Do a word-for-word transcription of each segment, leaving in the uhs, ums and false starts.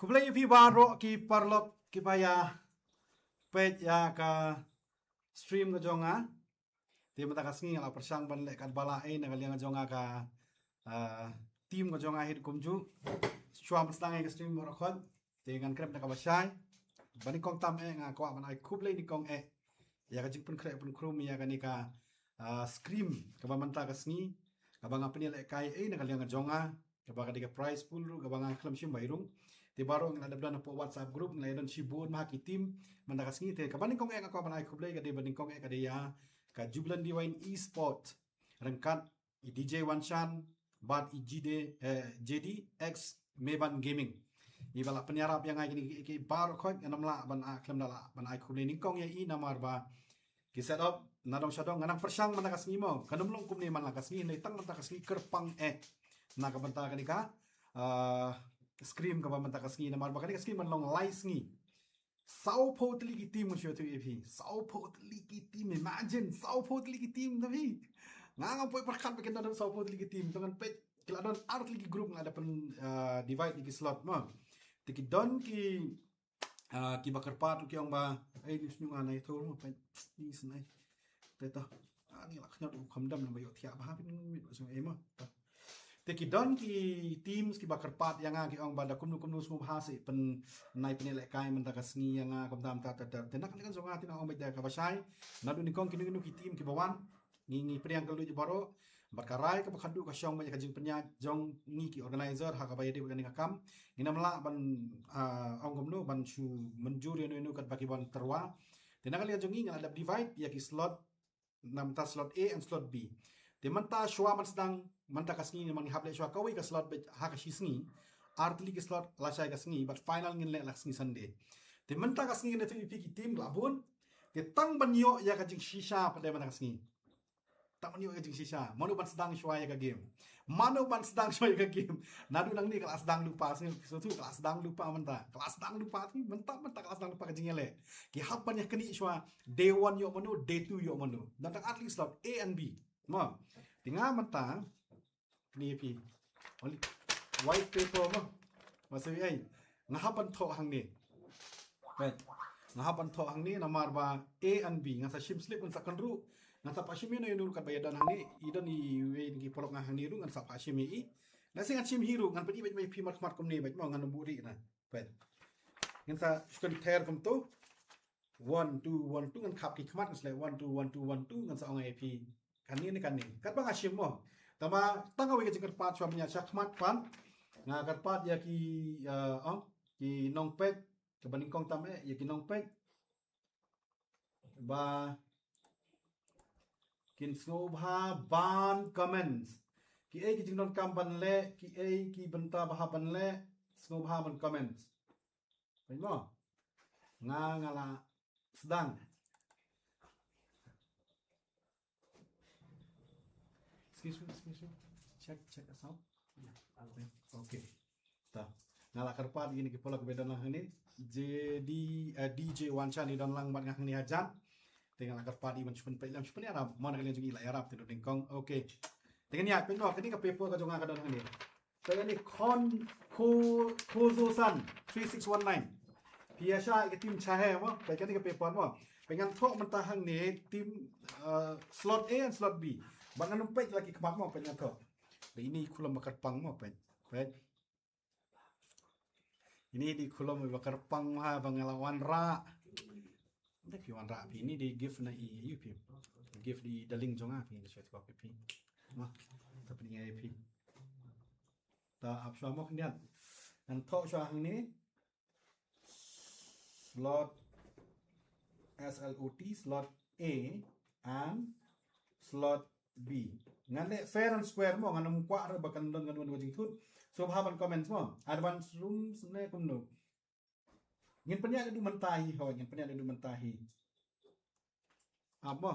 Khublei ïa phi baroh ki paralok kiba ïa peit ïa ka stream ka jong nga. Te mynta ka sngi nga la pyrshang ban leh katba lah ei na ka liang ka jong nga ka, ah, team ka jong nga hi kumjuh. Shuwa ban sdang ïa ka stream baroh khoit, te ngan kren da kaba shai. Ba nyngkong tam eh nga kwah ban ai khublei nyngkong eh ïa ka jingpynkhreh pynkhrum ïa kane ka, ah, scrim kaba mynta ka sngi kaba nga pynïalehkai ei na ka liang ka jong nga, kaba ka dei ka prize pool ruh kaba nga khlem shim ba i rung. Te baroh nga la dep don hapoh WhatsApp group, nga la don shibun ma ki team mynta ka sngi. Te kaba nyngkong eh nga kwah ban ai khublei ka dei, ba nyngkong eh ka dei ïa ka Jubilant Divine Esport ryngkat i D J Wanshan bad i J D, eh, J D X Meban Gaming. I ba la pynïarap ïa nga kine ki, ki baroh khoit, ngan ym lah ban, ah, khlem da lah ban ai khublei nyngkong ïa i namar ba ki set up na dong sha dong. Nga nang pyrshang mynta ka sngi mo, kan ym long kumne man la ka sngi, hynrei tang mynta ka sngi kyrpang eh na ka bynta kane ka, ah, scrim kaba mynta ka sngi, namar ba kane ka scrim kan long lai sngi. Sawphew tylli ki team, shu ïathuh ïa phi. Sawphew tylli ki team, imagine, sawphew tylli ki team, da phi. Nga ngam poi pyrkhat ba kin don sawphew tylli ki team. Te ngan peit, ki la don ar tylli ki group, nga la pyn, ah, divide ïa ki slot mo. Te ki don ki, ah, kiba kyrpad ruh ki ong ba, ei, ni shu nga nai thur mo, peit, ni snai. Te to. Ah, ni la khñiot u kham dam, nang ba ïoh thiah bha phin, mi ba shu ei mo. To. Te ki don ki teams kiba kyrpad ïa nga, ki ong ba da kumno kumno sngewbha seh pyn, nai pynïalehkai mynta ka sngi ïa nga, kumta kumta ter ter. Te na ka liang ka jong nga te nga ong beit da kaba shai. Naduh nyngkong kino kino ki team kiba wan, ngi, ngi pdiang kylluid baroh. Bad ka rai kaba khatduh ka shong beit ïa ka jingpynïaid jong ngi ki organizer ha kaba ïadei bad kane ka kam. Ngin ym lah ban, ah, ong kumno ban shu mynjur ïano ïano katba ki wan tyrwa. Te na ka liang jong ngi nga la dep divide ïa ki slot, na mynta slot A and slot B. Te mynta shuwa ban sdang mynta ka sngi, ne man ngi hap leh shuwa kawei ka slot beit ha ka shi sngi. Ar tylli ki slot lashai ka sngi, bad final ngin leh la ka sngi Sunday. Te mynta ka sngi ngin ïathuh ïa phi ki team la bun. Te tang ban ïoh ïa ka jingshisha pat de mynta ka sngi. Tang ban ïoh ïa ka jingshisha. Mano ban sdang shuwa ïa ka game. Mano ban sdang shuwa ïa ka game. Naduh nangne ka la sdang lypa, sngi, sngewthuh, ka la sdang lypa mynta. Ka la sdang lypa, sngi, mynta, mynta ka la sdang lypa ka jingïaleh. Ki hap ban ïa kane shuwa, day one ïoh mano, day two ïoh mano. Don tang ar tylli slot, A and B. Mo. Te nga mynta, kane ïa phi. Only white paper mo. Masa wi ai. Nga hap ban thoh hangne. Right. Nga hap ban thoh hangne namar ba A and B. Ngan sa shim slip, ngan sa kynruh. Ngan sa pah shim ïano ïano ruh katba ïadon hangne. I don iwei na ki paralok nga hangne ruh, ngan sa pah shim ïa i. Lehse ngan shim hi ruh, ngan pyni beit ma phi markhmat kumne beit mo, ngan ym buhrieh na. Right. Ngan sa shu kynther kumto. One, two, one, two, ngan khap ki khmat, ngan sa leh one, two, one, two, one, two, ngan sa ong ïa phi. Kane ne kane. Katba nga shim mo. Tangba tang kawei ka jingkyrpad shuwa ban ïa shah khmat pat. Nga kyrpad ïa ki, eh, ong, ki nongpeit, kaba nyngkong tam eh, ïa ki nongpeit. Ba kin sngewbha ban comments. Kiei ki jingdonkam ban leh, kiei ki bynta ba hap ban leh, sngewbha ban comments. Peit mo. Nga nga la sdang. Excuse me, excuse me. Check, check the sound. Okay. Ta. Nga la kyrpad ïa kine ki paralok ba don lang hangne. J D, eh, D J Wanshan i don lang bad nga hangne hajan. Te nga la kyrpad ïa i ban shu pynpeit lem, shu pynïarap. Mo na ka liang jong i la ïarap te nyngkong. Okay. Te ngan ïa peit mo, kane ka paper ka jong nga ka don hangne. Peit kane, Khon, Kho, Khozo San three six one nine. Phi ïa shah ïa ka team Chahar mo, peit kane ka paper mo. Peit ngan thoh mynta hangne team, uh, slot A and slot B. Bad ngan ym peit la ki khmat mo, peit ngan thoh. Peit ine i khulom ba kyrpang mo, peit. Peit. Ine i khulom ba kyrpang ha ba nga la wanrah. Nda phi wanrah phi, ine i gift na i, ïa phi. Gift i darling jong nga phi, nda shoi tkop phi. Mo, ta pynïa ïa phi. Ta ap shuwa mo khyndiat. Ngan thoh shuwa hangne. Slot, S L O T, slot A and slot B. Ngan leh fair and square mo, ngan ym kwah ruh ba kan don, kan don ka jingthut. Sngewbha ban comments mo. Advance rooms ne kumno. Ngin pynïaid naduh mynta hi, hooid, ngin pynïaid naduh mynta hi. Ap mo.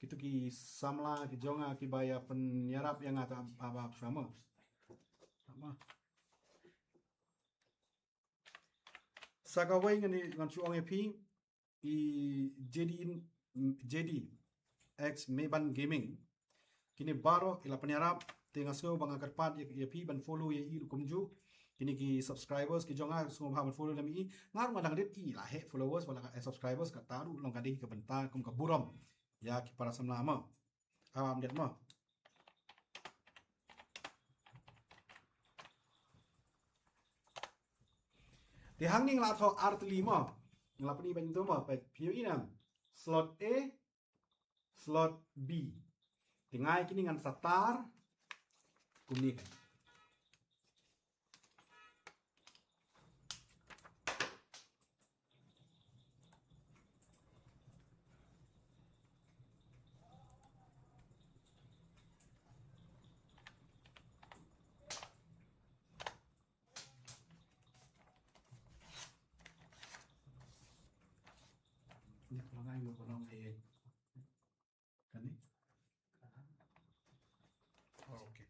Kito ki samla ki jong nga kiba ïa pynïarap ïa nga, ta ap, ap, ap shuwa mo. Ap mo. Sa kawei ngan ïa, ngan shu ong ïa phi, i J D, J D X Meban Gaming. Kine baroh i la pynïarap, te nga sngew ba nga kyrpad ïa, ïa phi ban follow ïa i ruh kumjuh. kine ki subscribers ki jong nga, sngewbha ban follow lem i. Nga ruh nga dang rit i la heh followers, wala ka, eh, subscribers, kata ruh long ka dei ka bynta kum ka burom ïa ki para samla mo. Am, am det mo. Te hangne nga la thoh artylli mo. Nga la pyni ban tu mo, peit, peit ïa i nam. Slot A, slot B. Te nga ïa kine ngan sa tar kumne. Ni ko ngai mo ko nong ai. Kane. Okay.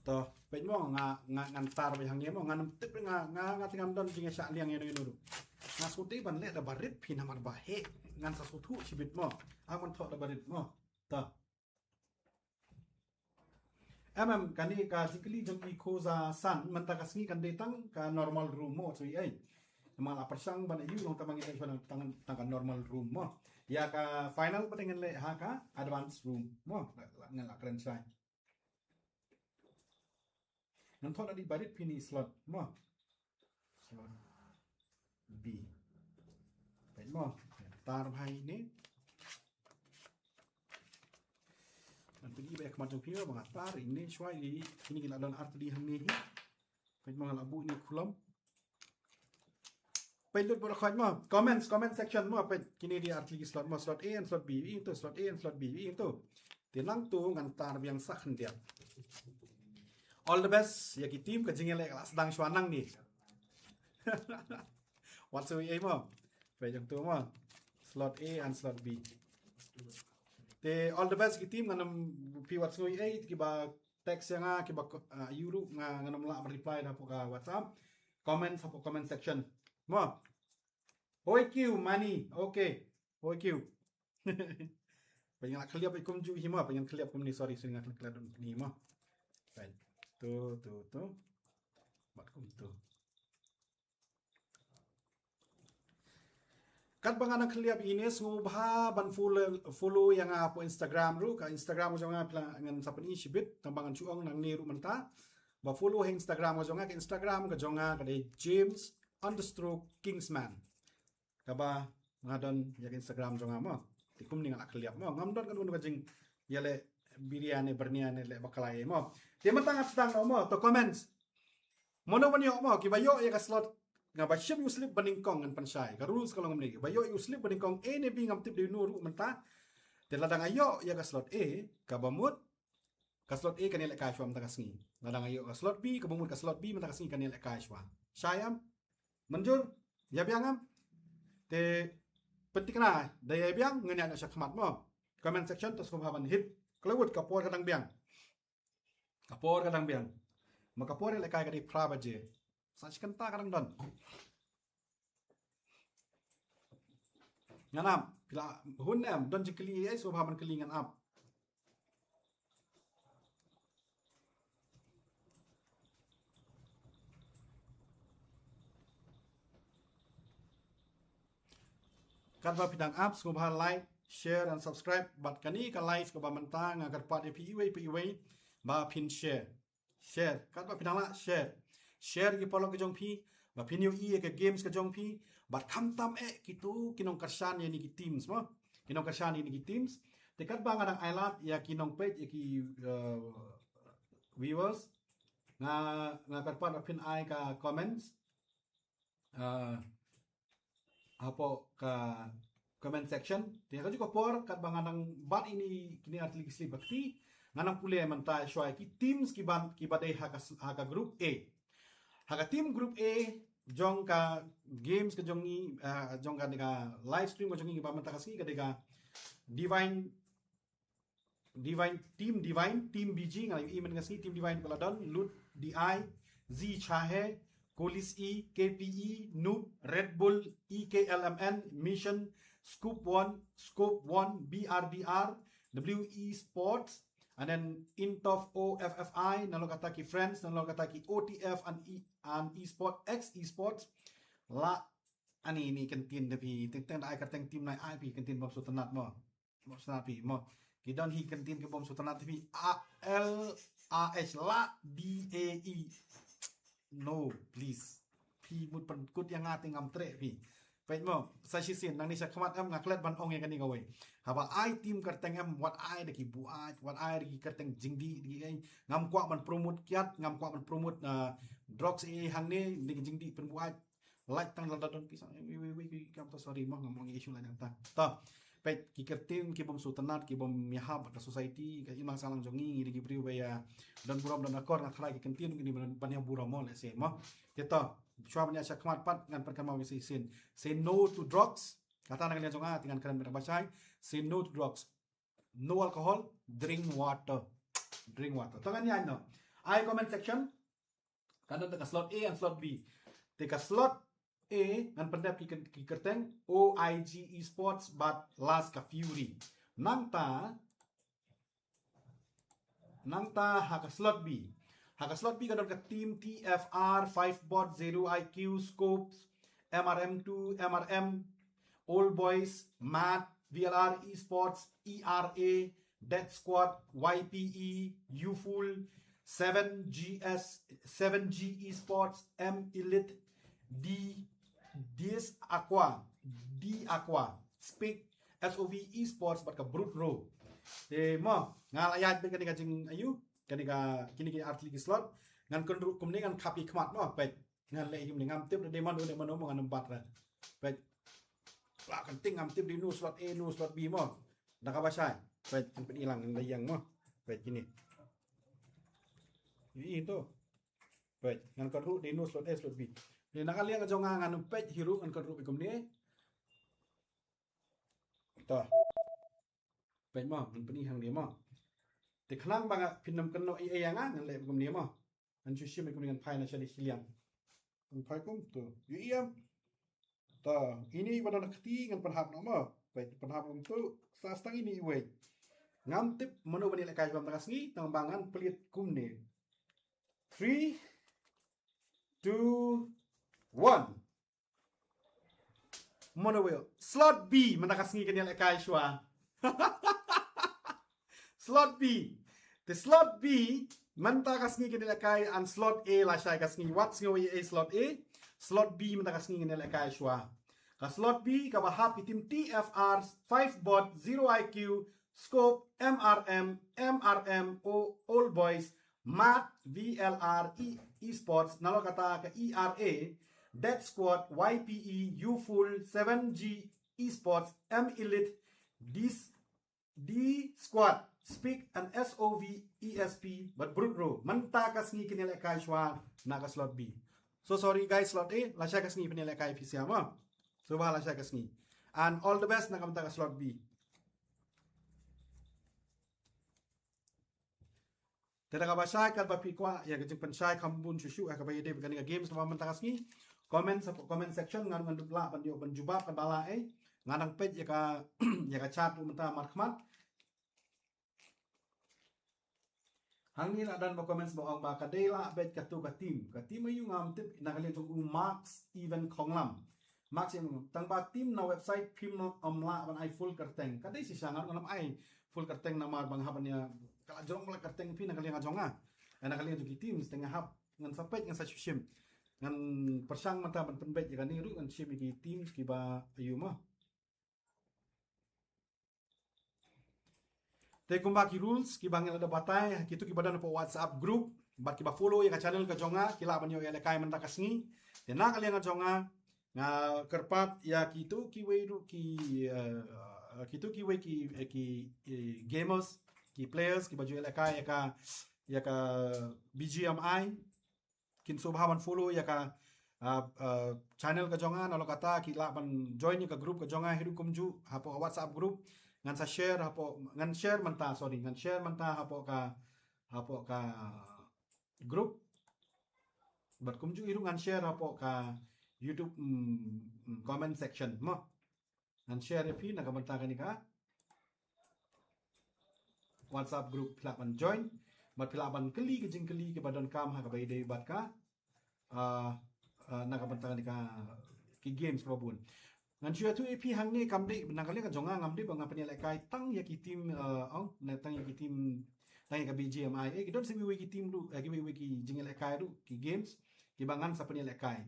To, peit mo nga, nga ngan tar beit hangne mo, ngan ym tip nga, nga, nga te ngam don jingïashah liang ïano ïano ruh. Nga sngewdei ban leh da barit phi namar ba heh, ngan sa sngewthuh shibit mo. Ang ban thoh da barit mo. To. Em, em, kane ka jingkylli jong i Khoza San, mynta ka sngi kan dei tang ka normal room mo, so i ei. Namar la pyrshang ban ïoh long tang ngi leh tang, tang ka normal room mo. Ïa ka final pat ngan leh ha ka advance room mo. La, la, ngan la kren shai. Ngan thoh da dei barit phi ne slot mo. Slot B. Peit mo. Tar bha ine. Ngan pyni ba ïa khmat jong phi ba nga tar ine shuwa ine, kine ki la don artylli hangne hi. Peit mo nga la buh ine khulom. Peit lut bad khot mo. Comments, comment section mo, peit kine dei artylli ki slot mo, slot A and slot B. Ïohi to, slot A and slot B. Ïohi to. Te nangtu ngan tar biang sa khyndiat. All the best ïa ki team, ka jingïaleh ka la sdang shuwa nangne. Wat sngewsih ei mo. Peit jong tu mo. Slot A and slot B. Te all the best ki team, ngan ym, phi wat sngewsih ei, kiba text ïa nga, kiba ko-, ah, ïoh ruh nga, ngan ym lah ban reply da hapoh ka WhatsApp. Comment hapoh comment section. Mo. Hoi kiu mani. Okay. Hoi kiu. Peit nga la khylliap kumjuh hi mo, peit nga khylliap kumne, sorry, sorry, nga khylliap kumne mo. Peit. Tu, tu, tu. Bad kumtu. Katba nga nang khylliap ine, sngewbha ban follow, follow ïa nga hapoh Instagram ruh, ka Instagram jong nga phi la, ngan sa pyni shibit, tang ba ngan shu ong nangne ruh mynta. Ba follow ha Instagram jong nga, ka Instagram ka jong nga ka dei James underscore Kingsman. Kaba nga don ïa ka Instagram jong nga mo. Te kumne nga la khylliap mo. Ngam don kano kano ka jingïaleh biria ne byrnia ne leh bakla ei mo. Te mynta nga sdang mo, to comments. Mano ban ïoh mo, kiba ïoh ïa ka slot, nga ba shim ïa u slip ba nyngkong ngan pynshai. Ka rules ka long kumne, kiba ïoh ïa u slip ba nyngkong A ne B ngam tip dei uno ruh mynta. Te lada nga ïoh ïa ka slot A, kaba mut ka slot A kan ïalehkai shuwa mynta ka sngi. Lada nga ïoh ka slot B, kaba mut ka slot B mynta ka sngi kan ïalehkai shuwa. Shai em? Mynjur? Ïa biang em? Te pynthikna, da ïa biang ngan ïaid noh shakhmat mo. Comment section to sngewbha ban hit. Khlem wut ka por ka dang biang. Ka por ka dang biang. Ma ka por ïalehkai ka dei phra baje. Sa shi kynta ka dang don. Ngan ap, phi la hun em, don jingkylli ei, sngewbha ban kylli ngan ap. Katba phi dang ap, sngewbha like, share and subscribe bad kane ka live kaba mynta, nga kyrpad ïa phi iwei pa iwei ba phin share. Share, katba phi dang lah share. Share ki paralok ki jong phi ba phin ïohi ïa ka games ka jong phi. Bad khamtam eh kito ki nongkyrshan ïa kine ki teams mo. Ki nongkyrshan ïa kine ki teams. Te katba nga dang ailad ïa ki nongpeit, ïa ki, uh, viewers, nga, nga kyrpad ba phin ai ka comments, uh, hapoh ka comment section. Te ha kajuh ka por katba nga nang bat ïa kine artylli ki slip ba kti, nga nang pule mynta shuwa ïa ki teams kiba, kiba dei ha ka, ha ka group A. Ha ka team group A jong ka games ka jong ngi, ah, jong kane ka live stream ka jong ngi ba mynta ka sngi ka dei ka Divine Divine, Team Divine, Team B G, nga la ïohi mynta ka sngi, Team Divine ka la don, Lut D I, Z Chahe, Kolis E, K P E, Noob, Red Bull, E K L M N, Mission, Scoop One, Scope One, B R D R, W E Sports, And then Intof O F F I, nalor kata ki friends, nalor kata ki O T F and E and Esports, X Esports. La ani ni kyntien da phi, teng teng da ai kyrteng team na ai phi kyntien bym sngewtynnat mo. Bym sngewtynnat phi mo. Ki don hi kyntien ki bym sngewtynnat phi. A L A H la D A E. No, please. Phi mut pynkut ïa nga te ngam treh phi. Peit mo, sa shisien nangne sha khmat em nga klet ban ong ïa kane kawei. Haba ai team kyrteng em wat ai da ki buaid, wat ai da ki kyrteng jingdih da ki ei. Ngam kwah ban promote kiad, ngam kwah ban promote, ah, drugs ei hangne da ki jingdih pynbuaid. Like tang la da don pisa. Wei wei wei ki kam ta sorry mo, ngam ong issue la nang ta. Ta. Peit ki kyrteng ki bym sngewtynnat ki bym ïahap bad ka society ka imlang sahlang jong ngi, ngi dei ki briew ba ïa don burom don akor, nga tharai ki kyntien kine ban ïa burom mo, let's say mo. Te to, shuwa ban ïa sha khmat pat ngan pynkynmaw ïa shisien. Say no to drugs. Kata na ka liang jong nga te ngan kren beit ba shai. Say no to drugs. No alcohol, drink water. Drink water. To ngan ïa no. Ai comment section. Ka don te ka slot A and slot B. Te ka slot A ngan pyndep ki, ki kyrteng O I G Esports bad Last ka Fury. Nangta, nangta ha ka slot B. Ha ka slot B ka don ka team T F R, Five Bot, Zero I Q, Scopes, M R M two, M R M, Old Boys, Mad, V L R Esports, E R A, Dead Squad, Y P E, Youthful, seven G S, seven G Esports, M Elite, D, Dis Aqua, D Aqua, Speak, S O V Esports, bad ka Brute Row. Te mo, nga la ïaid beit kane ka jing ayu, kane ka kine ki artylli ki slot, ngan kynruh kumne ngan khap ïa khmat mo, peit. Ngan leh ïa kumne ngam tip da dei mano dei mano mo ngan ym bat ra. Peit. La kan ting ngam tip dei no slot A, no slot B mo. Da kaba shai. Peit, ngan pyni lang ngan leh ïa mo. Peit kine. Ïa to. Peit, ngan kynruh dei no slot A, slot B. Ni na ka liang jong nga ngan ym peit hi ruh ngan kynruh beit kumne. To. Peit mo, ngan pyni hangne mo. Te khnang ba nga phin ym kynnoh ei ei ïa nga ngan leh kumne mo. Ngan shu shim kumne ngan phai na shane shiliang. Ngan phai kumto. Ïohi em. To, ine ba don ha kti ngan pynhap noh mo. Peit pynhap kumto. Sa stang ine iwei. Ngam tip mano ban ïalehkai shuwa mynta ka sngi, tang ba ngan plie kumne. Three, two, one. Mano wei. Slot B mynta ka sngi kan ïalehkai shuwa. Slot B. Te slot B mynta ka sngi kan ïalehkai, and slot A lashai ka sngi. Wat sngew ei ei slot A. Slot B mynta ka sngi kan ïalehkai shuwa. Ka slot B kaba hap ki team T F R, Five Bot, Zero I Q, Scope, M R M, M R M O, Old Boys, Mad, V L R, E, Esports, nalor kata ka E R A, Dead Squad, Y P E, Youthful, seven G Esports, M Elite, Dis, D Squad, Speak and S O V E S P, bad Brute Row. Mynta ka sngi kin ïalehkai shuwa na ka slot B. So sorry guys, slot A, lashai ka sngi phin ïalehkai phi sha mo. So ba lashai ka sngi. And all the best na ka mynta ka slot B. Te da kaba shai katba phi kwah ïa ka jingpynshai kham bun shuh shuh ha kaba ïadei bad kane ka games kaba mynta ka sngi. Comment sa comment section ngan ngan lah ban ïoh ban jubab katba lah ei. Ngan nang peit ïa ka ïa ka chat ruh mynta markhmat. Hangne la don ba comment ba ong ba ka dei lah beit kato ka team. Ka team aïu ngam tip na ka liang jong u Max Even Khonglam. Max Even tang ba team na website phim ym lah ban ai full kyrteng. Ka dei shisha ngan ym ai full kyrteng namar ba nga hap ban ïa ka la jrong ba la kyrteng phi na ka liang jong nga. Na ka liang jong ki teams te nga hap ngan sa peit ngan sa shu shim. Ngan pyrshang mynta ban pynbeit ïa kane ruh ngan shim ïa ki teams kiba aïu mo. Te kumba ki rules kiba ngi la da batai, kitu kiba don hapoh WhatsApp group bad kiba follow ïa ka channel ka jong nga ki lah ban ïoh ïalehkai mynta ka sngi. Te na ka liang ka jong nga nga kyrpad ïa kitu kiwei ruh ki, eh, kitu kiwei ki, eh, ki, eh, gamers, ki players kiba ju ïalehkai ïa ka ïa ka B G M I. Kin sngewbha ban follow ïa ka, ah, ah, channel ka jong nga, nalor kata ki lah ban join ïa ka group ka jong nga hi ruh kumjuh hapoh WhatsApp group. Ngan sa share hapoh, ngan share mynta, sorry, ngan share mynta hapoh ka, hapoh ka group. Bad kumjuh hi ruh ngan share hapoh ka YouTube, mm, mm, comment section mo. Ngan share ïa phi na ka bynta kane ka. WhatsApp group phi lah ban join. Bad phi lah ban kylli ki jingkylli kiba donkam ha kaba ïadei bad ka, ah, ah, na ka bynta kane ka ki games kaba bun. Ngan shu ïathuh ïa phi hangne kam dei na ka liang ka jong nga ngam dei ba nga pynïalehkai tang ïa ki team, ah, ong, na tang ïa ki team, tang ïa ka B G M I. Eh, ki don sa kiwei ki team ruh, eh, kiwei kiwei ki jingïalehkai ruh, ki games kiba ngan sa pynïalehkai.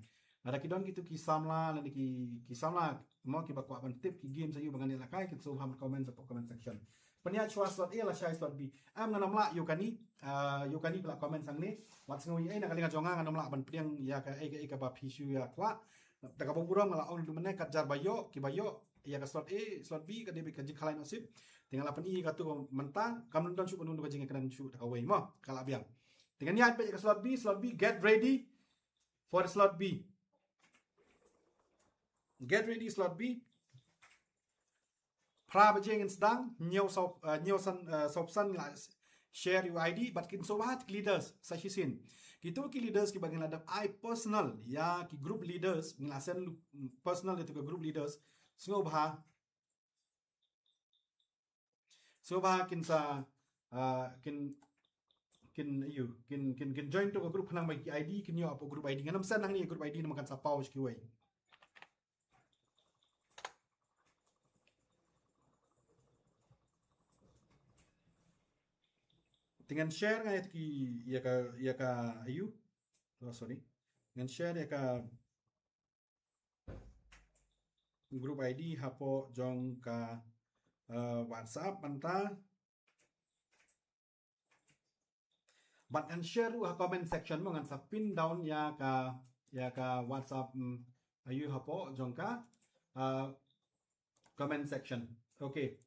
Lada ki don kito ki samla lane ki, ki samla mo kiba kwah ban tip ki games aïu ba ngan ïalehkai, kin sngewbha ban comment hapoh comment section. Pynïaid shuwa slot A lashai slot B. Em, ngan ym lah ïa kane, ah, ïa kane ba la comment hangne. Wat sngew ïa, eh, na ka liang ka jong nga ngan ym lah ban pdiang ïa kaei kaei kaba phi shu ïa kwah. Te kaba burom nga la ong ruh mynne kat jar ba ïoh, kiba ïoh ïa ka slot A, slot B ka dei beit ka jingkhalai noh sip. Te nga la pyni ïa kato mynta, kam don shuh, kam don ka jingkren shuh da kawei mo, ka la biang. Te ngan ïaid beit ïa ka slot B, slot B, get ready for slot B. Get ready slot B. Phra baje ngin sdang, hynñiew saw, eh, hynñiew san, eh, saw phew san ngi la share ïa u I D, bad kin sngewbha ki leaders sa shisien. Kito ki leaders kiba ngi la dep ai personal ïa ki group leaders, ngi la send personal ïa kito ki group leaders. Sngewbha, sngewbha kin sa, ah, kin, kin, ïa, kin, kin, kin join to ka group khnang ba ki I D kin ïoh hapoh group I D. Ngan ym send hangne ïa group I D namar kan sa paw sha kiwei. Te ngan share nga ïa ki, ïa ka, ïa ka, ïa, oh, sorry. Ngan share ïa ka group I D hapoh jong ka, eh, WhatsApp mynta. Bad ngan share ruh ha comment section mo, ngan sa pin down ïa ka, ïa ka WhatsApp, mm, ïa hapoh jong ka, uh, comment section. Okay.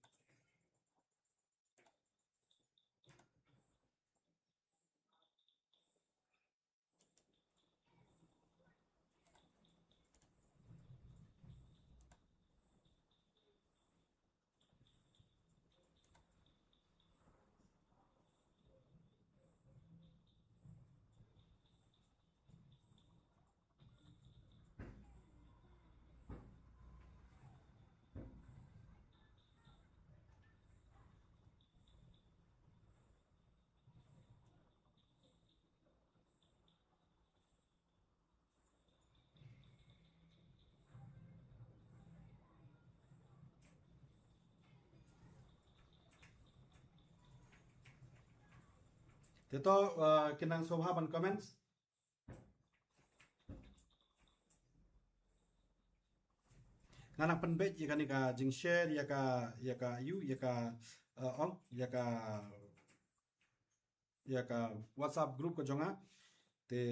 Te to, uh, kin nang sngewbha ban comments. Nga nang pynbeit ïa kane ka jingshare ïa ka, ïa ka ïa, ïa ka, uh, ong, ïa ka, ïa ka WhatsApp group ka jong nga. Te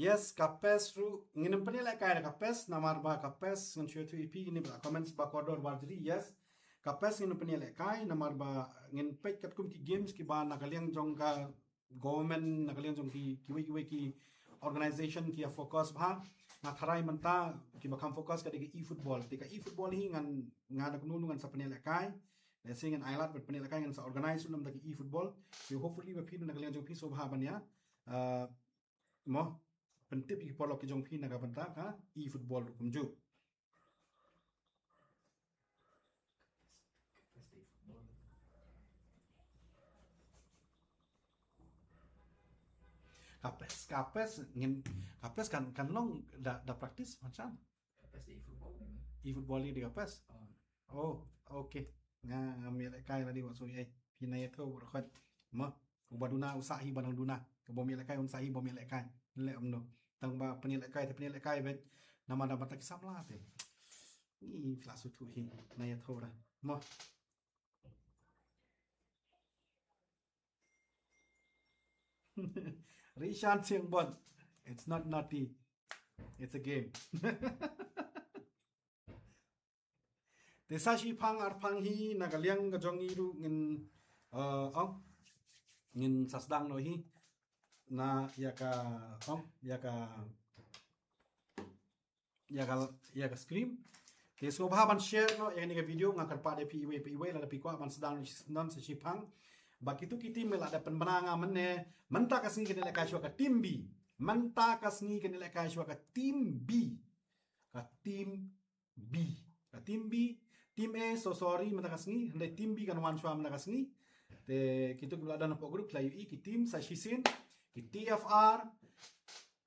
Yes, ka pes ruh, ngin ym pynïalehkai da ka pes, namar ba ka pes, ngan shu ïathuh ïa phi, ngin ym pynïalehkai, comments ba kordor Warjri, yes. Ka pes ngin ym pynïalehkai, namar ba ngin peit katkum ki games kiba na ka liang jong ka government, na ka liang jong ki, kiwei kiwei ki organization ki ïa focus bha. Nga tharai mynta kiba kham focus ka dei ka e-football. Te ka e-football hi ngan, nga da kumno ngan sa pynïalehkai. Lehse ngan ai lad ban pynïalehkai, ngan sa organize ruh namar ka e-football. Te hopefully ba phi na ka liang jong phi sngewbha ban ïa, uh, mo, pyntip ïa ki paralok ki jong phi na ka bynta ka e-football ruh kumjuh. Ka pes, ka pes, ngin, ka pes kan, kan long da, da practice macam. E-football ni ka pes. Oh, okay. Nga, nga ym ïalehkai lagi wat sui ai. Phi nang ïathuh bad khot. Mo. Uba duna u sah hi ba nang duna. Kaba ym ïalehkai un sah hi ba ym ïalehkai. Leh kumno. Tang ba pynïalehkai te pynïalehkai beit. Namar da bad ki samla te. Ngi phi la sngewthuh hi. Na ïathuh da. Mo. Rishan Siang Bot. It's not naughty. It's a game. Te sa shi phang ar phang hi na ka liang ka jong ngi ruh ngin, uh, ong, ngin sa sdang noh hi na ïa ka, ong, ïa ka, ïa ka, ïa ka stream. Te sngewbha ban share noh ïa kane ka video, nga kyrpad ïa phi iwei pa iwei lada phi kwah ban sdang noh shi syndon sa shi phang. Ba kitu ki team la da pynbna nga mynne, mynta ka sngi kane lehkai shuwa ka team B. Mynta ka sngi kane lehkai shuwa ka team B. Ka team B. Ka team B, team A, so sorry, mynta ka sngi, hynrei team B kan wan shuwa mynta ka sngi. Te kitu kiba la don hapoh group la ïohi ki team sa shisien, ki T F R,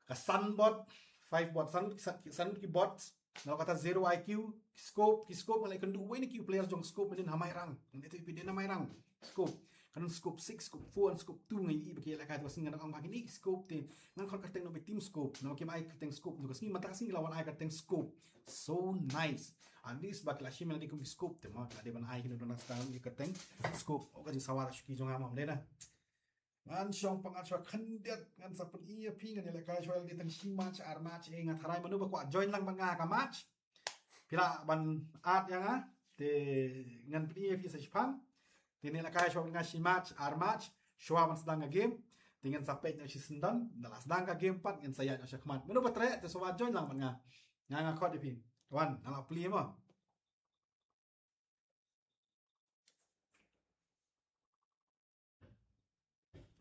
ka Sunbot, five bot, Sun, Sun, Sunbot ki bots, na kata Zero I Q, ki Scope, ki Scope, nga la kynduh wei na ki players jong Scope mynnin ha Mairang. Mynnin te phi dei na Mairang. Scope. Kan Scope six, Scope four, and Scope two nga ïohi ba ki ïalehkai te ka sngi nga dang ong ba kine ki Scope te. Ngan khot kyrteng noh ba team Scope. Namar kim ai kyrteng Scope. Te ka sngi mynta ka sngi la wan ai kyrteng Scope. So nice. At least ba ki la shim ïa lade kum ki Scope te mo. Ki la dei ban ai kine don nang sdang ïa kyrteng Scope. Oh ka jingsawa da shuki jong nga mo, ym dei na. Ngan shong pyngngad shuwa khyndiat, ngan sa pyni ïa phi, ngan ïalehkai shuwa ïa lade tang shi match ar match, eh, nga tharai mano ba kwah join lang bad nga ha ka match. Phi lah ban add ïa nga, te ngan pyni ïa phi sa shi phang. Te ngan ïalehkai shuwa bad nga shi match ar match, shuwa ban sdang ka game. Te ngan sa peit noh shi syndon, da la sdang ka game pat ngan sa ïaid noh shakhmat. Mano ba treh te shuwa join lang bad nga. Nga nga khot ïa phi. Wan, nga la plie mo.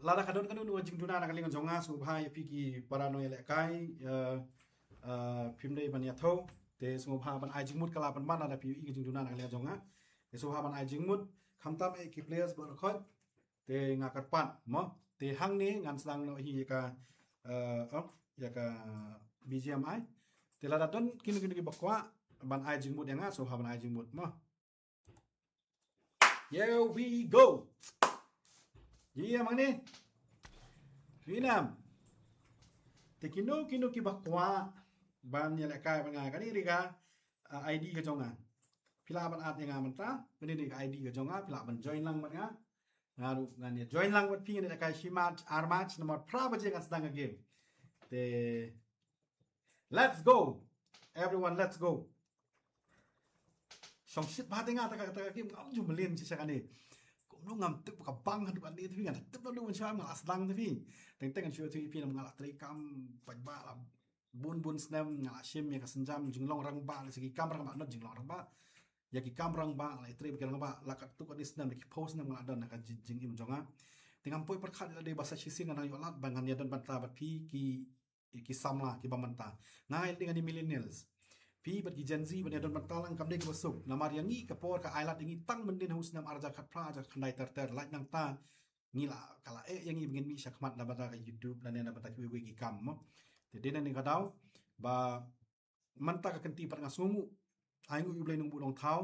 Lada ka don kano kano ka jingduna na ka liang jong nga, sngewbha ïa phi ki para nongïalehkai, eh, eh, phim dei ban ïathuh, te sngewbha ban ai jingmut, ka la pynban lada phi ïohi ka jingduna na ka liang jong nga. Te sngewbha ban ai jingmut, khamtam eh ki players ba khot, te nga kyrpad mo. Te hangne ngan sdang noh hi ïa ka, eh, oh, ïa ka B G M I. Te lada don kino kino kiba kwah ban ai jingmut ïa nga, sngewbha ban ai jingmut mo. Here we go. Ïa ma ngi. Ri nam. Te kino kino kiba kwah ban ïalehkai bad nga, kane ri ka, uh, I D ka jong nga. Phi lah ban add ïa nga mynta. Kane ri ka I D ka jong nga, phi lah ban join lang bad nga. Nga ruh ngan ïa join lang bad phi, ngan ïalehkai shi match ar match, namar phra baje ngan sdang ka game. Te let's go. Everyone, let's go. Shong shit bha te nga, ta ka, ta ka game ngam ju mlien shisha kane. Kumno ngam tip ka bang haduh kane, te phi, ngan tip naduh ban shu, nga la sdang te phi. Teng teng ngan shu ïathuh ïa phi, namar nga la trei kam paidbah la bun bun snem, nga la shim ïa ka sienjam jinglong rangbah, lehse ki kam rangbah, not jinglong rangbah. Ïa ki kam rangbah, la trei bad ki rangbah la katto katne snem, da ki phew snem nga la don ha ka ji-, jingim jong nga. Te ngam poi pyrkhat ïa lade ba sa shisien ngan nang ïoh lad ba ngan ïa don bynta bad phi ki ki samla kiba mynta. Nga ïa lade ngan ïa millennials. Phi bad ki Gen Z ban ïa don bynta lang kam dei kaba suk. Namar ïa ngi ka por ka ai lad ïa ngi tang mynnin ha u snem ar hajar khatphra, ar hajar khyndai ter ter. Lait nangta ngi la, ka la eh ïa ngi ba ngin mih shakhmat na bynta ka YouTube lane na bynta kiwei kiwei ki kam mo. Te dei na kane ka daw ba mynta ka kynti pat nga sngewnguh. Ai nguh ïa U Blei Nongbuh Nongthaw.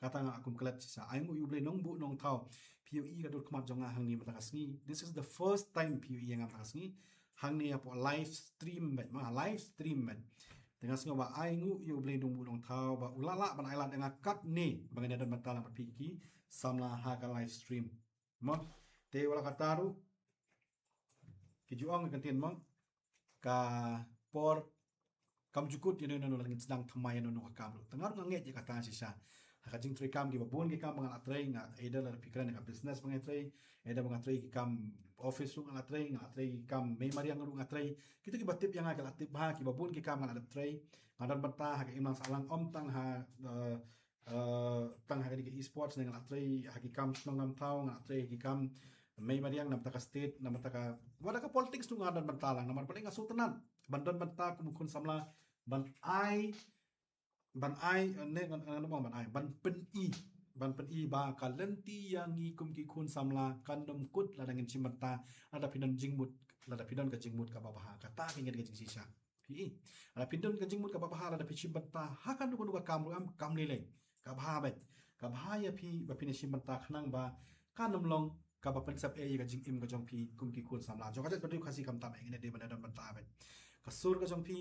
Kata nga kum klet shisha. Ai nguh ïa U Blei Nongbuh Nongthaw. Phi ïohi ka dur khmat jong nga hangne mynta ka sngi. This is the first time phi ïohi ïa nga mynta ka sngi. Hangne hapoh live stream beit ma, live stream beit. Te nga sngew ba ai nguh ïa U Blei Nongbuh Nongthaw ba u la lah ban ai lad ïa nga katne ba ngan ïa don bynta lang bad phi ki samla ha ka live stream. Mo, te wat la katta ruh, ki ju ong ka ktien mo, ka por kam ju kut ïa no no, la ngin sdang thymmai ïa no no ka kam ruh. Te nga ruh nga ngeit ïa kata shisha. Ha ka jingtrei kam kiba bun ki kam ba nga la trei, nga, either lada phi kren ïa ka business ba nga trei, either ba nga trei ki kam office ruh nga la trei, nga la trei ki kam mei mariang ruh nga trei. Kito kiba tip ïa nga ki la tip bha, kiba bun ki kam nga la dep trei. Nga don bynta ha ka imlang sahlang, ym tang ha, eh, eh, tang ha kane ka esports ne, nga la trei ha ki kam shnong kam thaw, nga la trei ha ki kam mei mariang na bynta ka state, na bynta ka, wat la ka politics ruh nga don bynta lang, namar balei nga sngewtynnat ban don bynta kum u khun samla ban ai, ban ai, eh, ne, ngan, ngan ong ban ai, ban pyni, ban pyni ba ka lynti ïa ngi kum ki khun samla kan ym kut lada ngin shim bynta, lada phi don jingmut, lada phi don ka jingmut kaba bha, kata ka ngi ka jingshisha. Phi i. Lada phi don ka jingmut kaba bha, lada phi shim bynta ha kano kano ka kam ruh, em kam lei lei. Ka bha beit. Ka bha ïa phi ba phin shim bynta khnang ba kan ym long kaba pynsep ïa ka jingim ka jong phi kum ki khun samla jong ka jaitbynriew Khasi khamtam eh, ngin ïa dei ban ïa don bynta beit. Ka sur ka jong phi,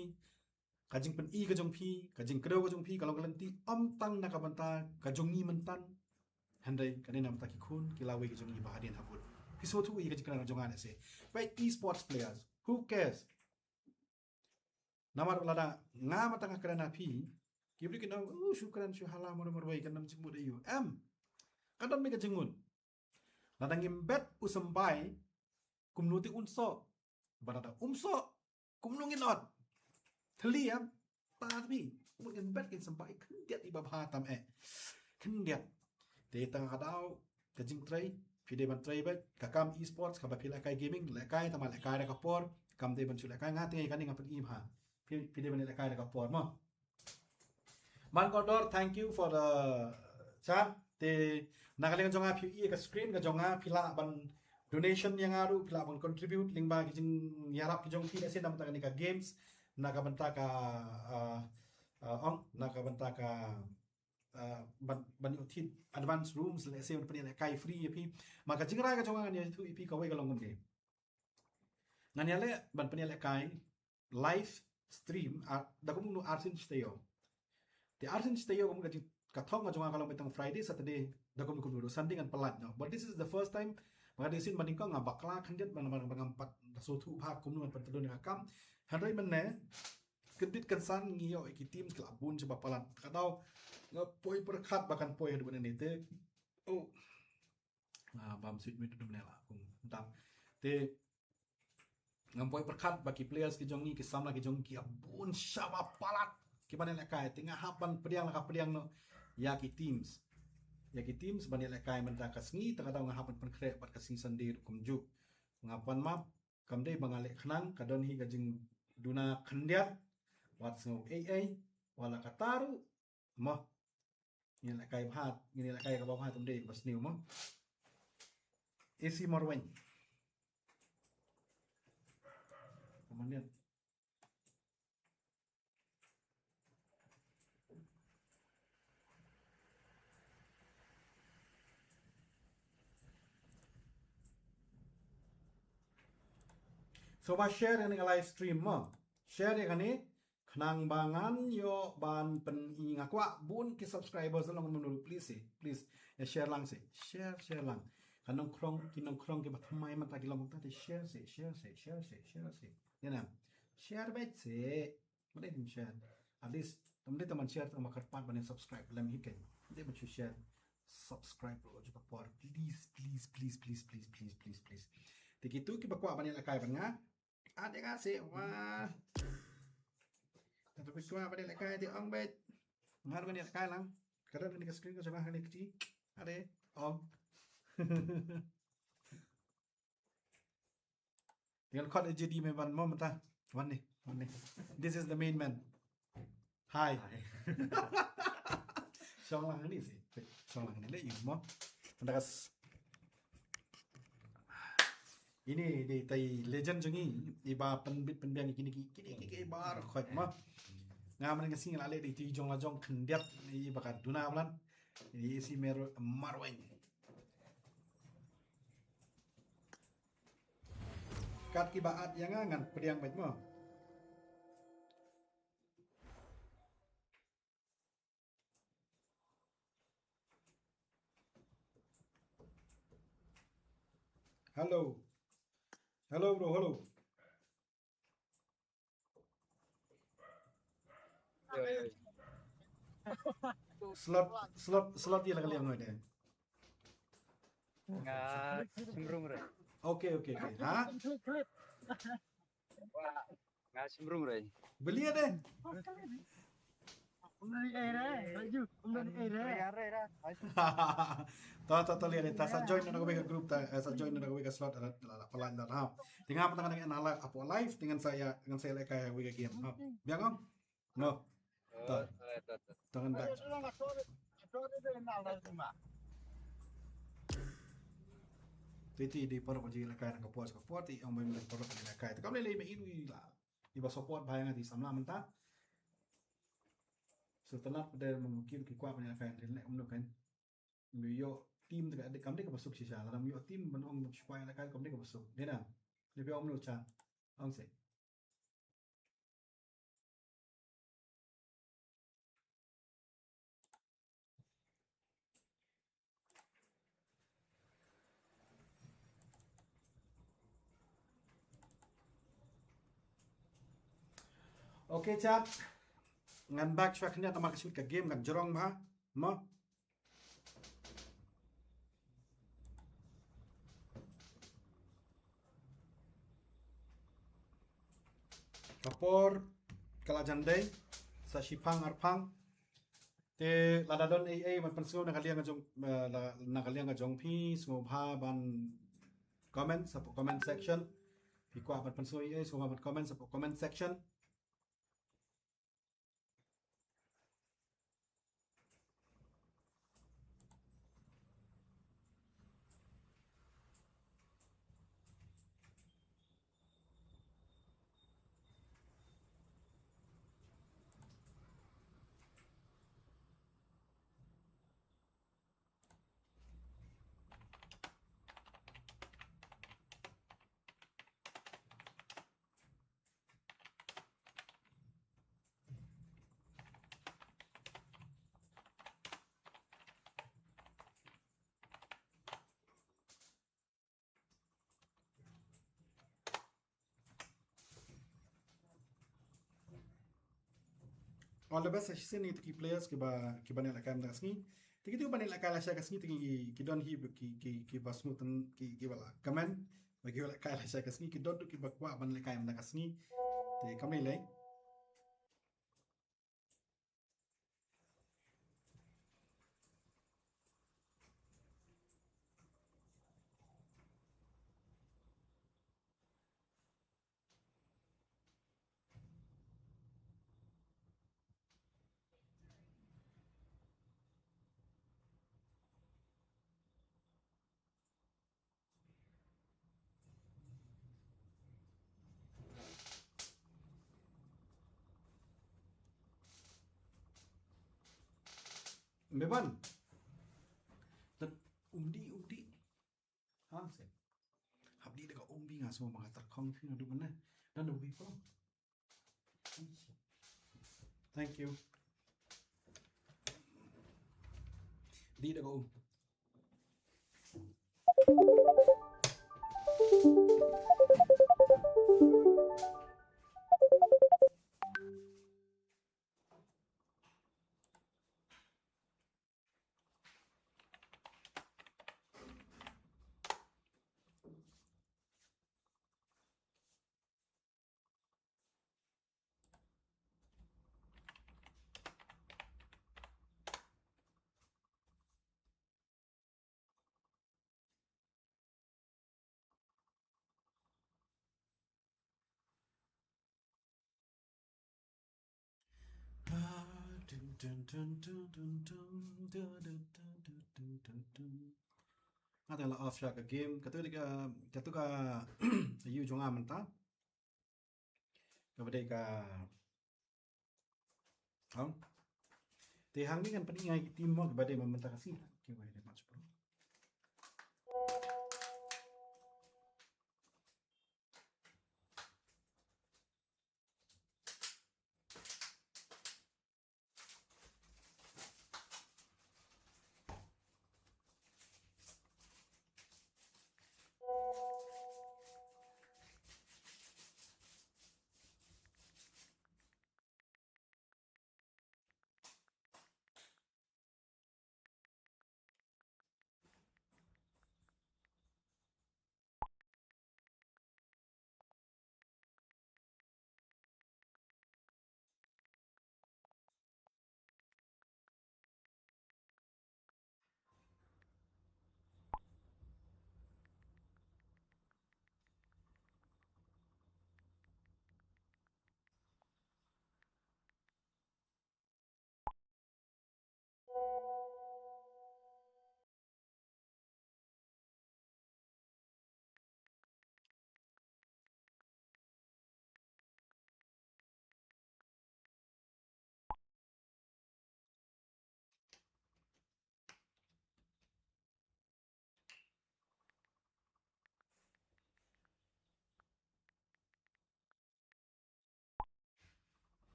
ka jingpyni ka jong phi, ka jingkdew ka jong phi ka long ka lynti ym tang na ka bynta ka jong ngi mynta, hynrei ka dei na ka bynta ki khun ki lawei ki jong ngi ba hadien habud. Phi sngewthuh ïa ka jingkren ka jong nga ne se, peit, esports players, who cares? Namar lada nga mynta nga kren ha phi, ki briew kin ong, "Uh, shu kren shu hala marwei marwei, kan don jingmut aïu." Em, ka don beit ka jingmut. Lada ngim bet u symbai, kumno te un soh? Ba lada um soh, kumno ngin ot? Thylli em, ta tbi, kumno ngin bet ngin symbai khyndiat iba bha tam eh. Khyndiat. Te tang ka daw, ka jingtrei, phi dei ban trei beit, ka kam esports, kaba phi lehkai gaming, lehkai, tang ba lehkai da ka por, kam dei ban shu lehkai, nga te kane nga pyni bha. Phi, phi dei ban lehkai da ka por mo. Man Kordor, thank you for the chat. Te na ka liang jong nga, phi ïohi ka screen ka jong nga, phi lah ban donation ïa nga ruh, phi lah ban contribute lyngba ki jingïarap ki jong phi, lehse na ka bynta kane ka games, na ka bynta ka, uh, uh, ong, na ka bynta ka, uh, ban, ban ïoh thied advance rooms, lehse ban pynïalehkai free ïa phi. Ma ka jingrai ka jong nga ngan ïathuh ïa phi kawei ka long kumne. Ngan ïaleh ban pynïalehkai live stream, ah, da kumno, Arsene Steo. Te Arsene Steo kumno ka jing, ka thong ka jong nga ka long beit tang Friday, Saturday, da kumno kumno, Sunday ngan pynlait noh. But this is the first time, ba ka dei sien ba nyngkong nga bakla khyndiat, ba, ba, ba ngam pat da sngewthuh bha kumno ngan pyntylun ïa ka kam. Hynrei mynne, kyndit kynsan ngi ïoh ïa ki teams ki la bun sha ba palat. Ka daw nga poi pyrkhat ba kan poi haduh mynne te. Oh. Ah, bam switch mid dum ne la kum dam. Te ngam poi pyrkhat ba ki players ki jong ngi, ki samla ki jong ngi ki bun sha ba palat ki ban ïalehkai. Te nga hap ban pdiang la ka pdiang noh ïa ki teams. Ïa ki teams ban ïalehkai mynta ka sngi, te ka daw nga hap ban pynkhreh bad ka sngi Sunday ruh kumjuh. Nga pan map, kam dei ba nga leh khnang, ka don hi ka jingduna khyndiat, wat sngew ei ei, wat la katta ruh, mo. Ngin lehkai bha, ngin lehkai kaba bha, ym dei kaba sniew mo. A C Marwein. Ka man ïan. So ba share ïa kane ka live stream mo. Share ïa kane, khnang ba ngan ïoh ban pyni, nga kwah bun ki subscribers long mynno, please eh, please. Ïa share lang se, share, share lang. Ka nongkhrong, ki nongkhrong kiba thymmai mynta ki long kumta te, share se, share se, share se, share se. Ïa na. Share beit se. Mynta ym share. At least, tang dei tang ban share, tang ba kyrpad ban ïa subscribe lem hi keiñ. Mynta ban shu share. Subscribe ruh jong ka por. Please, please, please, please, please, please, please, please. Te kito kiba kwah ban ïalehkai bad nga, add ïa nga se, wah. Kito kiba kwah ban ïalehkai te ong beit. Nga ruh ngan ïalehkai lang. Ka don kane ka screen ka jong nga hangne kti. Ade, ong. Te ngan khot ïa J D me ban mo mynta. Wan ne, wan ne. This is the main man. Hi. Hi. Shong lang hangne se. Shong lang hangne leh ïa mo. Mynta ka s-, ine dei tai legend jong ngi, iba pynbit pynbiang ïa kine ki, kine ki, ki bar khoit mo. Nga mynne ka sngi la leh dei tu jong la jong khyndiat iba ka duna blan. Ine A C Marwein. Kat kiba add ïa nga ngan pdiang beit mo. Hello. Hello, bro, hello. Slot, slot, slot ïa la ka liang oi de. Nga shim rung re. Okay, okay, okay. Ha? Nga shim rung re. Belia de. To, to, to, liang de. Ta sa join na kawei ka group, ta, eh, sa join na kawei ka slot, la, la, la, la, la, ha. Te nga pat nga nang hala hapoh live, te ngan sa ïa, ngan sa ïa lehkai kawei ka game. Ha. Biang ong? No. To. To ngan back. Te te dei paralok ba ju ïalehkai na ka por sha ka por, te ong ba ym dei paralok ba ju ïalehkai. Te kam lei lei ma i ruh i la. Iba support bha ïa nga te i samla mynta. Sngewtynnat pat de ma ki ruh ki kwah ban ïalehkai, te leh kumno kan. Ym ïoh team te ka dei, kam dei kaba suk shisha. Lada ym ïoh team ban ong shu kwah ïalehkai kam dei kaba suk. Dei na. Dei phi ong mano Chan. Ong se. Okay, chat. Ngan back shuwa khyndiat namar ka shit ka game ngan jrong bha. Mo. Ka por ka la jan dei sa shiphang arphang. Te lada don ei ei ban pynsngew na ka liang ka jong, eh, la, na ka liang ka jong phi, sngewbha ban comment sa comment section. Phi kwah ban pynsngew ei ei, sngewbha ban comment sa comment section. All the best shisien ïa ki players kiba, kiba ïalehkai mynta ka sngi. Te kito kiba ïalehkai lashai ka sngi te ki, ki don hi ki, ki, kiba sngewthuh ki, kiba la comment. Ba kiba ïalehkai lashai ka sngi ki don tu kiba kwah ban ïalehkai mynta ka sngi. Te kam lei lei. Meban. Tat umdi, umdi. Ha, se. Hap dih da ka umbi nga sngewbha nga tyrkhong phi naduh mynne. Dan da umbi pong. Thank you. Dih da ka um. Nga te la off sha ka game. Katu ka, katu ka yu jong nga mynta. Kaba dei ka, ha? Te hangne ngan pyni ïa ki team mo kiba dei mynta ka sngi. Kiba dei match pro.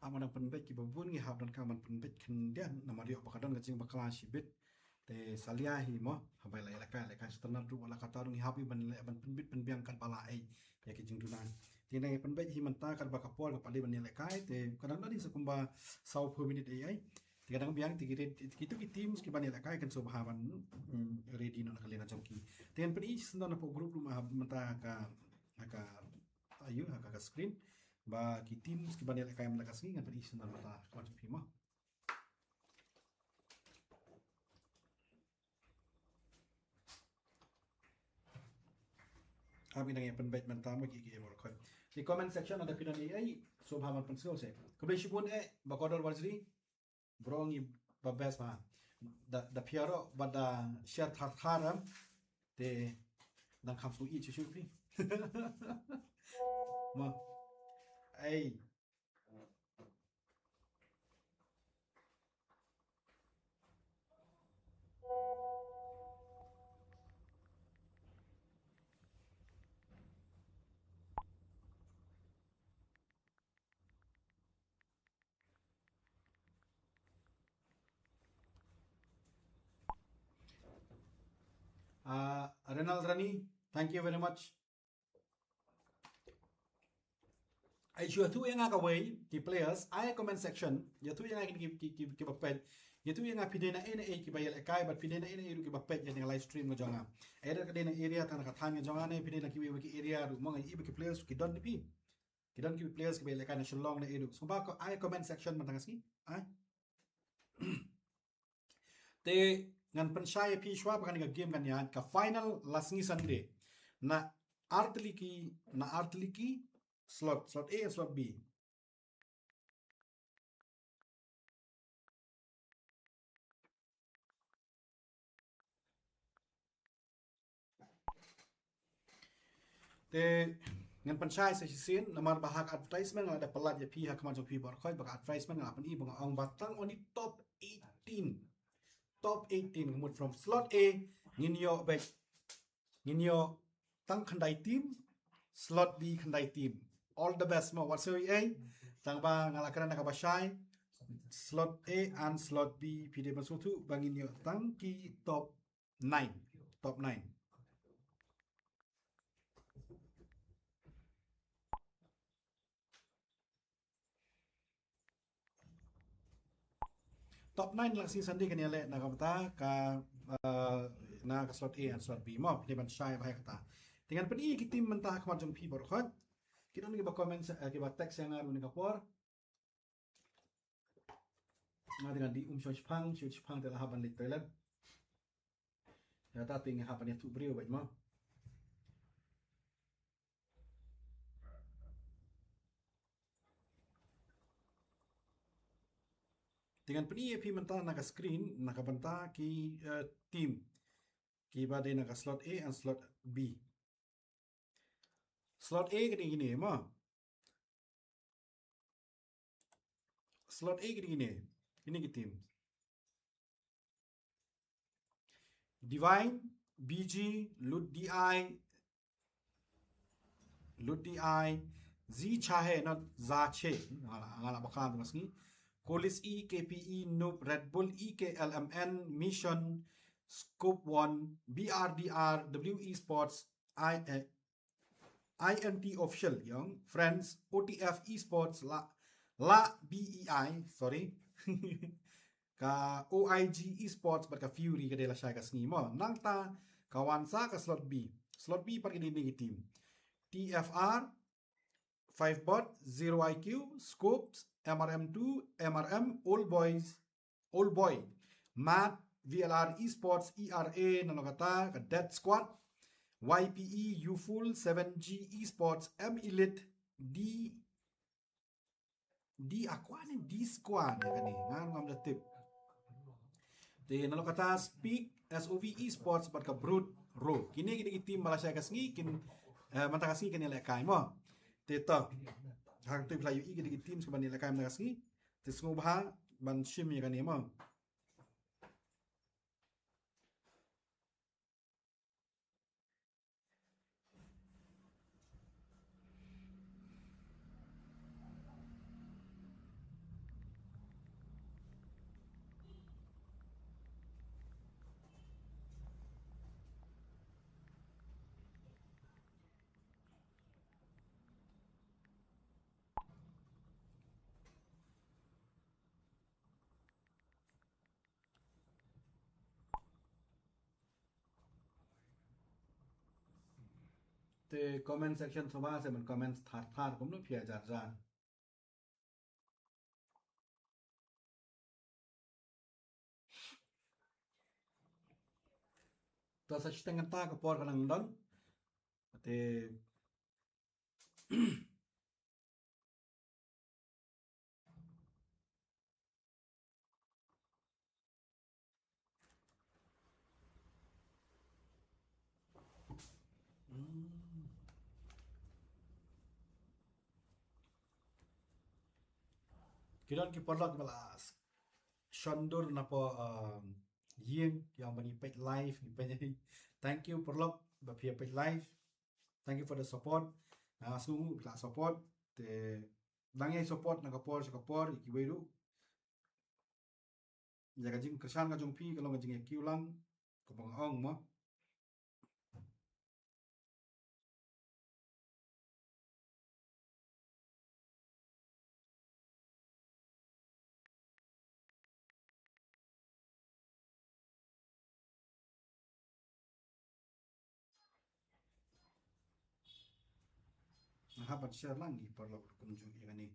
Ap nga dang pynbeit kiba bun ngi hap donkam ban pynbeit khyndiat namar ïoh ba ka don ka jingbakla shibit. Te salia hi mo, haba la ïalehkai, ïalehkai sha tnat ruh, wat la katta ruh ngi hap hi ban leh ban pynbeit pynbiang katba la ei ïa ki jingduna. Te nang ïa pynbeit hi mynta katba ka por ka pat dei ban ïalehkai, te ka dang don hi sa kumba sawphew minit ei ei. Te ka dang biang, te ki red, te kitu ki teams kiban ïalehkai kan sngewbha ban, mm, ready noh na ka liang ka jong ki. Te ngan pyni shuh noh na poh group ruh ma hap mynta ha ka, ha ka, ayu, ha ka, ka screen. Ba ki teams kiban ïalehkai mynta ka sngi ngan pyni shuh noh mynta ha ka jong phi mo. Ap ngi nang ïa pynbeit mynta mo ki ki mor khot. Ki comment section lada phi don ei ei sngewbha ban pynsngew seh. Khublei shibun eh ba kordor Warjri. Bro ngi ba best ba. Da da phi ïaroh bad da share thar thar em. Te dang kham sngewsih shuh shuh phi. Mo. Ei. Uh, Renal Rani, thank you very much. Ai shu ïathuh ïa nga kawei ki players, ai comment section, ïathuh ïa nga ki, ki, ki, ki ba peit, ïathuh ïa nga phi dei na ei na ei kiba ïalehkai bad phi dei na ei na ei ruh kiba peit ïa kane ka live stream ka jong nga. Either ka dei na area tang na ka thaiñ ka jong nga ne phi dei na kiwei kiwei ki area ruh, mo nga ïohi ba ki players ki don ne phi. Ki don ki players kiba ïalehkai na Shillong ne ei ruh. Sngewbha ko ai comment section mynta ka sngi. Ai. Te ngan pynshai ïa phi shuwa ba kane ka game kan ïaid, ka final la sngi Sunday. Na artylli ki, na artylli ki slot, slot A, slot B. Te ngan pynshai sa shisien namar ba ha ka advertisement nga la dep pyllait ïa phi ha khmat jong phi baroh khoit, ba ka advertisement nga la pyni ba nga ong ba tang only top eighteen. Top eighteen, ka mut from slot A ngin ïoh beit, ngin ïoh tang khyndai team, slot B khyndai team. All the best mo, wat sngew ei ei. Tang ba nga la kren da kaba shai. Slot A and slot B phi dei ban sngewthuh ba ngin ïoh tang ki top nine. Top nine. Top nine la ka sngi Sunday kan ïaleh na ka bynta ka, eh, na ka slot A and slot B mo, phi dei ban shai ba hai kata. Te ngan pyni ki team mynta ha khmat jong phi baroh khoit. Ki don kiba comment, eh, kiba text ïa nga ruh na ka por. Nga te ngan dih um shong shipang, shong shipang te la hap ban leit toilet. Ïa ta te nga hap ban ïathuh briew bad mo. Te ngan pyni ïa phi mynta na ka screen na ka bynta ki, eh, team kiba dei na ka slot A and slot B. Slot A kine kine mo. Slot A kine kine. Kine ki team. Divine, B G, Lut D I, Lut D I, Zi Chahe, not Za Che. Nga la, nga la bakla tu mas ni. Kolis E, K P E, Noob, Red Bull, E K L M N, Mission, Scope One, B R D R, W Esports, I, eh, I N T Official, ïong, Friends, O T F Esports, la, la B E I, sorry. Ka O I G Esports bad ka Fury ka dei la shai ka sngi mo. Nangta ka wan sa ka slot B. Slot B pat ka dei ni ki team. T F R, Five Bot, Zero I Q, Scopes, M R M two, M R M, Old Boys, Old Boy, Mad, V L R Esports, E R A, nalor kata ka Dead Squad, Y P E, Youfull, Seven G Esports, M Elite, D, D Aqua ne D Squad ne kane, nga ngam da tip. Te nalor kata Speak, S O V Esports bad ka Brood Row. Kine kine ki team ba la shai ka sngi kin, eh, mynta ka sngi kin ïalehkai mo. Te to. Hangtu phi la ïohi kine ki teams kiban ïalehkai mynta ka sngi. Te sngewbha ban shim ïa kane mo. Te comment section sngewbha sa ban comment thar thar kumno phi ïa jar jar. To sa shiteng kata ka por ka nang don. Te Hmm. Ki don ki paralok ba la shon dur na po, um, ïing, ïa ba ngi peit live, ngi peit. Thank you paralok ba phi ïa peit live. Thank you for the support. Ah, sngewbha phi la support. Te dang ïa support na ka por sha ka por ïa kiwei ruh. Ïa ka jingkyrshan ka jong phi ka long ka jingïakiew lang, kaba nga ong mo. Nga hap ban share lang ïa ki paralok kumjuh ïa kane.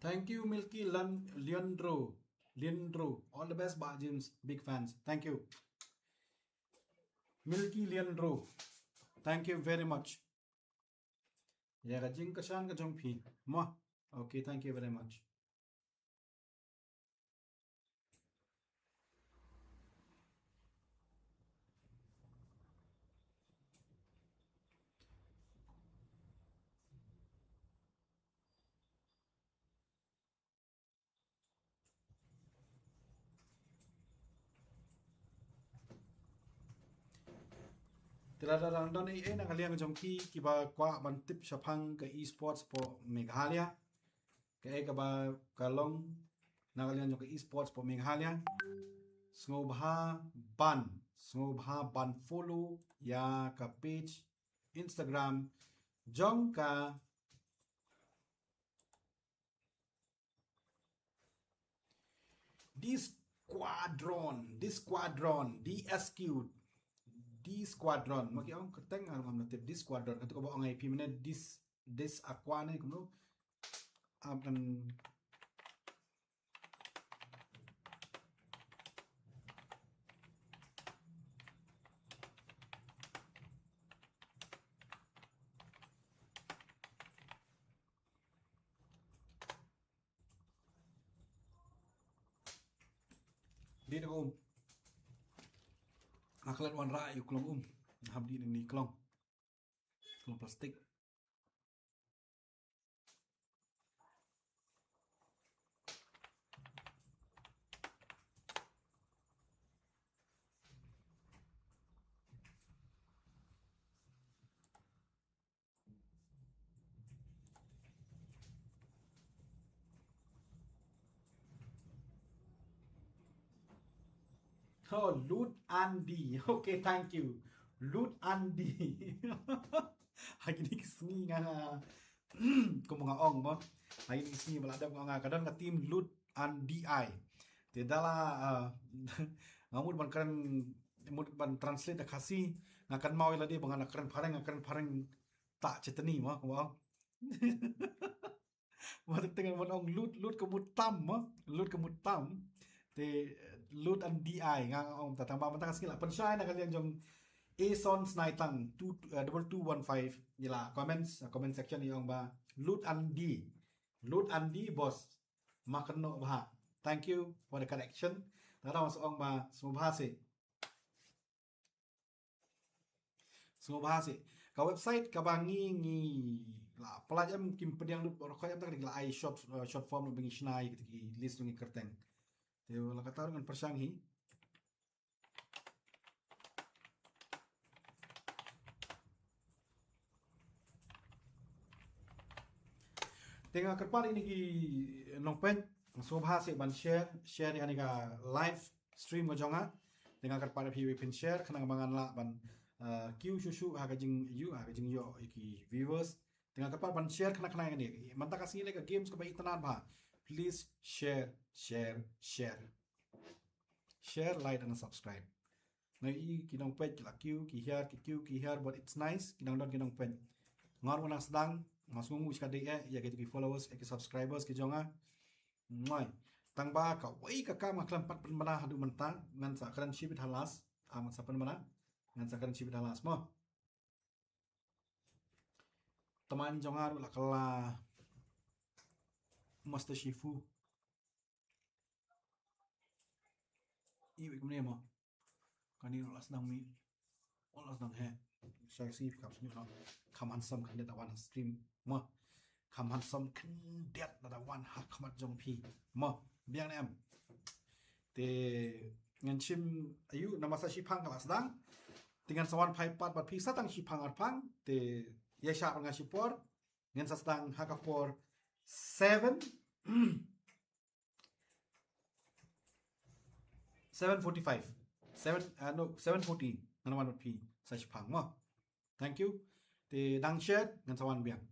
Thank you, Milky Lan-, Leandro. Leandro. All the best, Bah James. Big fans. Thank you. Milky Leandro. Thank you very much. Ïa ka jingkyrshan ka jong phi. Mo. Okay, thank you very much. Te lada dang don ei ei na ka liang jong ki kiba kwah ban tip shaphang ka esports hapoh Meghalaya, kaei kaba ka long na ka liang jong ka esports hapoh Meghalaya, sngewbha ban, sngewbha ban follow ïa ka page Instagram jong ka D Squadron, D Squadron, D S Q, D Squadron. Ma ki ong kyrteng, ah, ngam nang tip. D Squadron. Katu kaba ong ai phi mynne, Dis, Dis Aqua ne kumno. Am kan Dih da ka um. Nga klet wanrah ïa u klong um. Nga hap dih na kane ka klong. Klong plastik. Oh, Lut Andy. Okay, thank you. Lut Andy. Ha kine ki sngi nga, kumba nga ong mo. Ha kine ki sngi ba la dep nga, nga ka don ka team Lut Andy ai. Te da la, ah, nga mut ban kren, mut ban translate da Khasi, nga kynmaw ïa lade ba nga la kren phareng, nga kren phareng ta chetni mo, kumba ong. Ba teng teng ban ong Lut, Lut ka mut tam mo, Lut ka mut tam. Te Lut Andy ai nga ong ta tang ba mynta ka sngi la pynshai na ka liang jong Ason Snaitang two, eh, double two one five. Ïa la comments, eh, comment section ïa ong ba Lut Andy. Lut Andy boss. Ma kynnoh bha. Thank you for the connection. Tang da sa ong ba sngewbha seh. Sngewbha seh. Ka website kaba ngi, ngi la pynlait em, kim pdiang lut baroh khoit em, ta ka dei la ai short, eh, short form ba ngi shna ïa kita ki list jong ki kyrteng. Te la kata ruh ngan pyrshang hi. Te nga kyrpad ïa kine ki nongpeit, sngewbha seh ban share, share ïa kane ka live stream ka jong nga. Te nga kyrpad ïa phi ba phin share, khnang ba ngan lah ban, uh, kiew shuh shuh ha ka jingïoh, ha ka jingïoh ïa ki viewers. Te nga kyrpad ban share khnang khnang ïa kane. Mynta ka sngi lei ka games kaba itynnad bha. Please share, share, share. Share, like and subscribe. Nga i ki nongpeit ki la kiew, ki hiar, ki kiew, ki hiar, but it's nice, ki nang don ki nongpeit. Nga ruh nga nang sdang, nga sngewnguh shikatdei eh ïa kito ki followers, ïa ki subscribers ki jong nga. Ngoi. Tang ba kawei ka kam nga khlem pat pynbna haduh mynta, ngan sa kren shibit ha last, ah, ngan sa pynbna, ngan sa kren shibit ha last mo. Tymmen jong nga ruh la kylla Master Shifu. Iwei kumne mo. Kane ruh la sdang mih. Oh, la sdang heh. Shang si kam sngewthuh. Kham handsome khyndiat da wan ha stream mo. Kham handsome khyndiat da wan ha khmat jong phi mo. Biang ne em. Te ngan shim aïu, namar sa shiphang ka la sdang. Te ngan sa wan phai pat bad phi sa tang shiphang arphang. Te ïa shah nga shipor. Ngan sa sdang ha ka por seven. Seven forty-five. Seven, uh, no, seven forty. Ngan wan bad phi sa shiphang mo. Thank you. Te dang shet ngan sa wan biang.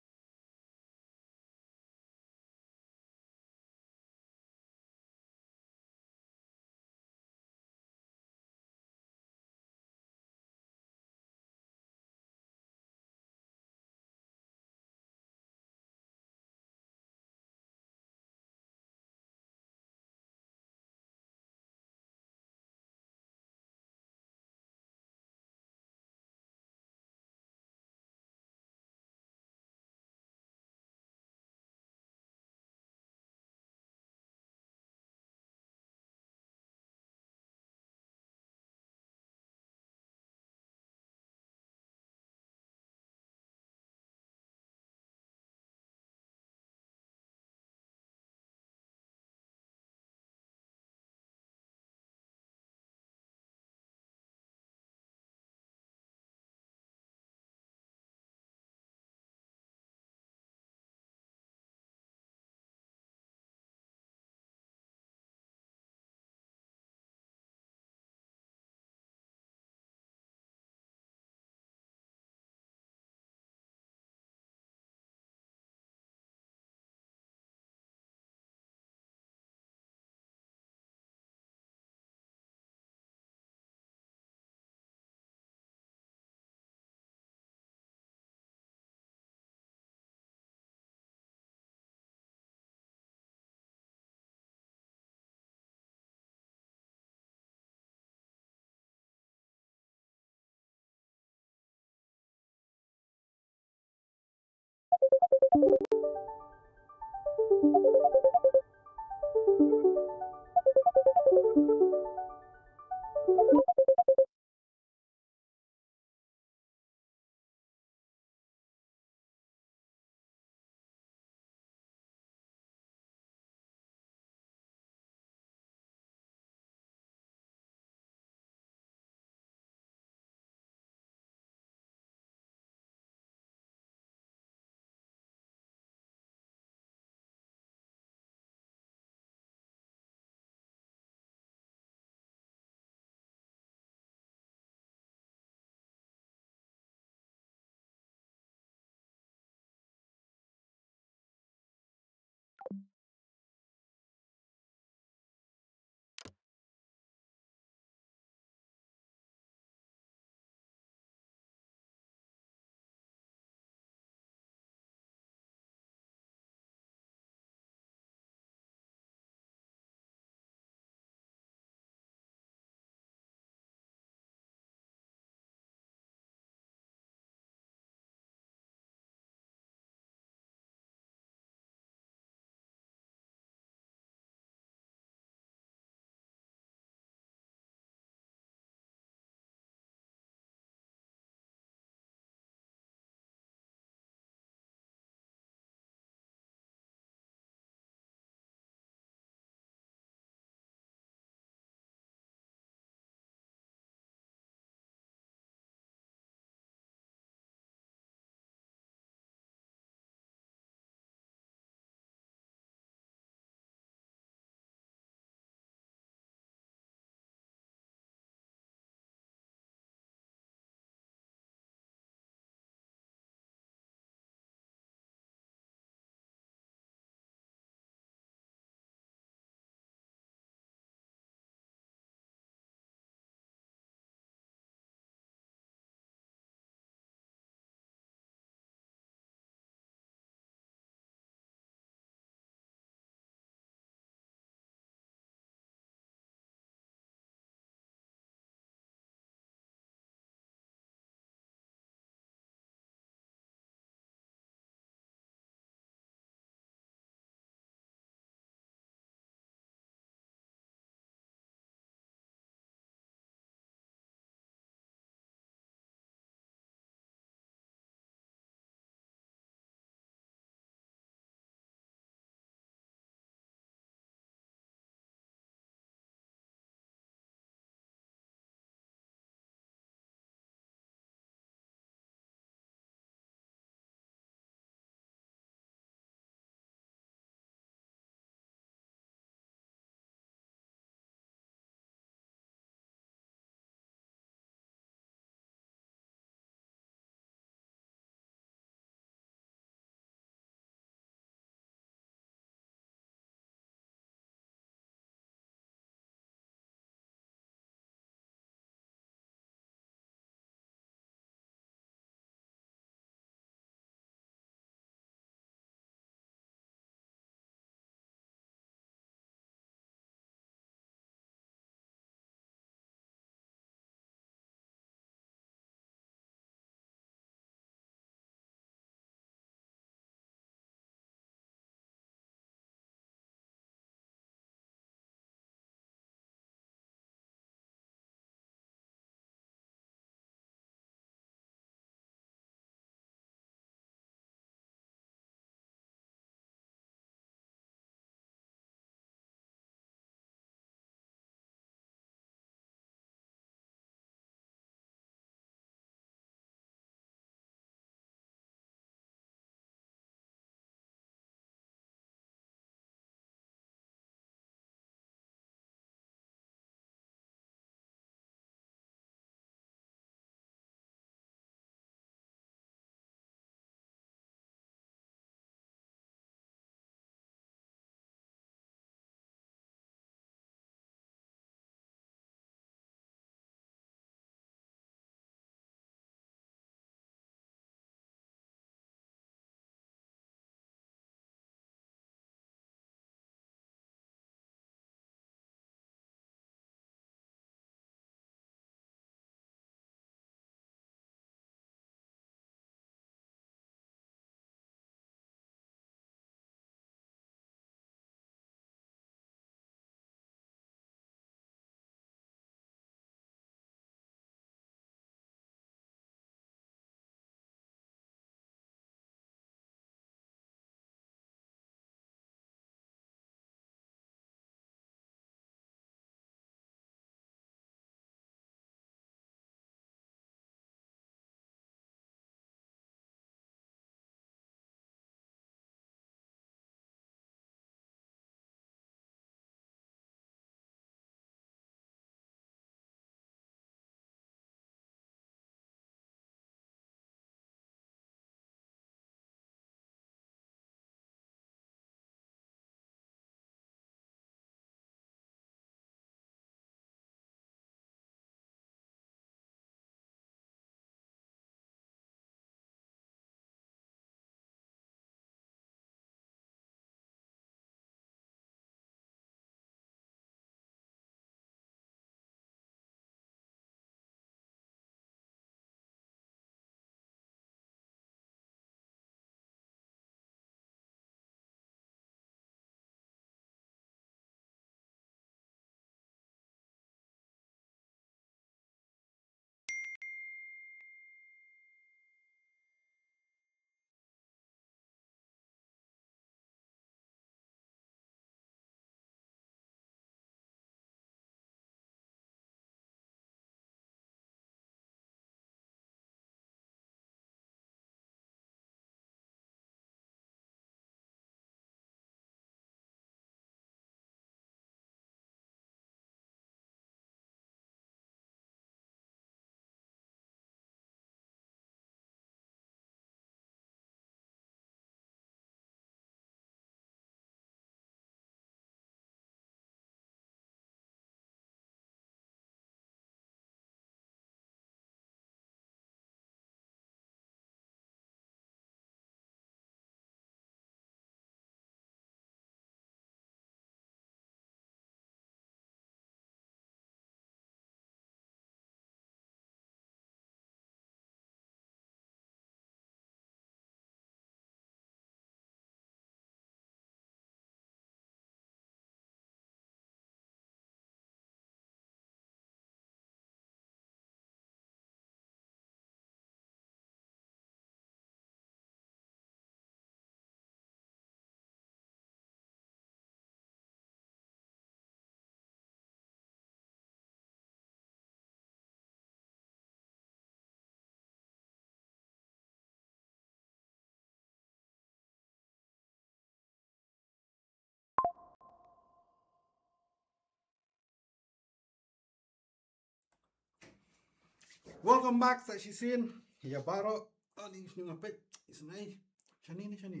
Welcome back sa shisien ïa baroh. Ani snu ngapet isnai. Shani ni shani.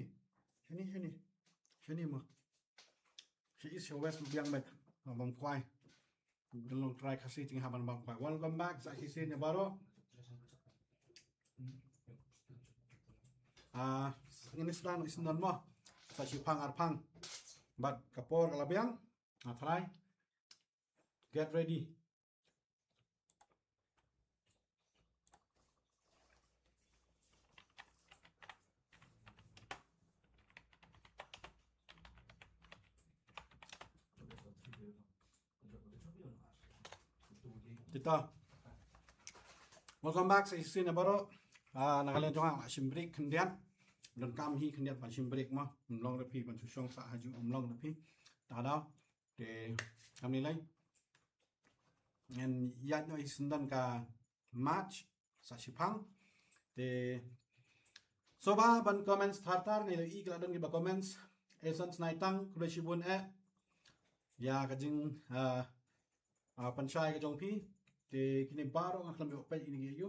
Shani shani. Shani ma. Shi is your west biang met. Bam kwai. Delong try kasi ting haban bam kwai. Welcome back sa shisien ïa baroh. Ah, ngin sdang isndan ma. Sa shi phang ar phang. Bad ka por ka la biang. Ah, try. Get ready. Tita. Welcome back sa shisien ïa baroh. Ah, na ka liang jong nga shim break khyndiat. Donkam hi khyndiat ban shim break ma. Ym long da phi ban shu shong sa haju ym long da phi. Ta daw. Te kam ni lai. Ngan ïaid noh isndan ka match sa shi phang. Te sngewbha ban comments thar thar, ngi la i ka la don kiba comments. Esan Snaitang, khublei shibun eh ïa ka jing, ah, ah, pynshai ka jong phi. Te kine baroh nga khlem ïoh peit ine ki aïu.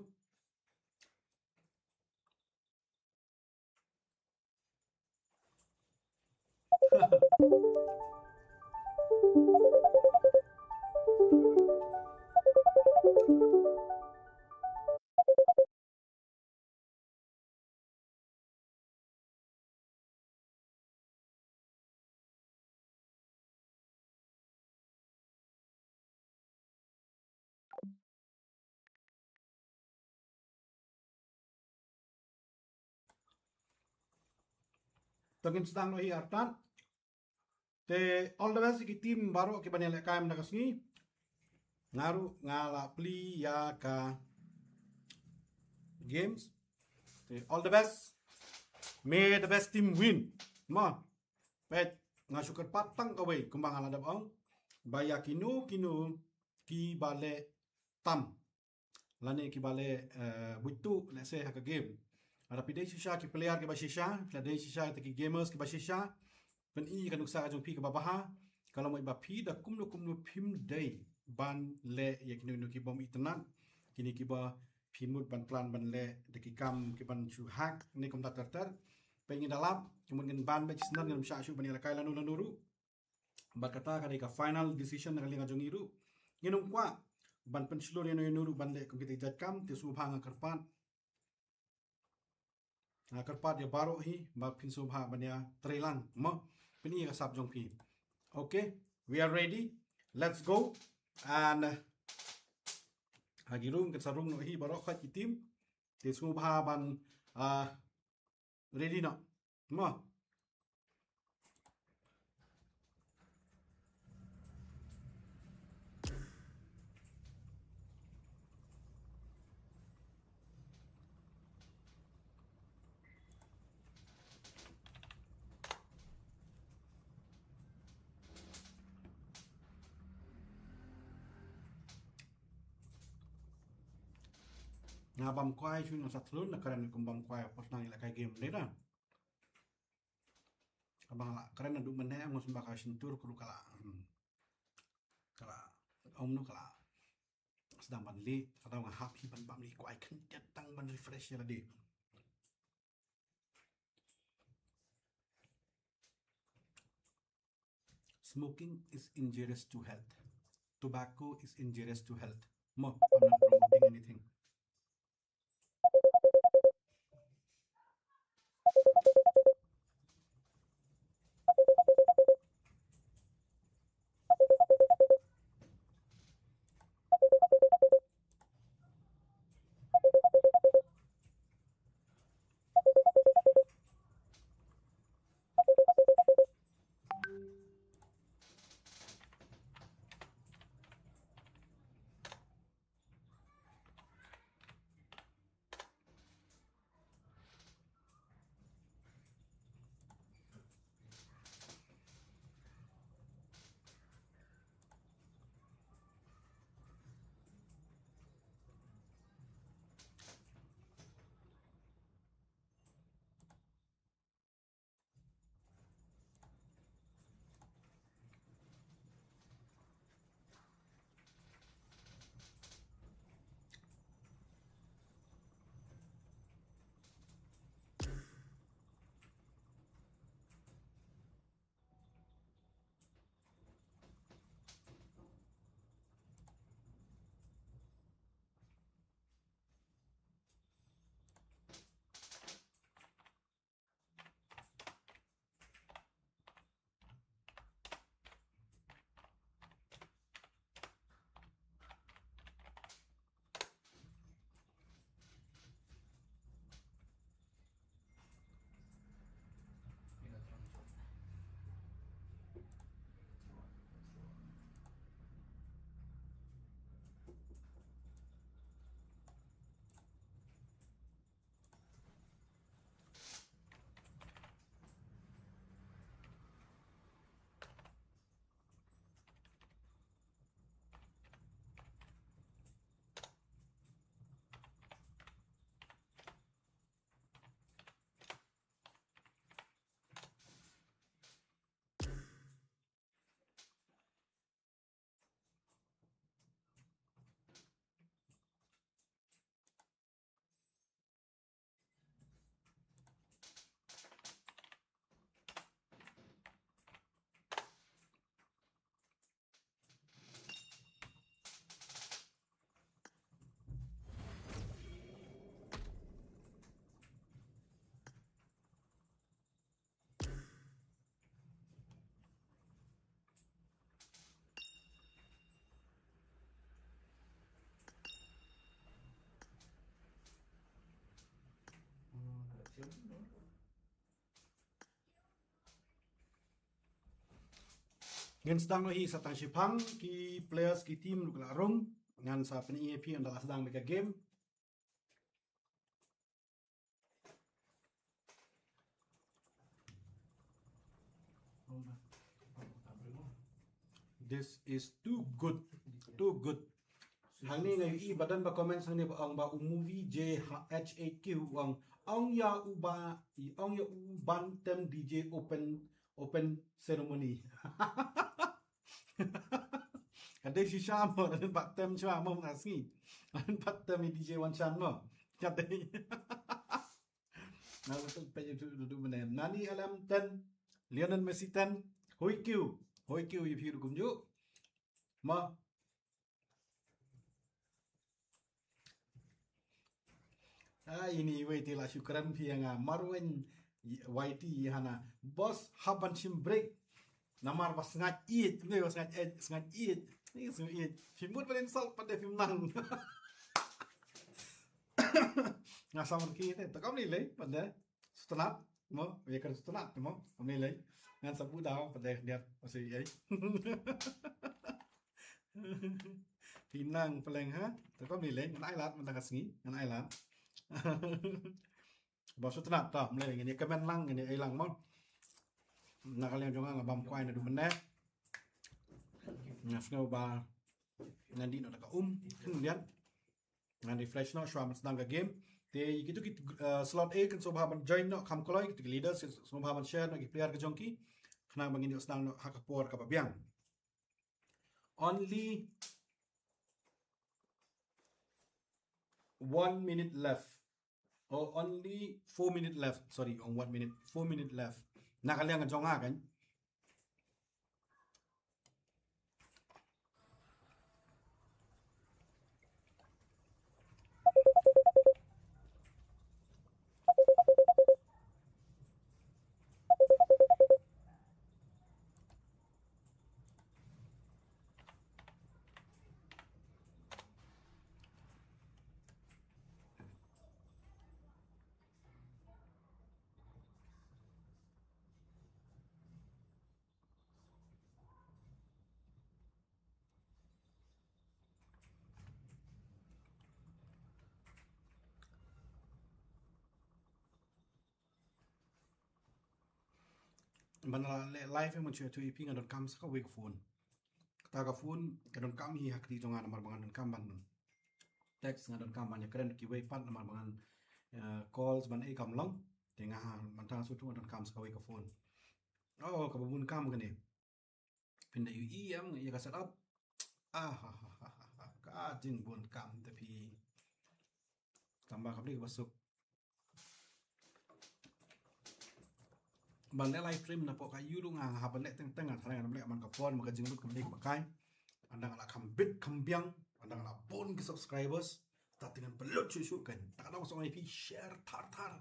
To ngin sdang noh hi artat. Te all the best ïa ki team baroh kiba ïalehkai mynta ka sngi. Nga ruh nga la plie ïa ka games. Te all the best. May the best team win. Mo. Peit, nga shu kyrpad tang kawei kumba nga la dep ong. Ba ïa kino kino kiba leh tam lane kiba leh, eh, buit tu, let's say, ha ka game. Lada phi dei shisha ki player kiba shisha, phi la dei shisha kita ki gamers kiba shisha, pyni ka nuksa ka jong phi kaba bha. Ka long ba phi da kumno kumno phim dei ban leh ïa kino kino ki bym itynnad, kine kiba phi mut ban plan ban leh da ki kam ki ban shu hack ne kumta ter ter. Peit ngi da lap, ki mut ngin ban beit shisnem, ngim shah shuh ban ïalehkai lano lano ruh. Bad kata ka dei ka final decision na ka liang ka jong ngi ruh. Ngin ym kwah ban pynshlur ïano ïano ruh ban leh kum kita ki jait kam, te sngewbha nga kyrpad. Nga kyrpad ïa baroh hi ba phin sngewbha ban ïa trei lang mo. Pyni ïa ka sap jong phi. Okay, we are ready. Let's go. And, uh, ha ki room, kin sa room noh hi baroh khoit ki team. Te sngewbha ban, uh, ready noh. Mo. Nga bam kwai shu, nga sa thlun na kren kum bam kwai, pos nang ïalehkai game dei na. Ka bang la kren naduh mynne, nga sumba ka shyntur ka ruh ka la, hmm, ka la, ong no ka la sdang ban leh, ka dang nga hap hi ban bam leh kwai khyndiat tang ban refresh ïa lade. Smoking is injurious to health. Tobacco is injurious to health. Mo, I'm not promoting anything. Ngin sdang noh hi sa tang shiphang, ki players ki team ruh ka la rung. Ngan sa pyni ïa phi ynda la sdang beit ka game. This is too good. Too good. Hangne nga ïohi ba don ba comment hangne ba ong ba u movie J H A Q, ong, ong ïa u ba, ong ïa u ban tem D J open, open ceremony. Ka dei shisha mo, ka dei ba tem shuwa mo, nga sngi. Ka dei ba tem ïa D J Wan Shan mo. Ka dei. Nga betul page tu tu tu bene. Nani L M ten, Lionel Messi ten, Hoi Q. Hoi Q ïa phi ruh kumjuh. Ma. Ah, ini wei te la shukran phi ïa nga. Marwen Y T hana. Boss, hap ban shim break. Namar ba sngaid ïeit, ne ba sngaid ïeit, sngaid ïeit. Ni sngaid ïeit. Phim mut ban insult pat de phim nang. Nga samar ki te, te kam ni lei, pat de. Sutnat, mo, ïa kan sutnat, mo, kam ni lei. Ngan sabu daw, pat de dia, masih ai. Phi nang peleng ha, te kam ni lei, ngan ai lad, mynta ka sngi, ngan ai lad. Ba sutnat, ta, mlei, ngin ïa kmen lang, ngin ïa ai lang, mo. Na ka liang jong nga nga bam kwai naduh mynne. Nga sngew ba ngan dih noh da ka um. Khyndiat. Ngan refresh noh shuwa ban sdang ka game. Te kitu ki, uh, slot A kin sngewbha ban join noh kham kloi, kitu ki leaders kin sngewbha ban share noh ki player ka jong ki. Khnang ba ngin ïoh sdang noh ha ka por kaba biang. Only one minute left. Oh, only four minute left. Sorry, on one minute. Four minute left. Na ka liang ka jong nga kan. Ban la leh live, eh, mynta tu ïa phi nga donkam sa kawei ka phone. Kata ka phone ka donkam hi ha kti jong nga namar ba nga donkam ban text, nga donkam ban ïakren kiwei pat namar ba ngan, eh, calls ban ai kam long. Te nga ha mynta nga shu tu nga donkam sa kawei ka phone. Oh, kaba bun kam kane. Phin da ïohi em ïa ka setup. Ah, ha, ha, ha, ha, ha. Ka jingbun kam te phi. Tang ba ka bri ka ba suk. Ban leh live stream na pok ka ïu ruh nga, nga hap ban leh teng teng, nga tharai ngan leh man ka por, man ka jinglut ka bri ka ba kai. Ynda nga la kham bit kham biang, ynda nga la bun ki subscribers. Ta te ngan pynlut shuh shuh kan. Ta ka dang song ai phi share thar thar.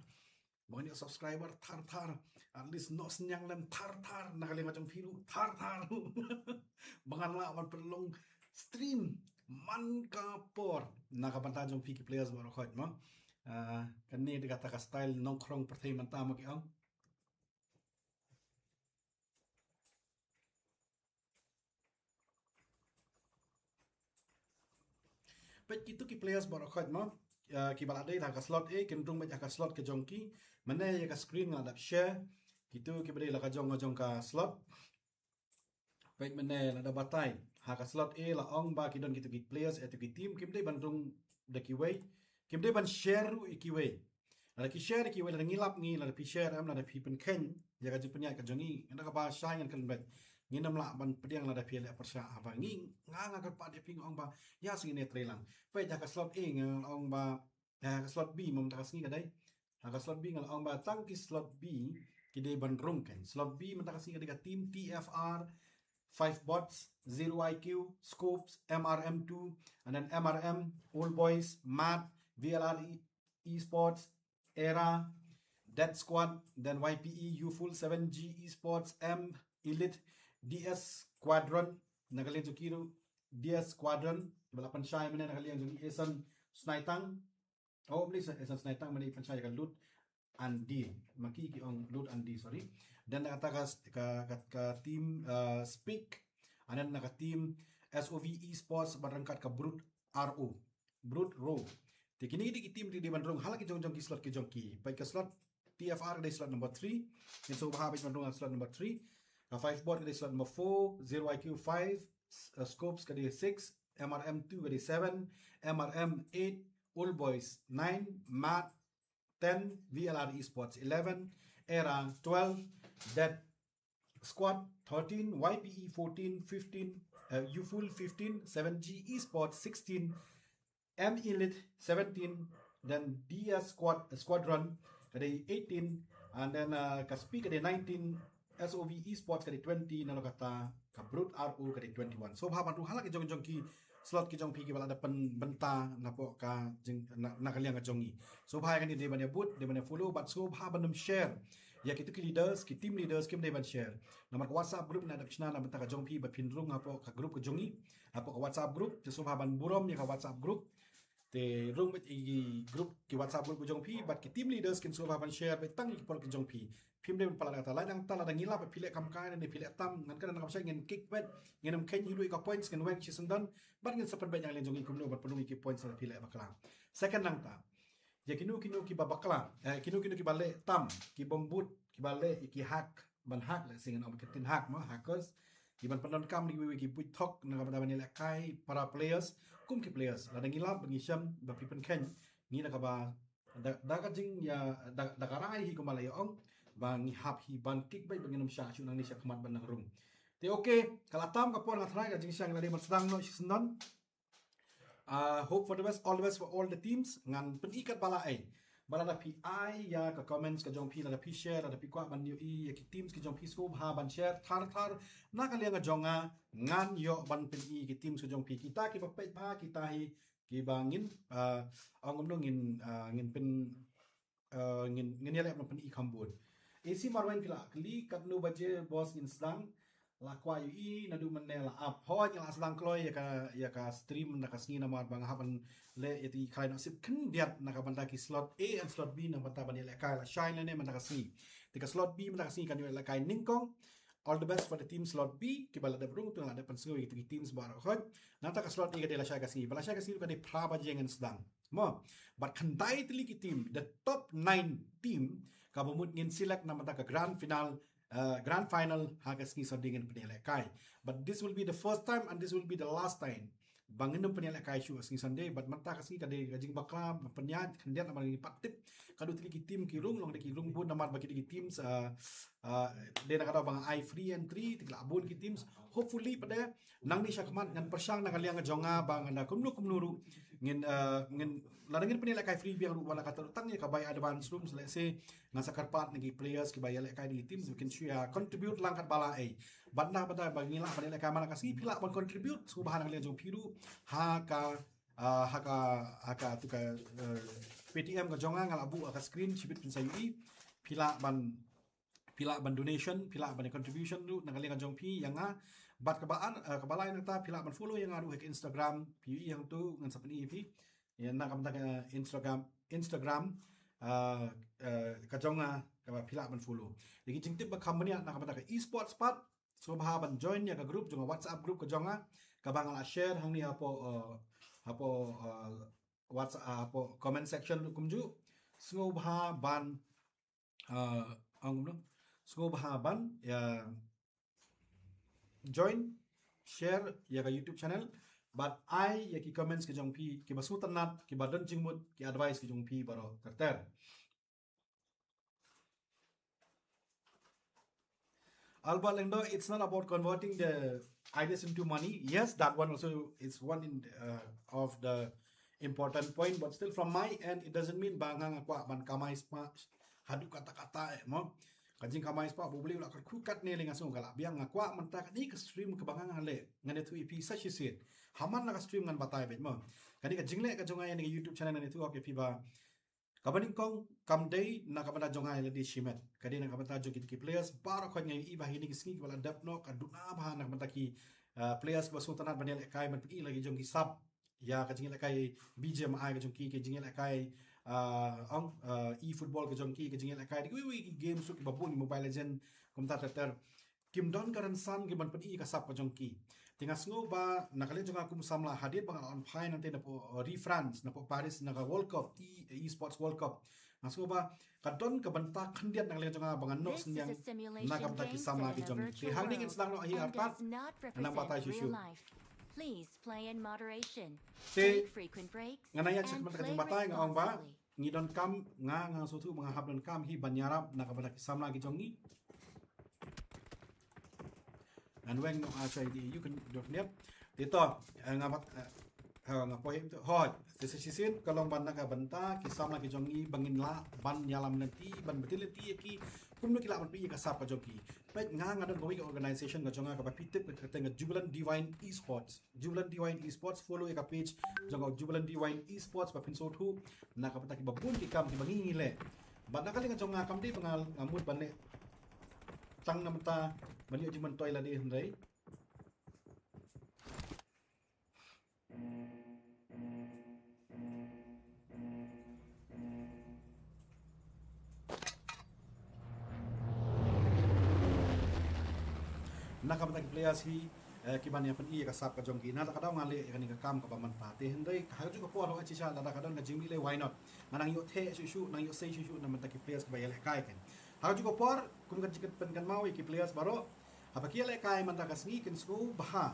Ba ngan ïoh subscriber thar thar. At least noh synñiang lem thar thar. Na ka liang ka jong phi ruh thar thar. Ba ngan lah ban pynlong stream man ka por. Na ka bynta jong phi ki players baroh khoit mo. Ah, kane dei kata ka style nongkhrong pyrthei mynta mo ki ong. Peit kitu ki players baroh khoit mo. Ah, kiba la dei ha ka slot A, kin rung beit ha ka slot ka jong ki. Mynne ïa ka screen nga la dep share. Kitu kiba dei la ka jong, ka jong ka slot. Peit mynne la da batai. Ha ka slot A la ong ba ki don kitu ki players, eh, tu ki team, kim dei ban rung da kiwei. Kim dei ban share ruh ïa kiwei. Lada ki share ïa kiwei, lada ngi lap ngi, lada phi share em, lada phi pynkheiñ ïa ka jingpynïaid ka jong ngi. Ngan da kaba shai ngan kren beit. Ngin ym lah ban pdiang lada phi leh pyrshah haba ngi, nga, nga kyrpad ïa phi nga ong ba ïa sngi ne trei lang. Peit ha ka slot A nga ong ba, eh, ka slot B mynta ka sngi ka dei. Ha ka slot B nga la ong ba tang ki slot B ki dei ban rung kan. Slot B mynta ka sngi ka dei ka team T F R, Five Bots, Zero I Q, Scopes, M R M two, and then M R M, Old Boys, Mad, V L R E, Esports, Era, Dead Squad, then Y P E, Youthful, Seven G Esports, M, Elite, D S Squadron, na ka liang jong ki ruh, D S Squadron, ba la pynshai mynne na ka liang jong ki Eson Snaitang. Oh, mynne Eson Snaitang mynne pynshai ka lut. Andi. Ma ki ki ong Lut Andi, sorry. Then na kata ka, ka, ka, ka team, uh, Speak. And then na ka team S O V Esports bad ryngkat ka Brut R O. Brut Ro. Te kine ki dei ki team ki dei ban rung ha la ki jong jong ki slot ki jong ki. Peit ka slot T F R ka dei slot number three. Ngin sngewbha peit ban rung ha slot number three. Ka five board ka dei slot number four, Zero I Q five, uh, Scopes ka dei six, M R M two ka dei seven, M R M eight, Old Boys nine, Mat ten, V L R Esports eleven, Era twelve, Dead Squad thirteen, Y P E fourteen, fifteen, uh, Youthful fifteen, seven G Esports sixteen, M Elite seventeen, then D S Squad, Squadron ka dei eighteen, and then, uh, ka Speak ka dei nineteen, S O V Esports ka dei twenty, nalor kata ka Brut R O ka dei twenty-one. Sngewbha ban rung ha la ki jong jong ki slot ki jong phi kiba la dep pynbynta napoh ka jing, na, na ka liang ka jong ngi. Sngewbha ïa kane dei ban ïa bud, dei ban ïa follow, bad sngewbha ban nym share ïa kito ki leaders, ki team leaders kim dei ban share. Namar ka WhatsApp group na dep shna na bynta ka jong phi bad phin rung hapoh ka group ka jong ngi, hapoh ka WhatsApp group. Te sngewbha ban burom ïa ka WhatsApp group. Te rung bad ïa ki group, ki WhatsApp group ka jong phi bad ki team leaders kin sngewbha ban share bad tang ïa ki por ki jong phi. Phim dei ban palat kata, lada nangta lada ngi lap phi leh kam kai ne phi leh tam, ngan kren ngan kam shai, ngin kick bad ngin ym kheiñ hi ruh ïa ka points, ngin weng shisyndon bad ngin sa pynbeit ïa ka liang jong ngi kumno ban pynrung ïa ki points lada phi leh bakla. Second nangta, ïa kino kino kiba bakla, eh, kino kino kiba leh tam, ki bym bud, kiba leh ïa ki hack, ban hack, lehse ngin ong ba ki tin hack mo, hackers, ki ban pyndonkam da kiwei kiwei ki buit thok na ka bynta ban ïalehkai para players kum ki players. Lada ngi lap bad ngi shem ba phi pynkheiñ ngi na kaba da, da ka jing ïa, da, da ka rai hi kumba la ïa ong ba ngi hap hi ban kick bad ba ngin ym shah shuh nangne shakhmat ban nang rung. Te okay, ka la tam ka por, nga tharai ka jingshang la dei ban sdang noh shisyndon. Uh, hope for the best, all the best for all the teams. Ngan pyni katba la ei. Ba lada phi ai ïa ka comments ka jong phi, lada phi share, lada phi kwah ban ïohi ïa ki teams ki jong phi, sngewbha ban share thar thar na ka liang ka jong nga, ngan ïoh ban pyni ki teams ka jong phi. Kita kiba peit bha, kita hi kiba ngin, uh, ong kumno, ngin, uh, ngin pyn, uh, ngin, ngin ïaleh ban pyni kham bun. Isi Marweiñ, phi la kylli katno baje boss ngin sdang. La kwah ïohi naduh mynne la ap. Hooid, nga la sdang kloi ïa ka, ïa ka stream na ka sngi namar ba nga hap ban leh ïa ki khlaiñ nongsip khyndiat na ka bynta ki slot A and slot B na ka bynta ban ïalehkai. La shai lane mynta ka sngi. Te ka slot B mynta ka sngi kan ïalehkai nyngkong. All the best for the team slot B, kiba la dep rung, to nga la dep pynsngew ïa ki teams baroh khoit. Nangta ka slot A ka dei lashai ka sngi. Ba lashai ka sngi ka dei phra baje ngin sdang. Mo, bad khyndai tylli ki team, the top nine team, kaba mut ngin select na ka bynta ka grand final, uh, grand final ha ka sngi Sunday ngin pynïalehkai. But this will be the first time and this will be the last time ba ngin ym pynïalehkai shuh ha sngi Sunday, bad mynta ka sngi ka dei ka jingbakla, pynïaid khyndiat namar ngi pat tip katno tylli ki team ki rung, long dei ki rung bun namar ba ki dei ki teams, uh, uh, dei na kata ba nga ai free entry, te ki la bun ki teams. Hopefully pat de nangne shakhmat ngan pyrshang na ka liang ka jong nga ba ngan da kumno kumno ruh ngin, uh, ngin, lada ngin pynïalehkai free biang ruh, wat la ka tang ïa ka buy advance ruh, lehse ngan sa kyrpad na ki players kiba ïalehkai na ki teams ba kin shu ïa contribute lang katba la ei. Bad na bynta ba ngi lah ban ïalehkai man la ka sngi, phi lah ban contribute sngewbha na ka liang jong phi ruh ha ka, uh, ha ka, ha ka tu ka, uh, Paytm ka jong nga, nga la buh ha ka screen, shibit phin sa ïohi. Phi lah ban, phi lah ban donation, phi lah ban contribution ruh na ka liang ka jong phi ïa nga. Bad kaba ar, uh, kaba lai nangta, phi lah ban follow ïa nga ruh ha ka Instagram, phi ïohi hangto, ngan sa pyni ïa phi. Ïa, na ka bynta ka Instagram, Instagram, uh, uh, ka jong nga, kaba phi lah ban follow. Ïa ki jingtip ba kham bniah na ka bynta ka esports pat, sngewbha ban join ïa ka group jong nga, WhatsApp group ka jong nga, kaba nga la share hangne hapoh, uh, hapoh, uh, WhatsApp, uh, hapoh comment section ruh kumjuh. Sngewbha ban, uh, ong kumno, sngewbha ban ïa join, share ïa ka YouTube channel, bad ai ïa ki comments ki jong phi kiba sngewtynnat, kiba don jingmut, ki advice ki jong phi baroh ter ter. Albert Lyngdoh, it's not about converting the ideas into money. Yes, that one also is one in, uh, of the important point, but still from my end, it doesn't mean ba nga nga kwah ban kamai spah haduh katta katta eh, mo. Ka jingkamai spah ba U Blei u la kyrkhu katne lei nga sngew ka la biang, nga kwah mynta kane ka stream kaba nga nga leh ngan ïathuh ïa phi sa shisien. Ha man la ka stream ngan batai beit mo. Kane ka jingleh ka jong nga ïa kane ka YouTube channel ngan ïathuh hok ïa phi ba kaba nyngkong kam dei na ka bynta jong nga ïa lade shimet. Ka dei na ka bynta jong kita ki players baroh khoit. Nga ïohi ba ha kine ki sngi kiba la dep noh ka duna bha na ka bynta ki, uh, players kiba sngewtynnat ban ïalehkai, ban pyni la ki jong ki sap ïa ka jingïalehkai B G M I ka jong ki, ka jingïalehkai, ah, ong, ah, e-football ka jong ki, ka jingïalehkai da kiwei kiwei ki games ruh kiba bun, Mobile Legend, kumta ter ter. Kim don ka rynsan ki ban pyni ka sap ka jong ki. Te nga sngew ba na ka liang jong nga kum u samla, hadien ba nga la wan phai nangta napoh, uh, ri France, napoh Paris na ka World Cup, e, Esports World Cup, nga sngew ba ka don ka bynta khyndiat na ka liang jong nga ba ngan noh synñiang na ka bynta ki samla ki jong ngi. Te hangne ngin sdang noh hi artat, ngan batai shuh shuh. Te ngan ïa check mynta ka jingbatai, nga ong ba ngi donkam, nga, nga sngewthuh ba nga hap donkam hi ban ïarap na ka bynta ki samla ki jong ngi. Ngan weng noh, ah, shwa ïa u, kan don khyndiat. Te to, eh, nga bat, eh, ha, nga poi hi to. Hooid, te sa shisien ka long ban na ka bynta ki samla ki jong ngi ba ngin lah ban ïalam lynti, ban btin lynti ïa ki kumno ki lah ban pyni ïa ka sap ka jong ki. Peit, nga, nga don kawei ka organization ka jong nga kaba phi tip, ka kyrteng ka Jubilant Divine Esports. Jubilant Divine Esports, follow ïa ka page jong ka Jubilant Divine Esports ba phin sngewthuh na ka bynta kiba bun ki kam kiba ngi ngi leh. Bad na ka liang jong nga kam dei ba nga, nga mut ban leh tang na bynta ban ïoh jingmyntoi lade, hynrei na ka bynta ki players hi, eh, ki ban ïa pyni ïa ka sap ka jong ki. Na kata ka daw nga leh ïa kane ka kam kaba mynta, te hynrei ha kajuh ka por, hooid shisha, lada ka don ka jingmih lei, why not? Nga nang ïoh theh shuh shuh, nang ïoh sei shuh shuh na ka bynta ki players kiba ïalehkai kein. Ha kajuh ka por, kum ka jingpynkynmaw ïa ki players baroh, haba ki ïalehkai mynta ka sngi, kin sngewbha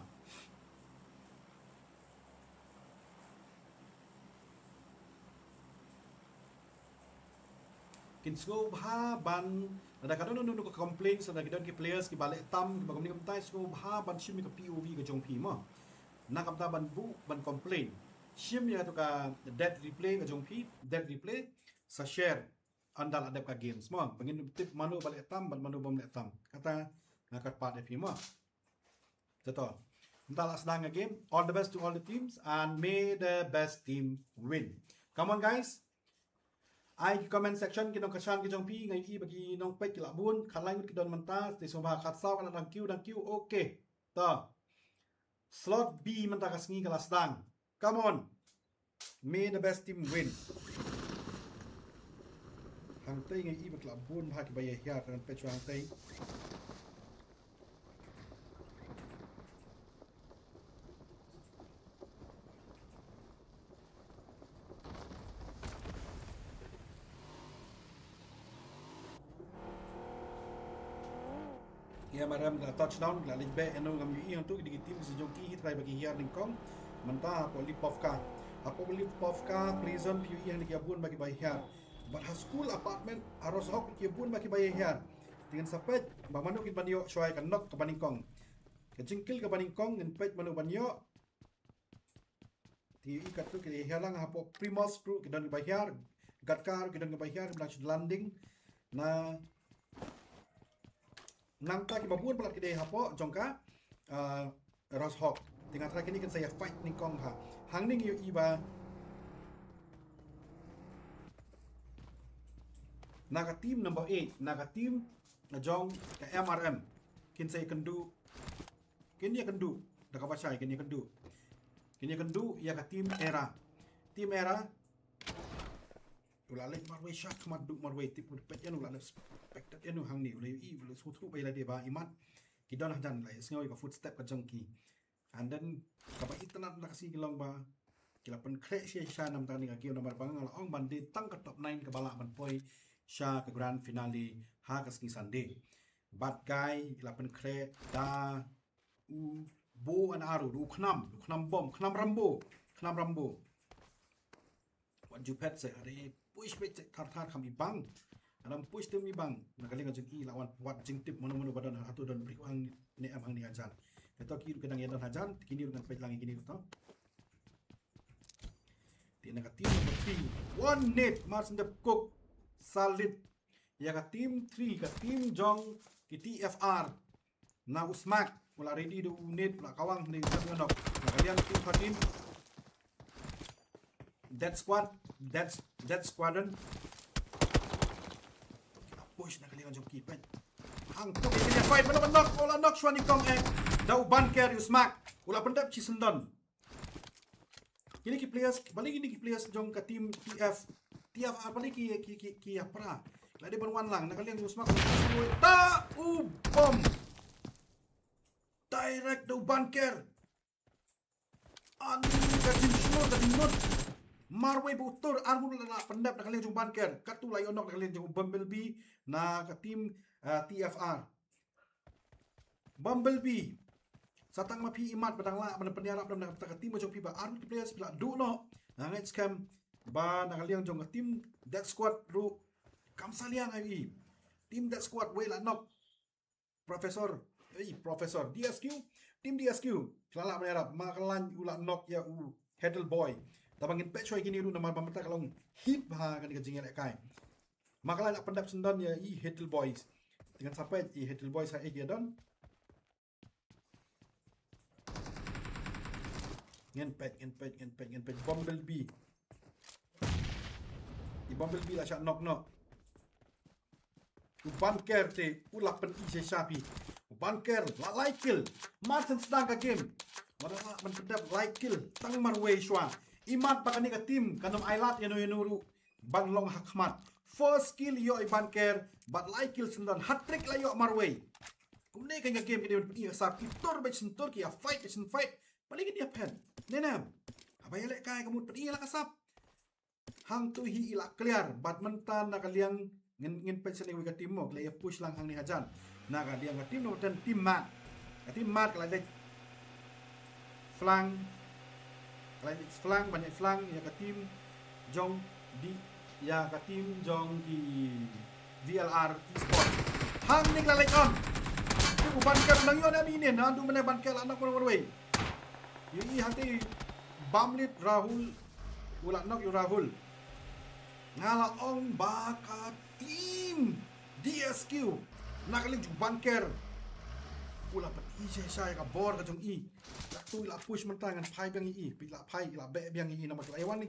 kin sngewbha ban, lada ka don uno uno ka complain, lada ki don ki players kiba leh tam, kiba kumne kumtai, sngewbha ban shim ïa ka P O V ka jong phi mo. Na ka bynta ban buh, ban complain, shim ïa kato ka dead replay ka jong phi, dead replay, sa share ynda la dep ka games mo, ba ngin tip mano ba leh tam bad mano bym leh tam. Kata nga kyrpad ïa phi mo. Te to, mynta la sdang ka game. All the best to all the teams and may the best team win. Come on, guys. Ai ki comment section, ki nongkyrshan ki jong phi, nga ïohi ba ki nongpeit ki la bun, khatlai ngut ki don mynta, te sngewbha, khatsaw ka la dang kiew, dang kiew. Okay. To. Slot B mynta ka sngi ka la sdang. Come on. May the best team win. Hangtei nga ïohi ba ki la bun bha kiba ïa hiar, te ngan peit shuwa hangtei. Ki M R M ki la touchdown, ki la leit beh, ïano ngam ïohi hangto, ki dei ki team ki jong ki, hynrei ba ki hiar nyngkong mynta hapoh Lipovka. Hapoh Lipovka Prison phi ïohi hangne ki bun ba kiba hiar. Bad ha school apartment ha Roshok ki bun ba kiba hiar. Te ngin sa peit ba mano kin ban ïoh shuwa ka knock kaba nyngkong. Ka jingkill kaba nyngkong ngin peit mano ban ïoh. Te ïohi katto ki hiar lang hapoh Primos ruh ki don kiba hiar, Gatkar ruh ki don kiba hiar, ki dang shu landing. Na nangta kiba bun palat ki dei hapoh jong ka, ah, Roshok. Te nga tharai kine kin sa ïa fight nyngkong bha. Hangne ngi ïohi ba na ka team number eight, na ka team jong ka M R M, kin sa ïakynduh Kin ïakynduh da kaba shai, kin ïakynduh. Kin ïakynduh ïa ka team Era. Team Era u la leit marwei, sha khmat duh marwei, tip u peit ïano, u la leit spectate ïano hangne, u la ïohi, u la sngewthuh ba ïa lade ba imat ki don hajan, la ïohsngew ïa ka footstep ka jong ki. And then kaba itynnad na ka sngi ka long ba ki la pynkhreh shisha namar kane ka game, namar ba nga la ong ban dei tang ka top nine kaba lah ban poi sha ka grand finale ha ka sngi Sunday. Bad ki la pynkhreh da u bow and arrow, u khnam, u khnam bom, khnam Rambo, khnam Rambo. Wat ju phet se, hare push phet se, thar thar kham ibang. Adam push te ym ibang. Na ka liang jong i la wan wat jingtip mano mano ba don, hato don briew hangne em hangne hajan. Te to ki ruh ki dang ïa don hajan, te kine ruh ngan peit lang ïa kine ruh to. Te na ka team number three, one nade, Martin Depkok, solid. Ïa ka team three, ka team jong ki T F R. Na u Smak u la ready da u nade, u la kawang, nade u Smak u la knock. Na ka liang team thirteen. Death Squad, Death, Death Squadron. Push na ka liang jong ki, peit. Hangto ki ïa fight, mano ban knock, u la knock shuwa nyngkong eh. Da u Banker, u Smak u la pyndep shi syndon. Kine ki players, balei kine ki players jong ka team T F T F R pali ki ki ki ki ïapra. La dei ban wan lang na ka liang jong u Smak. Ta u bom. Direct da u Banker. Ani ka jingshlur ka jinglut. Marwei ba u tur ar ngut la pyndep na ka liang jong u Banker. Katto la ïoh knock na ka liang jong u Bumblebee na ka team, ah, T F R. Bumblebee. Sa tang ma phi imat ba dang lah ban pynïarap na ka team jong phi ba ar ngut players phi la duh noh. Nga ngeit skhem ba na ka liang jong ka team Death Squad ruh kam sa liang ai. Team Death Squad wei la knock. Professor, ei, Professor, D S Q, team D S Q, phi la lah ban ïarap, ma ka lain u la knock ïa u Heddle Boy. Tangba ngin peit shuwa ïa kine ruh namar ba mynta ka long hip ha kane ka jingïalehkai. Ma ka lain la pyndep syndon ïa i Heddle Boys. Te ngan sa peit i Heddle Boys ha ei ki ïa don. Ngin peit, ngin peit, ngin peit, ngin peit. Bumblebee. I Bumblebee la shah knock noh. U Banker te u la pyni shisha phi. U Banker la lai kill. Mar shen sdang ka game. Wat la ban pyndep lai kill. Tang marwei shuwa. Imat ba kane ka team kan ym ailad ïano ïano ruh ban long ha khmat. First kill ïoh i Banker bad lai kill syndon. Hat-trick la ïoh marwei. Kumne kane ka game ka dei ban pyni ka sap, ki tur bad shen tur, ki ïa fight bad shen fight. Balei kin ïa phet? Ne nam. Haba ïalehkai ka mut pyni la ka sap. Hangto hi i la clear bad mynta na ka liang ngin, ngin peit sha kawei ka team mo, ki la ïa push lang hangne hajan. Na ka liang ka team number ten, team Mat. Ka team Mat ka la leit flank, ka la leit flank, ban leit flank ïa ka team jong di, ïa ka team jong ki V L R Esports. Hangne ka la leit on. Te u Banker nang ïoh na mine, naduh mynne Banker la knock marwei. Ïohi hangtei bam lit Rahul, u la knock ïa u Rahul. Nga la ong ba ka team D S Q na ka liang jong u Banker u la pyni shisha ïa ka bor ka jong i. Katto i la push mynta ngan phai biang ïa i, phi la phai, i la beh biang ïa i namar ki la ïa wan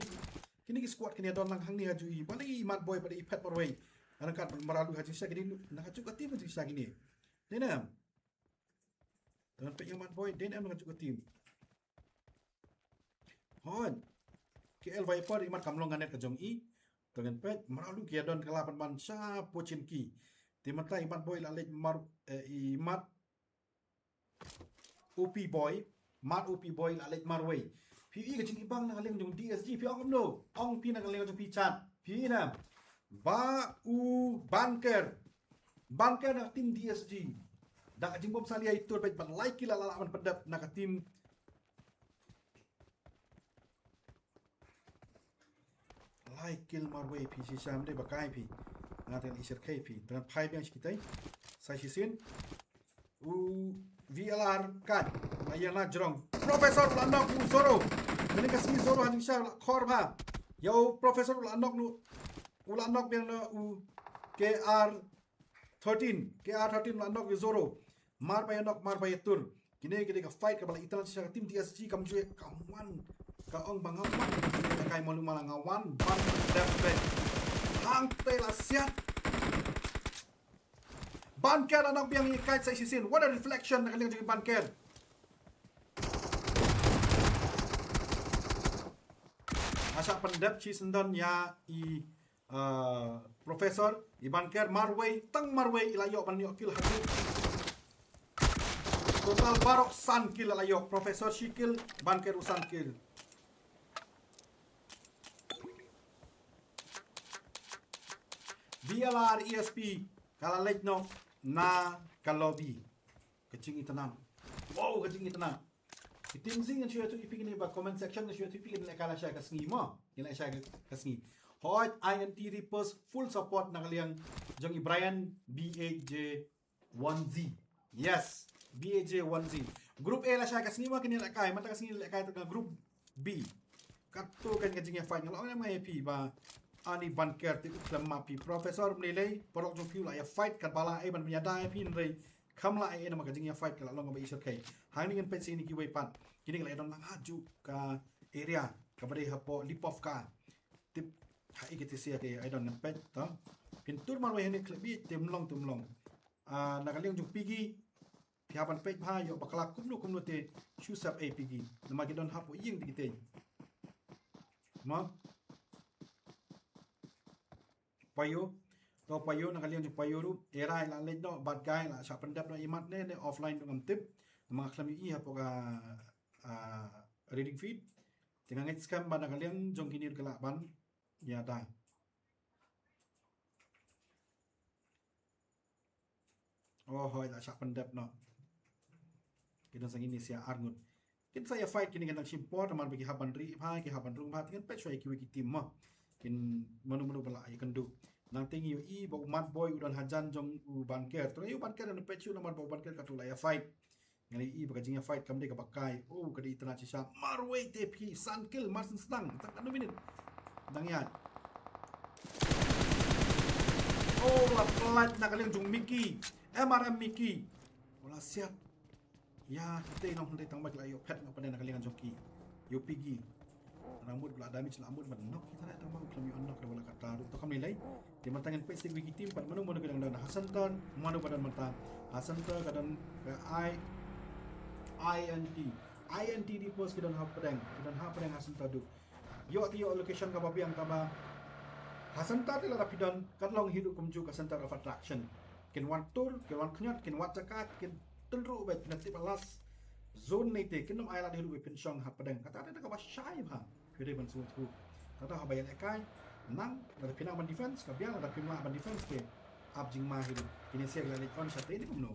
kine ki squad kine don lang hangne ha juh i. Balei i Mat Boy pat i phet marwei. Ryngkat Maralu ha jingshisha kine, na ka juh ka team ha jingshisha kine. Dei ne em? Te ngan peit ïa Mat Boy, dei ne em na ka juh ka team. Hooid. K L Viper imat kam long ka net ka jong i. Te ngan peit, Maralu ki ïa don ka la pan ban sha Pochinki. Te mynta i Mat Boy la leit mar, eh, i Mat O P Boy, Mat O P Boy la leit marwei. Phi i ka jingibang na ka liang jong D S G, phi ong kumno? Ong phi na ka liang jong phi chat. Phi i na. Ba u Banker. Banker na team D S G. Da ka jingbym salia i tur bad ban lai kill la lah ban pyndep na ka team. Lai kill marwei phi shisha ym dei ba kai phi. Nga tang i shyrkhei phi. Tang phai biang shi kitai. Sa shisien. U V L R kat. La ïa na jrong. Professor la knock u Zoro. Kane ka sngi Zoro ha jingshisha la khor bha. Ïa u Professor la knock nu. U la knock biang na u K R thirteen. K R thirteen la knock ïa u Zoro. Mar ba ïa knock, mar ba ïa tur. Kine ki dei ka fight kaba la itynnad shisha ka team D S G kam ju ïa ka wan. Ka ong ba nga wan. Ka kai malu mala nga wan. Ban dep bet. Hangtei la siat. Banker la knock biang ïa i Kite sa shisien. What a reflection na ka liang jong i Banker. Nga shah pyndep shi syndon ïa i, uh, Professor, i Banker marwei, tang marwei i la ïoh ban ïoh kill ha. Total baroh san kill la ïoh, Professor shi kill, Banker u san kill. V L R E S P ka la leit noh na ka lobby. Ka jingitynnad. Wow, ka jingitynnad. Ki team Zing ngan shu ïathuh ïa phi kine ba comment section ngan shu ïathuh ïa phi kine lehkai la shai ka sngi mo. Kine la shai ka sngi. Hooid, I N T Reapers full support na ka liang jong i Brian B H J one Z. Yes, B H J one Z. Group A la shai ka sngi mo kine lehkai, mynta ka sngi lehkai tang ka group B. Katto kan ka jingïafight nga la ong ïa phi ba ani Banker te u khlem map phi. Professor mlei lei, paralok jong phi u la ïafight katba la ei ban ïada ïa phi hynrei kham la ei namar ka jingïafight ka la long kaba i shyrkhei. Hangne ngin peit sha kine kiwei pat. Kine ki la ïadon lang ha juh ka area kaba dei hapoh Lipovka. Tip ha i kiti sia ke I don't ngan peit to. Phin tur marwei hangne khlem i te ym long te ym long. Ah, na ka liang jong Piggy. Phi hap ban peit bha ïoh bakla kumno kumno te shu sap ei Piggy. Namar ki don hapoh ïing te ki tei. Mo? Payo. To Payo na ka liang jong Payo ruh. Era i la leit noh, Bad Guy la shah pyndep noh i mat ne, ne offline ruh ngam tip. Namar nga khlem ïohi hapoh ka, ah, reading feed. Te nga ngeit skhem ba na ka liang jong kine ruh ki lah ban ïada. Oh hooid, la shah pyndep noh. Ki don sa kine sha ar ngut. Kin sa ïa fight kine, kin dang shim por, namar ba ki hap ban rieh bha, ki hap ban rung bha, te kin peit shuwa ïa kiwei ki team mo. Kin mano mano ba lah ïakynduh. Nangta ngi ïohi ba u Mat Boy u don hajan jong u Banker. Te ngi ïohi u Banker, ngan peit shuh namar ba u Banker katto la ïa fight. Ngi ïohi ba ka jingïa fight kam dei kaba kai. Oh, ka dei itynnad shisha. Marwei te phi, san kill, mar shen sdang. Tang katno minit. Dang ïaid. Oh, la pynlait na ka liang jong u Mickey. M R M Mickey. Oh, la siat. Ïa, kita i nong hynrei tang ba ki la ïoh phet noh pat na ka liang jong ki. Ïoh Piggy. Rangmut ba la damage, la mut ban knock kita, tang ba u khlem ïoh knock da wala katta ruh. To kam lei. Te mynta ngan peit sha kiwei ki team pat, mano mano ki dang don ha center, mano ba don mynta ha center, ka don ka I, I N T. I N T di post ki don ha pdeng, ki don ha pdeng ha center duh. Ïoh te ïoh location kaba biang kaba ha center te lada phi don, kan long hi ruh kumjuh ka center of attraction. Kin wan tur, kin wan khñiot, kin wad jaka, kin tylluh beit, phin tip ba last zone ne te, kin ym ailad hi ruh ba phin shong ha pdeng. Kata te kaba shai bha. Phi dei ban sngewthuh. Kata haba ïalehkai, nang, lada phi nang ban defense, ka biang, lada phim lah ban defense te ap jingma hi ruh. Kine sha ki la leit on shatei ne kumno.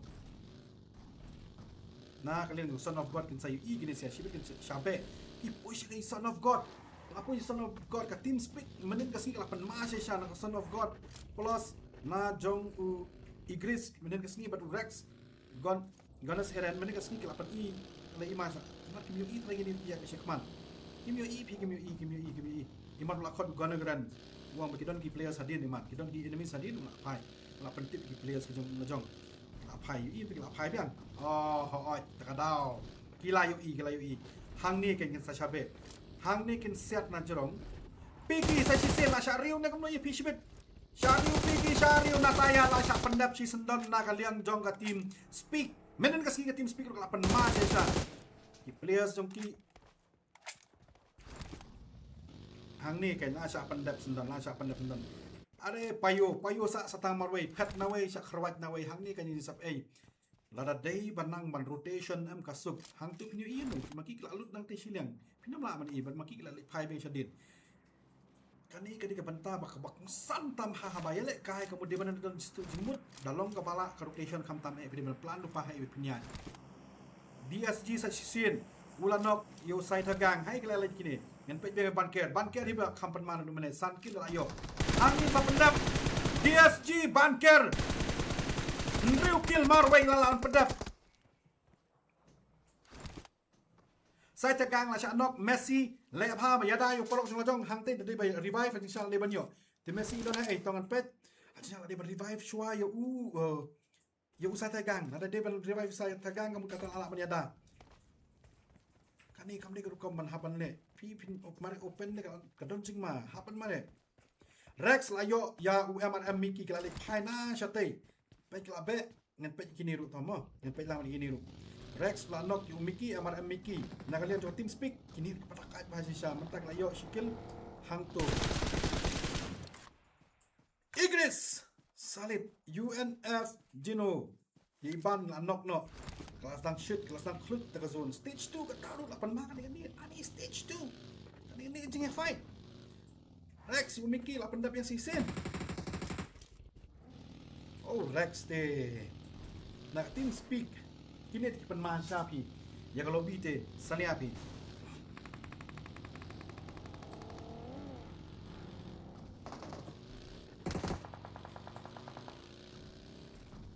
Na ka liang u Son of God kin sa ïohi, kine sha shibit kin sha beh. Ki push ka i Son of God. Ka push Son of God, ka TeamSpeak mynnin ka sngi ka la pynma shisha na ka Son of God. Plus na jong u Igris mynnin ka sngi bad u Rex. Gon, Gonus Eren mynnin ka sngi ki la pyn-i, la i ma sha. Imat kim ïohi trai kine ki ïa ki shakman. Kim ïohi phi, kim ïohi, kim ïohi, kim ïohi. Imat la khot u Gonus Eren. Wan ba ki don ki players hadien imat. Ki don ki enemies hadien, u la phai. U la pyntip ki players ki jong, la jong. Ki la phai ïohi, ki la phai biang. Oh, hooid, ta ka daw. Ki la ïohi, ki la ïohi. Hangne kan kin sa shabe. Hangne kin siat na jrong. Piggy sa shisien la shah riew ne kumno ïa phi shibit. Shah riew Piggy, shah riew Nataya, la shah pyndep shisyndon na ka liang jong ka TeamSpeak. Mynnin ka sngi ka TeamSpeak ruh ka la pynma shisha. Ki players jong ki hangne kan la shah pyndep syndon, la shah pyndep syndon. Are Payo, Payo sa, sa tang marwei, phet nawei, shah kharwait nawei, hangne kan ïa sap ei. Lada dei ban nang ban rotation em ka suk. Hangtu phin ïohi ïa u, ma ki ki la lut nangtei shiliang. Phin ym lah ban i, bad ma ki ki la leit phai biang shadien. Kane ka dei ka bynta ba ka bak san tam ha, haba ïalehkai ka mut dei ban don jingsuk jingmut. Da long kaba lah ka rotation khamtam eh, phi dei ban plan lypa ha iwei phin ïaid. D S G sa shisien u la knock ïa u Saithagang, ha i ki la leit kine. Ngan peit biang Banker, Banker hi ba kham pynman u mane, san kill la ïoh. Hangne sa pyndep D S G, Banker. Hynriew kill marwei la la pyndep. Saithagang la shah knock, Messi leh bha ba ïada ïa u paralok jong la jong, hangtei da dei ba revive ha jingshisha la dei ban ïoh. Te Messi don ha ei, to ngan peit. Ha jingshisha la dei ban revive shuwa ïa u, eh, ïa u Saithagang. Lada dei ban revive Saithagang ka mut kata la lah ban ïada. Kane kam dei ka rukom ban hap ban leh. Phi phin op mare open ne ka, ka don jingma, hap ban mare. Rex la ïoh ïa u M R M Mickey, ki la leit phai na shatei. Peit ki la beh, ngan peit kine ruh to mo. Ngan peit lang kine ruh. Rex la knock ïa u Mickey, M R M Mickey. Na ka liang jong TeamSpeak, kine ruh ki patak ait bha shisha, mynta ki la ïoh shi kill hangto. Igris, Salib, U N F, Jino. Ïa i Ban la knock noh. Ka la sdang shoot, ka la sdang khlut ta ka zone. Stage two kata ruh la pynma kane kane. Ani stage two. Kane kane jingïa fight. Rex, u Mickey la pyndep ïa shisien. Oh, Rex te. Na TeamSpeak. Kine te ki pynma sha phi. Ïa ka lobby te, sania phi.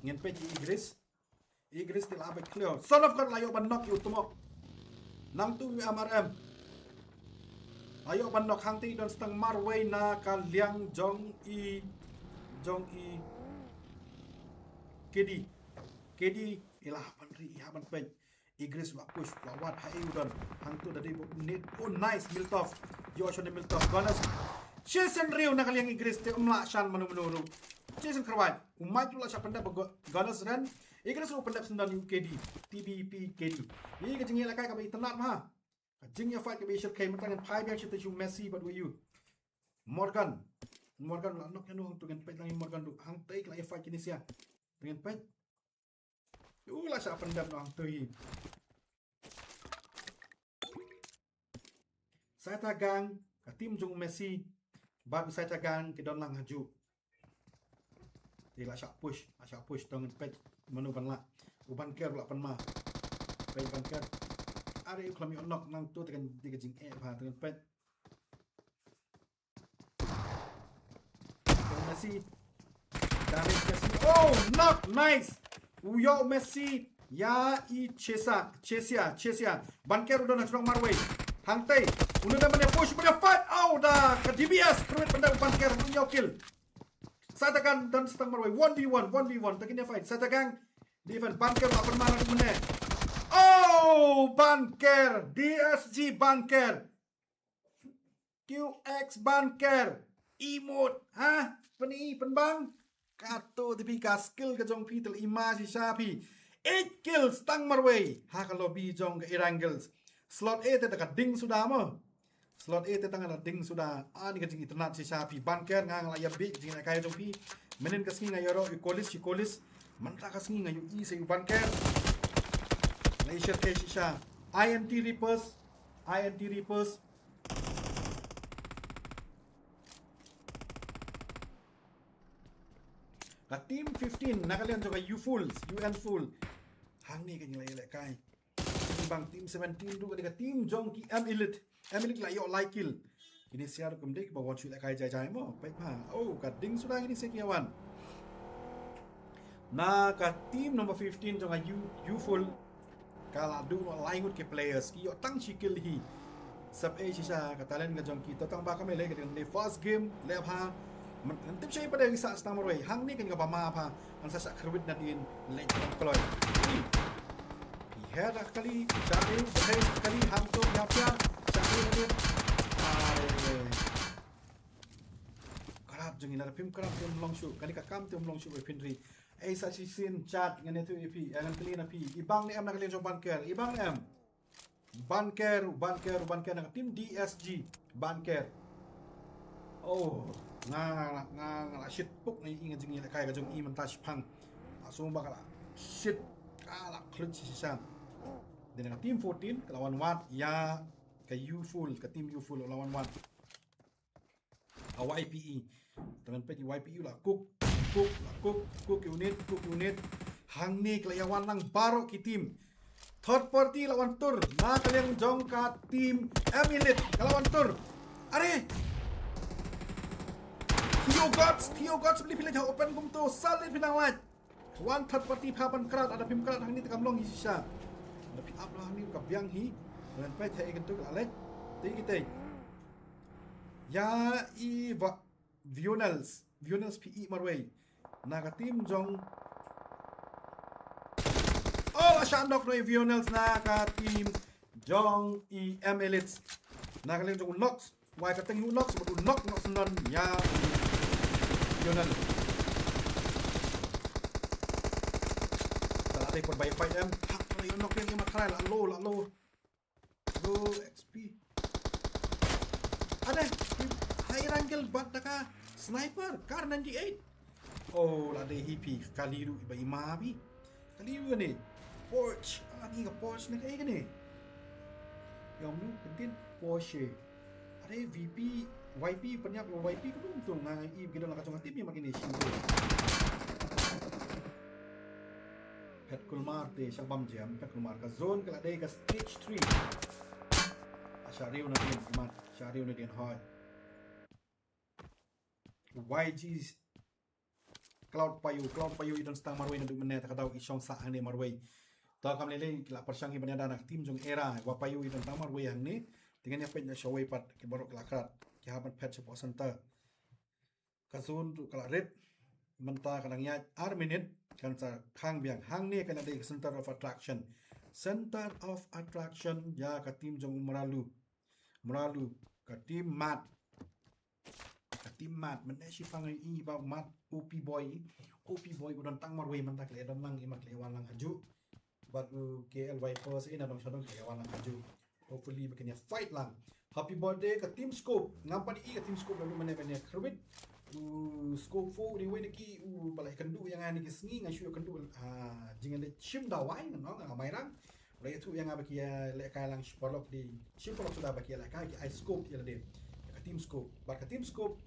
Ngan peit ïa Igris. Igris te la beit clear. Son of God la ïoh ban knock ïa u Tmok. Nangtu u M R M. La ïoh ban knock, hangtei don stang marwei na ka liang jong i, jong i K D. K D i la hap ban ri, i hap ban peit. Igris la push, la wad ha i u don. Hangtu da dei ba u nit. Oh, nice, Miltov. Ïoh shon Miltov. Gonus. Shisien riew na ka liang Igris te ym lah shan mano mano ruh. Shisien kharwai. U Mike la shah pyndep ba Go-, Gonus Ren. Igris ruh pyndep syndon ïa u K D. T B P K D. Ïa ka jingïalehkai kaba itynnad bha. Ka jingïa fight kaba ishyrkhei, mynta ngan phai biang shatei sha u Messi bad u ïa u Morgan. Morgan la knock ïa no hangto, ngan peit lang ïa Morgan ruh. Hangtei ki la ïa fight kine sia. Te ngan peit. U la shah pyndep no hangtei. Saithagang, ka team jong u Messi bad u Saithagang ki don lang hajuh. Te la shah push, la shah push, to ngan peit mano ban lah. U Banker la pynma. Peit Banker. Are u khlem ïoh knock nangto te kan dei ka jingeh bha, to ngan peit. Messi. Damage Messi. Oh, knock, nice. U ïoh Messi ïa i Chesa, Chesia, Chesia. Banker u don ha shnong marwei. Hangtei. U don ban ïa push, ban ïa fight. Oh, da ka D B S. Permit ban da u Banker, u ïoh kill. Saithagang don shnong marwei. One v one, one v one. Te kin ïa fight. Saithagang. Defense Banker la pynma na mynne. Oh, Banker. D S G Banker. Q X Banker, emote, ha? Pyni, pynbang. Kato te phi ka skill ka jong phi, te la i ma shisha phi. Eight kills tang marwei ha ka lobby jong ka Erangel. Slot A te ka ding suda mo. Slot A te tang la ding suda. Ani ka jingitynnad shisha phi. Banker, nga nga la ïa bit jingïalehkai jong phi. Mynnin ka sngi nga ïaroh ïa u Kolis, shi Kolis. Mynta ka sngi nga ïohi sa ïa u Banker. La ïa shyrkhei shisha. I N T Reapers. I N T Reapers. Ka team fifteen na ka liang jong ka U Full, U N Full. Hangne ka jingïalehkai. Te bang team seventeen ruh ka dei ka team jong ki M Elite. M Elite la ïoh lai kill. Kine sia ruh kam dei kiba wan shu ïalehkai jai jai mo. Peit pha. Oh, ka ding suda kine sia ki ïa wan. Na ka team number fifteen jong ka U, U Full. Ka la duh noh lai ngut ki players, ki ïoh tang shi kill hi. Sep ei shisha ka talent ka jong ki, to tang ba ka mele ka dei first game leh bha. Ngan tip shai pat de ki sah shnong marwei. Hangne kan ka ba ma bha. Ngan sa sah kyrwit nadien leh jong kloi. Hi. Hi he da kali, sha ei, da he kali, hangto ïa pia, sha ei nadien. Ai. Krap jong ngi, lada phim krap te ym long shuh, kane ka kam te ym long shuh, wei phin ri. Ei sa shisien chat ngan ïathuh ïa phi, eh, ngan kylli na phi. I Bang ne em na ka liang jong Banker, i Bang ne em. Banker, Banker, Banker na ka team D S G. Banker. Oh, nga, nga, nga, nga la shit puk na i nga jingïalehkai ka jong i mynta shiphang. Nga sngew ba ka la shit, ka la khluit shisha. Dei na ka team fourteen, ka la wan wad ïa ka U Full, ka team U Full la wan wad. A Y P E. Te ngan peit Y P E la cook, cook, la cook, cook unit, cook unit. Hangne ka la ïa wan lang baroh ki team. Third party la wan tur na ka liang jong ka team M Elite ka la wan tur. Are! Theo Gods, Theo Gods, beli pilih ha open kumto, sal phi nang lait. Wan third party pha ban krat, lada phim krat hangne te kam long hi shisha. Lada phi ap la hangne ka biang hi. Ngan peit ha ei kyntu ka la leit. Te ki te. Ïa i va Vionels, Vionels phi i marwei. Na ka team jong. Oh, la shah knock noh i Vionels na ka team jong i M Elites. Na ka liang jong u Nox. Wai ka teng u Nox, bad u Nox, Nox Nonn ïa u Yonan. Te la dei por ba ïa fight em. Ha, la ïa knock ïa ma trai la low, la low. Low X P. Ade, ha i Rangel bad da ka sniper, Kar ninety-eight. Oh, la dei hi phi, kali ruh ba i ma phi. Kali ruh ne. Porsche, ani ka Porsche ne kaei kane. Ïa mnu kyntien Porsche. Are V P, Y P, pynïap ïa Y P ka dum tu nga i ki don la ka jong ka team ïa ma kine shi. Phet Kulmar te sha bam jam, Phet Kulmar ka zone ka la dei ka stage three. A sha riew na dien, mat, sha riew na dien hoi. Y G Cloud Payu, Cloud Payu i don stang marwei naduh mynne, ta ka daw i shong sah hangne marwei. Ta kam lei lei ki la pyrshang hi ban ïada na ka team jong Era, wa Payu i don tang marwei hangne. Te ngan ïa peit na shawei pat ki baroh ki la krat. Ki hap ban phet shapoh center. Ka zone ruh ka la rit. Mynta ka dang ïaid ar minit kan sa khang biang. Hangne ka la dei ka center of attraction. Center of attraction ïa ka team jong u Mralu. Mralu, ka team Mat. Ka team Mat, mynne shi pang i ba Mat, O P Boy, O P Boy u don tang marwei mynta ka la don lang i ma ka la wan lang hajuh. Bad u K L Vipers i na dong sha dong ka la wan lang hajuh. Hopefully ba kin ïa fight lang. Happy birthday ka team Scope. Ngam pat i ka team Scope la mynne mynne kyrwit. U scope four ni wei na ki u ba la ïakynduh ïa nga na ki sngi, nga shu ïakynduh, ah, jingïaleit shim dawai, nga ong, ah, Mairang. U la ïathuh ïa nga ba ki ïalehkai lang shi paralok, dei shi paralok suda ba ki ïalehkai, ki ai scope ïa lade, ïa ka team scope. Bad ka team scope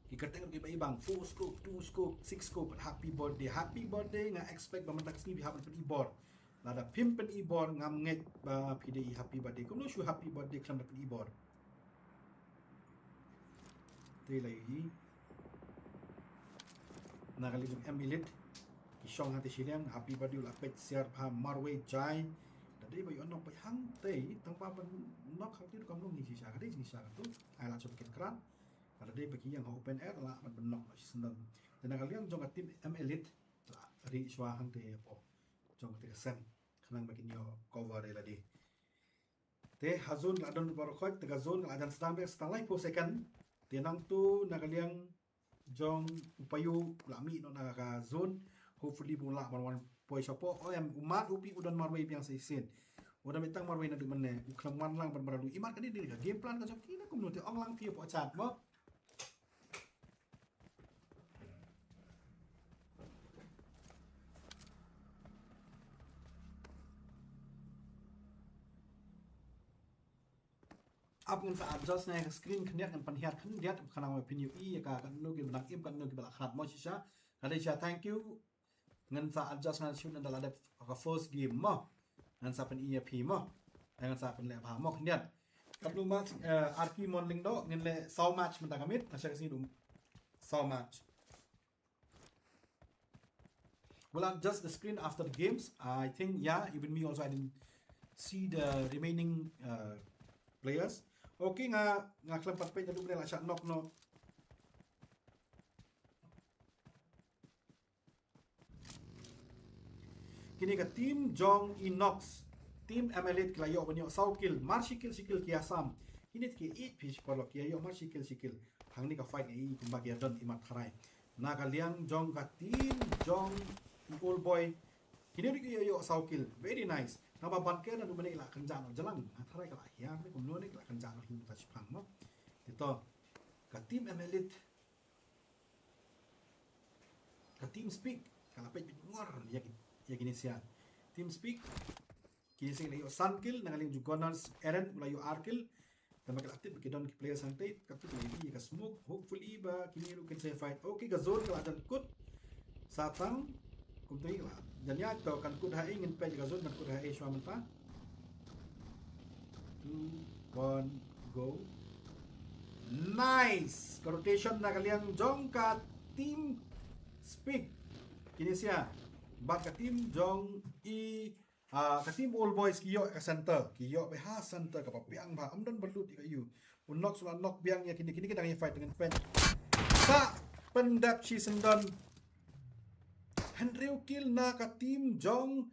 ki kyrteng ruh ki ba i bang, four scope, two scope, six scope. Happy birthday, happy birthday. Nga expect ba mynta ka sngi phi hap ban pyni bor. Lada phim pyni bor, ngam ngeit ba phi dei i happy birthday. Kumno shu happy birthday khlem da pyni bor? Te la ïohi na ka liang jong M Elite. Ki shong hangtei shiliang, happy birthday u la peit siar bha marwei jai. Da dei ba ïoh knock beit hangtei, tang ba ban knock hangtei ruh kam long hi shisha, ka dei jingshisha katu. Ai lad sha ba kin krat. Ka da dei ba ki ïeng ha open air, lah ban ban knock noh shisyndon. Te na ka liang jong ka team M Elite, la ri shuwa hangtei hapoh jong katei ka seng, khnang ba kin ïoh cover ïa lade. Te ha zone la don baroh khoit, te ka zone ka la jan sdang beit, sdang laiphew second. Te nangtu na ka liang jong u Payu u la mih noh na ka zone. Hopefully ba u lah ban wan poi shapoh. O em, u Mat u Pi u don marwei biang sa shisien. U don beit tang marwei naduh mynne, u khlem wan lang ban maralu. I Mat, kane dei ka game plan ka jong ki ne kumno, te ong lang phi hapoh chat mo. Ap ngan sa adjust na ka screen khyndiat, ngan pynhiar khyndiat, khnang ba phin ïohi ïa ka, katno ki ba dang im, katno ki ba la khlad mo shisha. Ka dei shisha, thank you. Ngan sa adjust, ngan shoot ngan da la dep ka first game mo. Ngan sa pyni ïa phi mo. Ngan sa pynleh bha mo khyndiat. Katno match, eh, Arki Mon Lyngdoh, ngin leh saw match mynta ka miet, nga sha ka sngi dum saw match. We'll adjust the screen after the games. I think, yeah, even me also, I didn't see the remaining, uh, players. Okay, nga, nga khlem pat peit naduh mynne la shah knock noh. Kine ka team jong Inox, team M Elite ki la ïoh ban ïoh saw kill, mar shi kill shi kill ki ïa sam. Kine ki ïeit phi shi paralok, ki ïa ïoh mar shi kill shi kill. Hangne ka fight ïa i kumba ki ïa don i mat tharai. Na ka liang jong ka team jong i Old Boy, kine ruh ki ïa ïoh saw kill. Very nice. Naba ban ke naduh mynne ki la kynjah noh jlang. Nga tharai ka la hiar ne kumno ne ki la kynjah noh hi mynta shipang mo. Te to ka team M Elite, ka Team Speak ka la peit beit ngor ïa ki, ïa kine sia. Team Speak, kine sia ki la ïoh san kill, na ka liang jong u Gunners Eren u la ïoh ar kill. Tangba ki la tip ba ki don ki players hangtei, katto ki la ïohi ïa ka smoke. Hopefully ba kine ruh kin sa fight. Okay, ka zone ka la jan kut. Sa tang kumta hi ka la jan ïaid, to kan kut ha ei, ngin peit ka zone kan kut ha ei shuwa mynta. Two, one, go. Nice! Ka rotation na ka liang jong ka Team Speak, kine sia. Bad ka team jong i, ah, ka team Old Boys ki ïoh ka center, ki ïoh beit ha center kaba biang bha, ym don ba lut ïa ka ïu. U Nox u la knock biang ïa kine, kine ki dang ïa fight, ngan peit. Sa pyndep shisyndon. Hynriew kill na ka team jong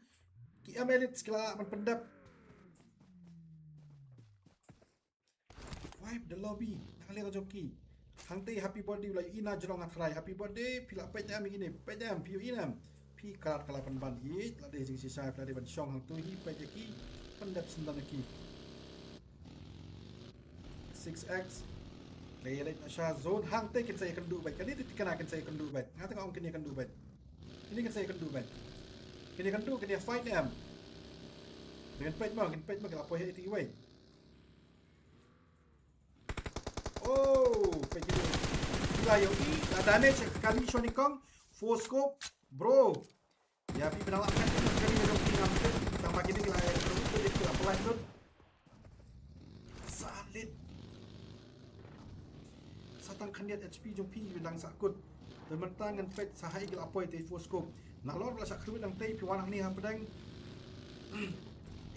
ki M Elites ki la ban pyndep. Wipe the lobby. Na ka liang jong ki. Hangtei Happy Birthday u la ïohi na jrong ha tharai. Happy Birthday, phi la peit ne em ïa kine, peit ne em, phi ïohi ne em. Phi krat ka la pynban ïeit, la dei jingshisha, phi la dei ban shong hangtu hi, peit ïa ki, pyndep syndon ïa ki. Six X. Ki la ïaleit noh sha zone, hangtei kin sa ïakynduh beit. Kane te thikna kin sa ïakynduh beit. Nga te nga ong kin ïakynduh beit. Kine kin sa ïakynduh beit. Kin ïakynduh, kin ïa fight ne em. Te ngin peit mo, ngin peit mo, ki la poi ha iti iwei. Oh, peit kine. Ki la ïohi, la damage ka kali shwa nyngkong. Four scope, bro. Ïa phi ba dang lah peit ka kali ka jong phi ngam tip. Tangba kine ki la ïohi, ki la pynlait lut. Sa lit. Sa tang khyndiat H P jong phi ba dang sah kut. Te mynta ngan peit sa ha ei ki la poi te four scope. Nalor ba la shah khruit nangtei phi wan hangne hapdeng.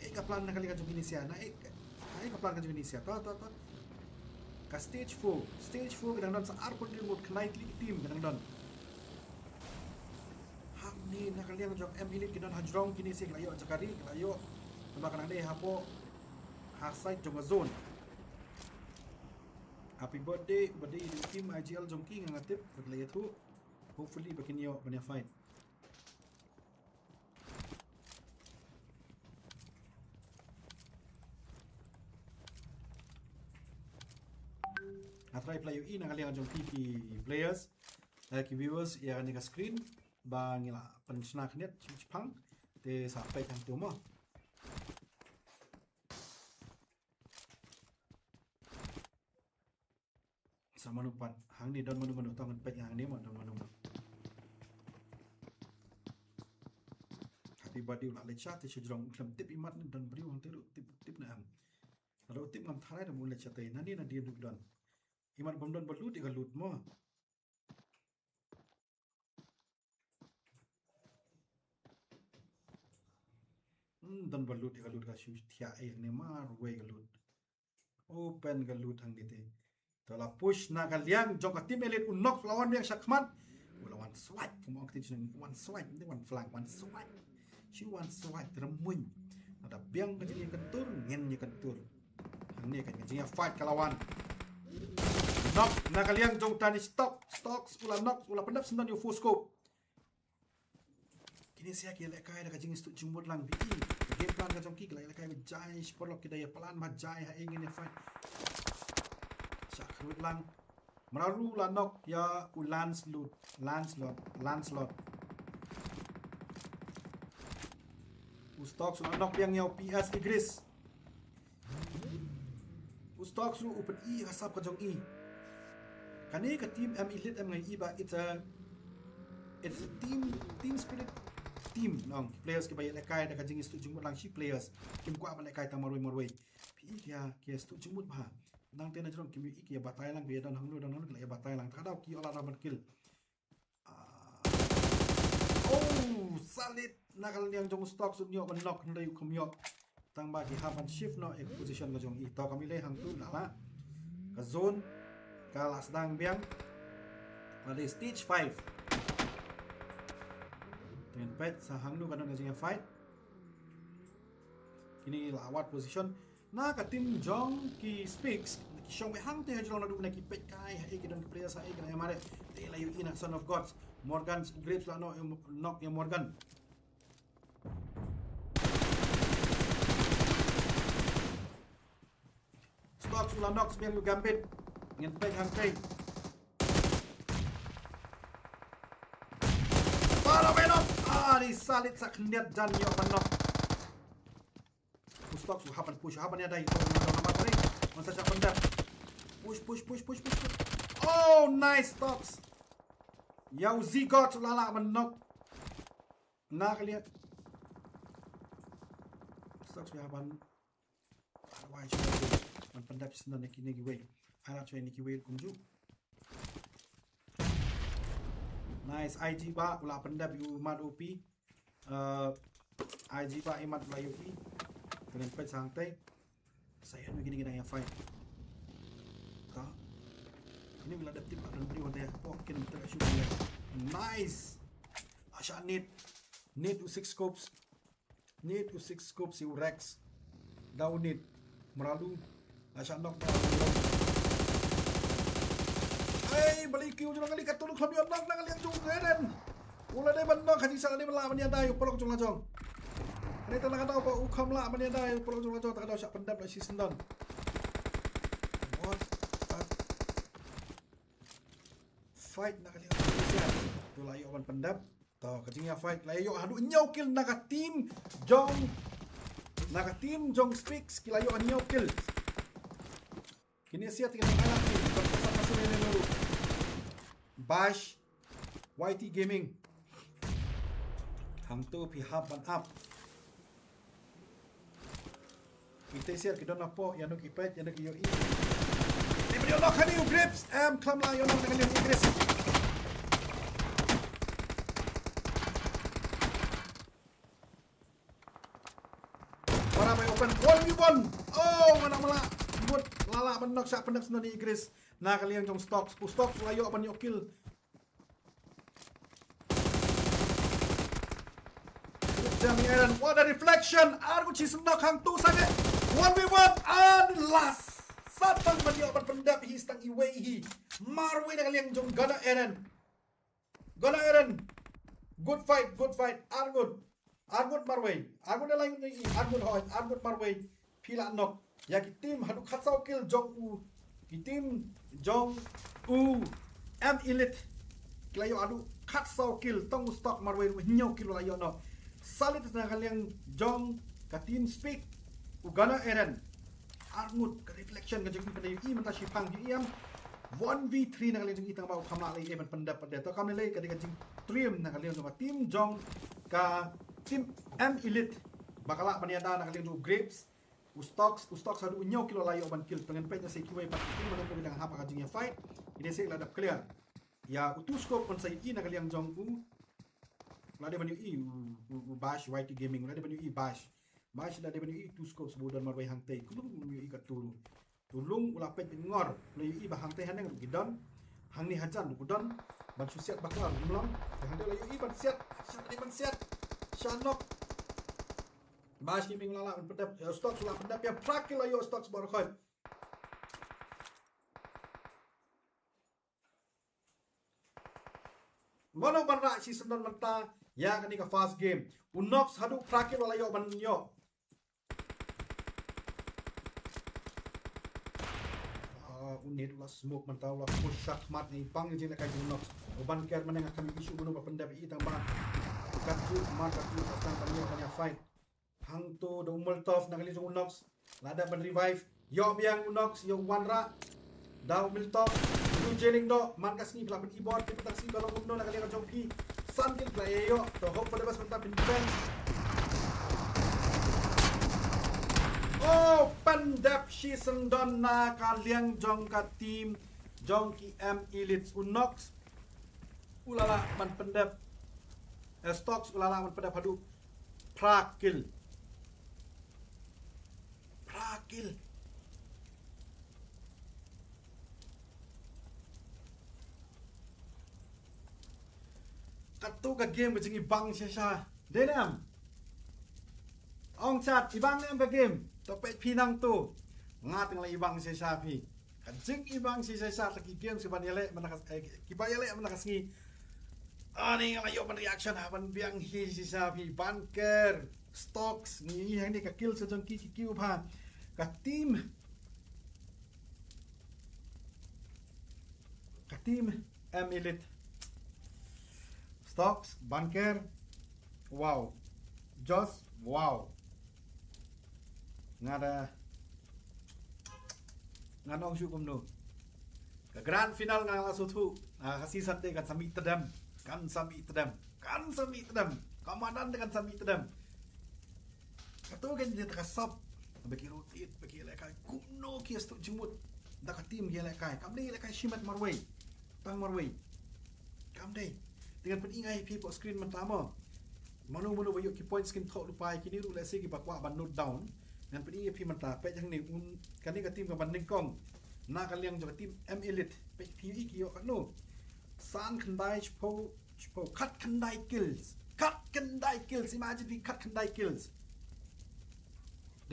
Ei ka plan na ka liang ka jong kine sia, na ei ka, ei ka plan ka jong kine sia. Ta, ta, ta. Ka stage four, stage four ka dang don sa arphew hynriew ngut, khyndai tylli ki team ka dang don. Hangne na ka liang jong M Elite ki don hajrong, kine sia ki la ïoh jaka ri, ki la ïoh. Tangba ka nangne hapoh ha side jong ka zone. Happy birthday, birthday ïa ka team I G L jong ki, nga nga tip ba ki la ïathuh. Hopefully ba kin ïoh ban ïa fight. Nga Try pla ïohi na ka liang jong ki, ki players, eh, ki viewers ïa kane ka screen ba ngi la pynshna khyndiat shipang. Te sa peit hangto mo. Sa mano pat hangne, don mano mano, tang peit hangne mo, don mano mano. Happy birthday u la leit sha te sha jrong, khlem tip imat ne don briew hangte ruh, tip tip ne em. Lada u tip ngam tharai da u leit sha te, nane nane ruh don. Imat bym don ba lut ïa ka loot mo. Hmm, don ba lut ïa ka loot, ka shu thiah ei hangne marwei ka loot. Open ka loot hangne te. To la push na ka liang jong ka team Elite, u Nox la wan biang shakhmat. U la wan swat, kumba ong kti jong ngi, wan swat, ngi wan flank, wan swat. Shu wan swat, remuin. Lada biang ka jingïakyntur, ngin ïakyntur. Hangne ka jingïafight ka la wan. Nox na ka liang jong uta u Stox, Stox u la knock, u la pyndep syndon ïa u Full Scope. Kine sha ki lehkai da ka jingïastuh jingmut lang, phi i. Game plan ka jong ki, ki la lehkai ba jai, shi paralok ki da ïa plan ba jai, ha ïa ngin ïa fight. Sha kyrwit lang. Mraru la knock ïa u Lancelot, Lancelot, Lancelot. U Stox u la knock biang ïa u P S Igris. U Stox ruh u pyni ïa ka sap ka jong i. Kane ka team em Elite em nga i ba it's a, it's a team, team spirit team, nong. Players kiba ïalehkai da ka jingïastuh jingmut lang, shi players. Kim kwah ban lehkai tang marwei marwei. Phi i ki ïa, ki ïastuh jingmut bha. Nangta na jrong kim i ki ïa batai lang, ba ïa don hangno don hangno ki la ïa batai lang. Te ka daw ki ïoh lad arphew kill. Ah. Oh, Salit na ka liang jong u Stox u ïoh ban knock, hynrei u kham ïoh. Tang ba ki hap ban shift noh ïa ka position ka jong i. To kam i lei hangtu na la. Ka zone ka la sdang biang. Ka dei stage five. Te ngin peit sa hangno ka don ka jingïafight. Kine la wad position. Na ka team jong ki Spikz, ki shong beit hangtei ha jrong, naduh na ki peit kai, ha ïa ki don ki players, ha ïa ki don M R A. Te la ïohi na Son of Gods. Morgan, Grapes la knock, knock ïa Morgan. Stox u la knock biang ïa u Gambit. Ngin peit hangtei. Para beit knock. Ah, u Salit sa khyndiat jan ïoh ban knock. U Stox u hap ban push, u hap ban ïada ïa u Stox, u hap ban push. Wan sa shah pyndep. Push, push, push, push, push, push. Oh, nice Stox. Ïa u Zigot u la lah ban knock. Na ka liang. Stox u hap ban. Otherwise, ban pyndep shisha na kine kiwei. Ai lad shuwa ïa kine kiwei kumjuh. Nice, I G ba u la pyndep ïa u mat O P. Uh, I G ba i mat u la ïohi. Te ngin peit sa hangtei. Sa ïa kine ki dang ïa fight. Ka. Kine ki la dep tip ba don briew hangtei. Pok kin tep shu. Nice. Asha nit. Nit u six scopes. Nit u six scopes ïa u Rex. Da u nit. Mralu. La shah knock da u. Ei, balei ki u jong nga li katto u kham ïoh knock na ka liang jong u Eren. U la dei ban knock, ha jingshisha la dei ban lah ban ïada ïa u paralok jong la jong. Hynrei tang na ka daw ba u kham lah ban ïada ïa u paralok jong la jong, tang ka daw shah pyndep da shi syndon. What? Fight na ka liang jong u Eren. To la ïoh ban pyndep. To, ka jingïafight la ïoh haduh hynñiew kill na ka team jong, na ka team jong Spikz ki la ïoh hynñiew kill. Kine sha te ki la ïoh kill. Bash Y T Gaming. Hangto phi hap ban ap. Ite sha ki don hapoh, ïa no ki peit, ïa no ki ïohi. Te ban ïoh knock hangne u Grapes, em, khlem lah ïoh knock hangne u Grapes. Para bai open one v one. Oh, ngam lah. Mut la lah ban knock, shah pyndep syndon ïa u Grapes. Na ka liang jong Stox, u Stox la ïoh ban ïoh kill. Jam ïa Eren, what a reflection! Ar ngut shi syndon hangto sangeh. One v one and last. Sa tang ban ïoh ban pyndep hi, sa tang iwei hi. Marwei na ka liang jong Gunner Eren. Gunner Eren. Good fight, good fight. Ar ngut. Ar ngut marwei. Ar ngut na lai ngut, ar ngut hoi, ar ngut marwei. Phi la knock ïa ki team haduh khatsaw kill jong u Ki team jong u M Elite ki la ïoh haduh khatsaw kill, tang u Stock marwei ruh hynñiew kill la ïoh noh. Sa leit na ka liang jong ka team Speak, u Gunner Eren. Arngut ka reflection ka jong i, pynda ïohi mynta shiphang ïohi em. One v three na ka liang jong i, tang ba u kham lah lei ban pyndep pat de. To kam lei lei ka dei ka jingtrim na ka liang jong ka team jong ka team M Elite ba ka lah ban ïada na ka liang jong u Grapes. U Stocks, u Stocks haduh hynñiew kill la ïoh ban kill. Te ngan peit na sa kiwei pat ki team ba dang hap ha ka jingïa fight. Ine sa la dep clear. Ïa u Two Scope pynsa ïohi na ka liang jong u. La dei ban ïohi u, u, u Bash, Y T Gaming, la dei ban ïohi Bash. Bash la dei ban ïohi Two Scopes ba u don marwei hangtei. Kumno ym ïohi katto ruh. U Lung u la peit ngor, u la ïohi ba hangtei haneng ruh ki don. Hangne hajan ruh ki don. Ban shu siat bakla ruh ym long. Te hangtei la ïohi ban siat, sha dei ban siat. Sha nok. Bash Gaming la lah ban pyndep, eh, Stocks la pyndep ïa, phra kill la ïoh Stocks baroh khoit. Mano ban rah shisyndon mynta ïa kane ka first game? U Nox haduh phra kill la ïoh ban ïoh. Ah, u Nate u la smoke mynta, u la push shakhmat, ngi pang jingïalehkai jong u Nox. U Banker mynne nga kham ïohi shuh mano ba pyndep ïa i, tang ba katto mar katto ba tang ban ïoh ban ïa fight. Hangto da u Molotov na ka liang jong u Nox. La dep ban revive. Ïoh biang u Nox, ïoh wanrah da u Molotov. U Jeling doh, man ka sngi phi lah ban ibor, phi, man ka sngi ka long kumno na ka liang ka jong phi. San kill phi la ïoh. To hope for the best mynta, phin defend. Oh, pyndep shisyndon na ka liang jong ka team jong ki M Elites. U Nox u la lah ban pyndep. Eh, Stocks u la lah ban pyndep haduh phra kill. Phra kill. Katto ka game ka jingibang shisha. Dei ne em? Ong Chat, ibang ne em ka game? To peit phi nangto. Nga te nga la ibang shisha phi. Ka jingibang shisha shisha, la ki game kiba ïaleh mynta ka, eh, kiba ïaleh mynta ka sngi. Ani nga la ïoh ban reaction ha ban biang hi shisha phi. Banker, Stocks, ngi ïohi hangne ka kill sa jong ki, ki kill bha. Ka team, ka team M Elite. Stocks, Banker, wow. Josh, wow. Nga da, ngan ong shuh kumno. Ka grand final nga la sngewthuh. Ah, ka season te kan sa mih tdem. Kan sa mih tdem. Kan sa mih tdem. Ka madan te kan sa mih tdem. Kato ka dei ka sap. Ba ki rotate, ba ki ïalehkai. Kumno ki ïa sdang jingmut da ka team ki ïalehkai. Kam dei ïalehkai shimet marwei. Tang marwei. Kam dei. Te ngan pyni ïa phi hapoh screen mynta mo. Mano mano ba ïoh ki points kin thoh lypa ïa kine ruh, lehse kiba kwah ban note down. Ngan pyni ïa phi mynta, peit hangne, un, kane ka team kaba nyngkong na ka liang jong ka team M Elite. Peit phi ïohi ki ïoh katno. San khyndai shiphew, shiphew, khat khyndai kills. Khat khyndai kills. Imagine phi, khat khyndai kills.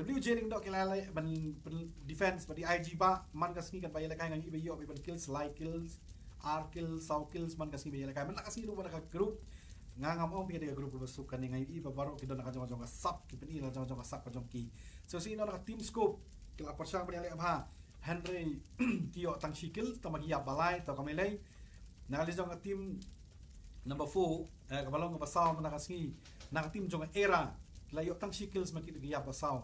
W J Lyngdoh ki la leh ban, ban defense, ba dei I G ba, man ka sngi kan ba ïalehkai, nga ïohi ba ïoh ba ban kills, lai kills, ar kills, saw kills, man ka sngi ba ïalehkai. Man la ka sngi ruh, man la ka group. Nga ngam ong ba ka dei ka group ba suk, kane nga ïohi ba baroh ki don la ka jong ka jong ka sap, ki pyni la ka jong ka jong ka sap ka jong ki. So, shisien na ka Team Scope ki la pyrshang ban ïaleh bha. Hynrei ki ïoh tang shi kill, tang ba ki ïap ba lai, to kam lei lei. Na ka liang jong ka team number four, eh, kaba long kaba saw mynta ka sngi. Na ka team jong ka Era, ki la ïoh tang shi kills, ma ki, ki ïap ba saw.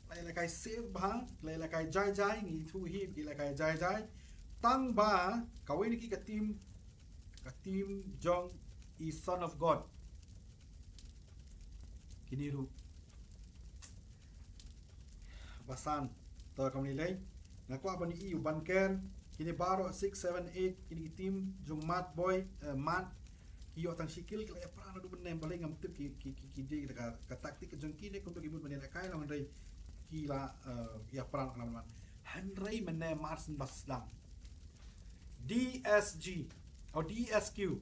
Ki la ïalehkai safe bha, ki la ïalehkai jai jai, ngi ïathuh hi, ki la ïalehkai jai jai. Tang ba kawei na ki ka team, ka team jong i Son of God. Kine ruh ba san. To kam lei lei. Nga kwah ban ïohi u Banker. Kine baroh six, seven, eight, kine ki team jong Mat Boy, eh, Mat. Ki ïoh tang shi kill, ki la ïapran haduh mynne, balei ngam tip ki, ki, ki, ki dei ka, ka tactic ka jong ki ne kumno ki mut ban ïalehkai, la hynrei ki la, eh, ïapran, la hynrei mynne mar shen ba sdang. D S G, oh, D S Q.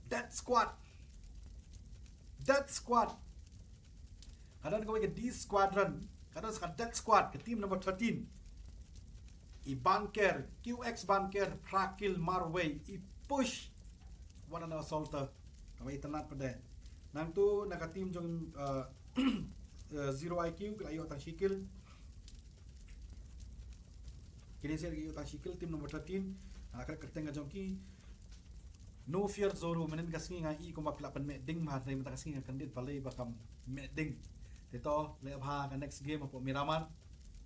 Death Squad. Death Squad. Ka don kawei ka D Squadron. Ka don sa ka Death Squad, ka team number thirteen. I Banker, Q X Banker, phra kill marwei, i push. Wat an assaulter. Kawei itynnad pat de. Nangto na ka team jong, uh, uh, Zero I Q, ki la ïoh tang shi kill. Ki dei sha ki ïoh tang shi kill team number thirteen. Nga la klet kyrteng ka jong ki. No fear Zoro, mynnin ka sngi nga i kumba phi la pynmih ding bha, hynrei mynta ka sngi nga kyndit balei ba kam mih ding. Te to leh bha ka next game hapoh Miramar.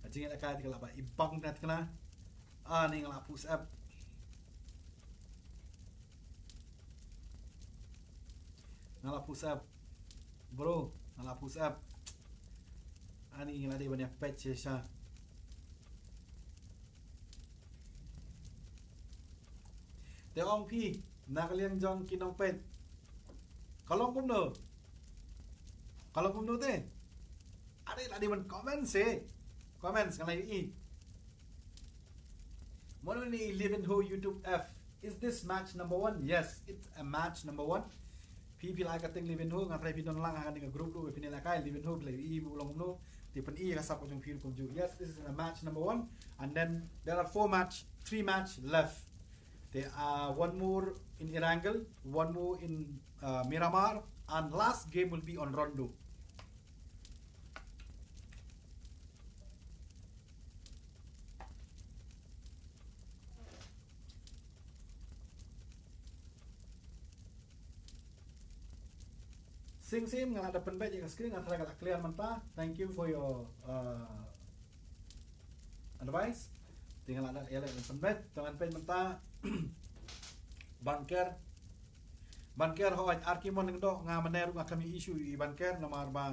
Ka jingïalehkai te ka la ba ibang na te kane. Ani nga la push up. Nga la push up. Bro, nga la push up. Ani nga la dei ban ïa peit shisha. Te ong phi na ka liang jong ki nongpeit, ka long kumno? Ka long kumno te? Are la dei ban comment seh. Comments kan la ïohi. Mano ni Livinho YouTube F. Is this match number one? Yes, it's a match number one. Phi phi la ai kyrteng Livinho, nga trai phi don lang ha kane ka group ruh, phi ne la kai Livinho, phi la ïohi ba u long kumno. Te pyni ïa ka sap ka jong phi ruh kumjuh. Yes, this is a match number one. And then there are four match, three match left. There are one more in Erangel, one more in uh, Miramar, and last game will be on Rondu. Sing Sim, nga la da pynbeit ïa ka screen, nga tharai ka la clear mynta. Thank you for your uh, advice. Te nga la da ïa la pynbeit, to ngan peit mynta. Bunker. Bunker, hooid, Arkimon Lyngdoh, nga mynne ruh nga kam ïohi shuh ïa Bunker, namar ba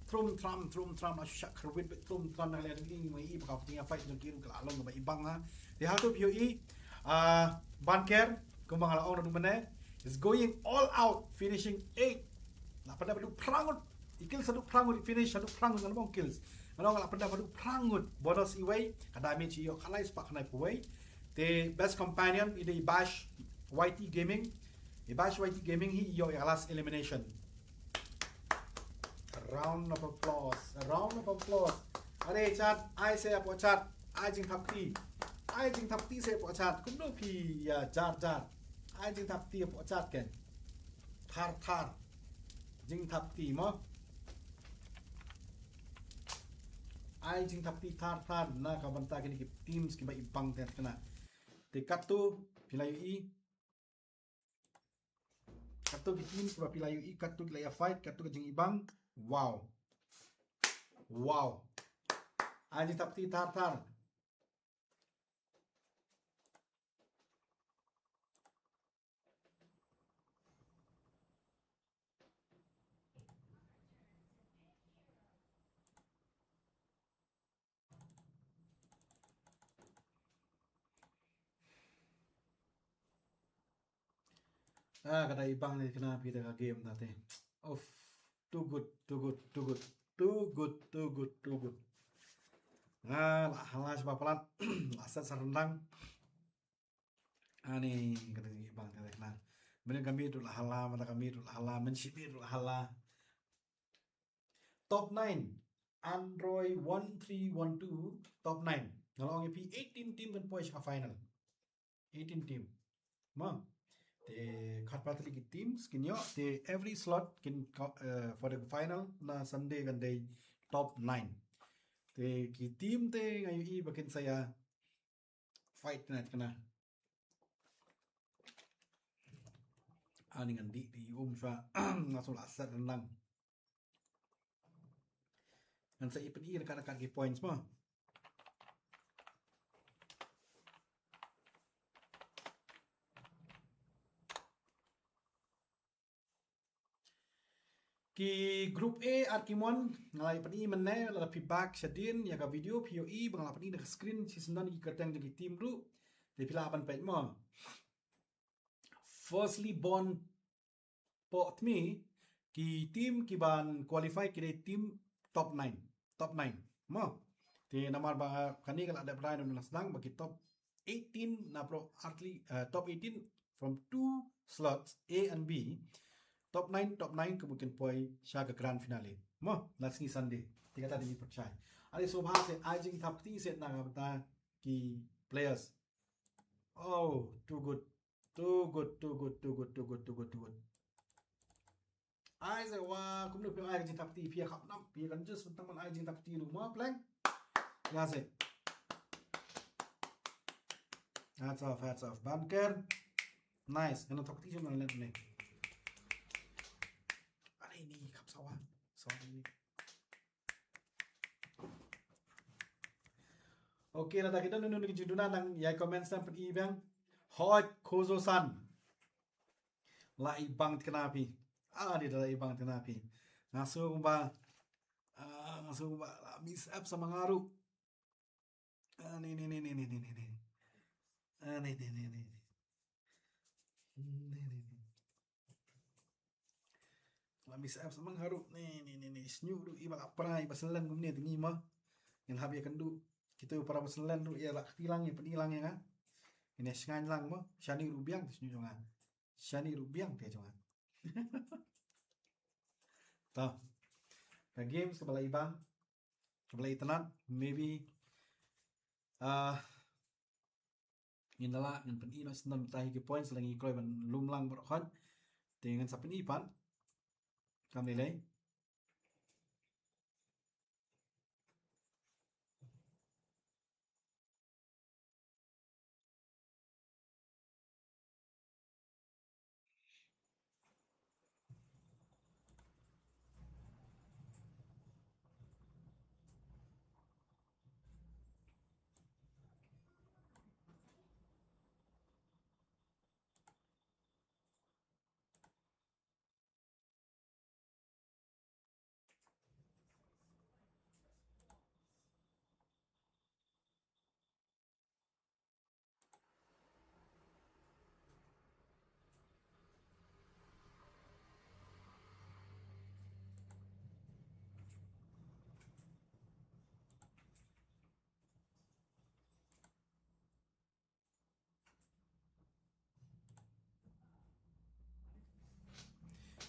thrum thram, thrum thram, la shu shah kyrwit beit thrum thram, na ka liang jong ngi, nga ïohi ba ka jingïa fight jong ki ruh ka la long kaba ibang ha. Te hato phi ïohi, ah, Bunker, kumba nga la ong naduh mynne, is going all out, finishing eight. La pyndep haduh phra ngut. I kills haduh phra ngut, i finish haduh phra ngut, ngan ong kills. Ngan ong la pyndep haduh phra ngut. Bonus iwei, ka damage i ïoh khatlai spah khyndaiphew wei. Te best companion i dei i Bash Y T Gaming. I Bash Y T Gaming hi i ïoh ïa ka last elimination. A round of applause. A round of applause. Are chat, ai seh hapoh chat. Ai jingthap kti. Ai jingthap kti seh hapoh chat. Kumno phi ïa jar jar. Ai jingthap kti hapoh chat ken. Thar thar. Jingthap kti mo. Ai jingthap kti thar thar na ka bynta kine ki teams kiba ibang te kane. Te katto phi la ïohi. Katto ki team kiba phi la ïohi, katto ki la ïa fight, katto ka jingibang. Wow. Wow. Ai jingthap kti thar thar. Ah, ka da ibang ne kane phi da ka game da te. Of, too good, too good, too good. Too good, too good, too good. Nga la hala sha ba palat, la set sa ryndang. Ani ka da ibang te kane. Mynne ka miet ruh la hala, mynta ka miet ruh la hala, mynshipmiet ruh la hala. Top nine. Android one three one two, top nine. Nga la ong ïa phi eighteen team kan poi sha ka final. Eighteen team. Ma. Te khatphra tylli ki teams kin ïoh, te every slot kin ko-, eh, for the final na Sunday kan dei top nine. Te ki team te nga ïohi ba kin sa ïa fight na kane. Ani ngan dih dih um shuwa. Nga shu la set ryndang. Ngan sa ïa pyni ryngkat ryngkat ki points mo. Ki group A, Arkimon, nga la ïa pyni mynne, lada phi back shadien ïa ka video phi ïohi ba nga la pyni na ka screen, shisyndon ki kyrteng jong ki team ruh. Te phi lah ban peit mo. Firstly born, pok tmi, ki team ki ban qualify ki dei team top nine. Top nine. Mo. Te namar ba kane ka la dep rai na la sdang ba ki top eighteen na pro atli, eh, top eighteen from two slots A and B. Top nine, top nine ka mungkin poi sha ka grand finale. Mo, la sngi Sunday. Te kata dei pyrshai. Ani sngewbha seh ai jingthap kti seh na ka bynta ki players. Oh, too good. Too good, too good, too good, too good, too good, too good. Ai seh wa, kumno phi ai ka jingthap kti, phi ïa khap nam, phi ïa kan just tang ban ai jingthap kti ruh mo pleng. Ïa seh. Hats off, hats off. Ban Ker. Nice. Kena tok ti cuma lihat ni. Ani ni kap sawah. Sawah ni. Okay, lada ki don nunu ki jingduna nang ïa comment stamp i biang. Hoi Kozo San. La i bang tikna phi. Ah, di la i bang tikna phi. Nga sngew ba. Ah, nga sngew ba la mix up sa ma nga ruh. Ah, ni ni ni ni ni ni ni ni. Ah, ni ni ni ni ni. Ni ni ni. La mix up sa ma nga ruh. Ni ni ni ni. Sñiuh ruh i ba la prai ba selen kumne te ngi ma. Ngin hap ïa kynduh. Kita para ba selen ruh ïa la kti lang ïa pynï lang ïa nga. Ngin ïa sngain lang ma. Shani ruh biang te sñiuh jong nga. Shani ruh biang te jong nga. Ta. Ka games kaba la i bang. Kaba la i tnat, maybe, ah, ngin da lah, ngin pyni noh shen don mynta hi ki points, lada ngi kloi ban lum lang baroh khoit. Te ngin sa pyni pat. Kam lei lei.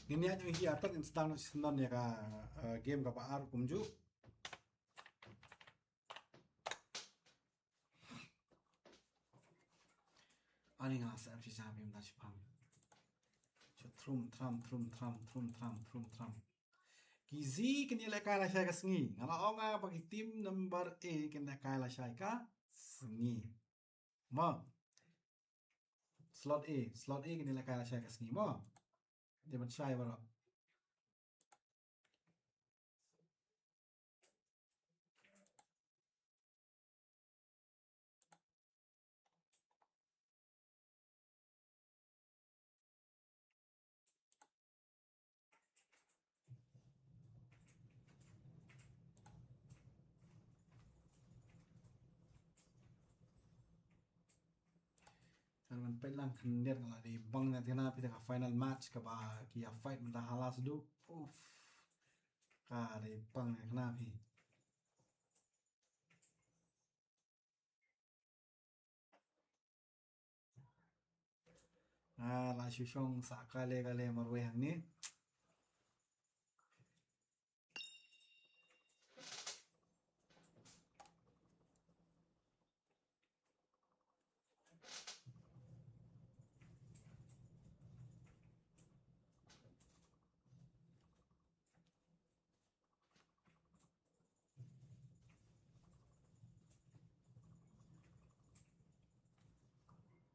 Ngin ïa ngi hi atat ngin sdang noh shen don ïa ka, eh, game kaba ar kumjuh. Ani nga sa ap shi jam im da shi pam. Chu trum tram trum tram trum tram trum tram. Ki zi kin ïa lehkai lashai ka sngi. Nga la ong nga ba ki team number A kin lehkai lashai ka sngi. Mo. Slot A, slot A kin ïa lehkai lashai ka sngi mo. Dei ban shai baroh. Kan ban peit lang khyndiat nga la dei bang na tina phi ta ka final match kaba ki ïa fight mynta ha last duh. Uff. Ka dei bang na tina phi. Ah, la shu shong sa kale kale marwei hangne.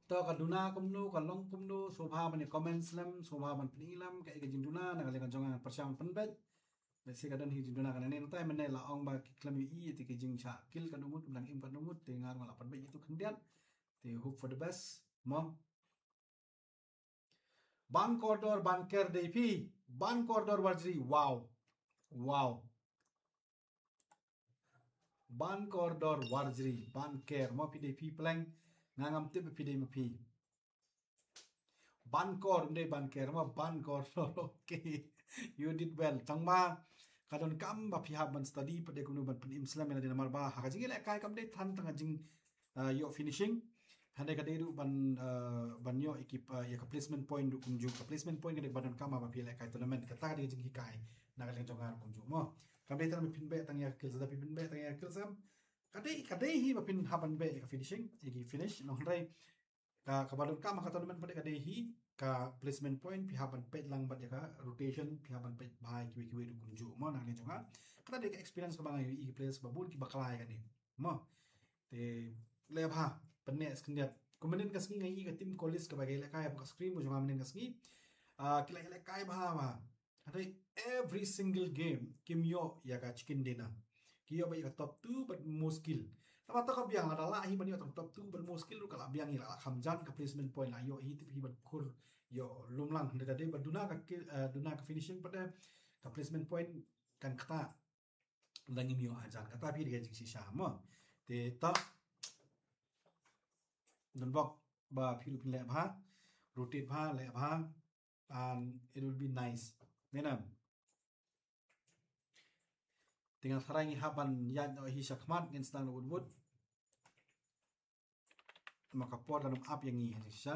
To ka duna kumno, ka long kumno, sngewbha ban comment slem, sngewbha ban pyni lem, ka i ka jingduna, na ka liang ka jong nga pyrshang pynbeit. Let's see ka don hi jingduna ka nane, nangta mynne la ong ba ki khlem ïohi, te ki jingshah kill ka numut, dang im ka numut, te nga ruh nga la pynbeit itu khyndiat. Te hope for the best, mo. Ban kordor ban ker dei phi. Ban kordor warjri. Wow. Wow. Ban kordor warjri. Ban ker. Ma phi dei phi pleng. Nga ngam tip phi dei ma phi. Ban kor, um dei ban ker, ma ban kordor. Okay. You did well. Tang ba ka don kam ba phi hap ban study, pat dei kumno ban pynim slem ïa lade namar ba ha ka jingïalehkai kam dei than tang ka jing, uh, ïoh finishing. Hynrei ka dei ruh ban, uh, ban ïoh ïa ki, uh, ïa ka placement point ruh kumjuh. Ka placement point ka dei ba don kam ba phi lehkai tournament. Kata ka dei ka jinghikai na ka liang jong nga ruh kumjuh mo. Kam dei tang ba phin beh tang ïa ka kills, da phin beh tang ïa ka kills em. Ka dei, ka dei hi ba phin hap ban beh ïa ka finishing, ïa ki finish. Hynrei ka, kaba don kam ha ka tournament pat ka dei hi ka placement point, phi hap ban peit lang bad ïa ka rotation, phi hap ban peit bha ïa kiwei kiwei ruh kumjuh mo na ka liang jong nga. Kata dei ka experience kaba nga ïohi ïa ki players ba bun kiba khlaiñ kane mo. Te leh bha, pynneh khyndiat. Kumne ka sngi nga ïohi ka team Collis kaba ki lehkai ha ka screen ba jong nga mynne ka sngi. Ah, ki lehkai bha bha. Hynrei every single game kim ïoh ïa ka chicken dinner. Ki ïoh beit ïa ka top two bad muskil. Tangba to ka biang, lada lah hi ban ïoh tang top two bad muskil ruh ka lah biang hi, la kham jan ka placement point la ïoh hi, tip hi bad khur ïoh lum lang. Hynrei da dei ba duna ka ki-, eh, duna ka finishing pat, eh, ka placement point kan ktah. Lada ngim ïoh hajan, kata phi dei ka jingshisha mo. Te to, don bok ba phi ruh phin leh bha, rotate bha, leh bha, and it will be nice. Te nga tharai ngi hap ban ïaid noh hi shakhmat, ngin sdang noh wut wut. Ma ka por kan ym ap ïa ngi ha shisha.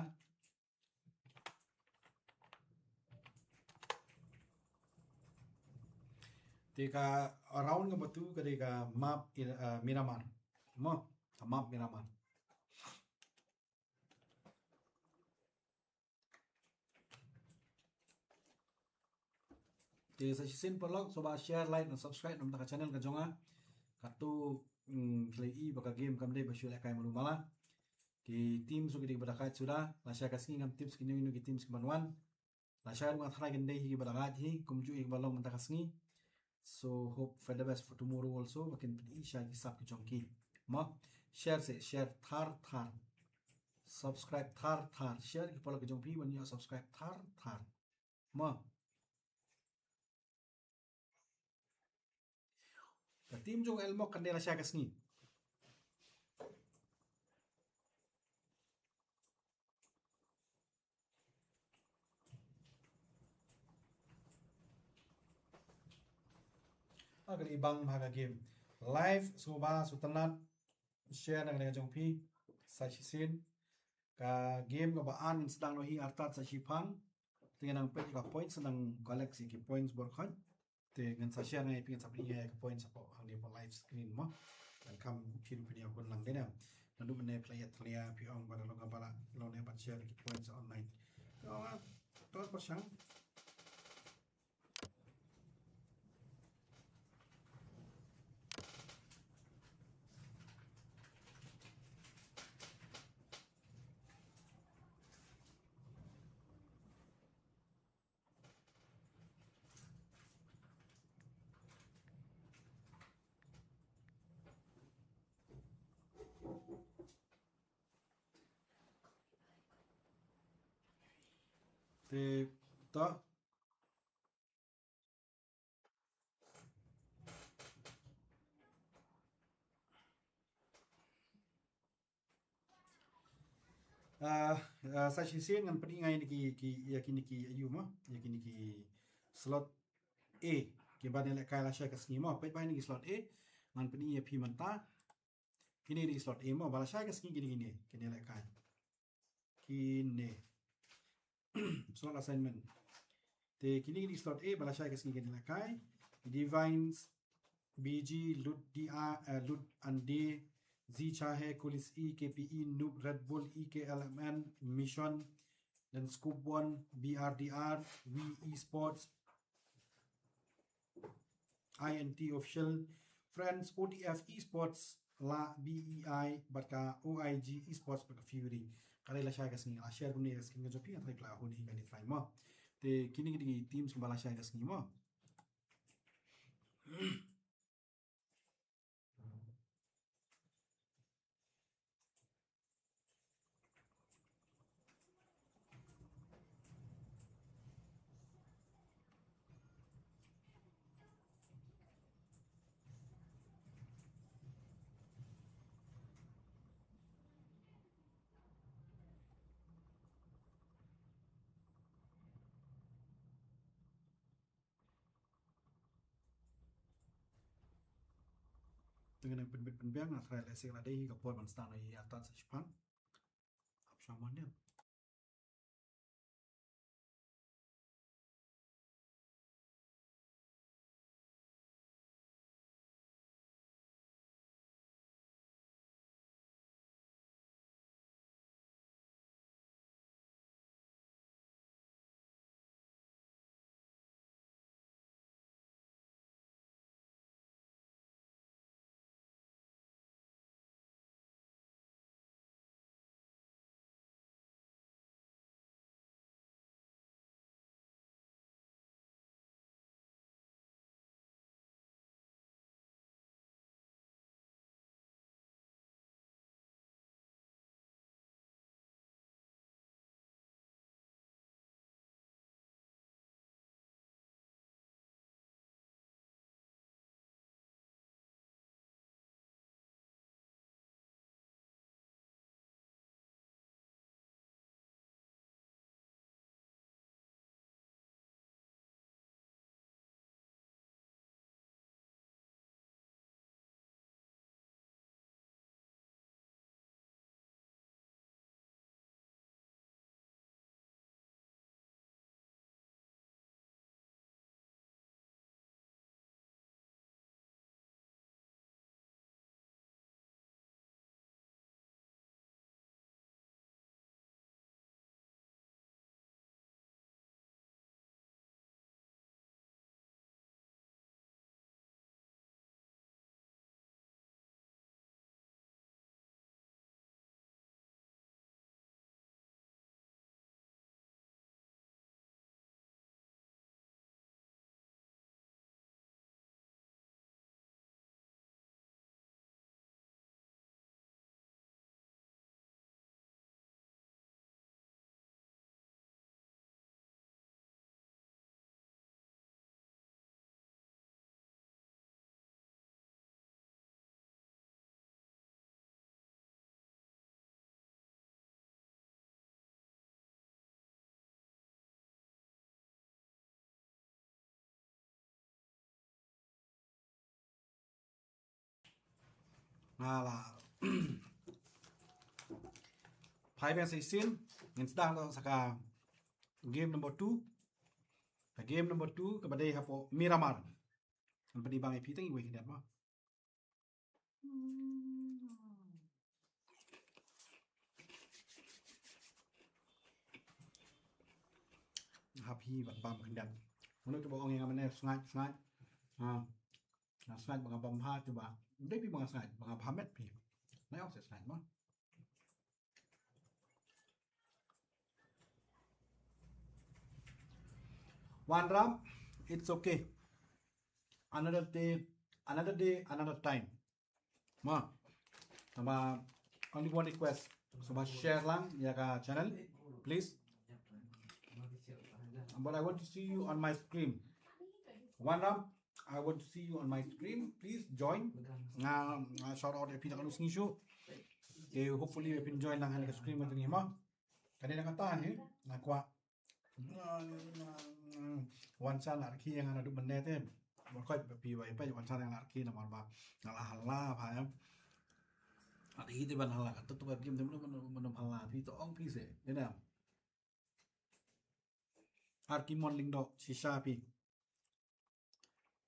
Te ka round kaba tu ka dei ka map, uh, Miramar. Mo, ka map Miramar. Te sa shisien paralok, sngewbha share, like, and subscribe na ka channel ka jong nga. Katto, mm, khlei i ba ka game kam dei ba shu lehkai malu mala. Ki teams ruh ki dei ba da kait suda, lashai ka sngi ngam tip skino ino ki teams ki ban wan. Lashai ruh nga tharai kin dei hi ki ba da kait hi, kumjuh hi ki ba long mynta ka sngi. So hope for the best for tomorrow also, ba kin pyni sha ki sap ki jong ki. Mo, share se, share thar thar. Subscribe thar thar. Share ki paralok ki jong phi ban ïoh subscribe thar thar. Mo. Ka team jong Elmok kan dei lashai ka sngi. Ah, ka dei bang bha ka game. Live, sngewbha sngewtynnat share na ka jong phi sa shisien. Ka game kaba ar ngin sdang noh hi artat sa shiphang. Te ngan nang peit ka points, nang collect ïa ki points bor khoit. Te ngan sa share nga ïa phi, ngan sa pyni ïa ka points hapoh hangne hapoh live screen mo. Ngan kham phi ruh phin ïa kun lang kane. Naduh mynne phi la ïa thalia phi ong ba da long kaba la long ne ban share ki points online. Ong to pyrshang. Te to. Ah, ah, sa shisien ngan pyni nga ïa kine ki, ki, ïa kine ki, ïa u mo, ïa kine ki slot A, kiba ngi lehkai lashai ka sngi mo, peit ba ïa kine ki slot A, ngan pyni ïa phi mynta. Kine ki slot A mo, ba lashai ka sngi kine, kine, kine lehkai. Kine. Slot assignment. Te kine ki slot A, ba lashai ka sngi kine lehkai. Divines, B G, Lut D R, eh, Lut and D, Zi Chahe, Kulis E, K P E, Noob, Red Bull, E K L M N, Mission, then Scoop One, B R D R, V Esports, I N T Official, Friends, O T F Esports, la B E I, bad ka O I G Esports, bad ka Fury. Ka dei lashai ka sngi, la share kumne ka sngi ka jong phi, nga tharai phi la hun hi kane trai mo. Te kine ki dei ki teams kiba lashai ka sngi mo. Te ngan pynbit pynbiang, nga tharai lehse la dei hi ka por ban sdang ïa ka tat sa shipang. Ap shwa mon ïa. Hala. Phai biang sa shisien, ngin sdang noh sa ka game number two. Ka game number two, kaba dei hapoh Miramar. Ngan pyni bang ïa phi tang iwei khyndiat mo. Ha phi ban bam khyndiat. Mano kiba ong ïa nga mynne sngaid, sngaid. Ha. Nga sngaid ba nga bam bha, te ba. Dei phi ba nga sngaid, ba nga bha met phi. Nga ong sa sngaid mo. Wanrah, it's okay. Another day, another day, another time. Ma, tangba only one request. Sngewbha share lang ïa ka channel, please. But I want to see you on my screen. Wanrah, I want to see you on my screen. Please join. Nga, nga shout out ïa phi na ka sngi shuh. Okay, hopefully phin join lang ha ka screen ma jong ngi mo. Ka dei na kata hi, nga kwah. Wan sa la rkhie ïa nga naduh mynne te. Ba khoit ba phi ba ïa phi wan sa la rkhie namar ba nga la hala bha em. Ati hi te ban hala, kata tu ba game te mano mano hala phi to ong phi se. Ïa na. Arkimon Lyngdoh shisha phi.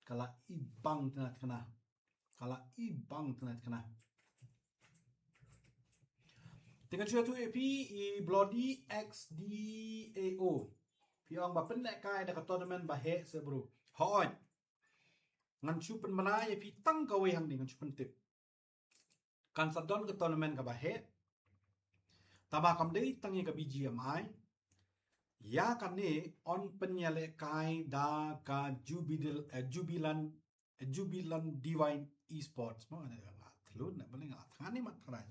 Ka la i bang tnat kna. Ka la i bang tnat kna. Te ngan shu ïathuh ïa phi i Bloody X D A O. Phi ong ba pynlehkai da ka tournament ba heh se bro. Hooid. Ngan shu pynbna ïa phi tang kawei hangne, ngan shu pyntip. Kan sa don ka tournament kaba heh. Tangba kam dei tang ïa ka B G M I. Ïa kane yn pynïalehkai da ka Jubilant, eh, Jubilant, eh, Jubilant Divine Esports. Mo, nga thlun na bale nga thngan ni mat tharai.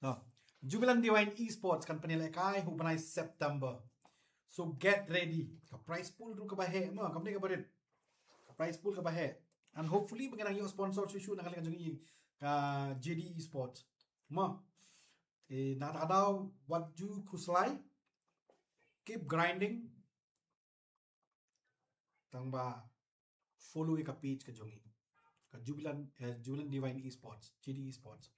No. Jubilant Divine Esports kan pynïalehkai ha u bnai September. So get ready. Ka prize pool ruh kaba heh mo, kam dei kaba rit. Ka prize pool kaba heh. And hopefully ba ngi nang ïoh sponsor shuh shuh na ka liang jong i ka J D Esports. Mo. Te na kata ka daw wat ju khuslai. Keep grinding. Tangba follow ïa ka page ka jong i. Ka Jubilant, eh, Jubilant Divine Esports, J D Esports.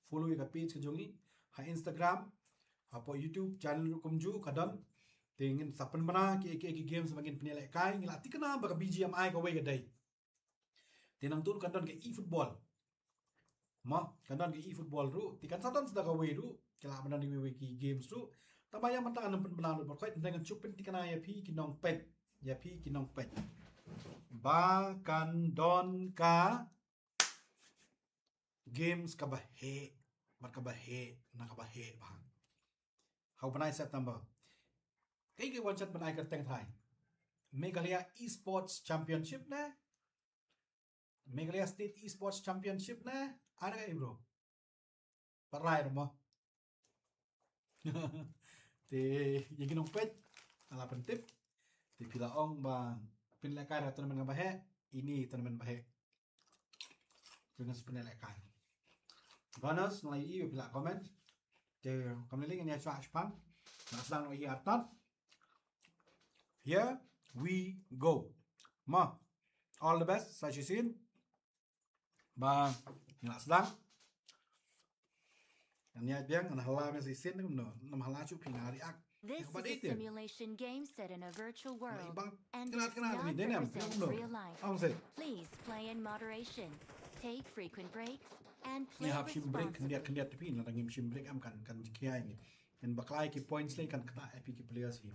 Follow ïa ka page ka jong i. Ha Instagram, hapoh YouTube channel ruh kumjuh ka don. Te ngin sa pynbna ki, ki, ki games ba ngin pynïalehkai, ngi la thikna ba ka B G M I kawei ka dei. Te nangta ruh kan don ka e-football. Mo, kan don ka e-football ruh. Te kan sa don sa da kawei ruh. Ki la ban don iwei iwei ki games ruh. Tangba ïa mynta ngan pynbna ruh ba khoit, ngan shu pynthikna ïa phi ki nongpeit. Ïa phi ki nongpeit. Ba kan don ka games kaba heh. Bad kaba heh, na kaba heh bha. Ha u bnai September. Kaei kaei wan shat ban ai kyrteng thai. Meghalaya Esports Championship ne? Meghalaya State Esports Championship ne? Ai kaei bro. Pat rai ruh mo. Te ïa ki nongpeit, nga la pyntip. Te phi la ong ba pynlehkai da tournament kaba heh, ine tournament ba heh. Phi ngan sa pynlehkai. Gunners, nga la ïohi ba phi la comment. Te kam lei lei ngin ïa shah shipang. Nga sdang noh hi artat. Here we go. Mo. All the best sa shisien. Ba ngi la sdang. Ngan ïaid biang, ngan hala biang sa shisien, kumno? Ngam hala shuh phi nga react. This is a simulation game set in a virtual world and does not represent real life. Please play in moderation, take frequent breaks, and play responsibly. Ngi hap shim break khyndiat khyndiat te phi, lada ngim shim break em kan, kan jingkhiah ngi. Ngan bakla ïa ki points lei kan ktah ïa phi ki players hi.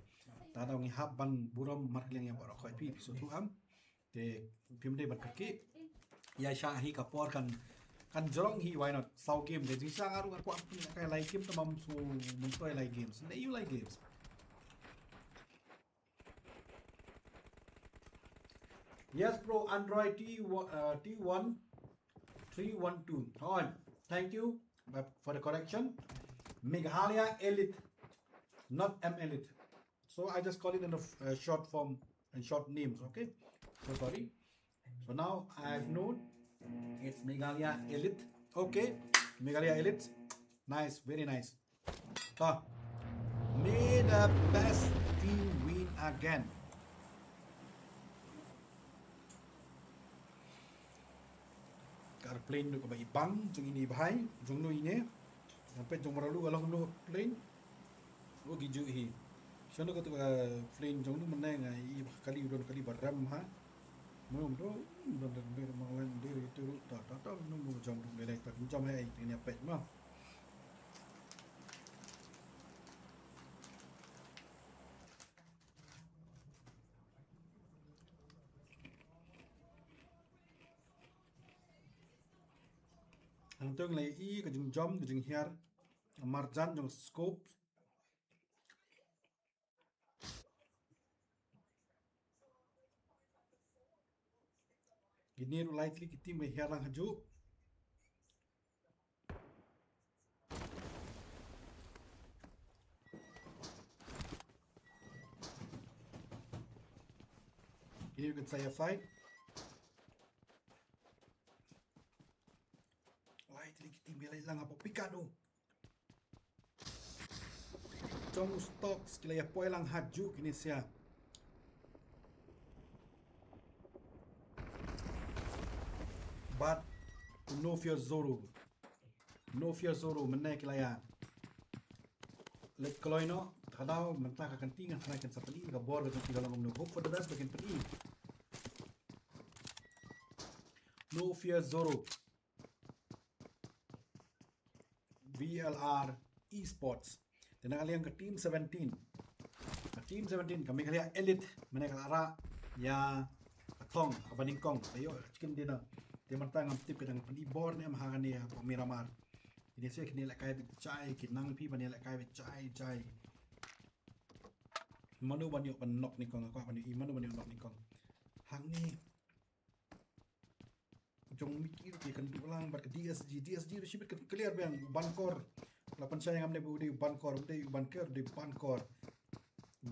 Lada ngi hap ban burom markylliang ïa baroh khoit phi, phi sngewthuh em. Te phim dei ban kyrkieh. Ïa sha hi ka por kan, kan jrong hi, why not? Saw game te jingshisha nga ruh nga kwah pynlehkai lai game te ngam shu myntoi lai games. Nda ïa u lai games. Yes bro, Android T one, uh, T one three one two. Hooid. Thank you, uh, for the correction. Meghalaya Elite, not M Elite. So I just call it in a f-, uh, short form and short names, okay? So sorry. So now I've known it's Meghalaya Elite. Okay, Meghalaya Elite. Nice, very nice. Ah, may the best team win again. Plane ruh kaba i bang jong ine i bhai, jong no ine. Ngan peit jong mraw ruh ka long no plane. O ki ju hi. Shano katu ka plane jong no mynne nga i ba kali u don kali ba rem ha. Mo do don don de mang lang de itu ruh ta ta ta no mo jom ruh le ta jom hai ai teng ïa peit mo. Hangto ngi la ïohi ka jingjom ka jinghiar marjan jong scope. Kine ruh lai tylli ki team ba hiar lang hajuh. Kine ruh kin sa ïa fight. Lai tylli ki team ba ïa leit lang hapoh picado. Jong u Stocks ki la ïa poi lang hajuh kine sia. Bad u No Fear Zoro. No Fear Zoro mynne ki la ïa leit kloi noh. Ka daw mynta ka kynti ngan tharai kin sa pyni ka bor ka jong ki ka long kumno. Hope for the best ba kin pyni. No Fear Zoro. V L R Esports. Te na ka liang ka Team seventeen. Ka Team seventeen, ka Meghalaya Elite, mynne ka la rah ïa ka thong kaba nyngkong, ka ïoh ka chicken dinner. Te mynta ngam tip ka dang pyni bor ne em ha kane hapoh Miramar. Kine sia kine lehkai beit jai, ki nang phi ban ïa lehkai beit jai jai. Mano ban ïoh ban knock nyngkong, nga kwah ban ïohi mano ban ïoh knock nyngkong. Hangne jong Mickey ruh ki kynduh lang bad ka D S G, D S G ruh shibit ka clear biang u Bankor. La pynshai ngam ne ba u dei u Bankor, u dei u Bankor, u dei u Bankor.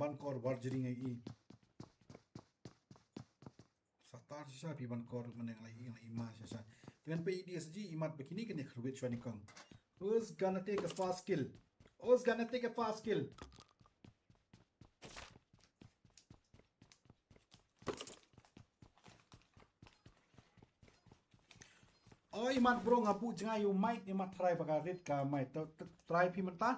Bankor Warjri ngi i. Satar shisha phi Bankor ruh mynne nga la i, nga la i ma shisha. Te ngan peit D S G i mat ba kine kine kyrwit shwa nyngkong. Who's gonna take a first kill? Who's gonna take a first kill? Oi, i mat bro, nga buh jngai ïa u mic, i mat try ba ka rit ka mic. To, to, try phi mynta.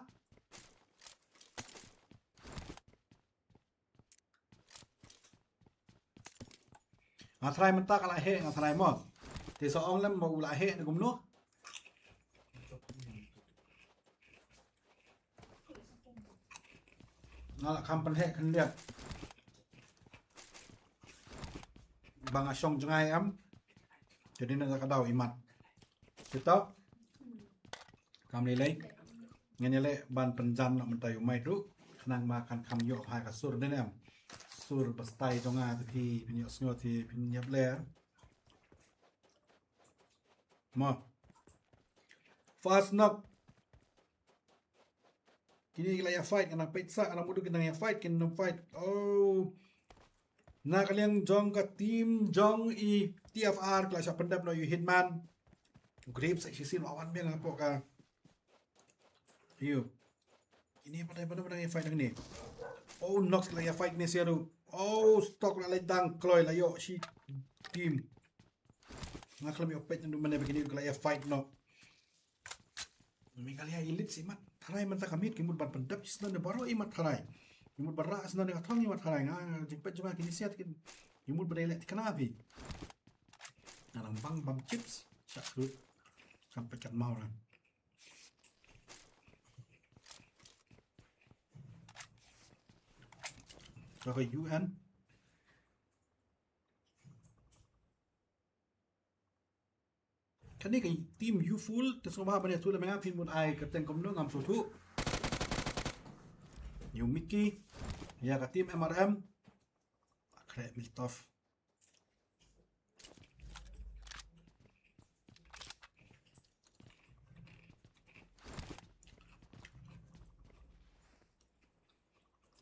Nga try mynta ka la heh, nga try mo. Te sa ong lem ba u la heh ne kumno. Nga la kham pynheh khyndiat ba nga shong jngai em. Te dei na ka daw i mat. Te to. Kam lei lei. Ngan ïaleh ban pynjan noh mynta ïa u mic ruh. Khnang ba kan kham ïoh bha ka sur dei ne em. Sur ba style jong nga te phi phin ïoh sngew te phin ïap ler. Mo. First knock. Kine ki la ïa fight, nga nang peit sa, nga nang mutdur ki nang ïa fight, kin nang fight. Oh. Na ka liang jong ka team jong i T F R ki la shah pyndep noh ïa u Hitman. U Grip sa shisien la wan biang hapoh ka. Ïo. Kine pat dei pat dei ïa fight kine. Oh, Nox ki la ïa fight kine sia ruh. Oh, Stock la leit dang kloi la ïoh shi team. Nga khlem ïoh peit ndu mynne ba kine ki la ïa fight noh. Meghalaya Elite sa i mat tharai mynta ka miet ki mut ban pyndep shisien ne baroh i mat tharai. I mut ban rah shisien ne ka thong i mat tharai nga jingpeit jong nga kine sia te ki mut ban ïaleh thikna phi. Nga nang bang bam chips sha kut. Kam peit kan mau na. Ka U N. Kane ka team Youthful te sngewbha ban ïathuh lem ïa nga phin mut ai kyrteng kumno ngam sngewthuh. New Mickey ïa ka team M R M. Khreh Miltov.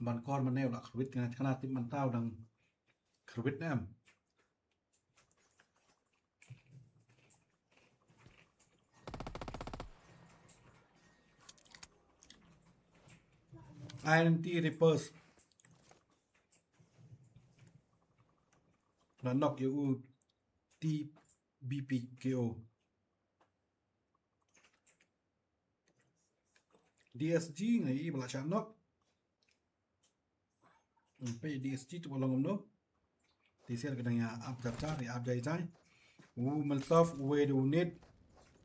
Bankor mynne u la kyrwit, nga tip mynta u dang kyrwit ne em. Identity Reapers. La knock ïa u T B P K O. D S G, nga ïohi ba la shah knock. Peit D S G tu ba long kumno. Te shisha ka dang ïa ap jai jai, ïa ap jai jai. U Molotov, uwei u nade.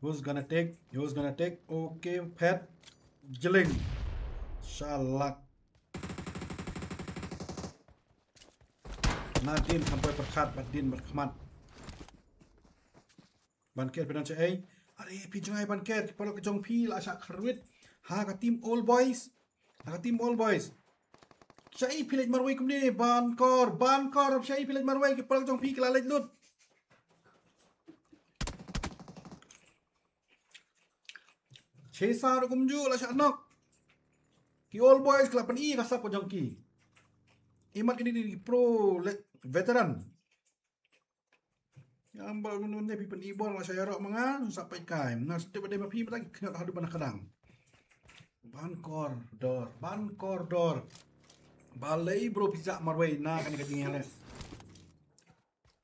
Who's gonna take? Who's gonna take? Okay, phet. Jling. Shalak. Na dien kham poi pyrkhat bad dien bad khmat. Ban ker phi don shaei? Are phi jngai ban ker, ki paralok jong phi la shah kyrwit ha ka team Old Boys. Ha ka team Old Boys. Shaei phi leit marwei kumne, Bankor, Bankor, shaei phi leit marwei, ki paralok jong phi ki la leit lut. Chesa ruh kumjuh la shah knock. Ki Old Boys ki la pyni ka sap ka jong ki. Imat kine ki pro le-, veteran. Ïa ba ngun ne phi pyni bor la shah ïaroh ma nga, sa peit kai. Nga step ba dei ma phi ba ki kynnoh haduh ban kdang. Bankor dor, Bankor dor. Balei bro phi shah marwei na kane ka jingïaleh.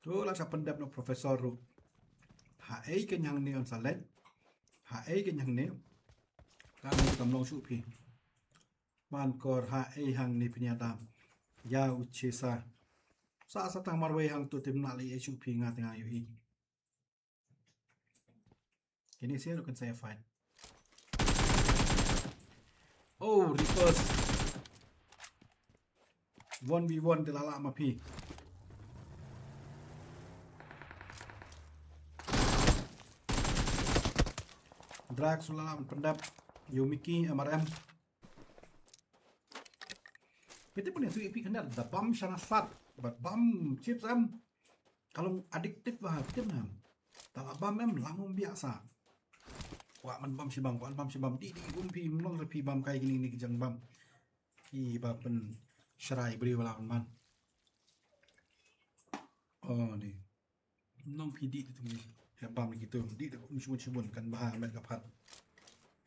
To la shah pyndep na u professor ruh. Haei kane hangne un sa leit. Haei kane hangne. Kane kam long shuh phi. Bankor haei hangne phin ïa dap. Ïa u Chesa. Sa sa tang marwei hangto te ym lah leh ei shuh phi, nga te nga ïohi. Kine shisha ruh kin sa ïa fight. Oh, Reapers. One v one te la lah ma phi. Drax la lah pyndep. Ïa u Mickey, M R M. Phi tip phi ne shu ïohi phi khyndiat da bam shana sat bad bam chips em. Ka long addictive bha, phi tip ne em. Da la bam em, lam um biang sa. Kwah ban bam shibam, kwah ban bam shibam. Dih dih um phi, ym long re phi bam kai kine kine ki jong bam. Ki ba pynshrai briew la ban ban. Oh ni. Ym long phi dih dih tu ngi. He bam ni kitu. Dih dih um shibun shibun kan bha met ka phat.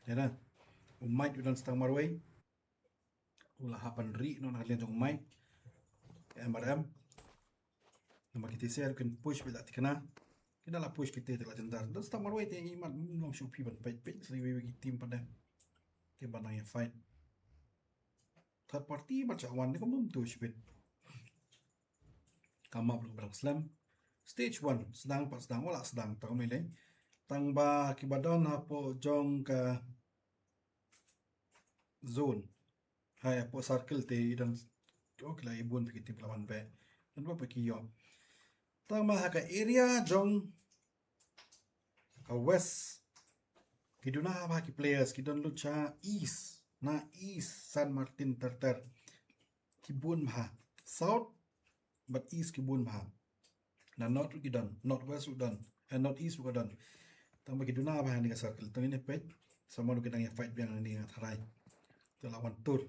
Ïa da. U Mike u don stang marwei. U la hap ban rieh noh na ka liang jong u Mike. M R M. Namar kite shisha ruh kin push beit la thikna. Kin da la push kite te la jynjar. Don stang marwei te imat ym long shuh phi ban peit peit sa iwei iwei ki team pat de. Te ban nang ïa fight. Third party mat shah wan ne kumno to shibit. Ka map ruh ba dang slem. Stage one sdang pat sdang, wat la sdang tang mele. Tang ba kiba don hapoh jong ka zone. Hai hapoh circle te i don, oh, ki la i bun phi ki team la wan beh. Don ba phi ki ïoh. Tang ba ha ka area jong ka west ki duna ba ki players ki don lut sha east, na east San Martin ter ter. Ki bun bha. South bad east ki bun bha. Na north ruh ki don, north west ruh don, eh, north east ruh ka don. Tang ba ki duna bha hangne ka circle. Tang ine peit, sa ma ruh ki dang ïa fight biang hangne nga tharai. Te la wan tur.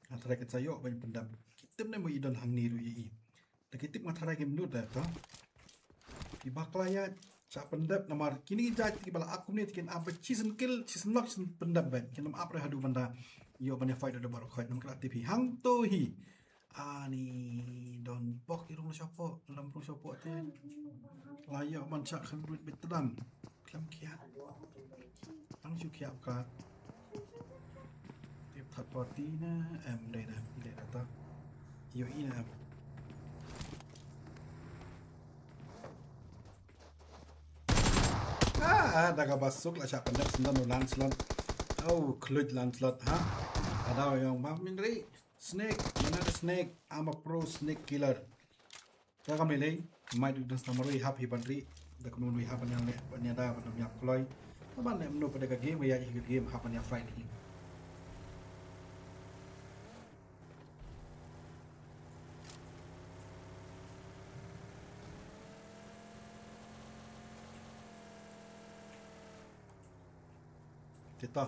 Nga tharai kin sa ïoh ban pyndep. Ki tip ne mo i don hangne ruh ïa i. Da ki tip nga tharai kim nud da ta. Ki bakla ïa shah pyndep namar kine ki jait kiba la ap kumne te kin ap ba shi sien kill, shi sien knock, shi sien pyndep bad kin ym ap re haduh ban da ïoh ban ïa fight da baroh khoit namar ka la tip hi hangto hi. Ani don bok i rung shapoh, lam rung shapoh te. La ïoh ban shah khan ruh bit tdam. Khlem khiah. Tang shu khiah ka. Tip third party na em, dei na, dei na ta. Ïoh i na em. Ah, da kaba suk la shah pyndep sendon u Lancelot. Oh, khluit Lancelot ha. Ada ïong ba min ri. Snake, mana ada Snake? I'm a pro Snake killer. Ka kam lei, mai du das tamar wi hap hi ban ri. Da kunu wi hap ban ïa leh, ban ïa da, ban ïa kloi. Ban leh menu pada ka game, ïa hi ka game hap ban ïa fight hi. Te to.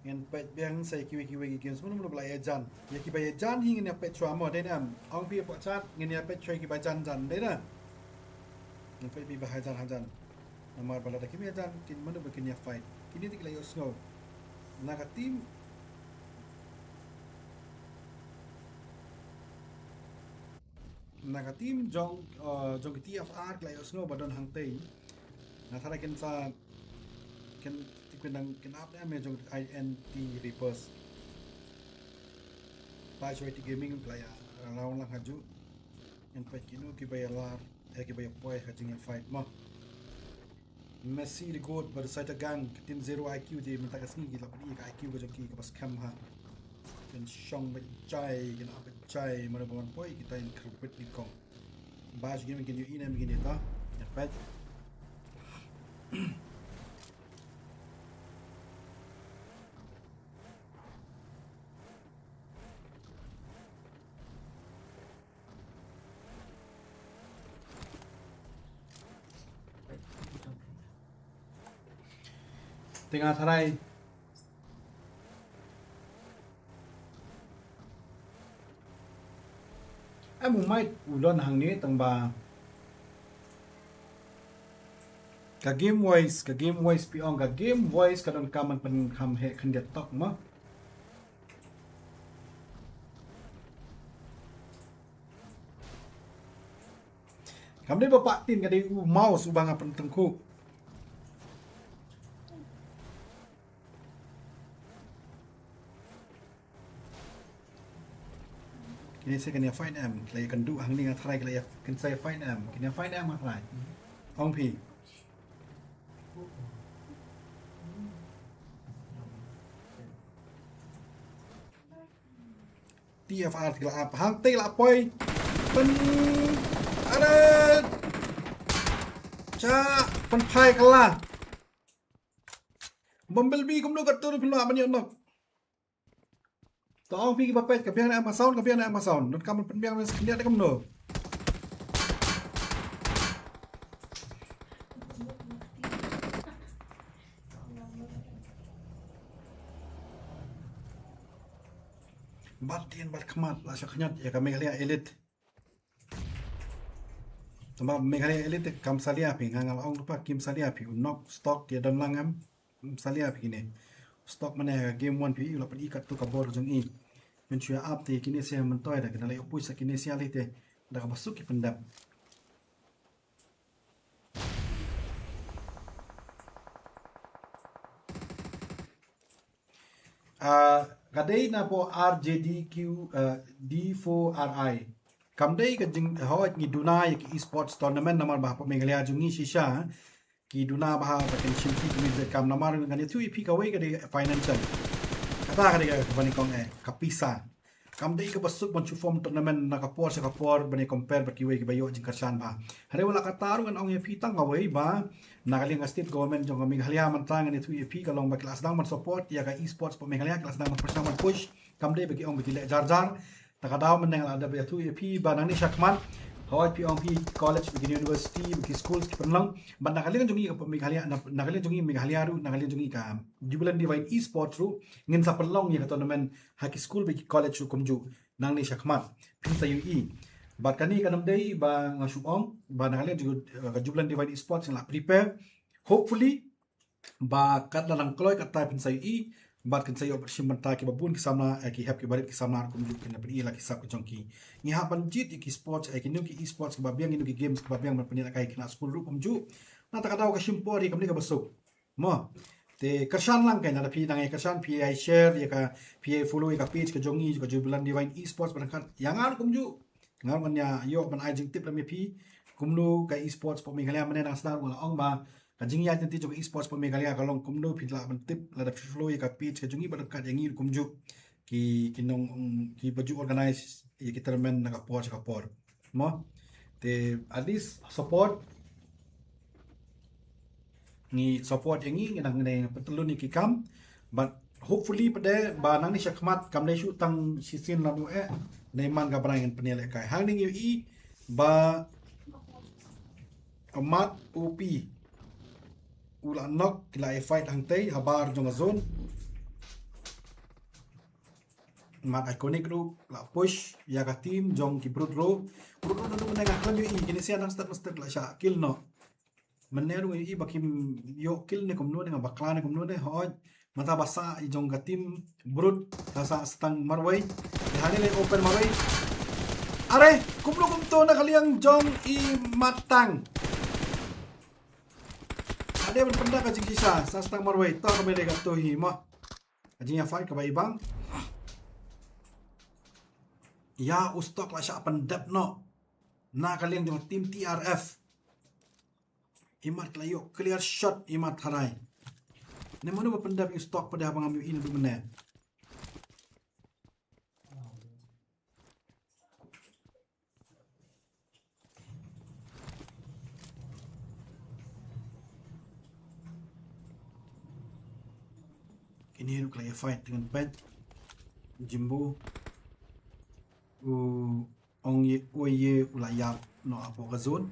Ngin peit biang sa ïa kiwei kiwei ki games. Mano mano ba la ïa jan. Ïa kiba ïa jan hi ngin ïa peit shuwa mo, dei ne em? Ong phi hapoh chat ngin ïa peit shuwa kiba jan jan, dei ne? Ngin peit biang ba hajan hajan. Namar ba lada kim ïa jan, kin mano ba kin ïa fight. Kine te ki la ïohsngew. Na ka team. Na ka team jong, uh, jong ki T F R ki la ïohsngew ba don hangtei. Nga tharai kin sa, kin Nang kin ap ne me jong I N T Reapers. Ba shoi ti gaming la ïa raw lang haju. Ngan peit kino kiba ïa lar, eh, kiba ïa poi ha jingïa fight mo. Messi the goat, ba da sai ta gang, ka team zero I Q te mynta ka sngi ki la pynïa ka I Q ka jong ki kaba skhem ha. Kin shong ba jai, kin ap ba jai, mano ba man poi, kita in kyrpit ni kong. Ba shi gim kin yu inem gin ita. Kin peit. Te nga tharai. Em u mic u don hangne tang ba. Ka game voice, ka game voice phi ong, ka game voice ka donkam ban pynkham heh khyndiat tok mo. Kam dei ba pah tin, ka dei u mouse uba nga pyntyngkhuh. Kine sa kine ïa fight em, ki la ïa kynduh hangne nga tharai ki la ïa, kine sa ïa fight em, kine ïa fight em nga tharai. Ong phi. T F R te la ap, hangtei la poi. Pyn, are. Cha, pynphai kylla. Bumblebee kumno ka tur pynlong ban ïoh knock. To ong phi kiba peit, ka biang ne em ka sound, ka biang ne em ka sound. Donkam ban pynbiang ne skyndiat kumno. Bad dien bad khmat la shah khñiot ïa ka Meghalaya Elite. Tangba Meghalaya Elite kam salia phi, nga nga la ong ruh ba kim salia phi, u knock stock ïa don lang em, kim salia phi kine. Stock mane game one phi, u la pyni katto ka bor jong i. Mynshuwa ïa ap te kine sia myntoi da, kine la ïa push sa kine sia lei te, da kaba suk ki pyndep. Ah, ka dei na po R J D Q, ah, D four R I. Kam dei ka jing, hooid ngi duna ïa ki esports tournament namar ba hapoh Meghalaya jong ngi shisha ki duna bha ba kin shim ki kmie jait kam namar ngan ïathuh ïa phi kawei ka dei financial. Kata ka dei kaba nyngkong eh, ka pisa. Kam dei kaba suk ban shu form tournament na ka por sha ka por ban ïa compare bad kiwei kiba ïoh jingkyrshan bha. Hynrei wat la katta ruh ngan ong ïa phi tang kawei ba na ka liang ka state government jong ka Meghalaya mynta ngan ïathuh ïa phi ka long ba ki la sdang ban support ïa ka esports hapoh Meghalaya, ki la sdang ban pyrshang ban push. Kam dei ba ki ong ba ki leh jar jar. Ta ka daw mynne nga la dep ïathuh ïa phi ba nangne shakhmat, hooid phi ong phi college, phi ki university, phi ki schools ki pynlong. Bad na ka liang jong ngi ka Meghalaya, na, na ka liang jong ngi Meghalaya ruh, na ka liang jong ngi ka Jubilant Divine Esports ruh, ngin sa pynlong ïa ka tournament ha ki school bad ki college ruh kumjuh nangne shakhmat. Phin sa ïohi. Bad kane kam dei ba nga shu ong ba na ka liang jong ka Jubilant Divine Esports ngi la prepare. Hopefully ba katba la nang kloi katta phin sa ïohi, bad kin sa ïoh bad shim bynta kiba bun ki samla, eh, ki hep ki barit ki samla ruh kumjuh kin pyni la ki sap ki jong ki. Ngi hap ban jied ïa ki sports, eh, kino ki esports kiba biang, kino ki games kiba biang ban pyni la kai khynnah skul ruh kumjuh. Na ta ka daw ka shim por ïa kamne kaba suk. Mo. Te kyrshan lang kai, lada phi nang ïa kyrshan phi ai share ïa ka, phi ai follow ïa ka page ka jong ngi, ka Jubilant Divine Esports, bad ryngkat ïa nga ruh kumjuh. Nga ruh ngan ïa ïoh ban ai jingtip lem ïa phi kumno ka esports hapoh Meghalaya mynne, nang sdang ruh nga la ong ba ka jingïaid lynti jong ka esports hapoh Meghalaya ka long kumno, phi lah ban tip lada phi follow ïa ka page ka jong ngi bad ryngkat ïa ngi ruh kumjuh ki, ki nong, um, kiba ju organize ïa ki tournament na ka por sha ka por. Mo. Te at least support, ngi support ïa ngi, ngi nang, ngi nang pyntyllun ïa ki kam. But hopefully pat de ba nangne shakhmat kam dei shuh tang shisien lano eh, nai man ka bnai ngan pynïalehkai. Hangne ngi ïohi ba Mat U P u la knock, ki la ïa fight hangtei habar jong ka zone. Mat Iconic ruh la push ïa ka team jong ki Brut ruh. Brut ruh naduh mynne nga khlem ïohi, kine sia nang step step la shah kill noh. Mynne ruh ïohi ba kim ïoh kill ne kumno ne, nga bakla ne kumno ne, hooid. Mynta ba sah i jong ka team Brut ka sah stang marwei. Te hangne la open marwei. Are, kumno kumto na ka liang jong i Mat Tang. Ka Te ban pyndep ka jingshisha, sa stang marwei, to ka mele ka to hi mo. Ka jingïa fight kaba i bang. Ïa u stock la shah pyndep noh. Na ka liang jong team T R F. Imat la ïoh clear shot imat tharai. Ne mano ba pyndep ïa u stock pada ba ngam ïohi naduh mynne. Kine ruh ka la ïa fight dengan pet. Jimbo. U ong ye, u ye u la ïap noh hapoh ka zone.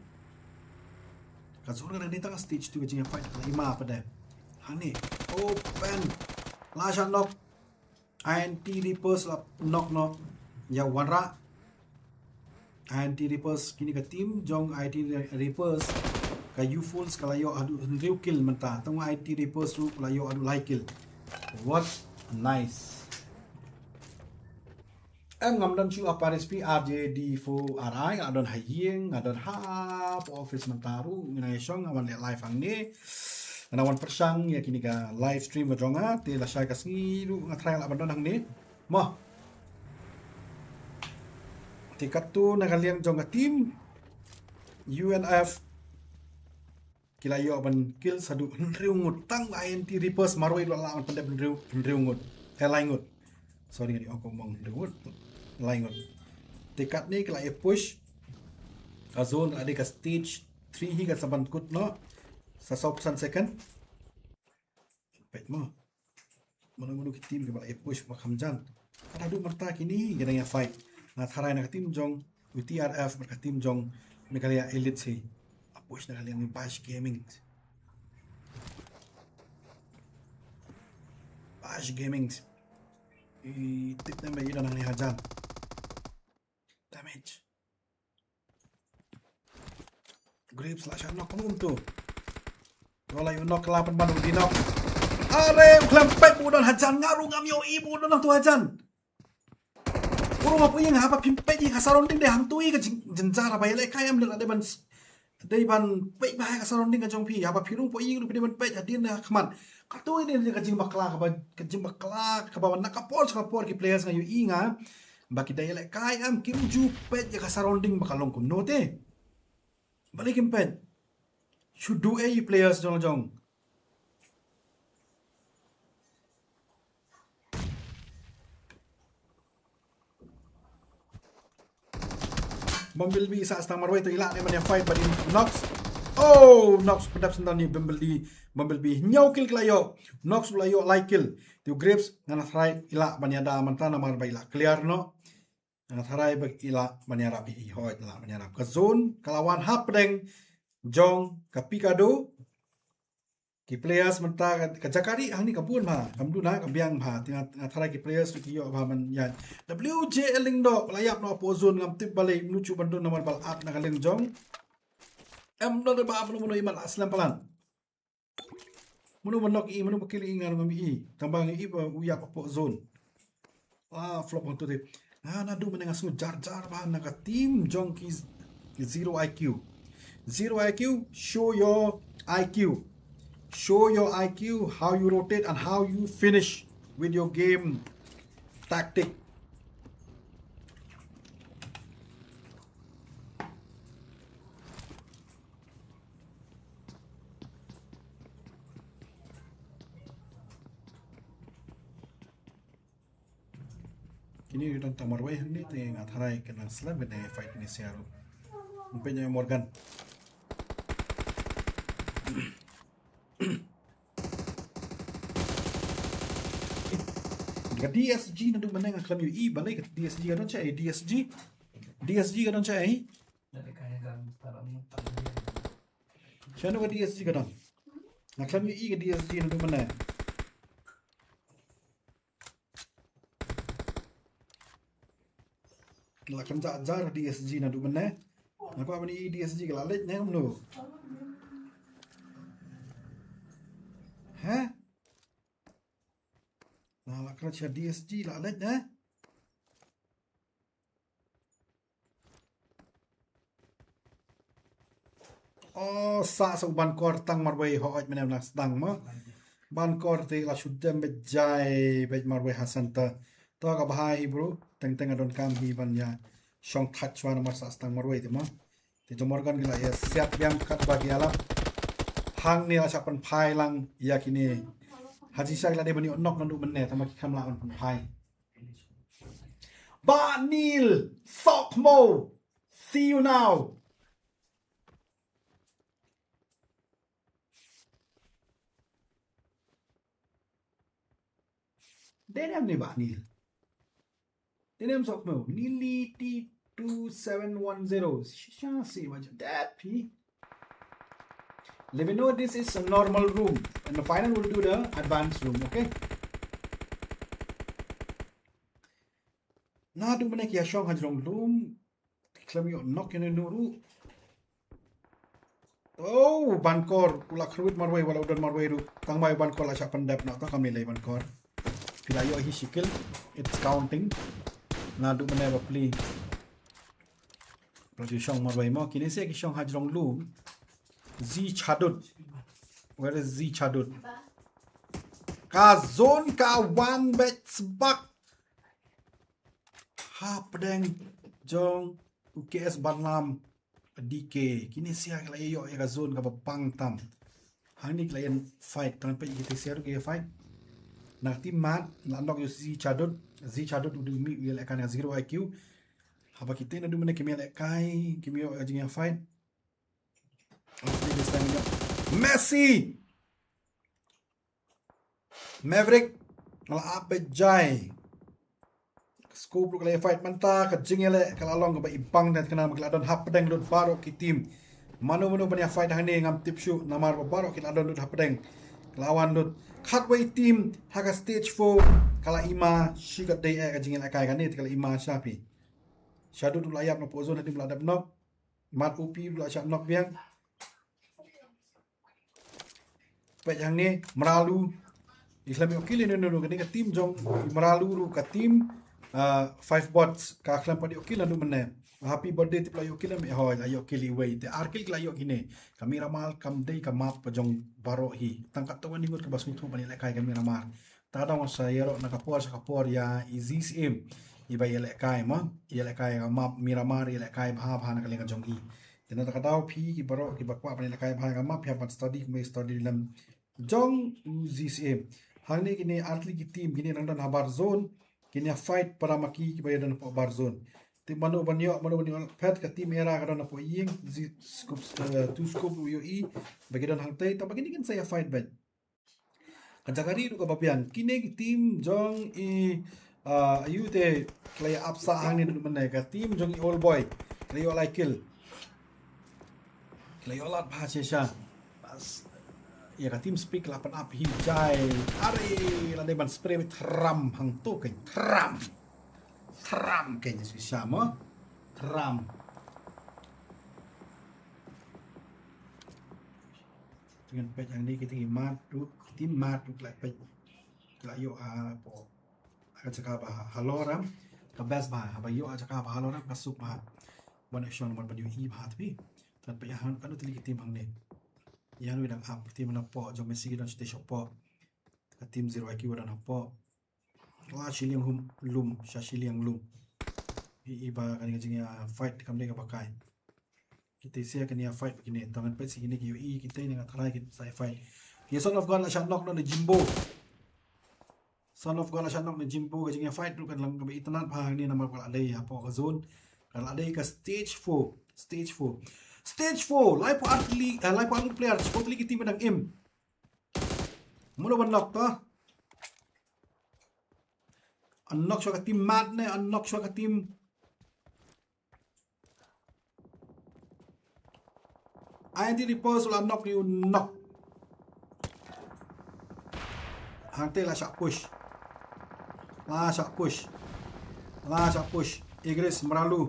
Ka zone ka dang dei tang stage two ka jingïa fight ka la ïa ma pat de. Hangne. Open. La shah knock. I N T Reapers la knock noh ïa u wanrah. I N T Reapers, kine ka team jong I N T Reapers, ka U Fools ka la ïoh haduh hynriew kill mynta. Tang I N T Reapers ruh ka la ïoh haduh lai kill. What nice. Em ngam don shuh ha Paris P R J D four R I, nga don ha ïing, nga don hapoh office mynta ruh, nga nang ïa shong, nga wan leh live hangne. Nga nang wan pyrshang ïa kine ka live stream ka jong nga, te lashai ka sngi ruh nga try lah ban don hangne. Mo. Te katto na ka liang jong ka team U N F. Ki la ïoh ban kill haduh hynriew ngut, tang I N T Reapers marwei la lah ban pyndep hynriew, hynriew ngut. Eh, lai ngut. Sorry, nga ong kumno hynriew ngut. Lai ngut. Te katne ki la ïa push. Ka zone la dei ka stage three hi, kan sa ban kut noh. Sa sawphew san second. Peit mo. Mano mano ki team kiba la ïa push ba kham jan. Haduh mynta kine ki dang ïa fight. Nga tharai na ka team jong U T R F bad ka team jong Meghalaya Elite hi. A push na ka liang Bash Gaming. Bash Gaming. I tip ne ba i don hangne hajan. Damage. Grips la shah knock kumno to. Wala ïa u knock la pynban u dei knock. Are u khlem peit ba u don hajan, nga ruh ngam ïohi ba u don hangto hajan. U ruh hapoh ïing haba phim peit ïa ka surrounding dei hangto ïa ka jing-, jynjar haba ïalehkai em, dei ban s-, dei ban peit bha ïa ka surrounding ka jong phi. Haba phi rung hapoh ïing ruh phi dei ban peit hadien ha khmat. Kato ïa dei ka jingbakla kaba, ka jingbakla kaba na ka por sha ka por ki players nga ïohi nga. Ba ki da ïalehkai em, kim ju peit ïa ka surrounding ba ka long kumno te. Balei kim peit? Shu duh ei players jong jong. Bumblebee sah stang marwei to, i lah ne ban ïa fight bad i Nox. Oh, Nox pyndep sendal ïa Bumblebee. Bumblebee hynñiew kill ki la ïoh. Nox u la ïoh lai kill. Te u Grips nga tharai i lah ban ïada mynta namar ba i la clear noh. Nga tharai ba i lah ban ïarap hi, hooid, i lah ban ïarap. Ka zone ka la wan hapdeng jong ka Picado. Ki players mynta ka, ka jaka rieh hangne ka bun bha, kam duna ka biang bha. Te nga, nga tharai ki players ruh ki ïoh bha ban ïaid. W J Lyngdoh la ïap noh hapoh zone, ngam tip balei, mnu shu ban don namar ba la ap na ka liang jong. Em, don ba ap noh, mano i mat la slem palat. Mano ba knock i, mano ba kill i, nga ruh ngam i. Tang ba nga i ba u ïap hapoh zone. Ah, flop hangto te. Ah, naduh mynne nga sngew jar jar bha na ka team jong ki z-, zero I Q. Zero I Q, show your I Q. Show your I Q, how you rotate and how you finish with your game tactic. Kine ki don tang marwei hangne te nga tharai kin nang slem kane fight ne sia ruh. Ym peit ïa Morgan. Ka D S G naduh mynne nga khlem ïohi balei ka D S G ka don shaei, D S G. D S G ka don shaei. Shano ka D S G ka don? Nga khlem ïohi ka D S G naduh mynne. La kynjah jar D S G naduh mynne. Nga kwah ban ïohi D S G ka la leit ne kumno? Heh? La, la kynjah D S G la leit ne? Oh, sa sa u Bankor tang marwei ho oj mane na sdang mo. Bankor te la shu dem bejai bej marwei ha center. To ka bha hi bro, teng teng adon kam hi ban ïa shong thach shwa namar sa sdang marwei te mo. Te jong Morgan ki la ïa siat biang kat ba ki alap. Hangne la shah pynphai lang ïa kine. Haji Shah ki la dei ban ïoh knock naduh mynne tang ba ki kham lah ban pynphai. Bah Nil, Sokmo, see you now. Dei ne em ne Bah Nil? Dei ne em Sokmo? Nili T two seven one zero. Shisha si waja. That he. Let me know this is a normal room. And the final will do the advanced room, okay? Naduh mynne ki ïa shong hajrong lum. Khlem ïoh knock ïa nunu ruh. Oh, Bankor u la khruit marwei, wat la u don marwei ruh. Tang ba u Bankor la shah pyndep noh, to kam lei lei Bankor. Phi la ïoh hi shi kill. It's counting. Naduh mynne ba pli. Pla ju shong marwei mo, kine se ki shong hajrong lum. Zi Chadut. Where is Zi Chadut? Ka zone ka wan bad sbak. Hapdeng jong u K S Banlam D K. Kine sia ki la ïoh ïa ka zone kaba pang tam. Hangne ki la ïa fight, tang peit kite sia ruh ki ïa fight. Na ka team mat, la knock ïa u Zi Chadut, Zi Chadut u dei u mih u ïalehkai na ka zero I Q. Haba kite naduh mynne kim ïalehkai, kim ïoh ïa ka jingïa fight. Hopefully this time ïoh. Messi! Maverick, la ap bejai. Scope ruh ka la ïa fight mynta, ka jingïaleh ka la long kaba ibang, na kane ba ki la don hapdeng lut baroh ki team. Mano mano ban ïa fight hangne ngam tip shuh, namar ba baroh ki la don lut hapdeng. Ka la wan lut khatwei team ha ka stage four, ka la ima shi katta eh ka jingïalehkai kane, te ka la ima sha phi. Chadut u la ïap na pdeng zone, ha team la dep knock. Mat U P u la shah knock biang. Peit hangne, Mralu. I khlem ïoh kill ïa nunu, kane ka team jong i Mralu ruh ka team, ah, five bots, ka khlem pat ïoh kill naduh mynne. Happy birthday tip la ïoh kill em, hoi, la ïoh kill iwei. Te ar kill ki la ïoh kine. Ka Miramar kam dei ka map ka jong baroh hi. Tang katto katne ngut kaba sngewthuh ban ïalehkai ka Miramar. Ta dang sa ïaroh na ka por sha ka por ïa i Zi Syiem. Iba ïalehkai mo, ïalehkai ka map Miramar, ïalehkai bha bha na ka liang ka jong i. Te na kata ka daw phi ki baroh kiba kwah ban ïalehkai bha ka map, phi hap ban study, kumba study lem jong u Zi Syiem. Hangne kine ar tylli ki team, kine nang don habar zone, kine fight para ma ki kiba ïa don hapoh bar zone. Te mano ban ïoh, mano ban ïoh phet, ka team Era ka don hapoh ïing, Zi scope, eh, two scope u ïohi ba ki don hangtei, tang ba kine kin sa ïa fight bad. Ka jaka ri ruh kaba biang. Kine ki team jong i, ah, ayu te ki la ïa ap sah hangne naduh mynne, ka team jong i Old Boy. Ki la ïoh lai kill. Ki la ïoh lad bha shisha. Bas. Ïa ka team Speak la pyn ap hi jai. Are la dei ban spray beit, thram hangto kein, thram. Thram kein shisha mo. Thram. Te ngan peit hangne kita ki mat ruh, ki team mat ruh ki la peit. Ki la ïoh hapoh ka jaka ba halor em, ka best bha, haba ïoh ha jaka ba halor em ka suk bha. Ban ïoh shong namar ban ïohi bha tbit. Te ngan peit hangne katno tylli ki team hangne. Ïa ngi dang ap, ki team napoh jong Messi ki don shatei shapoh. Ka team Zero I Q don hapoh. La shiliang hum lum, sha shiliang lum. I, iba kane ka jingïa fight kam dei kaba kai. Kita sia kane ïa fight ba kine, tang ngan peit si kine ki ïohi, kita ne nga tharai ki sa ïa fight. Ïa Son of God la shah knock na Jimbo. Son of God la shah knock na Jimbo, ka jingïa fight ruh kan long kaba itynnad bha hangne namar ka la dei hapoh ka zone. Ka la dei ka stage four, stage four. Stage four, laiphew ar tylli, eh, laiphew ar player, shiphew tylli ki team ba dang im. Mano ban knock to? An knock shuwa ka team mat ne, an knock shuwa ka team I N T Repulse, la knock ne u knock. Hangtei la shah push. La shah push. La shah push. Igris Mralu.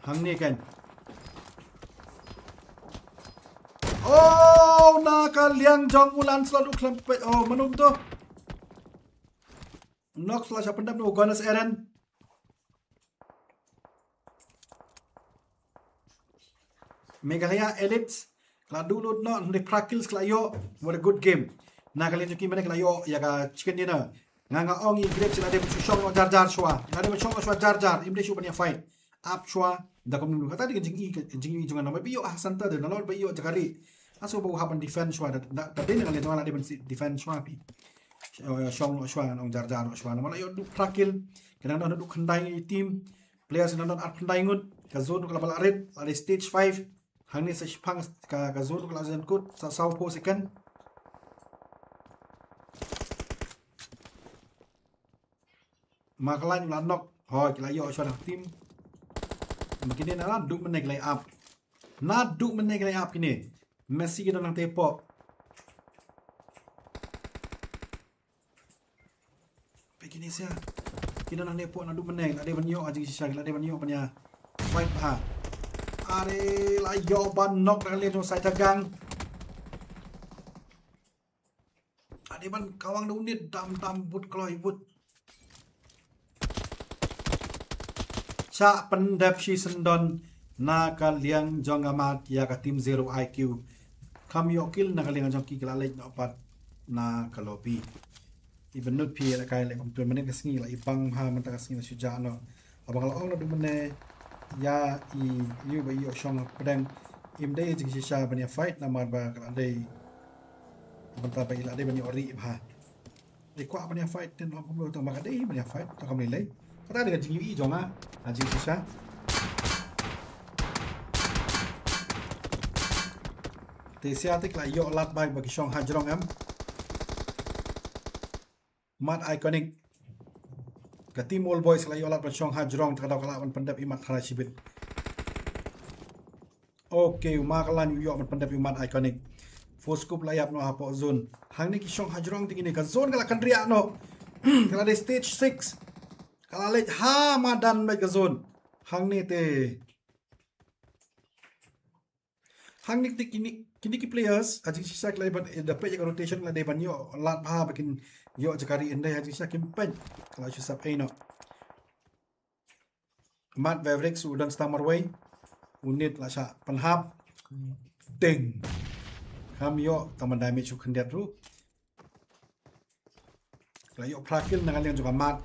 Hangne kan. Oh, na ka liang jong u Lancelot u khlem peit. Oh, mano to? Knock la shah pyndep na u Gunners Aaron. Meghalaya Elite. La duh lut noh, hynrei phra kills ki la ïoh. What a good game. Na ka liang jong ki mynne ki la ïoh ïa ka chicken dinner. Nga nga ong i Grapes i la dei ban shu shong noh jar jar shuwa. I la dei ban shong noh shuwa jar jar. Im dei shu ban ïa fight. Ap shuwa. Da kumno kata dei ka jingïohi, ka jingïohi jong nga, namar ba ïoh ha center de, nalor ba ïoh jaka rieh. Nga sngew ba u hap ban defend shuwa. Da, da, da dei na ka liang jong nga la dei ban defend shuwa phi. Shong noh shuwa, nga ong jar jar noh shuwa. Namar la ïoh duh phra kill. Ki nang don haduh khyndai team. Players ki nang don ar khyndai ngut. Ka zone ruh ka la ba la rit. La dei stage five. Hangne sa shipang ka, ka zone ruh ka la jan kut, sa saw phew second. Mark Line u la knock. Hooid, ki la ïoh shuwa na team. Ma kine naduh mynne ki la ap. Naduh mynne ki la ap kine. Messi ki don nangta hapoh. Peit kine sha. Ki don hangne hapoh naduh mynne, la dei ban ïoh ha jingshisha, la dei ban ïoh ban ïa fight bha. Are, la ïoh ban knock na ka liang jong Saithagang. La dei ban kawang da u Nit, dam dam bud kloi bud. Shah pyndep shisyndon na ka liang jong ka mat ïa ka team Zero I Q. Kham ïoh kill na ka liang jong ki, ki la leit noh pat na ka lobby. I bynnud phi ïalehkai leh kum tu mynne ka sngi la i bang bha, mynta ka sngi la shu jah noh. Haba nga la ong naduh mynne ïa i, ïa ba i ïoh shong ha pdeng, im dei jingshisha ban ïa fight namar ba ka la dei, mynta ba i la dei ban ïoh rieh bha. I kwah ban ïa fight, te ong kumno, tang ba ka dei ban ïa fight, tang kam lei lei. Kata dei ka jingïohi jong nga ha jingshisha. Te sha te ki la ïoh lad bha ba ki shong hajrong em. Mat Iconic. Ka team Old Boys ka la ïoh lad ban shong hajrong, te ka daw ka la ban pyndep i mat thara shibit. Okay, u Mark Line u ïoh ban pyndep i mat Iconic. Four scope la ïap noh hapoh zone. Hangne ki shong hajrong te kine, ka zone ka la kynriah noh. Ka la dei stage six. Ka la leit ha madan beit ka zone. Hangne te. Hangne te kine, kine ki players, ha jingshisha ki la dei ban, eh, da peit ïa ka rotation la dei ban ïoh lad bha ba kin ïoh jaka rieh, hynrei ha jingshisha kim peit. Ka la shu sap ei noh. Mat Mavericks u don stang marwei. U Nit la shah pynhap. Ding. Kham ïoh tang ban damage u khyndiat ruh. La ïoh phra kill na ka liang jong ka mat.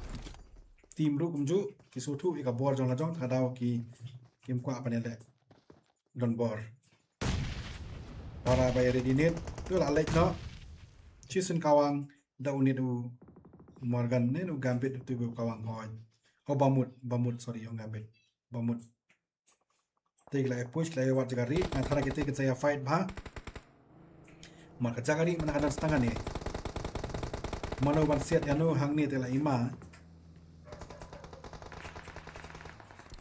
Team ruh kumjuh, ki sngewthuh ïa ka bor jong la jong, te ka daw ki, kim kwah ban ïaleh donbor. Para ba ïa ready Nit, te la leit noh. Shisyn kawang da u Nit, u Morgan ne u Gambit, u te u kawang hoi. Oh, Bamut, Bamut, sorry, ong Gambit. Bamut. Te ki la ïa push, ki la ïa wad jaka rieh, nga tharai kite kin sa ïa fight bha. Mar ka jaka rieh mynta ka dang stang kane. Mano ban siat ïano hangne te la i ma.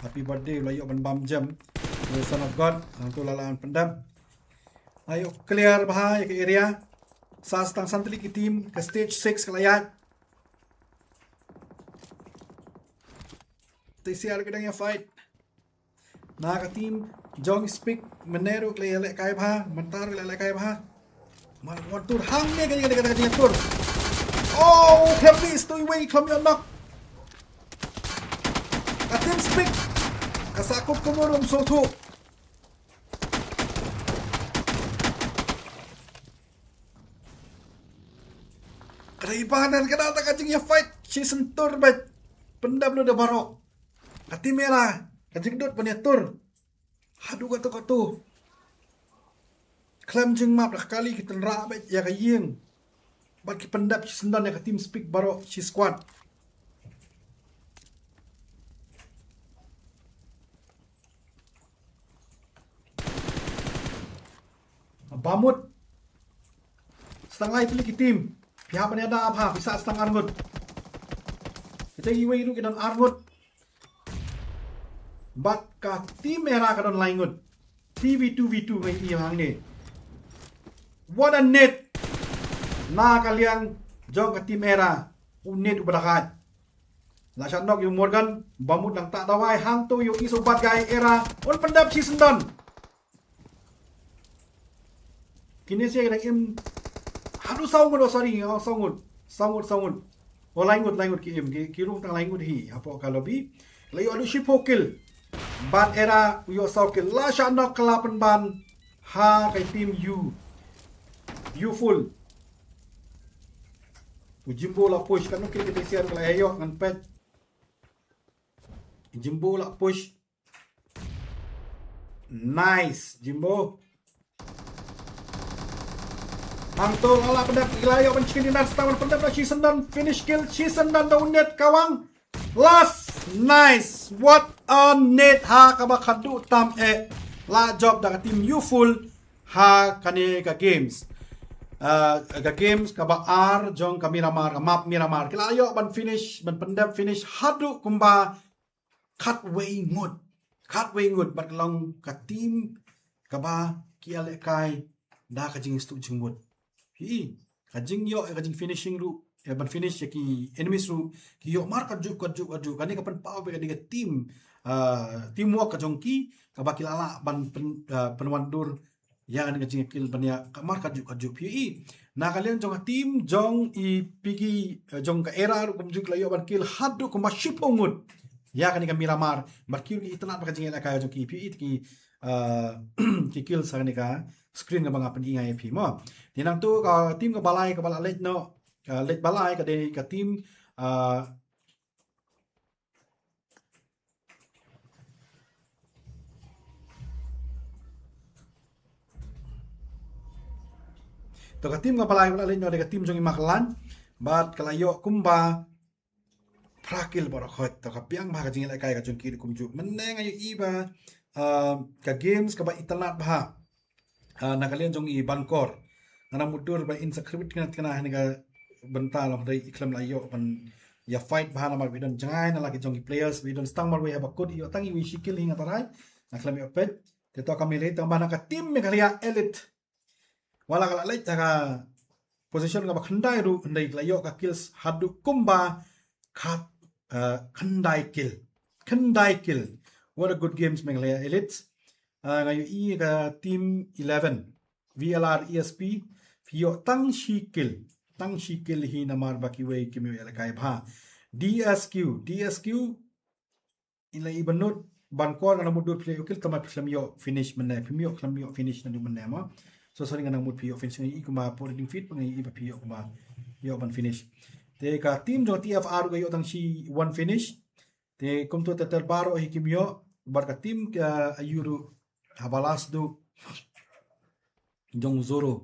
Happy birthday, la ïoh ban bam jem. The Son of God, hangto la la ban pyndep. La ïoh clear bha ïa ka area. Sa stang san tylli ki team, ka stage six ka la ïaid. Te sha ruh ki dang ïa fight. Na ka team jong Speak, mynne ruh ki la ïalehkai bha, mynta ruh ki la ïalehkai bha. Mar wan tur hangne ka jingïatur. Oh, khlem mih, stui wei, khlem ïoh knock. Ka team Speak. Ka sahkut kumno ruh ym sngewthuh. Ka dei ba nan ka dei ta ka jingïa fight, shisyn tur beit. Pyndep lut da baroh. Ka team Era, ka jingdut ban ïa tur. Haduh kato kato. Khlem jingmap da ka kali ki tynrah beit ïa ka ïing. Bad ki pyndep shisyndon ïa ka team Speak baroh shi squad. Bamut. Sa tang lai tylli ki team. Phi hap ban ïada bha, phi sah sa tang arngut. Kita iwei ruh ki don arngut. Bad ka team Era ka don laingut. Three v two v two ngi ïa hangne. What a nade. Na ka liang jong ka team Era. U nade u ba da khat. La shah knock ïa u Morgan, Bamut nang tah dawai, hangto ïohi sa u bad guy Era, un pyndep shisyndon. Kine sha ki dang im, haduh saw ngut, oh sorry, oh saw ngut, saw ngut, saw ngut. Oh laingut, laingut ki im, ki, ki rung tang laingut hi, hapoh ka lobby. La ïoh haduh shiphew kill. Bad Era, u ïoh saw kill, la shah knock ka la pynban. Ha ka team U. U full. U Jimbo la push, katno kill ka T C R ka la ïoh ngan peit. Jimbo la push. Nice, Jimbo. Hangto la la pyndep, la ïoh ban shin ïa star ban pyndep da Chisendon, finish kill, Chisendon da u nade kawang. Last, nice. What a nade ha kaba khadduh tam eh. La jop da ka team U full ha kane ka games. Ah, ka games kaba ar jong ka Miramar, ka map Miramar. Ki la ïoh ban finish, ban pyndep finish haduh kumba khatwei ngut. Khatwei ngut bad ka long ka team kaba ki ïalehkai da ka jingïastuh jingmut. Phi i, ka jingïoh, ka jingfinishing ruh, eh, ban finish ïa ki enemies ruh, ki ïoh mar kajuh, kajuh, kajuh. Kane ka pynpaw ba ka dei ka team, ah, teamwork ka jong ki, kaba ki la lah ban pyn-, ah, pynwan dur ïa kane ka jingkill ban ïa ka mar kajuh kajuh, phi i. Na ka liang jong ka team jong i Piggy, eh, jong ka Era ruh kumjuh ki la ïoh ban kill haduh kumba shiphew ngut ïa kane ka Miramar. Bad ki ruh ki itynnad bad ka jingïalehkai jong ki, phi i, te ki, eh, ki kill sa kane ka screen kaba nga pyni ïa phi mo. Te nangto ka team kaba lai kaba la leit noh, eh, leit ba lai ka dei ka team, eh, To ka team kaba lai kaba la leit noh dei ka team jong i Maklan bad ka la ïoh kumba phra kill baroh khoit. To ka biang bha ka jingïalehkai ka jong ki ruh kumjuh. Mynne nga ïohi ba, ah, ka games kaba itynnad bha, ah, na ka liang jong i Bankor. Nga nang mutdur ba in sa khyrwit kane kane ha kane ka bynta, long dei i khlem la ïoh ban ïa fight bha namar ba i don jngai na la ki jong ki players, ba i don stang marwei haba kut i ïoh tang iwei shi kill hi nga tharai. Nga khlem ïoh peit. Te to ka mih lei tang ba na ka team Meghalaya Elite. Wat la ka la leit ha ka position kaba khyndai ruh, hynrei ka la ïoh ka kills haduh kumba khat, eh, khyndai kill. Khyndai kill. What a good games Meghalaya Elite. Eh, nga ïohi ka team eleven, V L R E S P, phi ïoh tang shi kill. Tang shi kill hi namar ba kiwei kim ïoh ïalehkai bha. D S Q, D S Q, i la i bynnud, Bankor nga la mutdur phi la ïoh kill, tangba phi khlem ïoh finish mynne, phim ïoh, khlem ïoh finish naduh mynne mo. So sorry, nga nang mut phi ïoh finish, nga i kumba por ding feed, nga i ba phi ïoh kumba ïoh ban finish. Te ka team jong T F R ka ïoh tang shi one finish. Te kumto ter ter baroh hi kim ïoh, bad ka team ka Ayuru haba last duh jong Zoro,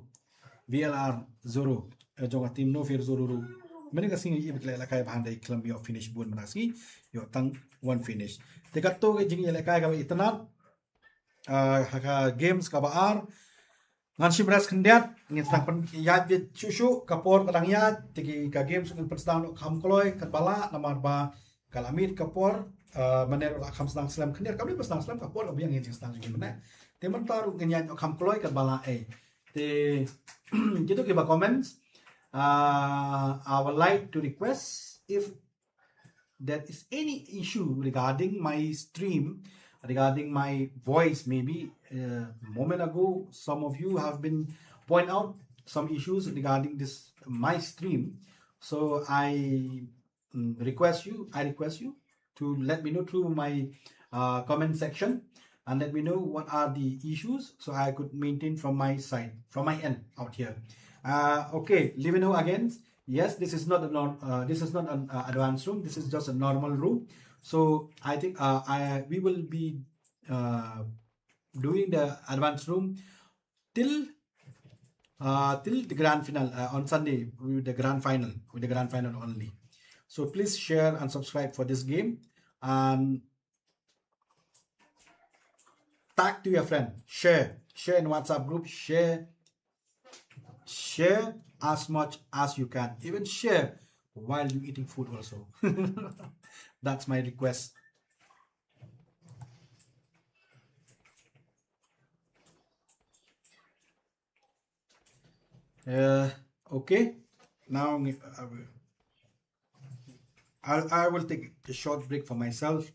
V L R Zoro, eh, jong ka team No Fear Zoro ruh. Mynne ka sngi i ba ki la ïalehkai bha hynrei khlem ïoh finish bun, mynne ka sngi ïoh tang one finish. Te kato ka jingïalehkai kaba itynnad, ah, ha ka games kaba ar. Ngan shim rest khyndiat, ngin sdang pynïaid beit shuh shuh, ka por ka dang ïaid, te ki ka games ngin pynsdang noh kham kloi katba lah, namar ba ka la miet ka por, ah, mynne ruh la kham sdang slem khyndiat, ka dei ba sdang slem ka por, ka biang ïa jingsdang jong ngi mynne. Te mynta ruh ngin ïaid noh kham kloi katba lah ei. Te kito kiba comments, ah, I would like to request if there is any issue regarding my stream, regarding my voice, maybe, uh, moment ago, some of you have been point out some issues regarding this, my stream. So I, mm, request you, I request you to let me know through my, uh, comment section and let me know what are the issues so I could maintain from my side, from my end out here. Uh, okay, let me know again. Yes, this is not a norm, uh, this is not an, uh, advanced room. This is just a normal room. So I think, uh, I, we will be, uh, doing the advanced room till, uh, till the grand final, uh, on Sunday with the grand final, with the grand final only. So please share and subscribe for this game, and tag to your friend, share, share in WhatsApp group, share, share as much as you can, even share while you eating food also. That's my request. Uh, okay. Now, uh, I'll, I will take a short break for myself.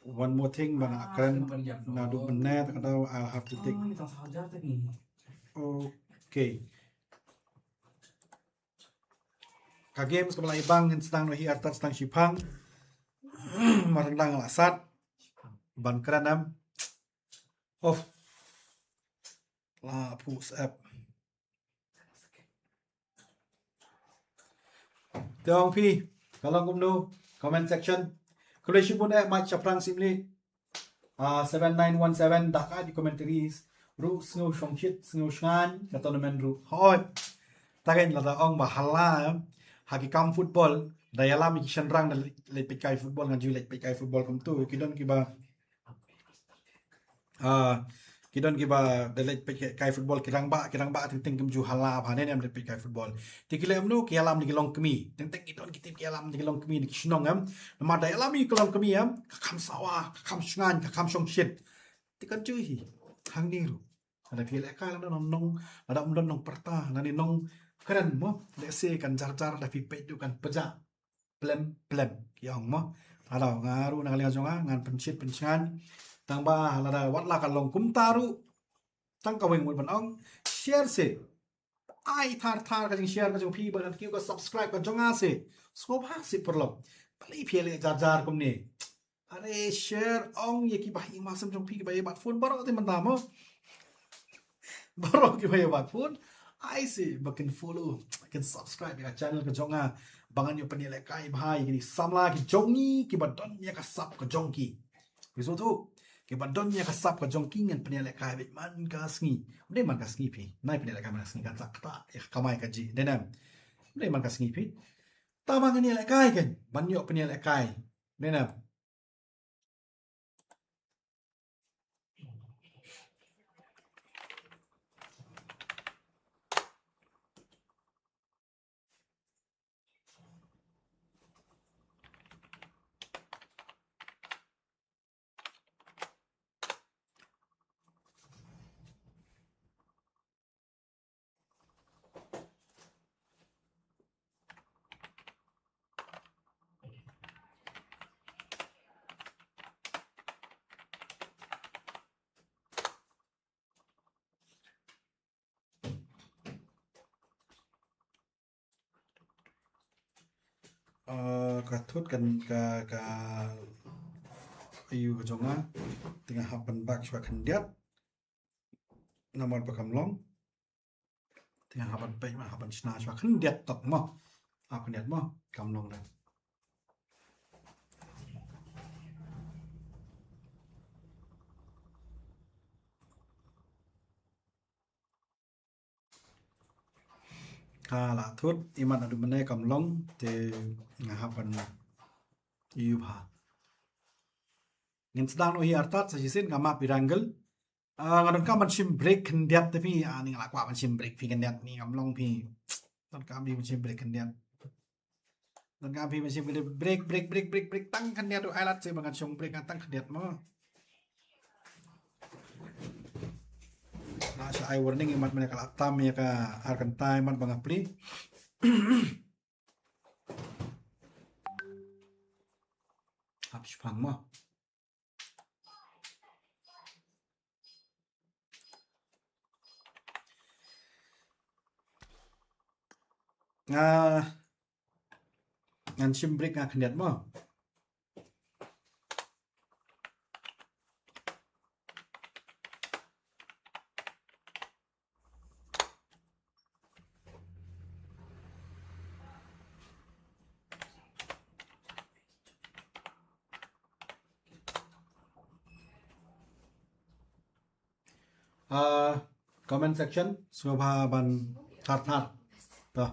One more thing, ba nga kren naduh mynne, ta ka daw I'll have to take. Okay. Ka games kaba la ibang ngin sdang noh hi artat sdang shiphang. Mar sdang la sat. Ban kren em. Of. La pus app. Te ong phi, ka long kumno, comment section. Khublei shibun eh, Mike Chaprang Simli. Ah, seven nine one seven, da ka di commentaries. Ruh sngew shongshit, sngew shngaiñ, ka tournament ruh. Hoi. Ta kein lada ong ba hala, eh. Ha ki kam football, da ïalam ki shynrang da leit, leit peit kai football, nga ju leit peit kai football kumtu. Ki don kiba Ah, ki don kiba da leit peit kai football, ki rangbah, ki rangbah teng teng kim ju hala bha ne em da peit kai football. Te ki leh kumno, ki ïalam na ki longkmie. Teng teng ki don ki team ki ïalam na ki longkmie na ki shnong em. Namar da ïalam ïa ki longkmie em, ka kham sawa, ka kham shngaiñ, ka kham shongshit. Te kan ju hi. Hangne ruh. Lada phi lehkai lada nong nong, lada ym don nongpyrta, lane nongkren mo. Lehse kan jar jar da phi peit ruh kan pjah. Plem plem ki ong mo. Ado nga ruh na ka liang jong nga ngan pynshit pynshngaiñ. Tang ba lada wat la ka long kumta ruh. Tang kawei ngut ban ong. Share se. Ai thar thar ka jingshare ka jong phi ba ngan kiew ka subscribe ka jong nga se. Sngewbha se paralok. Balei phi leh jar jar kumne. Are share ong ïa ki ba ïing ba sem jong phi ki ba ïa bat phone baroh te mynta mo. Baroh ki ba ïa bat phone. Ai se ba kin follow, kin subscribe ïa ka channel ka jong nga. Ba ngan ïoh pynïalehkai bha ïa kine samla ki jong ngi ki ba don ïa ka sap ka jong ki. Phi sngewthuh? Ki ba don ïa ka sap ka jong ki ngan pynïalehkai beit man ka sngi. Ym dei man ka sngi phi. Nai pynïalehkai man ka sngi kan sa kata ïa ka kamai kajih. Dei ne em? Ym dei man ka sngi phi. Tang ba ngan ïalehkai kan. Ban ïoh pynïalehkai. Dei ne em? Ah, ka thut kan ka, ka ayu ka jong nga. Te nga hap ban bak shuwa khyndiat. Namar ba kam long. Te nga hap ban peit ma, hap ban shna shuwa khyndiat tok mo. Hap khyndiat mo, kam long da. Ka la thut, imat naduh mynne kam long, te nga hap ban ïoh bha. Ngin sdang noh hi artat sa shisien, nga map ïa Rangel. Ah, nga donkam ban shim break khyndiat te phi, ah, ni nga la kwah ban shim break phi khyndiat ni kam long phi. Donkam phi ban shim break khyndiat. Donkam phi ban shim khyndiat, break, break, break, break, break, tang khyndiat ruh ai lad se ba ngan shong break nga tang khyndiat mo. Nga sa ai warning imat mynne ka la tam ïa ka ar kynta imat ba nga plie. Hap shipang mo. Nga, ngan shim break nga khyndiat mo. Ah, comment section, sngewbha ban thar thar. To.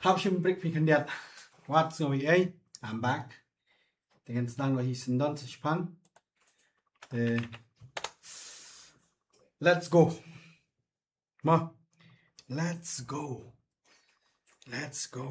Hap shim break phi khyndiat. Wat sngew ei ei. I'm back. Te ngan sdang noh hi syndon sa shipang. Te let's go. Ma. Let's go. Let's go.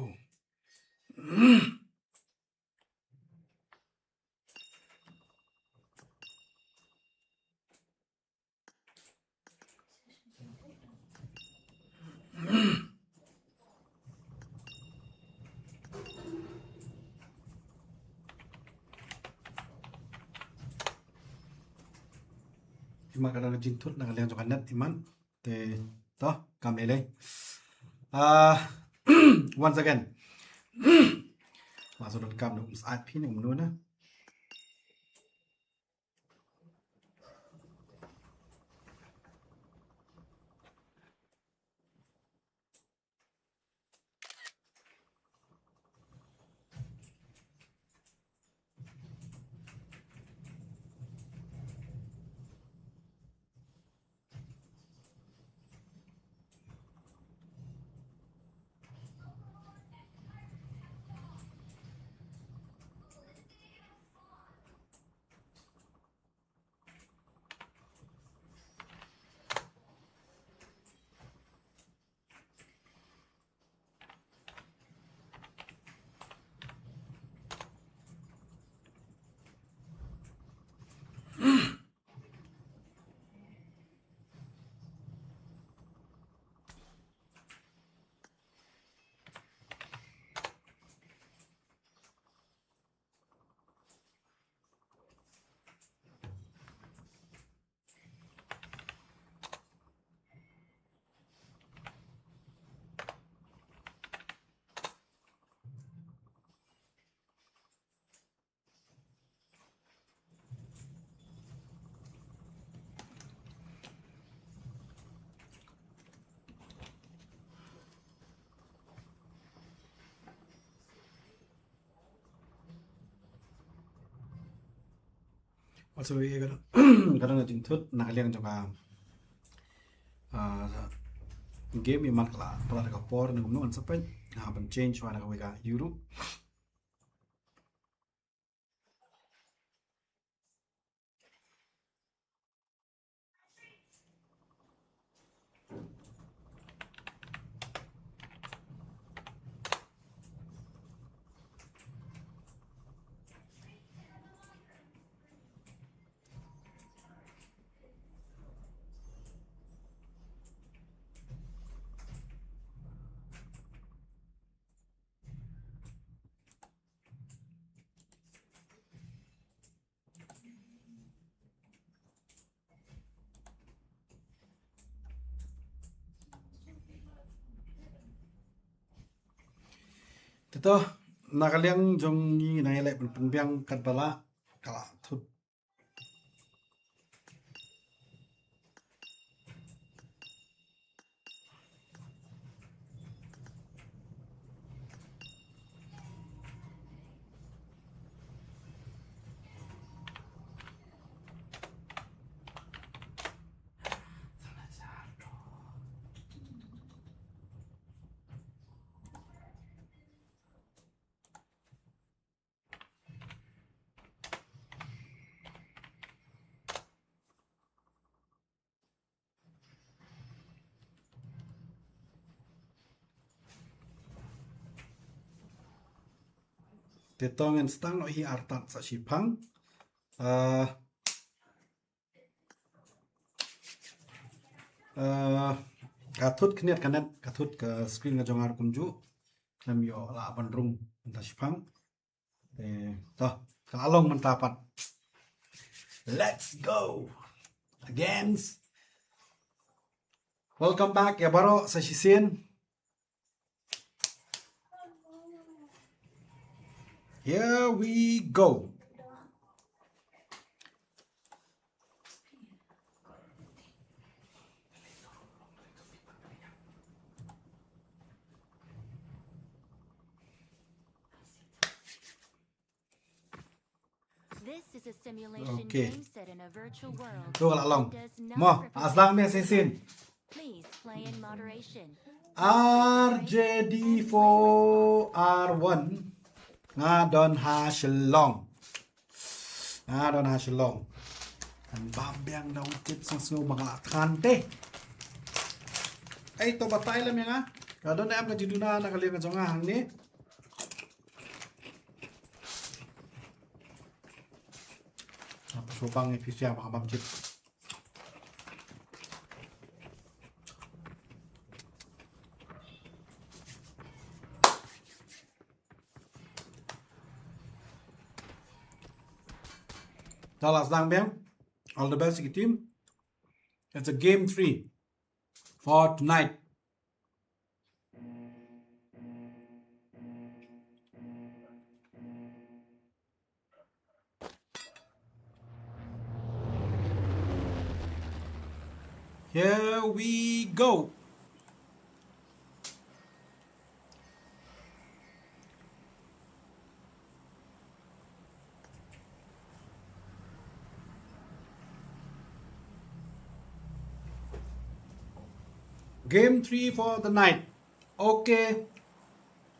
Ima ka dang jingthut na ka liang jong ka net iman. Te to kam lei lei. Ah, once again. Ma so dot kam no sa phi ne um no na. Also, ye ka dang, ka dang jingthut na ka liang jong ka, ah, game i man ka la palat ka por nang nang sa pen ha ban change wa na ka wei ka Europe. Te to, na ka liang jong ngi nang ïaleh pynbiang katba lah, ka la thut. Te to ngan sdang noh hi artat sa shipang. Ah, ah, ka thut khyndiat ka net, ka thut ka screen ka jong nga kumjuh. Khlem ïoh lah ban rung mynta shipang. Eh, to, ka la long mynta pat. Let's go. Again. Welcome back, ïa baroh sa shisien. Here we go. This is a simulation Okay. game set in a virtual world. Tu ka la long. Does not Mo, represent aslang me sesin. Please play in moderation. R J D four R one. Nga don ha Shillong. Nga don ha Shillong. Kan bam biang da u tip sngew sngew ba nga la than te. Ei to batai lem ïa nga. Ka don em ka jingduna na ka liang ka jong nga hangne. Apa sobang ni pisiang ba ka bam tip. Dah lah senang biang. All the best ki team. It's a game three for tonight. Here we go. Game three for the night. Okay.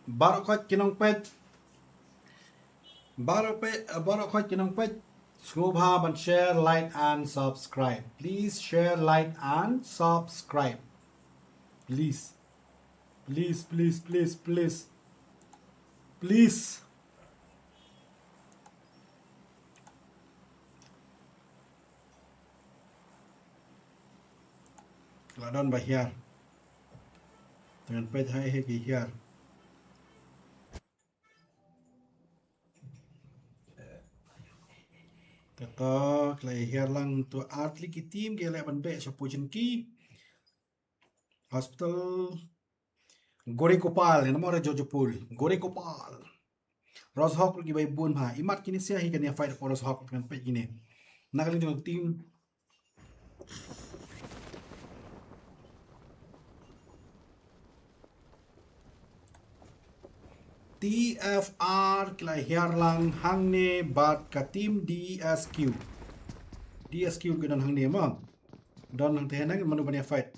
Baroh khoit ki nongpeit. Baroh peit, baroh khoit ki nongpeit. Sngewbha ban share, like and subscribe. Please share, like and subscribe. Please. Please, please, please, please. Please. La don ba hiar. Te ngan peit ha ei ei ki hiar. Te to ki la hiar lang, to ar tylli ki team ki la ban beh sha Pochinki. Hospital. Gorikopal, ïa namar Georgopol. Gorikopal. Roshok ruh ki bai bun bha. Imat kine sia hi kan ïa fight hapoh Roshok, kan peit kine. Na ka liang jong team T F R ki la hiar lang hangne bad ka team D S Q. D S Q ki don hangne mo. Don hangtei hangne, mano ban ïa fight.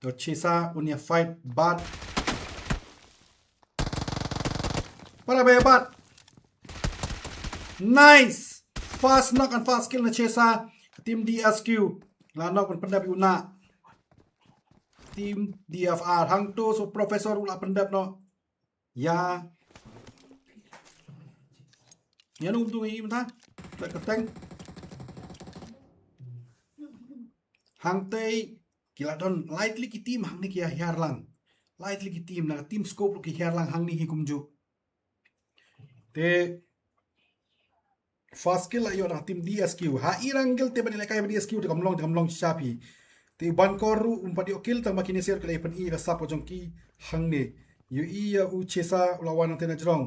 To Chesa un ïa fight bad. Para ba ïa bat. Nice. First knock and first kill na Chesa. Team D S Q. La knock ban pyndep ïa u na. Team D F R. Hangto so Professor u la pyndep noh. Ïa. Ïa, num tu ngi mynta. Tek ka teng. Hangtei ki la don lai tylli ki team hangne ki ïa hiar lang. Lai tylli ki team, na team Scope ruh ki hiar lang hangne hi kumjuh. Te first kill la ïoh na team D S Q. Ha i rang gil te ban ïalehkai bad D S Q te kam long, te kam long shisha phi. Te u Bankor ruh um pat ïoh kill tang ba kine ser ki la ïa pyni ïa ka sap ka jong ki hangne. Ïohi ïa u Chesa u la wan hangtei na jrong.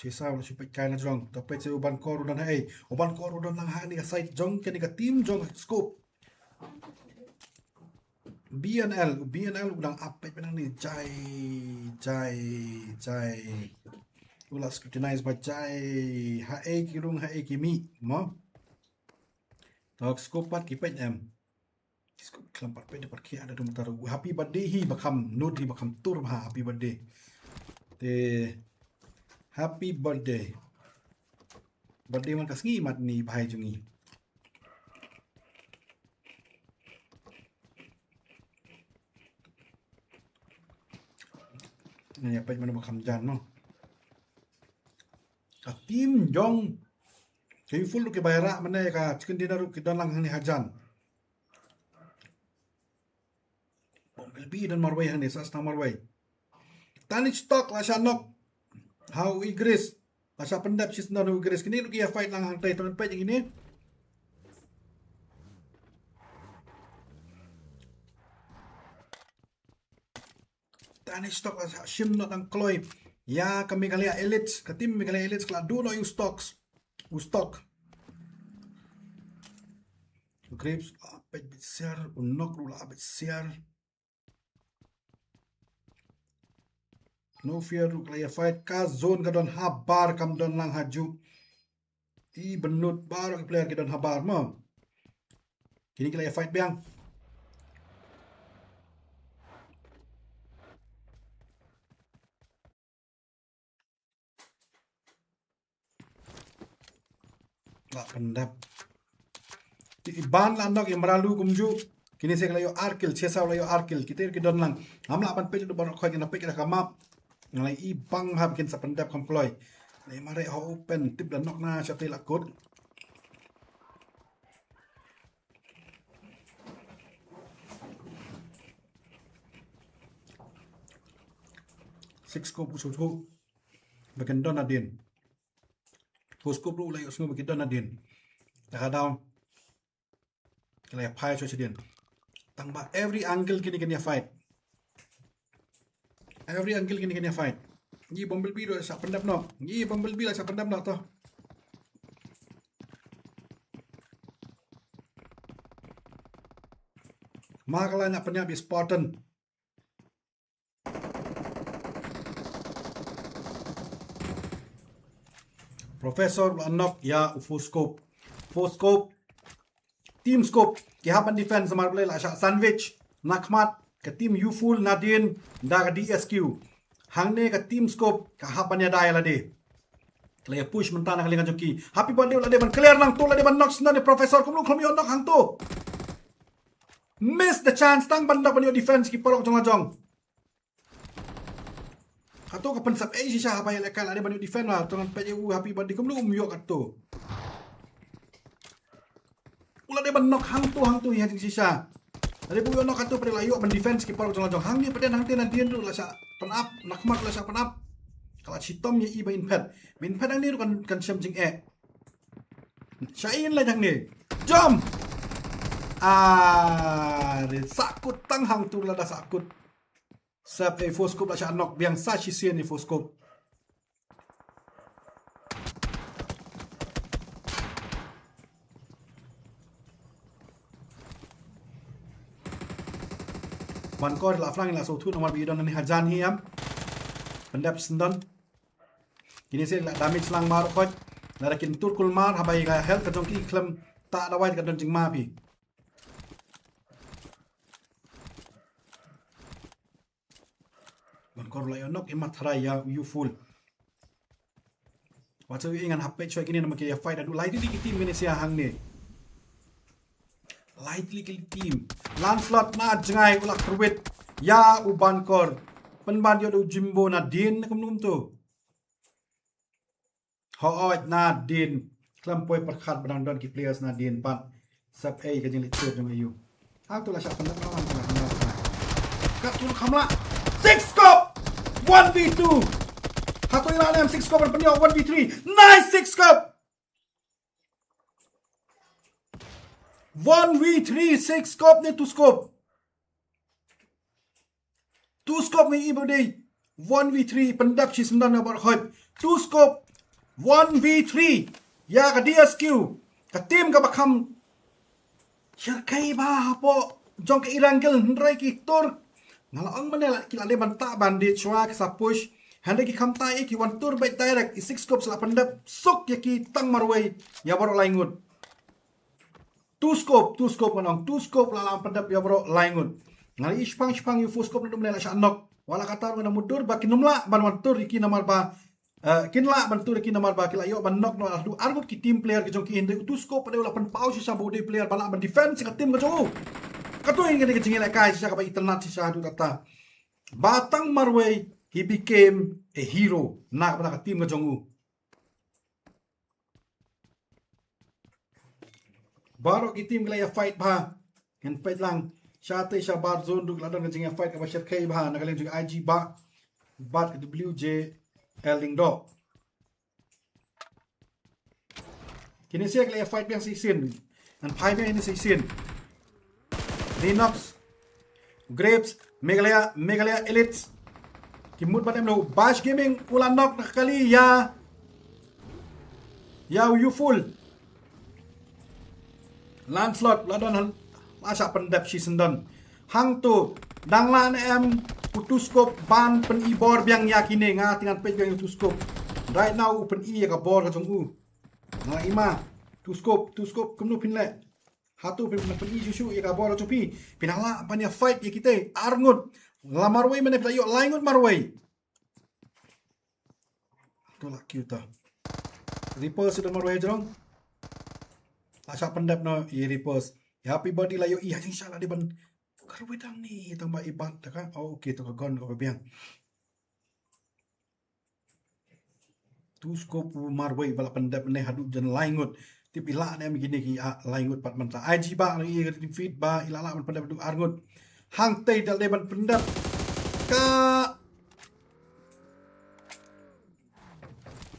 Chesa u la shu peit kai na jrong. To peit sa u Bankor u don ha ei. U Bankor u don lang hangne ka side jong kane ka team jong Scope. B N L, B N L u dang ap peit ba nangne jai, jai, jai. U la scrutinize ba jai, ha ei ki rung, ha ei ki mih, mo. To Scope pat ki peit em. Ki Scope khlem pat peit da pat ki ada dum tar. Happy birthday hi ba kham nud hi ba kham tur bha happy birthday. Te happy birthday. Birthday man ka sngi mat ni bhai jong ngi. Ngan ïa peit mano ba kham jan mo. Ka team jong ka Youthful ruh ki bai rah mynne, ka chicken dinner ruh ki don lang hangne hajan. Bom L B don marwei hangne, sa sna marwei. Tani Stock la shah knock ha u Igris. La shah pyndep shisien u Igris. Kine ruh ki ïa fight lang hangtei, to peit ïa kine. Tani Stock la shah shim noh dang kloi ïa ka Meghalaya Elites, ka team Meghalaya Elites ka la duh noh ïa u Stocks. U Stock. Grips la peit bit siar, u Nok ruh la peit siar. No Fear ruh ka la ïa fight, ka zone ka don habar, kam don lang hajuh. I bynnud baroh ki player ki don habar mo. Kine ki la ïa fight biang. La pyndep. Te i Ban la nok, i Mralu kumjuh. Kine sha ki la ïoh ar kill, sha saw la ïoh ar kill. Kita ki don lang. Ngam lah ban peit da baroh khoit, ngan peit da ka map. Nga la i bang hap kin sa pyndep kham kloi. Lei mareh ha open, tip da nok na sha te la kut. Six scope u sngewthuh ba kin don hadien. Four scope ruh la ïohsngew ba kin don hadien. Te ka daw ki la ïa phai shuwa shadien. Tang ba every angle kine kin ïa fight. Every angle kine kin ïa fight. Ngi Bumblebee ruh la shah pyndep noh. Ngi Bumblebee la shah pyndep noh to. Ma ka la ñiah pynïap ïa Spartan. Professor la nok ïa u Four scope. Four scope. Team scope ki hap ban defense, namar balei la shah sandwich na khmat ka team Youthful, Nadien da ka D S Q. Hangne ka team scope ka hap ban ïada ïa lade. Ka la ïa push mynta na ka liang ka jong ki. Happy Birthday u la dei ban clear nangto, u la dei ban nok shynna ne Professor, kumno khlem ïoh nok hangto. Miss the chance tang ban dap ban ïoh defense ki paralok jong la jong. Kato ka pynsep ei shisha haba ïalehkai, la dei ban ïoh defend, la tang ban peit ïa u Happy Birthday kumno um ïoh kato. U la dei ban nok hangto hangto ïa jingshisha. La dei ban ïoh nok kato, pat la ïoh ban defense ki paralok jong la jong. Hangne pat hangte Nadien ruh la shah pynap, na khmat la shah pynap. Ka la shitom ïa i ba in phet. Ba in phet hangne ruh kan, kan shem jingeh. Shah in la hangne. Jump. Ah, re sahkut tang hangto, lada sahkut. Sep ei Four scope la shah nok biang sa shisien ei Four scope. Ban kor la phrang la sngewthuh namar ba i don hangne hajan hi em. Pyndep syndon. Kine sha la damage lang mar khoit. Lada kin tur kulmar haba ïa ka health ka jong ki khlem tah dawai ka don jingma phi. Ban kor la ïoh nok i mat tharai ïa u Youthful. Wat sa ïoh ngan hap peit shuwa kine namar ki ïa fight haduh lai tylli ki team kine sha hangne. Lai tylli ki team. Lancelot na jngai u la kyrwit ïa u Ban kor. Pynban ïoh da u Jimbo Nadien ne kumno kumto. Hooid Nadien. Khlem poi pyrkhat ba dang don ki players Nadien pat. Sep ei ka jingleh tur jong aïu. Hangto la shah pyndep noh, hangto la pyndep noh. Katto kham lah. Six scope. One v two. Hato i la nem six scope ban pynïoh one v three. Nice six scope. One v three, six scope ne two scope. Two scope ngi i ba dei. One v three, pyndep shi syndon na bar khoit. Two scope. One v three. Ïa ka D S Q. Ka team kaba kham shyrkhei bha hapoh jong ka Erangel, hynrei ki tur. Nga la ong mynne la ki la dei ban tah bandit shuwa ki sa push. Hynrei ki kham tah ïa, ki wan tur beit direct, i six scope sa la pyndep suk ïa ki tang marwei ïa baroh lai ngut. Two scope, two scope ngan ong, two scope la la pyndep ïa baroh lai ngut. Nga la i shipang shipang ïa u Four scope naduh mynne la shah nok. Wat la katta ruh nga da mutdur ba kin ym lah ban wan tur ïa ki namar ba, eh, kin lah ban tur ïa ki namar ba ki la ïoh ban nok noh haduh ar ngut ki team player ki jong ki, hynrei u Two scope pat u la pynpaw shisha ba u dei player ba lah ban defend sha ka team ka jong u. Kato hi ka dei ka jingïalehkai shisha kaba itynnad shisha haduh katta. Ba tang marwei he became a hero na ka bynta ka team ka jong u. Baroh ki team ki la ïa fight bha. Ngan peit lang. Shatei shabar zone ruh la don ka jingïa fight kaba shyrkhei bha na ka liang jong I G Bah bad ka W J L Lyngdoh. Kine sha ki la ïa fight biang shisien. Ngan phai biang ine shisien. Linux, Grapes, Meghalaya, Meghalaya Elites. Ki mut ban em noh. Bash Gaming u la nok na ka kali ïa, ïa u Youthful. Lancelot la don han, la shah pyndep shi syndon. Hangto dang lah ne em u Two scope ban pyn-i bor biang ïa kine, nga te ngan peit biang ïa u Two scope. Right now u pyn-i ïa ka bor ka jong u. Nga i ma, Two scope, Two scope kumno phin leh? Hato phin, phin pyn-i shuh shuh ïa ka bor jong phi? Phin lah ban ïa fight ïa kita ar ngut. La marwei mynne phi la ïoh lai ngut marwei. To la kiew ta. Ripper sha don marwei jrong. La shah pyndep noh i Reapers. I Happy Birthday la ïohi ha jingshisha la dei ban. Ka ruh dang ni tang ba i bat ta ka. Oh, okay, to ka gun ka biang. Tu scope marwei ba la pyndep ne haduh jan lai ngut. Tip i la ne em kine ki a lai ngut pat mynta. I G ba la i ka defeat ba i la la ban pyndep haduh ar ngut. Hangtei dal dei ban pyndep. Ka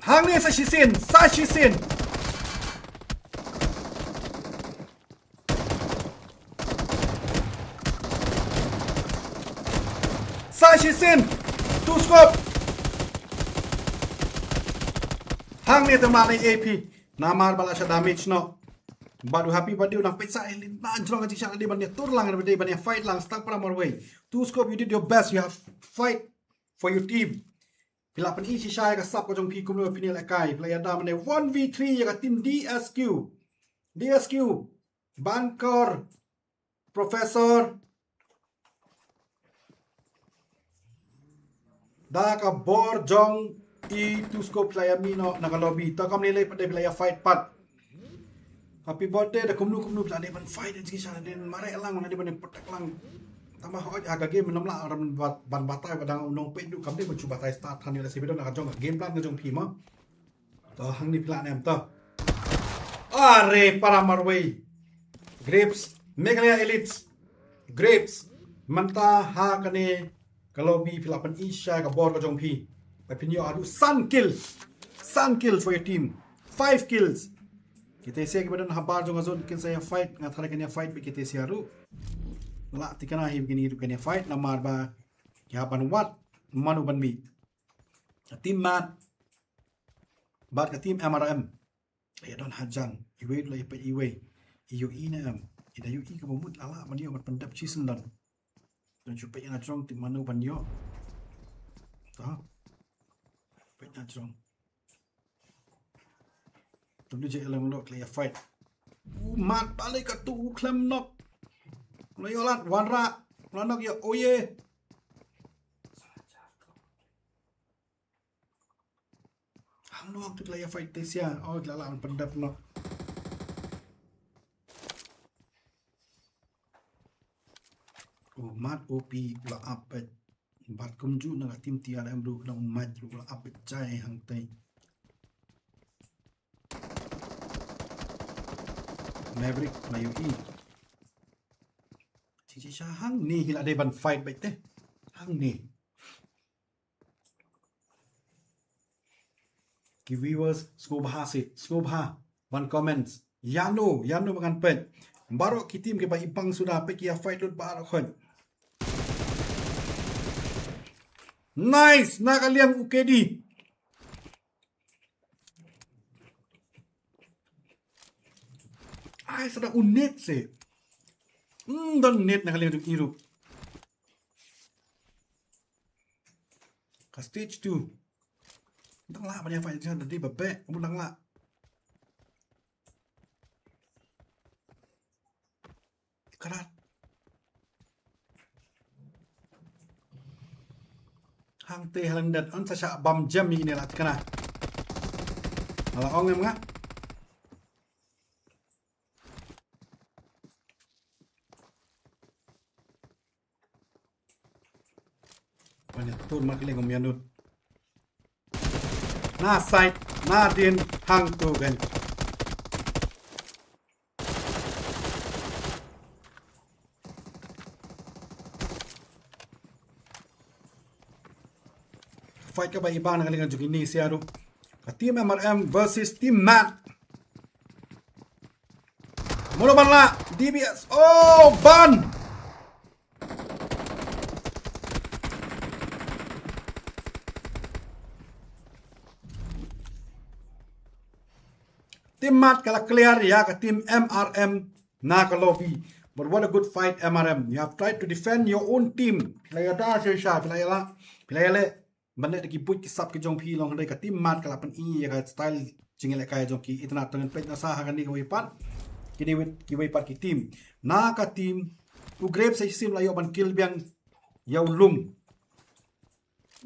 Hangne sa shisien, sa shisien. Sa shisien. Tu scope. Hangne te ma ne A P. Namar ba la sha damage noh. Bad u Happy Birthday u nang peit sa elin na jrong ka jingshisha dei ban ïa tur lang dei ban ïa fight lang stang para marwei. Tu scope, you did your best, you have fight for your team. Phi la pyni shisha ïa ka sap ka jong phi kumno phi ne lehkai. Phi la ïada mane one v three ïa ka team D S Q. D S Q. Bankor. Professor. Da ka bor jong i tu scope phi la ïa mih noh na ka lobby. To kam ne lei pat de phi la ïa fight pat. Happy Birthday da kumno kumno phi la dei ban fight da jingshisha dei ban mareh lang, la dei ban protect lang. Tang ba hoi ha ka game mynta la ban bat-, ban batai ba dang u nongpeit duh kam dei ban shu batai start. Hangne la shu bidon na ka jong ka game plan ka jong phi ma. To hangne phi la ne em to. Are para marwei. Grapes, Meghalaya Elites. Grapes. Mynta ha kane ka lobby phi la pyni shisha ka bor ka jong phi. Ba phin ïoh haduh san kill. San kill for your team. Five kills. Kita sia kiba don habar jong ka zone kin sa ïa fight, nga tharai kin ïa fight bad kita sia ruh. La tikna hi bikini ruh kin ïa fight namar ba ki hap ban wad mano ban mih. Ka team Mat bad ka team M R M. Ïa don hajan iwei la ïa peit iwei. Ïohi ne em. Ïa da ïohi kaba mut la lah ban ïoh ban pyndep shi sendon. Don shu peit na jrong tip mano ban ïoh. Ta. Peit na jrong. Tang du je elong lok la ïa fight. U Mat balik ka tu u khlem nok. La ïoh lad wanrah. La nok ïa oye. Hang no hang tu la ïa fight te sia. Oh, la la pyndep nok. U Mat O P la ap bad kumjuh na ka team T R M ruh na u Mat ruh la ap bad jai hangtei. Maverick la ïohi. Chi chi sha hangne hi la dei ban fight bad te. Hangne. Ki viewers sngewbha seh, sngewbha ban comments. Ïano, ïano ba ngan peit. Baroh ki team kiba i pang suda peit ki ïa fight lut baroh khoit. Nice, na ka liang u K D. Ai, sa da u net seh. Hmm, don net na ka liang jong i ruh. Ka stage two. Dang lah ban ïa fight jan dei ba beh, um dang lah. Karat. Hangtei ha lyndet yn sa shah bam jem ïa ine la tikna. Nga la ong em nga. Ban ïa tur markylliang kum ïa nud. Na side, na dien, hangtu gan. Fight kaba i ban na ka liang jong kine sia ruh. Ka team M R M versus team Mat. Mano ban lah, D B S. Oh, ban. Team Mat ka la clear ïa ka team M R M na ka lobby. But what a good fight, M R M. You have tried to defend your own team. Phi la ïada shisha, phi la ïa la, phi la ïa leh ban leh da ki buit ki sap ki jong phi long, hynrei ka team Mat ka la pyni ïa ka style jingïalehkai jong ki. Itynnad, to ngin peit noh sa ha kane kawei pat. Kine kiwei pat ki team. Na ka team u Grapes sa shisien la ïoh ban kill biang ïa u Lum.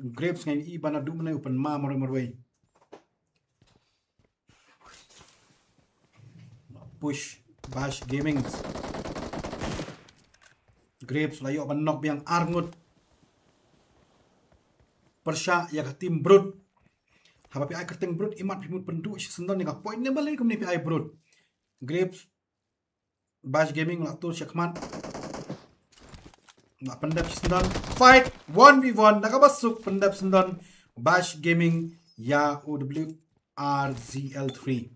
U Grapes nga ïohi ba naduh mynne u pynma marwei marwei. Push Bash Gaming. Grapes la ïoh ban knock biang ar ngut. Pyrshah ïa ka team Brut. Haba phi ai kyrteng Brut, imat phi mut pynduh shi syndon ïa ka point ne balei kumne phi ai Brut. Grapes, Bash Gaming la tur shakhmat. La pyndep shi syndon. Fight one v one. Da kaba suk pyndep syndon Bash Gaming ïa U W R Z L three.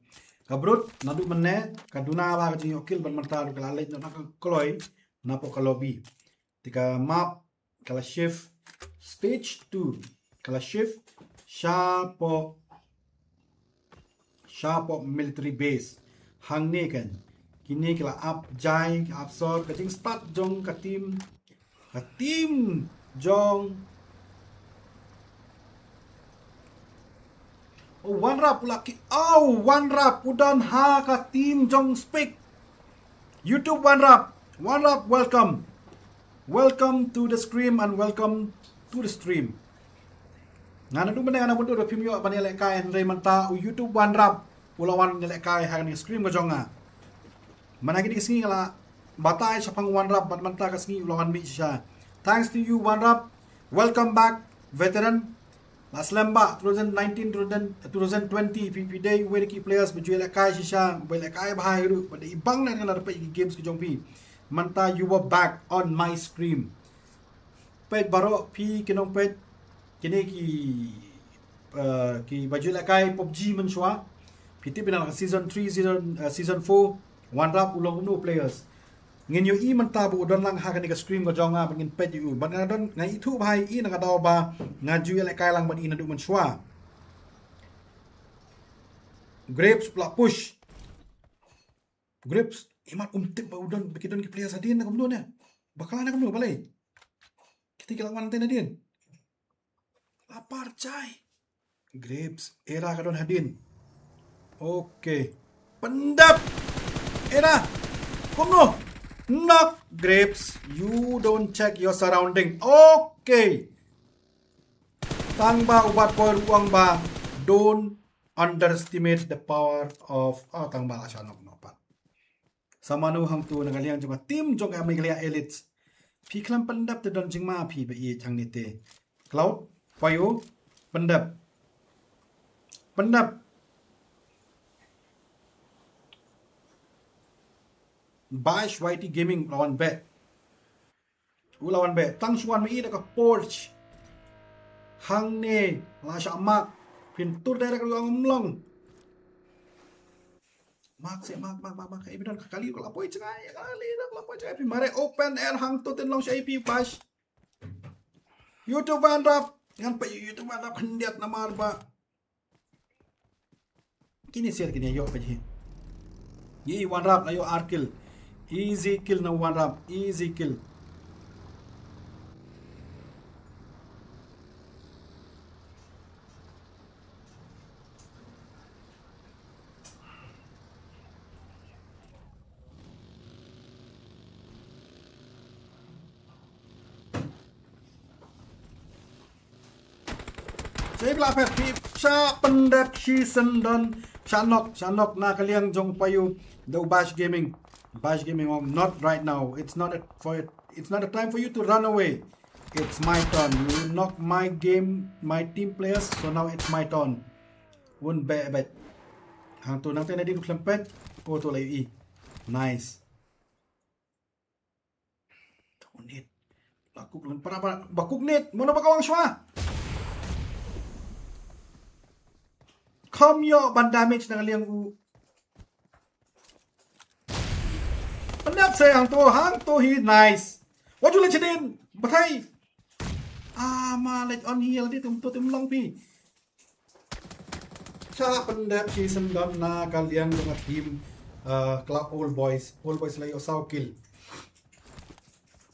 Ka Brut naduh mynne ka duna ba ka jingïoh kill ban mynta ruh ka la leit noh na ka kloi napoh ka lobby. Te ka map ka la shift, stage two ka la shift shapoh, shapoh military base. Hangne kan kine ki la ap jai, ki ap sor, ka jingstad jong ka team, ka team jong, oh, One Rap u la ki, oh, One Rap u don ha ka team jong Speak. YouTube One Rap, One Rap, welcome. Welcome to the stream and welcome to the stream. Nga naduh mynne nga nang bynta ruh phim ïoh ban ïalehkai hynrei mynta u YouTube One Rap u la wan ïalehkai ha kane ka stream ka jong nga. Mynta kine ki sngi nga la batai shaphang One Rap bad mynta ka sngi u la wan mih shisha. Thanks to you One Rap. Welcome back veteran. La slem ba two thousand nineteen, two thousand, two thousand twenty phi, phi dei uwei na ki players ba ju ïalehkai shisha, ba ïalehkai bha hi ruh, ba dei bang na ka la dep ïa ki games ki jong phi. Mynta you were back on my stream. Peit baroh phi ki nongpeit, kine ki, eh, ki ba ju ïalehkai PUBG mynshuwa. Phi tip ïa na ka season three, season, eh, season four, One Rap u long kumno players. Ngin ïohi mynta ba u don lang ha kane ka stream ka jong nga ba ngin peit ïa u. Bad nga don, nga ithuh bha ïa i na ka daw ba nga ju ïalehkai lang bad i naduh mynshuwa. Grapes pla push. Grapes, imat um tip ba u don, ba ki don ki players hadien ne kumno ne. Bakla ne kumno balei. Kita ki la wan te hadien. Lapar jai. Grapes, Era ka don hadien. Okay. Pyndep. Era. Kumno. Knock Grapes. You don't check your surrounding. Okay. Tang ba u Bad Boy ruh u ong ba don't underestimate the power of, oh, tang ba la sha knock knock pat. Sa mano hangto na ka liang jong ka team jong ka Meghalaya Elite. Phi khlem pyndep te don jingma phi ba ïeit hangne te. Cloud, Payu, pyndep. Pyndep. Bash Y T Gaming la wan beh. U la wan beh. Tang shu wan ma i da ka porch. Hangne la shah mark. Phin tur direct ruh ong ym long. Mark se, mark, mark, mark, mark. Ka i bidon ka kali ka la poi jngai, ka kali ka la poi jngai. Phi mare open air hangto te long sha i phi Bash. YouTube One Rap. Ngan peit YouTube One Rap khyndiat namar ba kine sir kine ïoh peit hi. Ïa i One Rap la ïoh ar kill. Easy kill na One Rap, easy kill. Shei bla phet phi, sha pyndep shi syndon, sha knock, sha knock na ka liang jong Payu, da u Bash Gaming. Bash Gaming ong, not right now. It's not a, for, it's not a time for you to run away. It's my turn. You knock my game, my team players, so now it's my turn. Un beh beh. Hangto nangta na dei u khlem peit. Oh, to la ïohi. Nice. Donate. Bakuk lan para para. Bakuk net. Mano ba ka wang shwa? Kham ïoh ban damage na ka liang u. Pyndep se hangto, hangto hi nice. Wat ju leit shadien. Batai. Ah, ma leit on hi la dei tum to tum long phi. Sha pyndep shi syndon na ka liang jong ka team, uh, Club Old Boys. Old Boys la ïoh saw kill.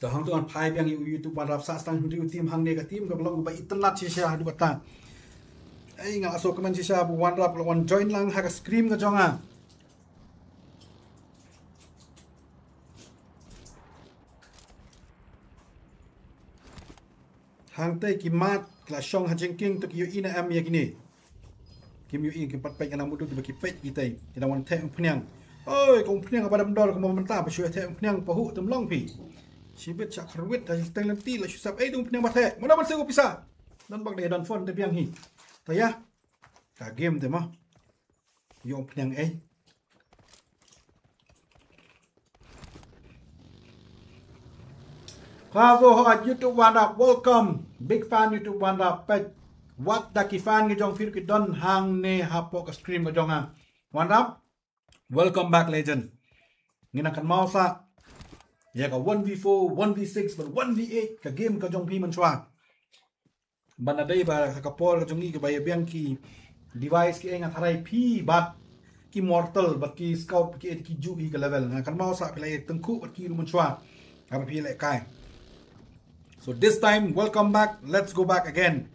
To hangto ngan phai biang ïa u YouTube One Rap, sah tang hynriew team hangne, ka team kaba long kaba itynnad shisha haduh katta. Ei, nga la sngewkmen shisha ba u One Rap u la wan join lang ha ka stream ka jong nga. Hangtei ki mat ki la shong ha jingkieng, to ki ïohi ne em ïa kine? Kim ïohi, kim pat peit, nga nang mutdur ba ki peit kitei. Ki dang wan theh umphniang. Oi, ka umphniang ba dam dor ka mo mynta ba shu theh umphniang pahuh tem long phi. Shibit sha kharwit da teng lenti la shu sap ei dum phniang ba theh. Mana ban shu pisa. Don bak de don phone te biang hi. Ta ya. Ka game te ma. Yo umphniang ei. Ka zo ha YouTube Wanrap, welcome. Big fan YouTube Wanrap, pet. Wat da ki fan ki jong phi ki don hangne hapoh ka stream ka jong nga. Wanrap, welcome back legend. Ngin nang kynmaw sa. Ya ka one v four, one v six, bad one v eight, ka game ka jong phi mynshuwa. Ban da dei ba ka por ka jong ngi ka ba ïa biang ki device ki ei nga tharai phi bad ki mortal bad ki scout ki ei ki ju hi ka level. Nga kynmaw sa phi la ïa tyngkhuh bad ki ruh mynshuwa. Haba phi lehkai. So this time, welcome back. Let's go back again.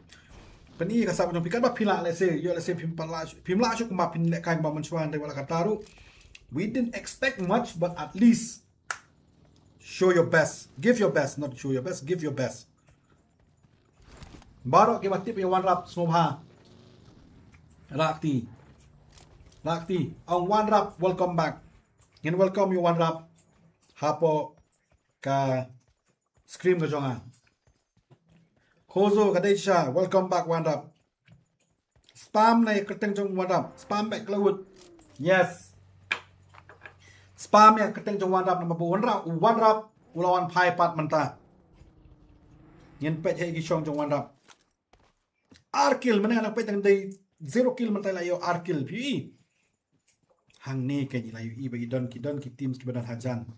Pyni ka sap jong phi katba phi lah lehse, ïoh lehse phim pat lah, phim lah shuh kumba phin lehkai kumba mynshuwa hynrei wat la katta ruh. We didn't expect much, but at least show your best. Give your best, not show your best, give your best. Baroh kiba tip ïa Wanrap sngewbha. Rakti. Rakti. Ong Wanrap, welcome back. Ngin welcome ïa Wanrap hapoh ka stream ka jong nga. Khozo ka dei sha, welcome back Wanrap. Spam na ïa kyrteng jong Wanrap. Spam bad klawut. Yes. Spam ïa kyrteng jong Wanrap namar ba Wanrap, Wanrap u la wan phai pat mynta. Ngin peit ha ki shong jong Wanrap. Ar kill, mynne nga peit tang dei zero kill mynta la ïoh ar kill. Phi i. Hangne ka ngi la ïoh i ba i don ki don ki teams kiba don hajan.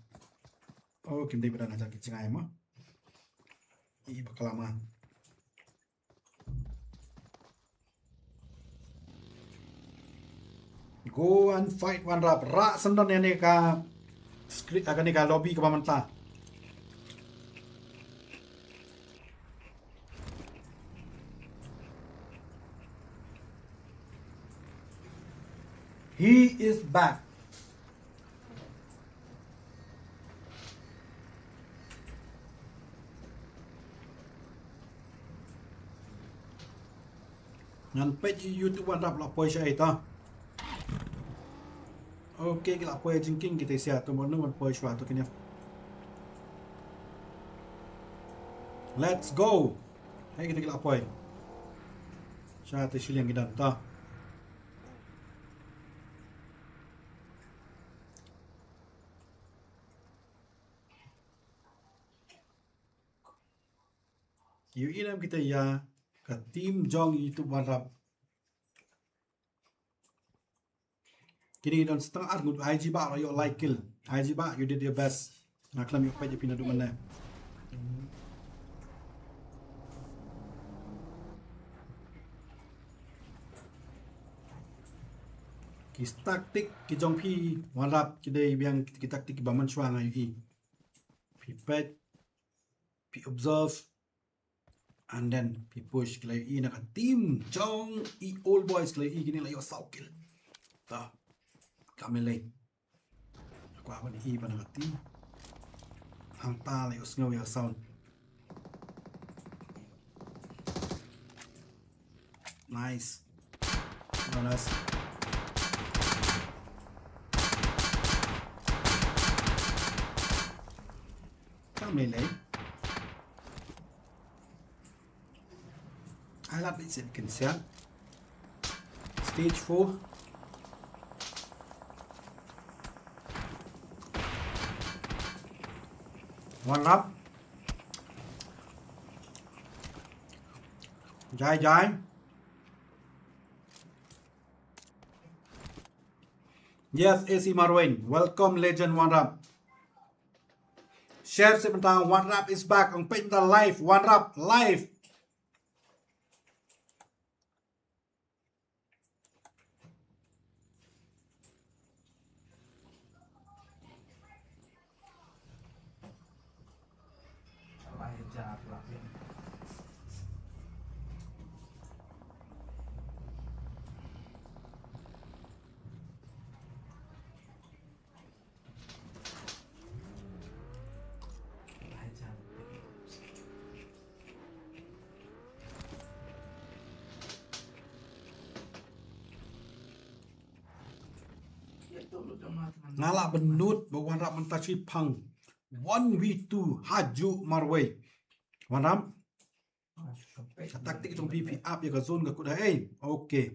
Oh, kim dei ba don hajan ki jngai mo. I ba kala ma. Go and fight Wanrap. Rah sendon ïa ne ka screen, ah, kane ka lobby kaba mynta. He is back. Ngan peit YouTube Wanrap la poi sha ita. Okay, ki la poi jingking kita sia tu mo ngan poi sha tu kene. Let's go. Hai kita ki la poi. Sha te shiliang ki dan ta. Ïoh i nam kita ïa ka team jong YouTube Wanrap. Kine ki don stang ar ngut. I G Bah la ïoh lai kill. I G Bah, you did your best. Nga khlem ïoh peit ïa phi naduh mynne. Ki tactic ki jong phi Wanrap ki dei biang ki tactic kiba mynshuwa nga ïoh i. Phi peit, phi observe, and then phi push. Ki la ïoh i na ka team jong i Old Boys, ki la ïoh i, kine la ïoh saw kill. Ta. Kam lei. Kwah ban i ban na ka team. Hangta la ïoh sngew ïa sound. Nice. Nice. Kam lei lei. Ai lap bit sien kin sian. Stage four. One lap. Jai jai. Yes, A C Marwin. Welcome, legend Wanrap. Share seh bynta, Wanrap is back. Ong peit bynta live, Wanrap live. Nga lah bynnud ba Wanrap mynta shu phang one v two ha ju marwei. Wanrap. Ka taktik jong phi, phi ap ïa ka zone ka kut ha ei. Okay.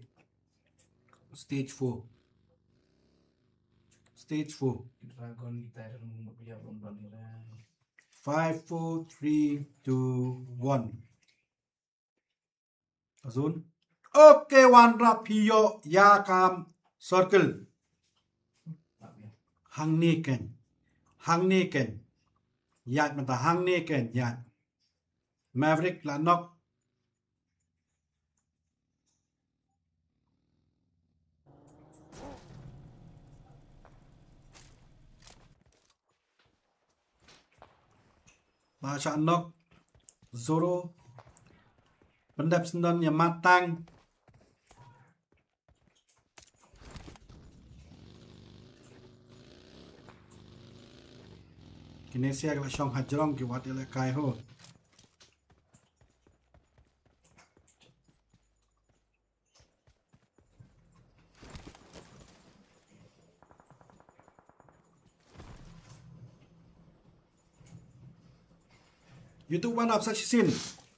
Stage four. Stage four. Dragon kita. Five, four, three, two, one. Azun. Okay, Wanrap phi ïoh ïa ka circle. Hangne ken. Hangne ken. Ïaid mynta hangne ken. Ïaid. Maverick la knock. Ba shah knock. Zoro. Pyndep syndon ïa Matang. Kine sia ka la shong hajrong ki wat ïa la kai ho. YouTube wan ap sa shisien.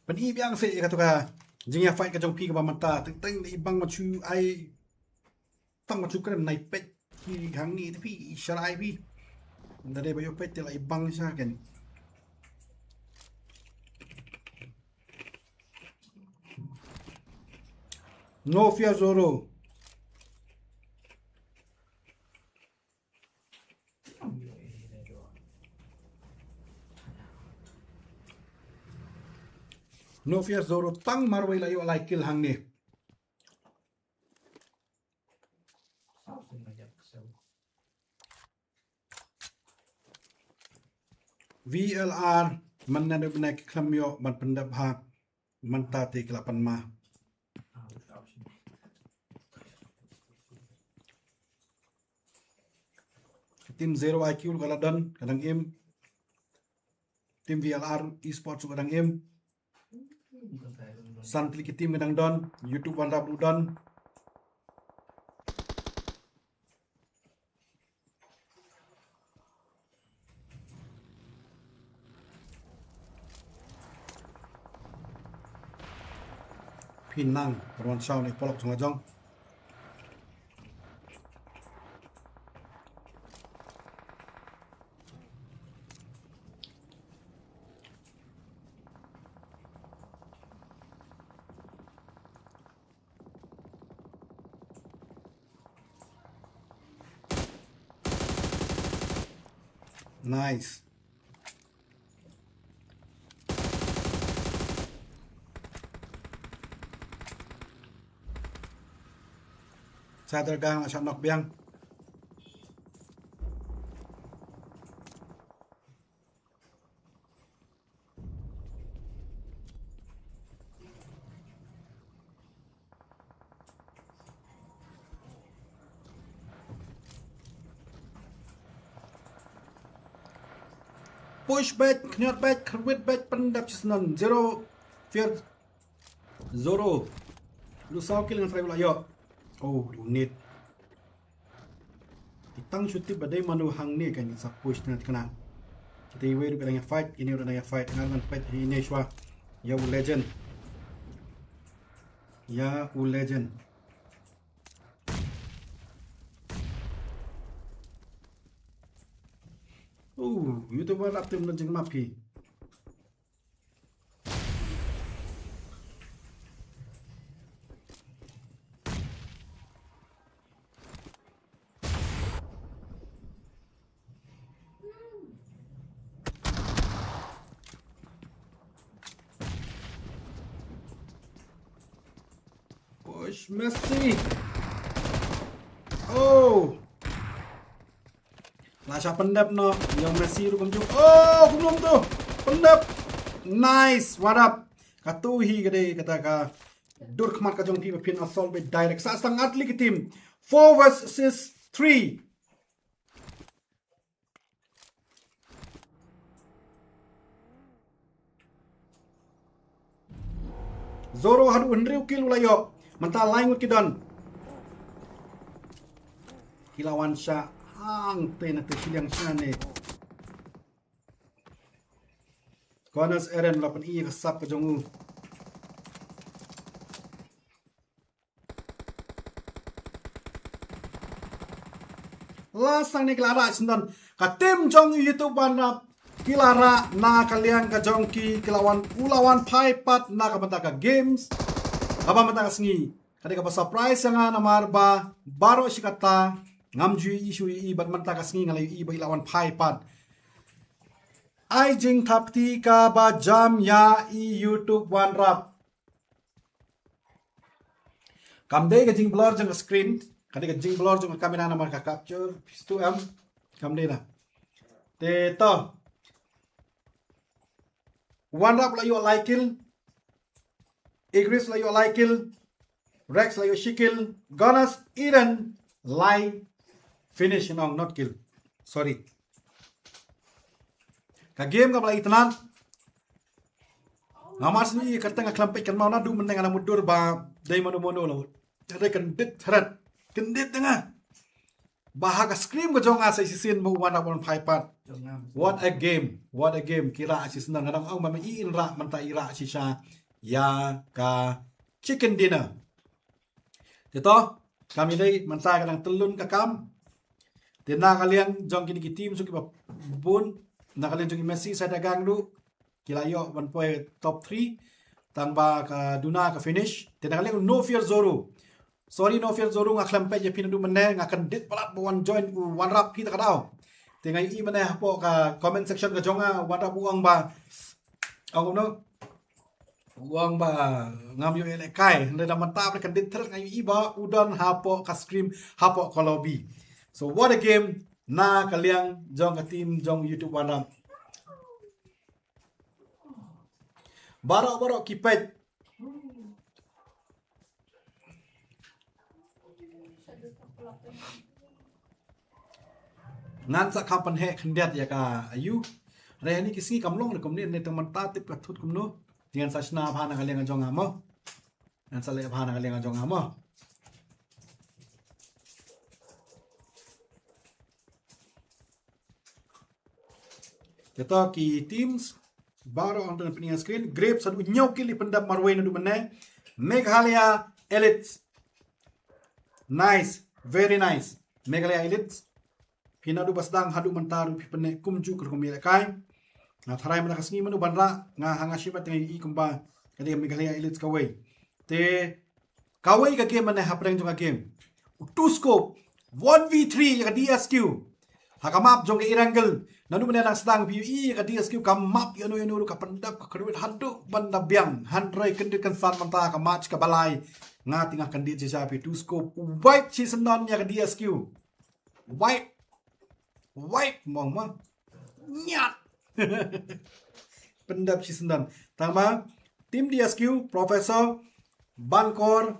Pyn-i biang se ïa katu ka jingïa fight ka jong phi kaba mynta. Teng teng i bang ma chu ai. Tang ma chu kren nai peit ki hangne te phi i sharai phi. Nda dei ba ïoh peit te la i bang sha ken. No fear Zoro. No fear Zoro, tang marwei la ïoh lai kill hangne. V L R, man na dep na ki khlem ïoh ban pyndep ha, mynta te ki la pan ma. Team Zero I Q ka la don, ka dang im. Team V L R Esports ka dang im. San tylli ki team ka dang don, YouTube Wanrap ruh don. Phi nang, ruan shaw ni polok jong la jong. Nice. Sa ter gang la shah nok biang. Push back, khñiot back, khyrwit back, pyndap shisnon. Zero, fear, Zoro. Lu saw kill ngan try u la ïoh. Oh, lu nit. Ki tang shu tip ba dei mano hangne kan sa push na tikna. Kita iwei ruh ka dang ïa fight, ini ruh dang ïa fight, ngan ngan fight ini shwa. Ïa u legend. Ïa u legend. Uh, YouTuber lap tim na jingmap hi. Push Messi. Oh. La shah pyndep noh ïa u Messi ruh kumjuh. Oh, kumno to. Pyndep. Nice. What up? Katu hi ka dei kata ka dur khmat ka jong phi ba phin assault beit direct. Sah tang ar tylli ki team. Four versus three. Zoro haduh hynriew kill u la ïoh. Mynta lai ngut ki don. Ki la wan shah hangtei na te shiliang shane. Gunners Eren la pyni ka sap ka jong u. La sdang ne ki la rah shisyndon. Ka team jong YouTube One Rap ki la rah na ka liang ka jong ki, ki la wan, u la wan phai pat na ka bynta ka games. Kaba mynta ka sngi ka dei kaba surprise ïa nga namar ba baroh shi katta ngam ju ïohi shuh ïa i, bad mynta ka sngi nga la ïohi ba i la wan phai pat. Ai jingthap kti kaba jam ïa i YouTube One Rap. Kam dei ka jingblur jong ka screen, ka dei ka jingblur jong ka camera namar ka capture piece two M. Kam dei da. Te to. One Rap la ïoh lai kill. Igris la ïoh lai kill. Rex la ïoh shi kill. Gunners Eren lai finish, no, not kill. Sorry. Ka game kaba la itynnad. Nga mar sni ka tang ka klam peit kan mau naduh mynne nga na mudur ba dei mano mano la. Dei kyndit thret. Kyndit da nga. Ba ha ka screen ka jong nga sa shisien ba u One Rap wan phai pat. What a game. What a game. Ki rah shisien, nga dang ong ba ma i in rah mynta i rah shisha ïa ka chicken dinner. Te to, kam ïadei mynta ka dang tyllun ka kam. Te na ka liang jong kine ki team shu kiba bun, na ka liang jong ki Messi sa da gang ruh ki la ïoh ban poi top three. Tang ba ka duna ka finish. Te na ka liang No Fear Zoro. Sorry No Fear Zoro, nga khlem peit ïa phi naduh mynne, nga kyndit palat ba wan join u One Rap phi ta ka daw. Te nga ïohi mynne hapoh ka comment section ka jong nga, One Rap u ong ba, ong kumno? U ong ba ngam ïoh ïalehkai. Hynrei da mynta ba kyndit thret nga ïohi ba u don hapoh ka screen, hapoh ka lobby. So what a game na ka liang jong ka team jong YouTube One Rap. Baroh baroh ki peit. Ngan sa kham pynheh khyndiat ïa ka ayu. Re ni ki sngi kam long re kumne, ne tang mynta tip ka thut kumno. Ngan sa shna bha na ka liang jong nga mo. Ngan sa leh bha na ka liang jong nga mo. Kita ki teams baroh hangta na pynïa screen. Grapes haduh hynñiew kill i pyndap marwei naduh mynne. Meghalaya Elites. Nice, very nice. Meghalaya Elites. Phi naduh ba sdang haduh mynta ruh phi pynneh kumjuh ka rukom ïalehkai. Nga tharai mynta ka sngi mano ban rah, nga ha nga shimet nga ïohi kumba ka dei Meghalaya Elites kawei. Te kawei ka game mynne hapdeng jong ka game. U Two Scope one v three ïa ka D S Q. Ha ka map jong ka Erangel. Naduh mynne nang sdang phi ïohi ïa ka D S Q ka map ïano ïano ruh ka pyndap ka kyrwit haduh ban da biang. Hynrei kyndit kynsan mynta ka match kaba lai. Nga te nga kyndit shisha phi, Two Scope u wipe shisyndon ïa ka D S Q. Wipe. Wipe mong mong. Ñiat. Pyndap shisyndon. Tang ba team D S Q, Professor, Bankor.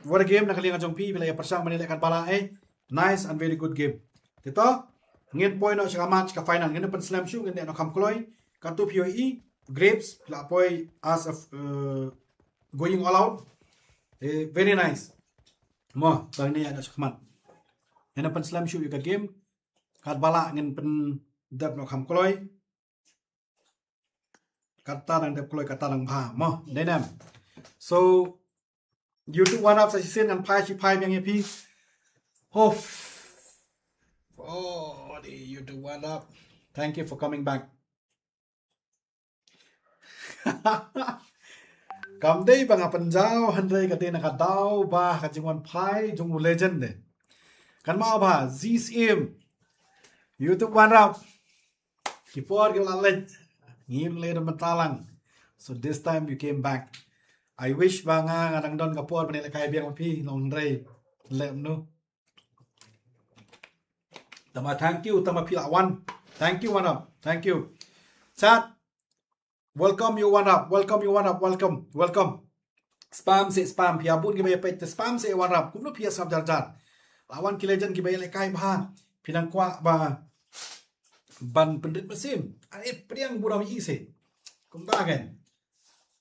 What a game na ka liang jong phi, phi la ïa pyrshang ban ïaleh katba lah eh. Nice and very good game. Te to ngin poi noh sha ka match ka final, ngin pynslem shuh, ngin leh noh kham kloi. Katto phi ïohi Grapes phi la poi as a, uh, going all out. Eh, very nice. Mo, tang ne ïa noh sha khmat. Ngin pynslem shuh ïa ka game. Katba lah ngin pyndep noh kham kloi. Kata dang dep kloi, kata dang bha mo, dei ne em. So YouTube One Up sa shisien ngan phai shi phai biang ïa phi. Hof. Oh, di YouTube One Up. Thank you for coming back. Kam dei ba nga pynjaw, hynrei ka dei na ka daw ba ka jingwan phai jong u legend de. Kan mah ba Zis Im. YouTube One Up. Ki por ki la leit, ngi ruh ngi leit da mynta lang. So this time you came back. I wish ba nga nga dang don ka por ban ïalehkai biang ma phi, long hynrei leh mano. Tangba thank you, tangba phi la wan. Thank you One Up. Thank you. Chat. Welcome you One Up. Welcome you One Up. Welcome. Welcome. Spam seh, spam. Phi ïa bun kiba ïa peit te spam seh One Up. Kumno phi ïa sngap jar jar. La wan ki legend kiba ïalehkai bha. Phi nang kwah ba ban pynrit mynsiem. Ai pdiang burom i seh. Kumta kan.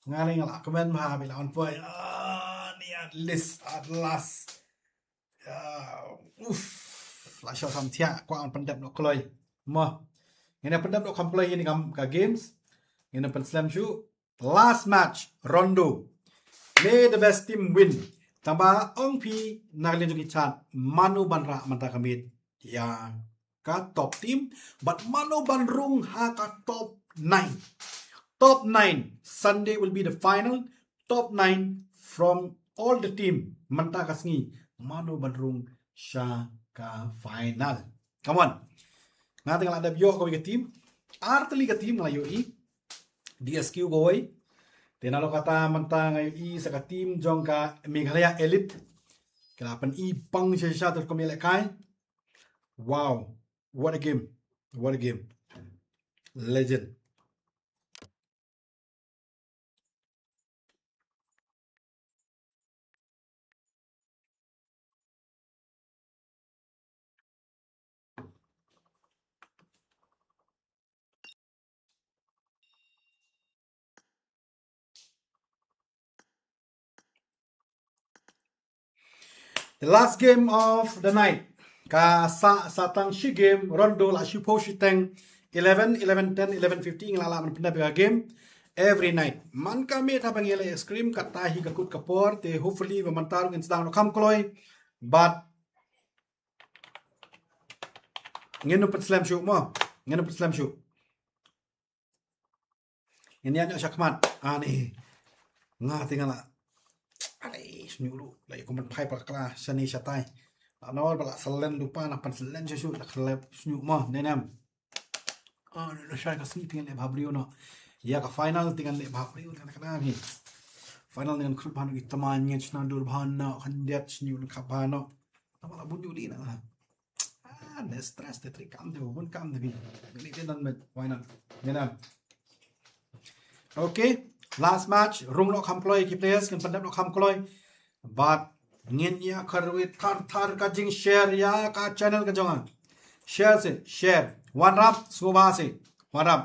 Nga lei nga la kmen bha ba la wan poi. Ah, ni at least, at last. Ah, uff. La shah sam thiah, kwah pyndep noh kloi. Mo. Ngin pyndep noh kham kloi ïa kane ka games. Ngin pynslem shuh. Last match, Rondo. May the best team win. Tangba ong phi na ka liang jong ki chart, mano ban rah mynta ka miet ïa ka top team, bad mano ban rung ha ka top nine. Top nine, Sunday will be the final. Top nine from all the team mynta ka sngi, mano ban rung sha ka final. Come on. Nga te nga la dep ïoh kawei ka team. Ar tylli ka team nga la ïohi. D S Q kawei. Te nalor kata mynta nga ïohi sa ka team jong ka Meghalaya Elite. Ka la pyni bang shisha te kum ïalehkai. Wow. What a game. What a game. Legend. The last game of the night. Ka sah, sah tang shi game, Rondo la shu poi shi teng, eleven, eleven ten, eleven fifteen, la lah ban pyndep ïa ka game every night. Man ka miet haba ngi leh scrim, kata hi ka kut ka por, te hopefully ba mynta ruh ngin sdang noh kham kloi. But ngin ym pynslem shuh mo, ngin ym pynslem shuh. Ngin ïaid noh shakhmat. Ani. Nga te nga la, ani, shñiuh ruh. La ïa kum ban phai para kla shane shatai. La nor ba la salen dupa, na pynslem shuh shuh, la khlep shñiuh mo, ne nem. Ah, na shai ka sngi te ngin leh bha briew noh. Ïa ka final te ngin leh bha briew, te ngin kena hi. Final te ngin khrut bha noh, i tama ngin shna dur bha noh, khyndiat shñiuh, khap bha noh. Tama la bun ïoh dih na. Ah, ne stress te, tri kam te, bun kam te bi. Ngin ïa don met, why not? Ngin am. Okay, last match, rung noh kham kloi ki players, ngin pyndep noh kham kloi. But ngin ïa kyrwit thar thar ka jingshare ïa ka channel ka jong nga. Share se, share. Wan rap, sngewbha se. Wan rap.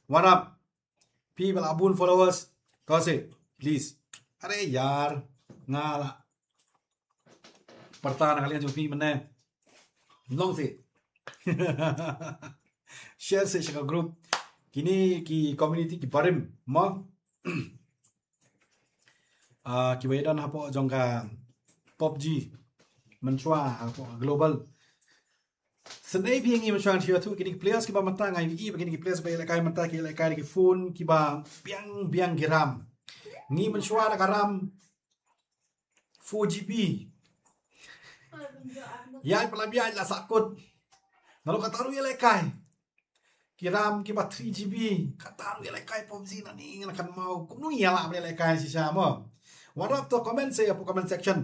Wan rap. Phi ba la bun followers, to se, please. Are yar, nga la pyrta na ka liang jong phi mynne. Long se. Share se sha ka group. Kine ki community ki barim mo. Ah, kiba ïadon hapoh jong ka PUBG. Mynshuwa hapoh global. Sngewbha phi, ngi mynshuwa ngi shu ïathuh kine ki players kiba mynta nga ïohi ba kine ki players ba ïalehkai mynta ki ïalehkai da ki phone kiba biang biang ki RAM. Ngi mynshuwa da ka RAM four G B. Ïa, pat la biang la sahkut. Nalor kata ruh ïalehkai. Ki RAM kiba three G B, kata ruh ïalehkai PUBG nangne, nga la kynmaw kumno ïa la ïalehkai shisha mo. Wan rap to comment se hapoh comment section.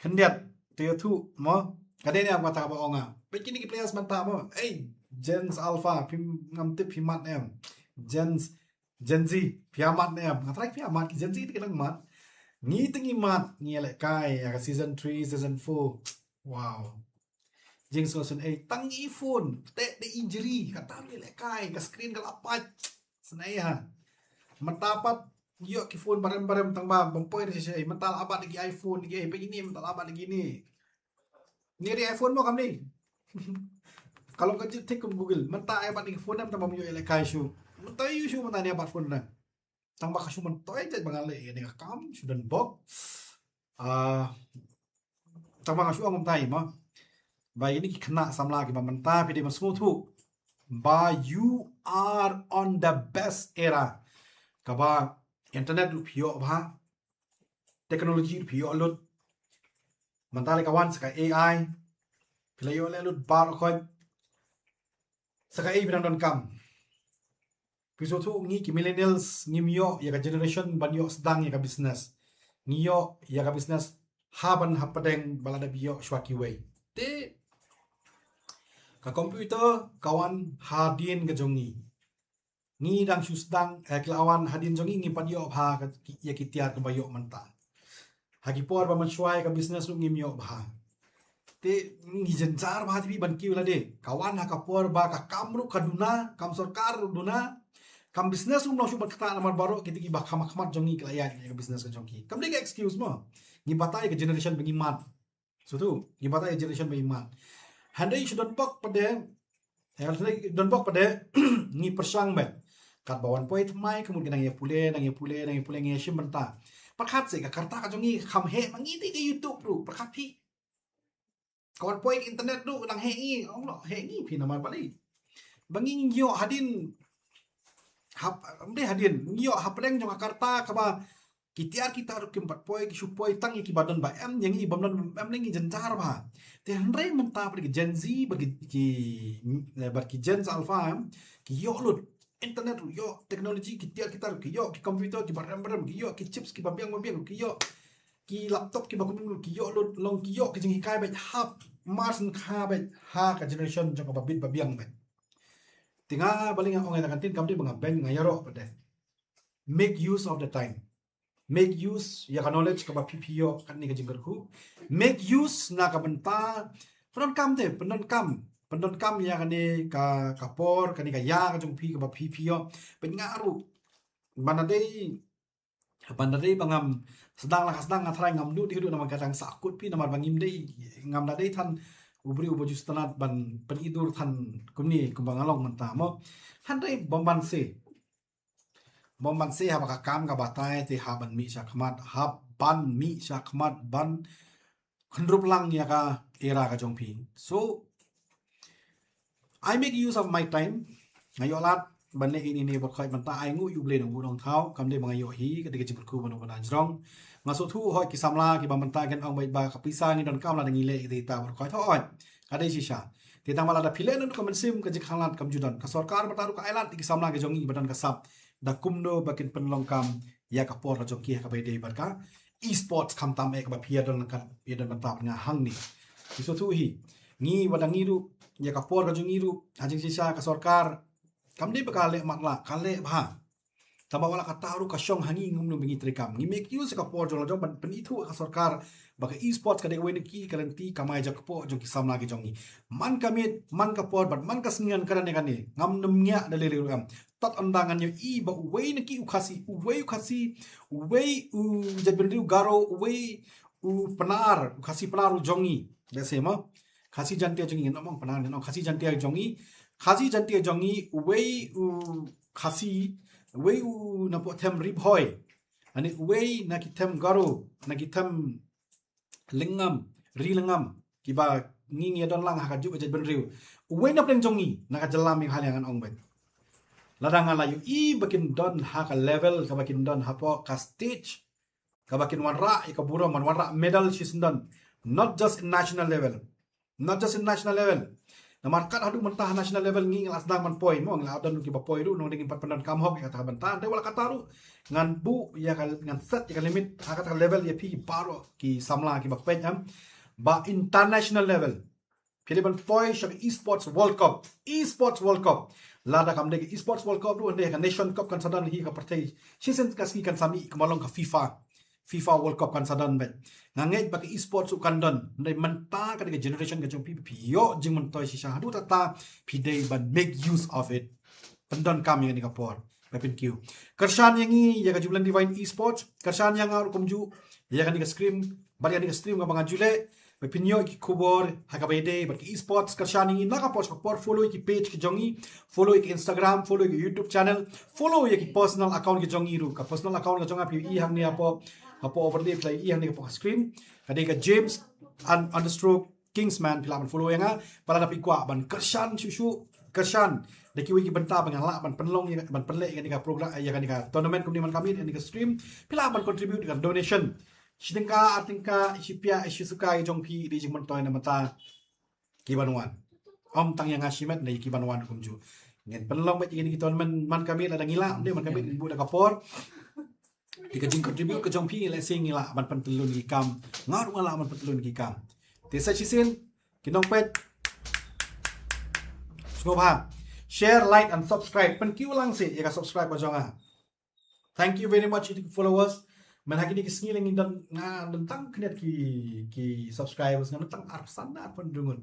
Khyndiat to ïathuh mo. Ka dei ne em kata kaba ong nga. Peit kine ki players mynta mo. Ei, Gen Z Alpha, phi ngam tip phi mad ne em. Gen Z, Gen Z, phi ïa mad ne em. Nga tharai phi ïa mad, ki Gen Z te ki dang mad. Ngi te ngi mad, ngi ïalehkai ïa ka season three, season four. Wow. Jingsngewsynei, tang i phone te da injury, kata ruh ïalehkai, ka screen ka la pait. Synei ha. Mynta pat ïoh ki phone barem barem tang ba bym poi da shisha, mynta la bat da ki iPhone, da ki iPad, kine mynta la bat da kine. Ni da iPhone mo kam ni. Ka long ka jingthik kum Google, mynta ai bat da ki phone em tang ba ym ïoh ïalehkai shuh. Mynta ïoh shuh mynta ni bat phone na. Tang ba ka shu myntoi jait ba nga leh ïa kane ka kam, shu don bok. Ah, tang ba nga shu ong kumtai mo. Ba ïa kine ki khynnah samla kiba mynta phi dei ban sngewthuh ba you are on the best era. Kaba internet ruh phi ïoh bha. Technology ruh phi ïoh lut. Mynta lei ka wan sa ka A I. Phi la ïoh leh lut baroh khoit. Sa kaei phi dang donkam. Phi sngewthuh ngi ki millennials ngim ïoh ïa ka generation ban ïoh sdang ïa ka business. Ngi ïoh ïa ka business ha ban hapdeng ba la dep ïoh shuwa kiwei. Te ka computer ka wan hadien ka jong ngi. Ngi dang shu sdang, eh, ka la wan hadien jong ngi, ngim pat ïoh bha ka, ïa ki tiar kiba ïoh mynta. Ha ki por ba mynshuwa ïa ka business ruh ngim ïoh bha. Te ngi jynjar bha te phi ban kiew lade. Ka wan ha ka por ba ka kam ruh ka duna, kam sorkar ruh duna, kam business ruh ym long shuh ban ktah namar baroh kito kiba kham khmat jong ngi ki la ïaid ïa ka business ka jong ki. Kam dei ka excuse mo. Ngi batai ïa ka generation ba ngi mad. Sngewthuh, ngi batai ïa ka generation ba ngi mad. Hynrei shu don bok pat de, eh, hynrei don bok pat de, ngi pyrshang bad. Katba wan poi thymmai ka mut ngi nang ïa pule, nang ïa pule, nang ïa pule, ngi ïa shim bynta. Pyrkhat seh ka karta ka jong ngi kham heh ma ngi dei ka YouTube ruh, pyrkhat phi. Ka wan poi internet ruh nang heh ngi, ong lo heh ngi phi namar balei. Ba ngi ïoh hadien, hap, ym dei hadien, ngi ïoh hapdeng jong ka karta kaba ki tiar ki tar ruh kim pat poi, ki shu poi tang ïa kiba don ba em, ïa ngi bym don em lei ngi jynjar bha. Te hynrei mynta bad ki Gen Z, bad ki, ki, eh, bad ki Gen Z Alpha, em, ki ïoh lut internet ruh ïoh, technology, ki tiar ki tar ruh ki ïoh, ki computer kiba rem rem ki ïoh, ki chips kiba biang ba biang ruh ki ïoh, ki laptop kiba kumno ki ïoh lut, long ki ïoh ki jinghikai bad hap, mar shen kha bad ha ka generation jong kaba bit ba biang bad. Te nga balei nga ong ïa ka ktien kam dei ba nga beiñ, nga ïaroh pat de. Make use of the time. Make use ïa ka knowledge kaba phi phi ïoh katne ka jingkyrkhu. Make use na ka bynta pyndonkam te, pyndonkam, pyndonkam ïa kane ka, ka por, kane ka ïa ka jong phi kaba phi phi ïoh. Pynngah ruh. Ban da dei, ban da dei ba ngam sdang la ka sdang, nga trai ngam duh dei duh namar ka dang sah kut phi namar ba ngim dei, ngam da dei than u briew uba ju sngewtynnat ban pyni dur than kumne kumba nga long mynta mo. Hynrei bym ban se. Bym ban se haba ka kam ka batai te hap ban mih shakhmat, hap ban mih shakhmat ban khynrup lang ïa ka era ka jong phi. So I make use of my time. Nga ïoh lad ban leh ine ine baroh khoit mynta, ai nguh ïa U Blei nongbuh nongthaw, kam dei ba nga ïoh hi, ka dei ka jingkyrkhu ban u ban jrong. Nga sngewthuh hooid ki samla kiba mynta kin ong beit ba ka pisa ngi donkam lada ngi leh ïa kita baroh khoit, hooid. Ka dei shisha. Te tang ba lada phi leh naduh ka mynsiem ka jingkhanglad kam ju don. Ka sorkar mynta ruh ka ai lad ïa ki samla ki jong ngi ba don ka sap da kumno ba kin pynlong kam ïa ka por ka jong ki ha kaba ïadei bad ka e-sports, khamtam eh kaba phi ïa don ka, ïa don bynta bad nga hangne. Phi sngewthuh hi, ngi wat la ngi ruh, ïa ka por ka jong ngi ruh ha jingshisha ka sorkar kam dei ba ka leh matlah, ka leh bha. Tangba wat la katta ruh ka shong ha ngi ngim nang ba ngi treikam. Ngi make use ka por jong la jong ban pynithuh ka sorkar ba ka e-sports ka dei kawei na ki ka lynti kamai jakpoh jong ki samla ki jong ngi. Man ka miet, man ka por bad man ka sngi ngan kren ïa kane. Ngam nang ngiah da lei lei ruh em. Tad ynda ngan ïohi ba uwei na ki u Khasi, uwei u Khasi, uwei u jaitbynriew Garo, uwei u Pnar, u Khasi Pnar u jong ngi. Let's say mo, Khasi Jaintia jong ngi, ngan ong Pnar, ngan ong Khasi Jaintia jong ngi. Khasi Jaintia jong ngi, uwei u Khasi, uwei u napoh them Ri Bhoi. Ani uwei na ki them Garo, na ki them Lyngngam, Ri Lyngngam, kiba ngi ngi don lang ha ka juk ka jaitbynriew. Uwei na pdeng jong ngi na ka jylla Meghalaya ngan ong beit. Lada nga la ïohi ba kin don ha ka level kaba kin don hapoh ka stage kaba kin wanrah ïa ka burom, wan wanrah medal shisyndon. Not just in national level. Not just in national level. Namar kat haduh mynta ha national level ngi ngi la sdang ban poi mo, ngi la don kiba poi ruh, nongdie ngim pat pyndonkam hok ïa kata ka bynta. Te wat la katta ruh ngan buh ïa ka, ngan set ïa ka limit ha kata ka level ïa phi baroh ki samla kiba peit em. Ba international level phi dei ban poi sha ka Esports World Cup. Esports World Cup. Lada kam dei ka Esports World Cup ruh, hynrei ka Nation Cup kan sa don hi ka pyrthei. Shisien ka sngi kan sa mih kumba long ka FIFA. FIFA World Cup kan sa don beit. Nga ngeit ba ka esports ruh kan don. Hynrei mynta ka dei ka generation ka jong phi, phi ïoh jingmyntoi shisha. Haduh katta phi dei ban make use of it. Pyndonkam ïa kane ka por. Ba pynkiew. Kyrshan ïa ngi ïa ka Jubilant Divine Esports. Kyrshan ïa nga ruh kumjuh ïa kane ka stream. Bad ïa kane ka stream kaba nga ju leh. Ba phin ïoh ki khubor ha kaba ïadei bad ki esports. Kyrshan ïa ngi na ka por sha ka por, follow ïa ki page ki jong ngi, follow ïa ki Instagram, follow ïa ki YouTube channel, follow ïa ki personal account ki jong ngi ruh. Ka personal account ka jong nga phi ïohi hangne hapoh, hapoh overlay phi la ïohi hangne hapoh screen. Ka dei ka James un-, understroke Kingsman, phi lah ban follow ïa nga. Lada phi kwah ban kyrshan shuh shuh, kyrshan da kiwei ki bynta ba ngan lah ban pynlong ïa, ban pynleh ïa kane ka program, ïa kane ka tournament kumne man ka miet, ïa kane ka stream, phi lah ban contribute ïa ka donation. Shi tyngka, ar tyngka, shi pia, shi suka ïa jong phi, dei jingmyntoi na bynta ki ban wan. Ym tang ïa nga shimet, na ïa ki ban wan kumjuh. Ngin pynlong beit ïa kine ki tournament man ka miet, lada ngi lah, ym dei man ka miet, ngin buh da ka por. Te ka jingcontribute ka jong phi, lehse ngi lah ban pyntyllun ïa ki kam. Nga ruh nga lah ban pyntyllun ïa ki kam. Te sa shisien ki nongpeit, sngewbha share, like and subscribe. Pynkiew lang seh ïa ka subscribe ka jong nga. Thank you very much ïa ki followers. Mynta ha kine ki sngi leh ngi don, nga don tang khyndiat ki, ki subscribers, nga don tang arphew san, arphew hynriew ngut.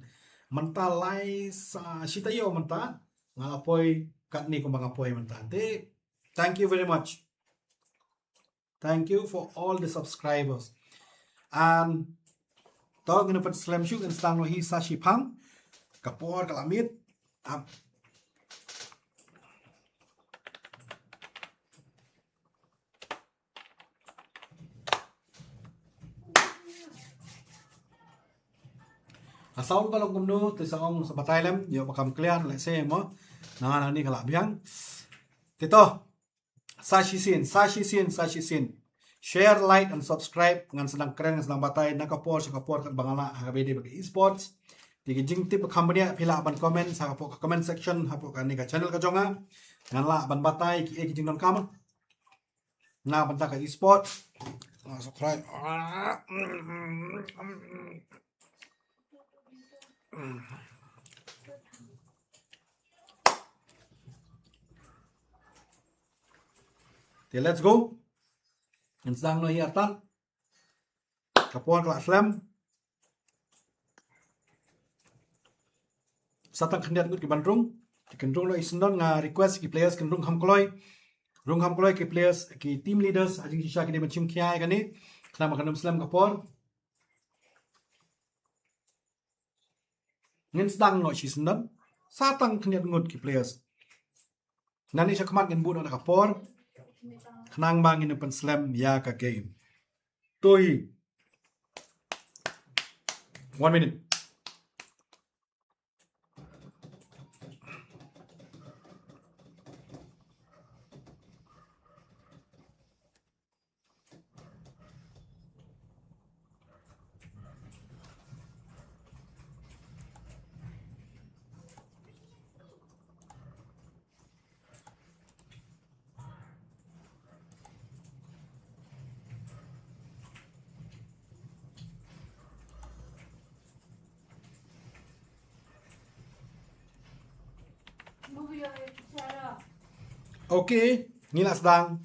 Mynta lai sa shi taïew mynta nga la poi katne kumba nga poi mynta. Te thank you very much. Thank you for all the subscribers. And to ngin pynslem shuh, ngin sdang noh hi sa shiphang. Ka por ka la miet. Ap. Ka sound ka long kumno, te sa ong sa batai lem, ïoh ba kam clear lehse mo. Na, na ni ka la biang. Te to. Sa shisien, sa shisien, sa shisien. Share, like and subscribe. Ngan sa dang kren, ngan sa dang batai na ka por sha ka por katba nga lah ha kaba ïadei bad ka esports. Te ki jingtip ba kham bniah phi lah ban comment sa hapoh ka comment section hapoh kane ka channel ka jong nga. Ngan lah ban batai kiei ki jingdonkam na bynta ka esports. Ah, subscribe. Te let's go. Ngan sdang noh hi artat. Ka por ka la slem. Sa tang khyndiat ngut ki ban rung. Ki kynrung noh i syndon, nga request ki players kynrung kham kloi. Rung kham kloi ki players, ki team leaders, ha jingshisha ki dei ban shim khia ïa kane. Khnang ba kan ym slem ka por. Ngin sdang noh shi syndon. Sa tang khyndiat ngut ki players. Nangne shakhmat ngin bud noh da ka por. Khnang ba ngin pynslem ïa ka game. To hi. One minute. Okay, ngi la sdang.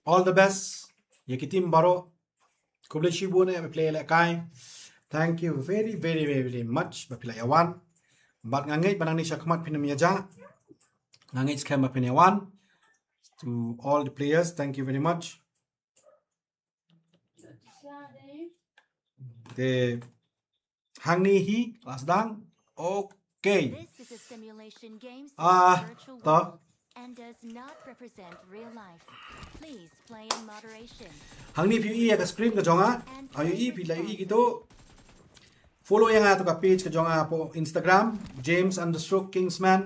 All the best ïa ki team baroh. Khublei shibun ïa ba phi la ïalehkai. Thank you very, very, very, very much ba phi la ïawan. Bad nga ngeit ba nangne shakhmat phin ym ïa jah. Nga ngeit skhem ba phin ïawan. To all the players, thank you very much. Te hangne hi la sdang. Okay. This is a simulation game set in a virtual world and does not represent real life. Please play in moderation. Hangne phi ïohi ïa ka screen ka jong nga. Ïohi phi la ïohi kito. Follow ïa nga to ka page ka jong nga hapoh Instagram, James understroke Kingsman.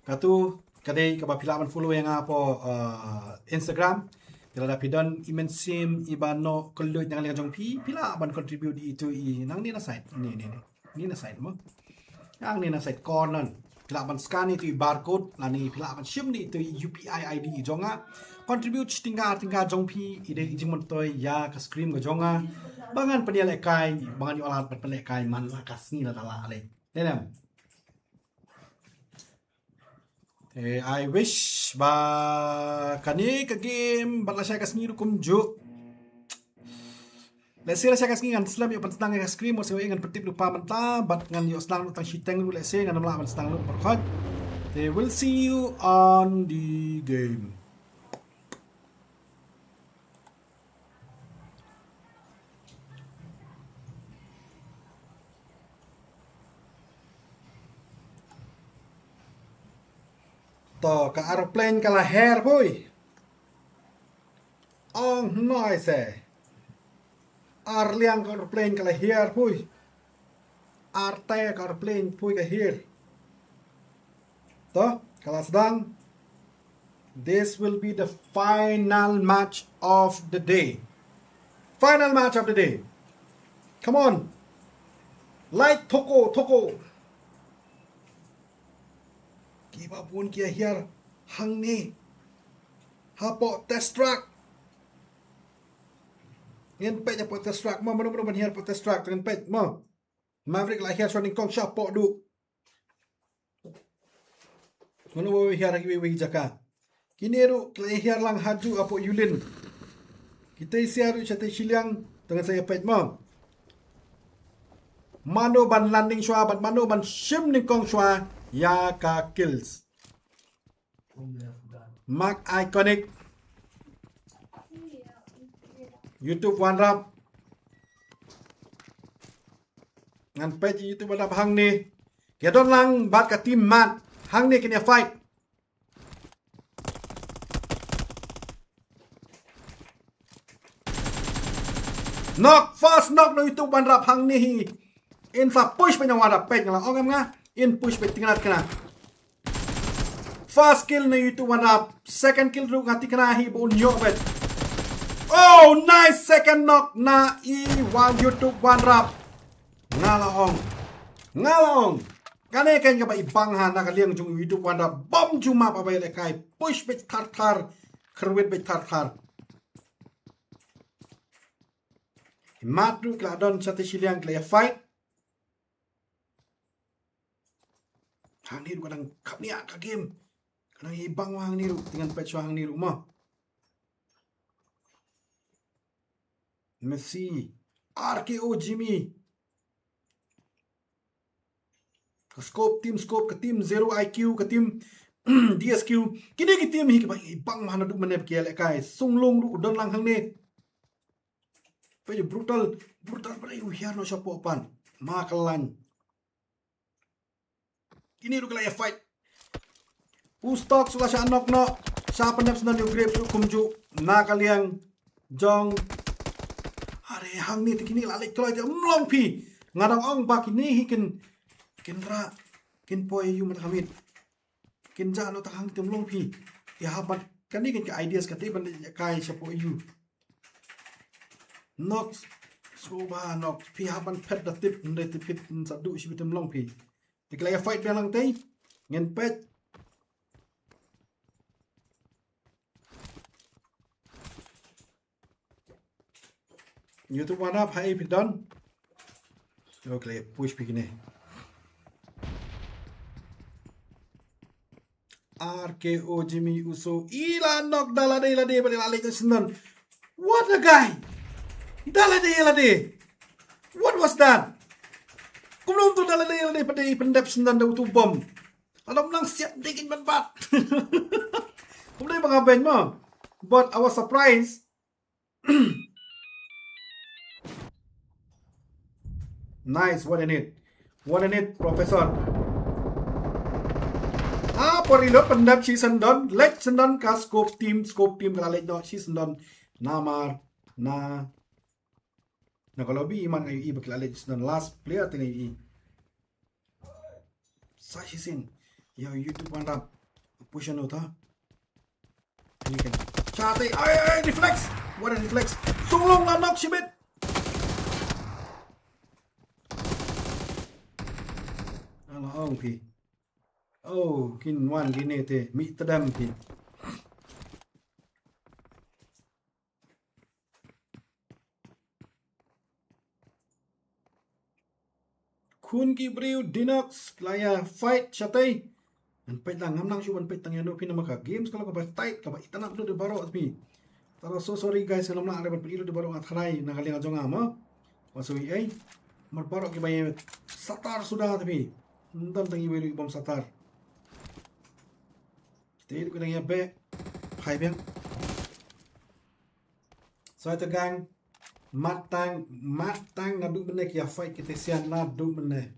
Katu ka dei kaba phi lah ban follow ïa nga hapoh, uh, Instagram. Te lada phi don i mynsiem iba noh kylluid na ka liang jong phi, phi lah ban contribute ïa itu i nangne na side. Ni, ni, ni. Ni na side mo. Nangne na side corner. Phi lah ban scan ïa itu i barcode, lane phi lah ban shim ïa itu i U P I I D i jong nga. Contribute shi tyngka ar tyngka jong phi, i dei i jingmyntoi ïa ka screen ka jong nga. Ba ngan pynïalehkai, ba ngan ïoh lad ban pynlehkai man la ka sngi lada lah lei. Dei ne em? Eh, I wish ba kane ka game bad lashai ka sngi ruh kumjuh. Lehse lashai ka sngi ngan slem ïa ban sdang ïa ka screen, mo, sngewbha ngan pyntip lypa mynta bad ngan ïoh sdang lut tang shiteng ruh, lehse ngan ym lah ban sdang lut baroh khoit. Te we'll see you on the game. To, ka aeroplane ka la hiar poi. Ong noi se. Ar liang ka aeroplane ka la hiar poi. Ar te ka aeroplane poi ka hiar. To, ka la sdang. This will be the final match of the day. Final match of the day. Come on. Like, thoko, thoko. Kiba bun ki hiar hangne. Hapoh test track. Ngin peit hapoh test track mo, mano mano ban hiar hapoh test track, ngin peit mo. Maverick la hiar sha nyngkong shapoh duh. Mano ba hiar ha kiwei wei jaka. Kine ruh ki la hiar lang hajuh hapoh Yulin. Kitei sha ruh shatei shiliang, to ngin sa ïa peit mo. Mano ban landing shwa bad mano ban shim nyngkong shwa ïa ka kills. Mark Iconic. YouTube One Rap. Ngan peit ïa u One Rap hangne. Ki don lang bad ka team Mat. Hangne kin ïa fight. Knock, first knock na u One Rap hangne hi. In sa push beit na u One Rap, peit nga la ong em nga. In push beit, tyngnat kane. First kill na u One Rap. Second kill ruh nga tip kane hi ba un ïoh beit. Oh, nice second knock na i One, u One Rap. Nga la ong. Nga la ong. Kane kan kaba i bang ha na ka liang jong u One Rap. Bam juma ba ba ïalehkai. Push beit thar thar. Kyrwit beit thar thar. I Mat ruh ki la don shatei shiliang ki la ïa fight. Hangne ruh ka dang khapniah ka game. Ka dang i bang hangne ruh, tyngan peit shuwa hangne ruh mo. Messi, R K O Jimmy. Ka Scope team, Scope, ka team Zero I Q, ka team D S Q. Kine ki team hi kiba i bang ma naduh mynne ba ki ïalehkai. Sunglong ruh u don lang hangne. Peit brutal, brutal, peit u hiar noh shapoh pan. Ma ka lain. Kine ruh ki la ïa fight. U Stock u la shah knock noh. Shah pyndep sdang u Grapes ruh kumjuh. Na ka liang jong. Are hangne te kine la leit kloi te ym long phi. Nga dang ong ba kine hi kin, kin rah, kin poi ïa u mynta ka miet. Kin jah noh tang hangtei, ym long phi. Ïa hap ban, kane kan ka ideas katei ban ïa kai shapoh ïa u. Knock, sngewbha Knock, phi hap ban phet da tip, ym dei tip phi sa duh shibit, ym long phi. Te ki la ïa fight biang lang tei. Ngin peit. U One Rap, ha ei phi don? Okay, push phi kine. R K O Jimmy Uso. I la knock da lade lade, ba la leit sdang. What a guy! Da lade lade. What was that? Kumno to da lade lade, ba dei pyndep sdang da utu bom. Alam nang siap dingin ban bat. Kumno ba nga beng mo. But I was surprised. Nice, what in it? What in it, Professor? Ah, por reload pyndep shi sdang, leit sdang ka Scope team, Scope team ka la leit noh shi sdang. Namar na, na ka lobby i man nga ïohi ba ki la leit sdang, last player te nga ïohi. Sa shisien ïa u One Rap. Push ano ta. Ini kan. Shatei, ai, ai, reflex. What a reflex. Sunglong la knock shibit. Ala ong phi. Oh, kin wan kine te. Mih tdem phi. Khun ki briew, Dinox, la ïa fight shatei. Ngan peit lang, ngam nang shu ban peit tang ïano phi, namar ka game ka long kaba tight, kaba itynnad lut da baroh phi. Tang so sorry guys, ngam lah ban peit lut da baroh, nga tharai na ka liang jong nga mo. Wa soi ei. Mar baroh kiba ïa satar suda phi. Ym don tang iwei ruh i bym satar. Te ruh ka dang ïa beh. Phai biang. Soi te gang. Mat tang, mat tang naduh mynne ki ïa fight kite sian naduh mynne.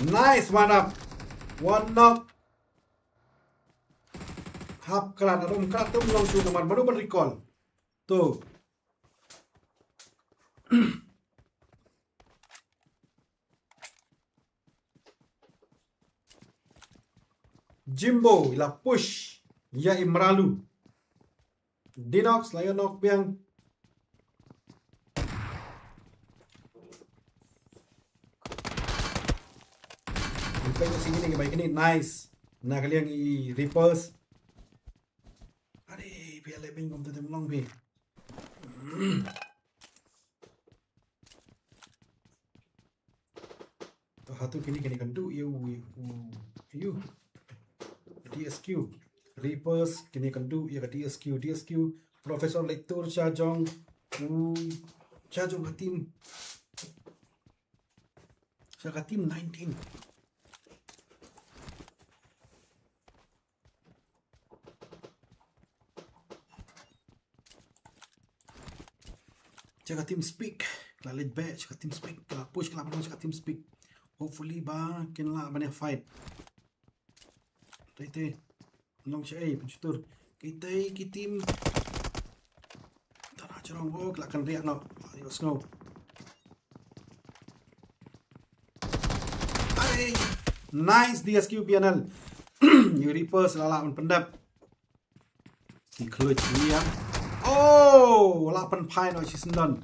Nice, one up. One knock. Hap krat, aduh krat tu, ym long shuh namar baru ban recall. Tu. Jimbo, i la push ïa i Mralu. Dinox la ïa knock biang. Ym peit shisien ïa ki bai kine, nice. Na ka liang i Reapers. Are, phi leh beiñ kumta te ym long phi. To hato kine kine kan duh ïa u, u, ïa u D S Q. Reapers, kine kan duh ïa ka D S Q, D S Q. Professor Lector sha jong u, sha jong ka team. Sha ka team nineteen. Sha ka TeamSpeak. Ka la leit beh sha ka TeamSpeak. Ka la push, ka la push sha ka TeamSpeak. Hopefully ba kin lah ban ïa fight. Te te. Long sha ei, pynshutur. Kita ki team. Tara jrong, oh, ka la kynriah noh. Ïohsngew. Ai. Nice DSQ BNL. Ïa u Reaper sa la lah ban pyndep. Ki khluit ïa. Oh, la pynphai noh shi syndon.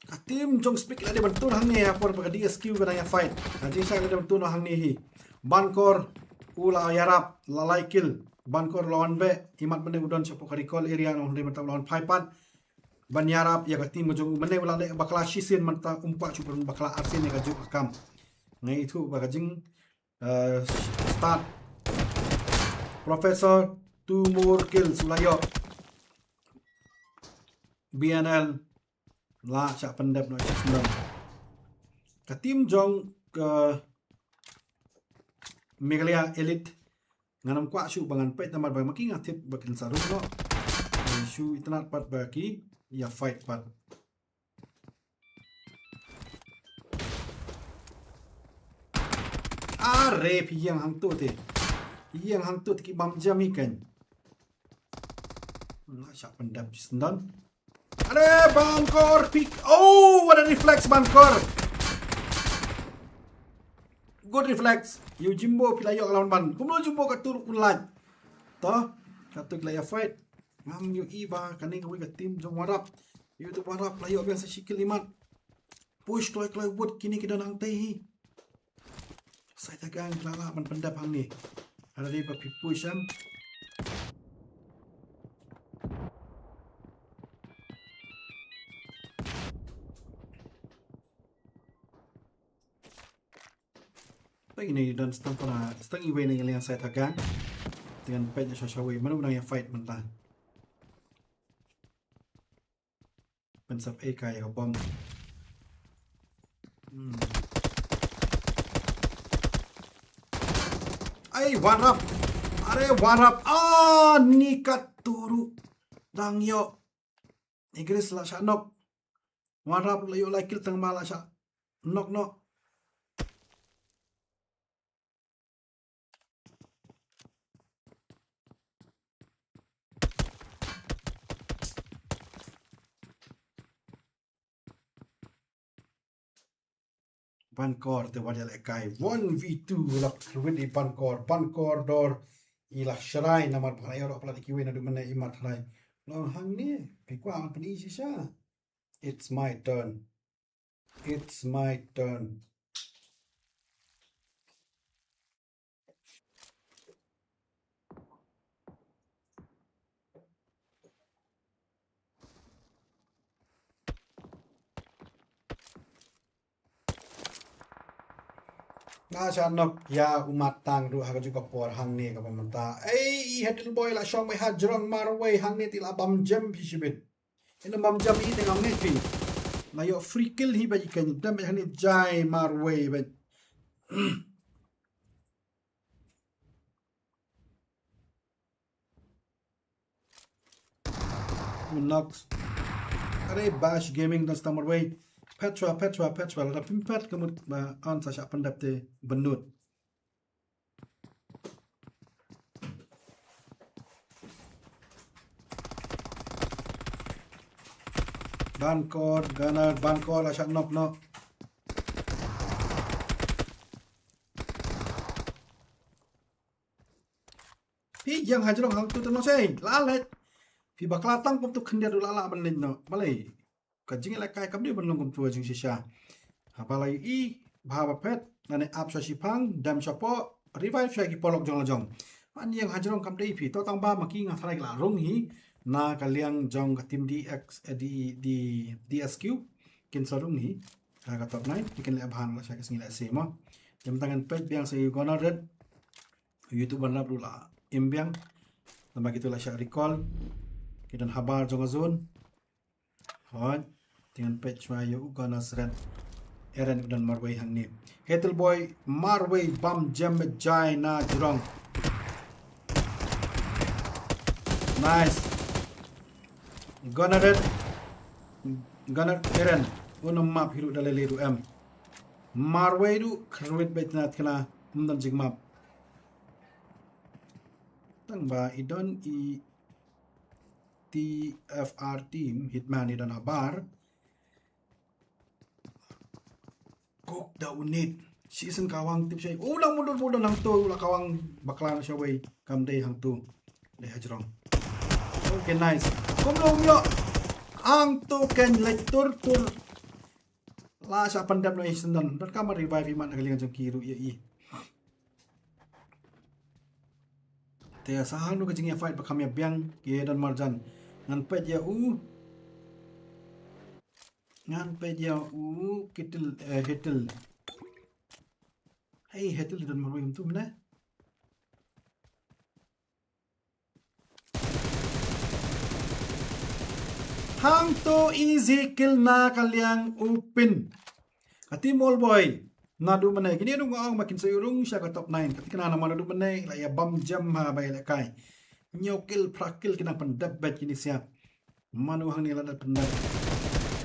Ka team jong Speak la dei ban tur hangne ha por ba ka DSQ ka dang ïa fight. Ka jingshai la dei ban tur noh hangne hi. Bankor u la ïarap, la lai kill. Bankor la wan beh, imat mynne u don shapoh ka recall area noh, hynrei mynta u la wan phai pat ban ïarap ïa ka team jong u. Mynne u la leh bakla shisien, mynta um kwah shuh ban bakla arsien ïa kajuh ka kam. Nga ithuh ba ka jing, eh, start Professor two more kills u la ïoh. BNL la shah pyndep noh shi syndon. Ka team jong ka Meghalaya Elite, ngan ym kwah shuh ba ngan peit namar ba ma ki nga tip ba kin sa rung noh. Ngan shu itynnad pat ba ki ïa fight pat. Are, phi ïeng hangto te. Ïeng hangto te ki bam jam hi kan. Nga shah pyndep shi syndon. Are, Bankor pick. Oh, what a reflex, Bankor. Good reflex. Ïa u Jimbo phi la ïoh ka la wan ban. Kumno Jimbo ka tur un lait. To, ka tur la ïa fight. Ngam ïohi ba kane kawei ka team jong Warrap. Ïa u tu Warrap la ïoh biang sa shi kill imat. Push kloi kloi wut kine ki don hangtei hi. Sai ta gang la lah ban pyndep hangne. Hynrei ba phi push em. Peit ine i don stang para, stang iwei na ïa liang side ha gang. Te ngan peit na sha shawei mano nang ïa fight mynta. Pynsap ei ka ïa ka bom. Hmm. Ai, Warrap. Are, Warrap. Ah, ni ka turu. Dang ïoh. Igris la shah nok. Warrap la ïoh la kill tang ma la shah nok noh. Bankor te wat ïalehkai. One v two la khluit i Bankor. Bankor dor i la shrai namar ba ïa rok pla kiwei naduh mynne i mat hrai. Long hangne. Phi kwah ban pyni shisha. It's my turn. It's my turn. Nga sha nok ïa u Matang ruh ha kajuh ka por hangne kaba mynta. Ei, i Hetel Boy la shong wei ha jrong marwei hangne te la bam jem phi shibit. Ina bam jem i te ngam ngeit phi. La ïoh free kill hi ba i kan dem hangne jai marwei ba. Nox. Are Bash Gaming don stammer wei. Petra, Petra, Petra. Lada pim pet ka mut ba an sa shah pyndep te bynnud. Bankor, Gunner, Bankor la shah nok noh. Phi ïeng ha jrong hangtu te noh sei, la leit. Phi bakla tang kumtu khyndiat ruh la lah ban leit noh. Balei? Ka jingïalehkai kam dei ban long kumtu jingshisha. Haba la ïohi bha ba phet, lane ap sha shiphang, dem shapoh, revive sha ki paralok jong la jong. Ban ïeng ha jrong kam dei phi, to tang ba ma ki nga tharai ki la rung hi na ka liang jong ka team D X, eh, D, D, D S Q. Kin sa rung hi ha ka top nine, ki kin leh bha na la sha ka sngi leh se mo. Te mynta ngan peit biang sa ïa u Gunner Red. Ïa u tu Warrap ruh la im biang. Namar kitu la shah recall. Ki don habar jong ka zone. Hooid. Te ngan peit shuwa ïa u Gunner Red. Eren u don marwei hangne. Hetel Boy marwei bam jem jai na jrong. Nice. Gunner Red. Gunner Eren, u nym map hi ruh da lei lei ruh em. Marwei ruh kyrwit beit na tkna, ym don jingmap. Tang ba i don i T F R team, Hitman i don habar. Kok da u nit. Shisien kawang tip shai. U la mudon mudon hangto, u la kawang bakla na shawei. Kam dei hangto. Dei hajrong. Okay, nice. Kumno um ïoh. Hangto ken leit tur tur. La shah pyndep noh i shisien don. Don kam revive i mat na ka liang jong ki ruh ïa i. Te sa hangno ka jingïafight ba kham ïa biang ki don marjan. Ngan peit ïa u. Ngan peit ïa u Kitil, eh, Hitil. Hei, Hitil don marwei kumtu mane. Hangto easy kill na ka liang u Pin. Ka team Old Boy. Naduh mynne kine ruh nga ong ba kin sa ïoh rung sha ka top nine. Ka thikna namar naduh mynne la ïa bam jem ha ba ïa lehkai. Hynñiew kill phra kill ki nang pyndep beit kine sia. Mano hangne la dep pyndep.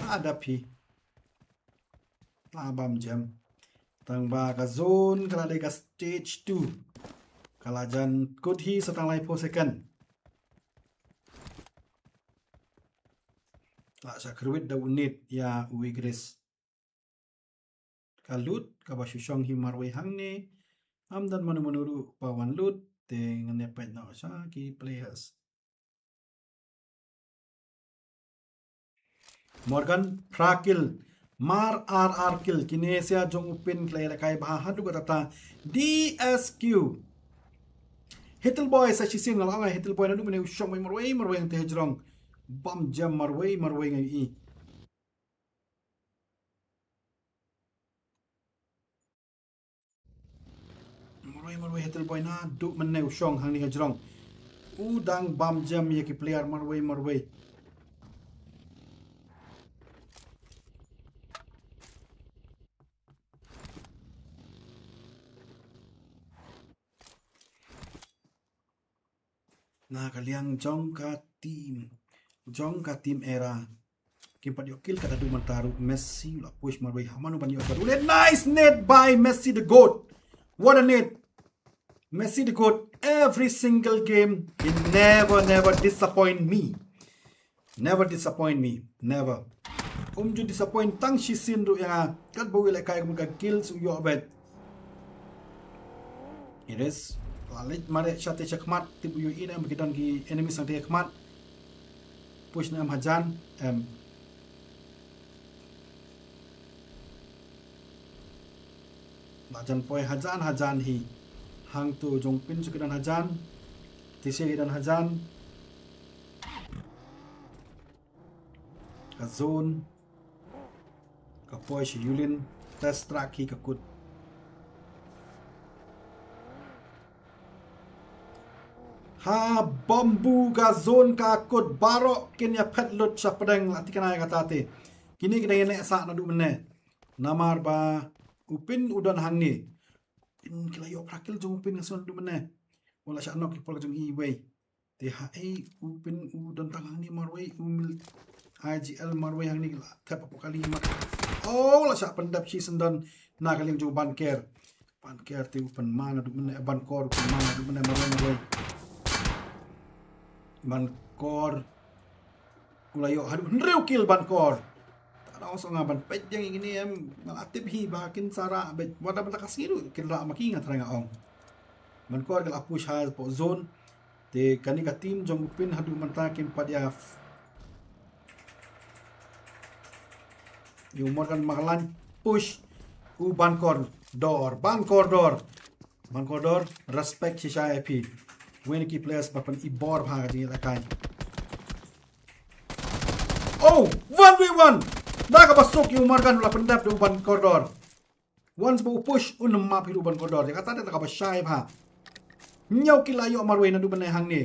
La dep hi. La bam jem. Tang ba ka zone ka la dei ka stage two. Ka la jan kut hi sa tang laiphew second. La shah kyrwit da u nit ïa u Igris. Ka loot kaba shu shong hi marwei hangne. Ym don mano mano ruh ba wan loot. Te ngan ïa peit noh sha ki players. Morgan phra kill. Mar ar ar kill. Kine sia jong u Pin ki la ïalehkai bha haduh katta. D S Q. Hitel Boy sa shisien nga la ong ai Hitel Boy naduh mynne u shong marwei marwei hangtei hajrong. Bam jem marwei marwei nga ïohi. Marwei marwei Hitel Boy naduh mynne u shong hangne hajrong. U dang bam jem ïa ki player marwei marwei. Na ka liang jong ka team, jong ka team Era. Kim pat ïoh kill kat haduh mynta ruh. Messi u la push marwei, ha mano ban ïoh kat. U le nice nade by Messi the goat. What a nade. Messi the goat. Every single game he never never disappoint me. Never disappoint me. Never. Um ju disappoint tang shisien ruh ïa nga. Katba u ïalehkai kum ka kills u ïoh beit. It is. La leit mareh shatei shakhmat, tip u ïohi ne em ba ki don ki enemies hangtei shakhmat. Push ne em hajan, em. La jan poi hajan hajan hi. Hangto jong u Pin shu ki don hajan. Te shu ki don hajan. Ka zone. Ka poi sha Yulin. Test track hi ka kut. Ha bambu ka zone ka kut baroh kin ïa phet lut sha pdeng la thikna ïa kata te. Kine ki dang ïa neh sah naduh mynne. Namar ba u Pin u don hangne. Pin ki la ïoh phra kill jong u Pin nga sngew naduh mynne. U la shah knock ki por ka jong i wei. Te ha ei u Pin u don tang hangne marwei u mil I G L marwei hangne la thep hapoh kali mat. Oh la shah pyndep shisien don na ka liang jong u Banker. Banker te u pynman naduh mynne, Bankor u pynman naduh mynne marwei marwei. Bankor u la ïoh haduh hynriew kill Bankor. Ta da ong song nga ban peit biang ïa kine em, nga la tip hi ba kin sa rah beit, wat la ban ta ka sngi ruh kin rah ma ki nga tharai nga ong. Bankor ki la push ha hapoh zone. Te kane ka team jong u Pin haduh mynta kim pat ïa f-, ïa u Morgan Maklan push u Bankor Dor. Bankor Dor. Bankor Dor, respect shisha ïa phi. Wei na ki players ba pyn-i bor bha ka jingïalehkai. Oh, one v one. Da kaba suk ïa u Morgan u la pyndep da u Bankor Dor. Once ba u push, un map hi ruh u Bankor Dor. Ïa kata te da kaba shai bha. Hynñiew kill la ïoh marwei naduh mynne hangne.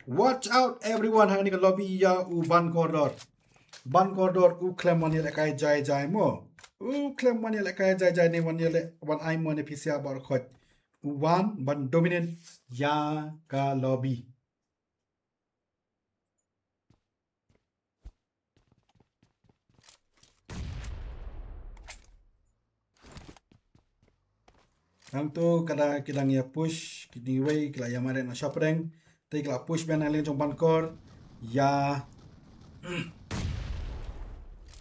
Watch out everyone, hangne ka lobby ïa u Bankor Dor. Bankor Dor u khlem wan ïalehkai jai jai mo. U khlem wan ïalehkai jai jai ne wan ïaleh, wan ai mo ne phi sia bor khot. U wan ban dominate ïa ka lobby. Hangto ka da ki dang ïa push, kine wei ki la ïa mareh na shaphreng. Te ki la push biang na liang jong Bankor. Ïa,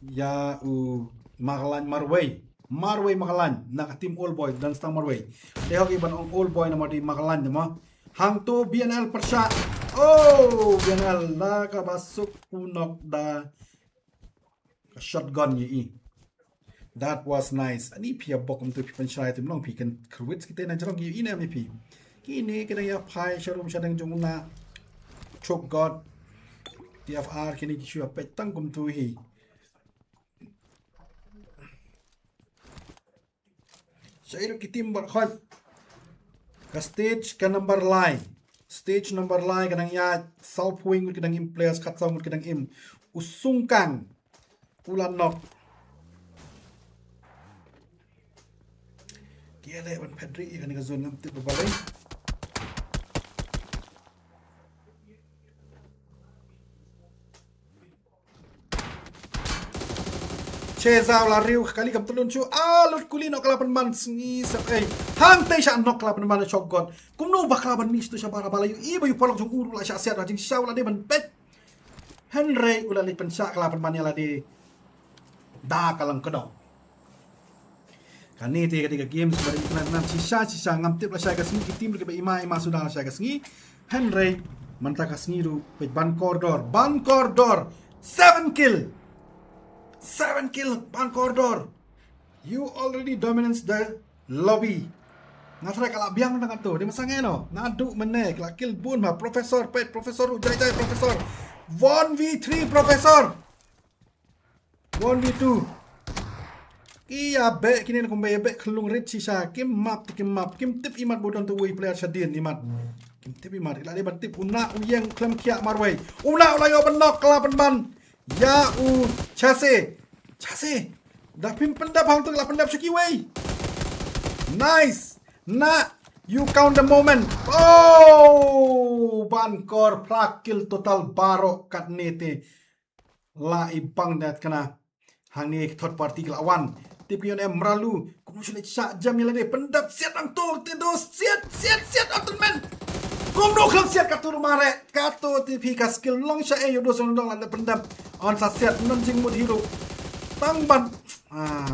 ïa u Maklan marwei. Marwei Maklan na ka team Old Boy, don stang marwei. Te hok i ban ong Old Boy namar dei Maklan dei mo. Hangto B N L pyrshah. Oh, B N L la ka ba suk u nok da ka shotgun ïa i. That was nice. Ani phi ïa bok kumtu phi pynshai tu mlong phi kan kyrwit kita na jrong ïa i ne mi phi. Kine kine ïa phai sharum shadang jong u na. Chok God. T F R kine ki shu ïa peit tang kumtu hi. Shaei ruh ki team bad khot. Ka stage ka number lai. Stage number lai ka dang ïaid, saw phew ngut ka dang im players, khatsaw ngut ka dang im. U Sungkang u la knock. Ki ïa leh ban phet ri ïa kane ka zone ngam tip ba balei. Che za u la riu kali kam tlun shuh. A lut kuli nok ka la pynban sngi sep ei. Hangtei sha nok ka la pynban shotgun. Kumno ba ka la ban mih tu sha bara ba la ïohi ba ïohi paralok jong u ruh la shah siat, la jingshaw la dei ban peit. Hynrei u la leit pynshah ka la pynban ïa lade da ka lang kdong. Kane te ka dei ka game sba dei khlem khlem shisha shisha, ngam tip lashai ka sngi ki team ruh kiba ima ima suda lashai ka sngi. Hynrei mynta ka sngi ruh peit Bankor Dor, Bankor Dor, seven kill. Seven kill Bankor Dor. You already dominance the lobby. Nga tharai ka la biang tang kato. Dei ma sangeh no. Naduh mynne ka la kill bun ma Professor, peit Professor ruh jai jai Professor. One v three Professor. One v two. Ki ïa beh kine na kumba ïa beh khlung rit shisha. Kim map te kim map. Kim tip imat ba u don tu wei player shadien imat. Kim tip imat. Ki la dei ban tip u na u ïeng khlem khiah marwei. U na u la ïoh ban knock ka la pynban ïa u Chase. Chase. Da phim pyndep hangto la pyndep sha kiwei. Nice. Na, you count the moment. Oh, Bankor phra kill total baroh katne te. La i bang dat kana. Hangne ki third party ki la wan. Tip ki ïoh ne mralu. Kumno shu leit shah jam ïa lade pyndep siat nangto te do siat siat siat Ultimate. Kumno khlem siat kato ruh mareh. Kato te phi ka skill long sha e ïoh do song dong la pyndep. On sa siat non jingmut hi ruh. Tang ban. Ah.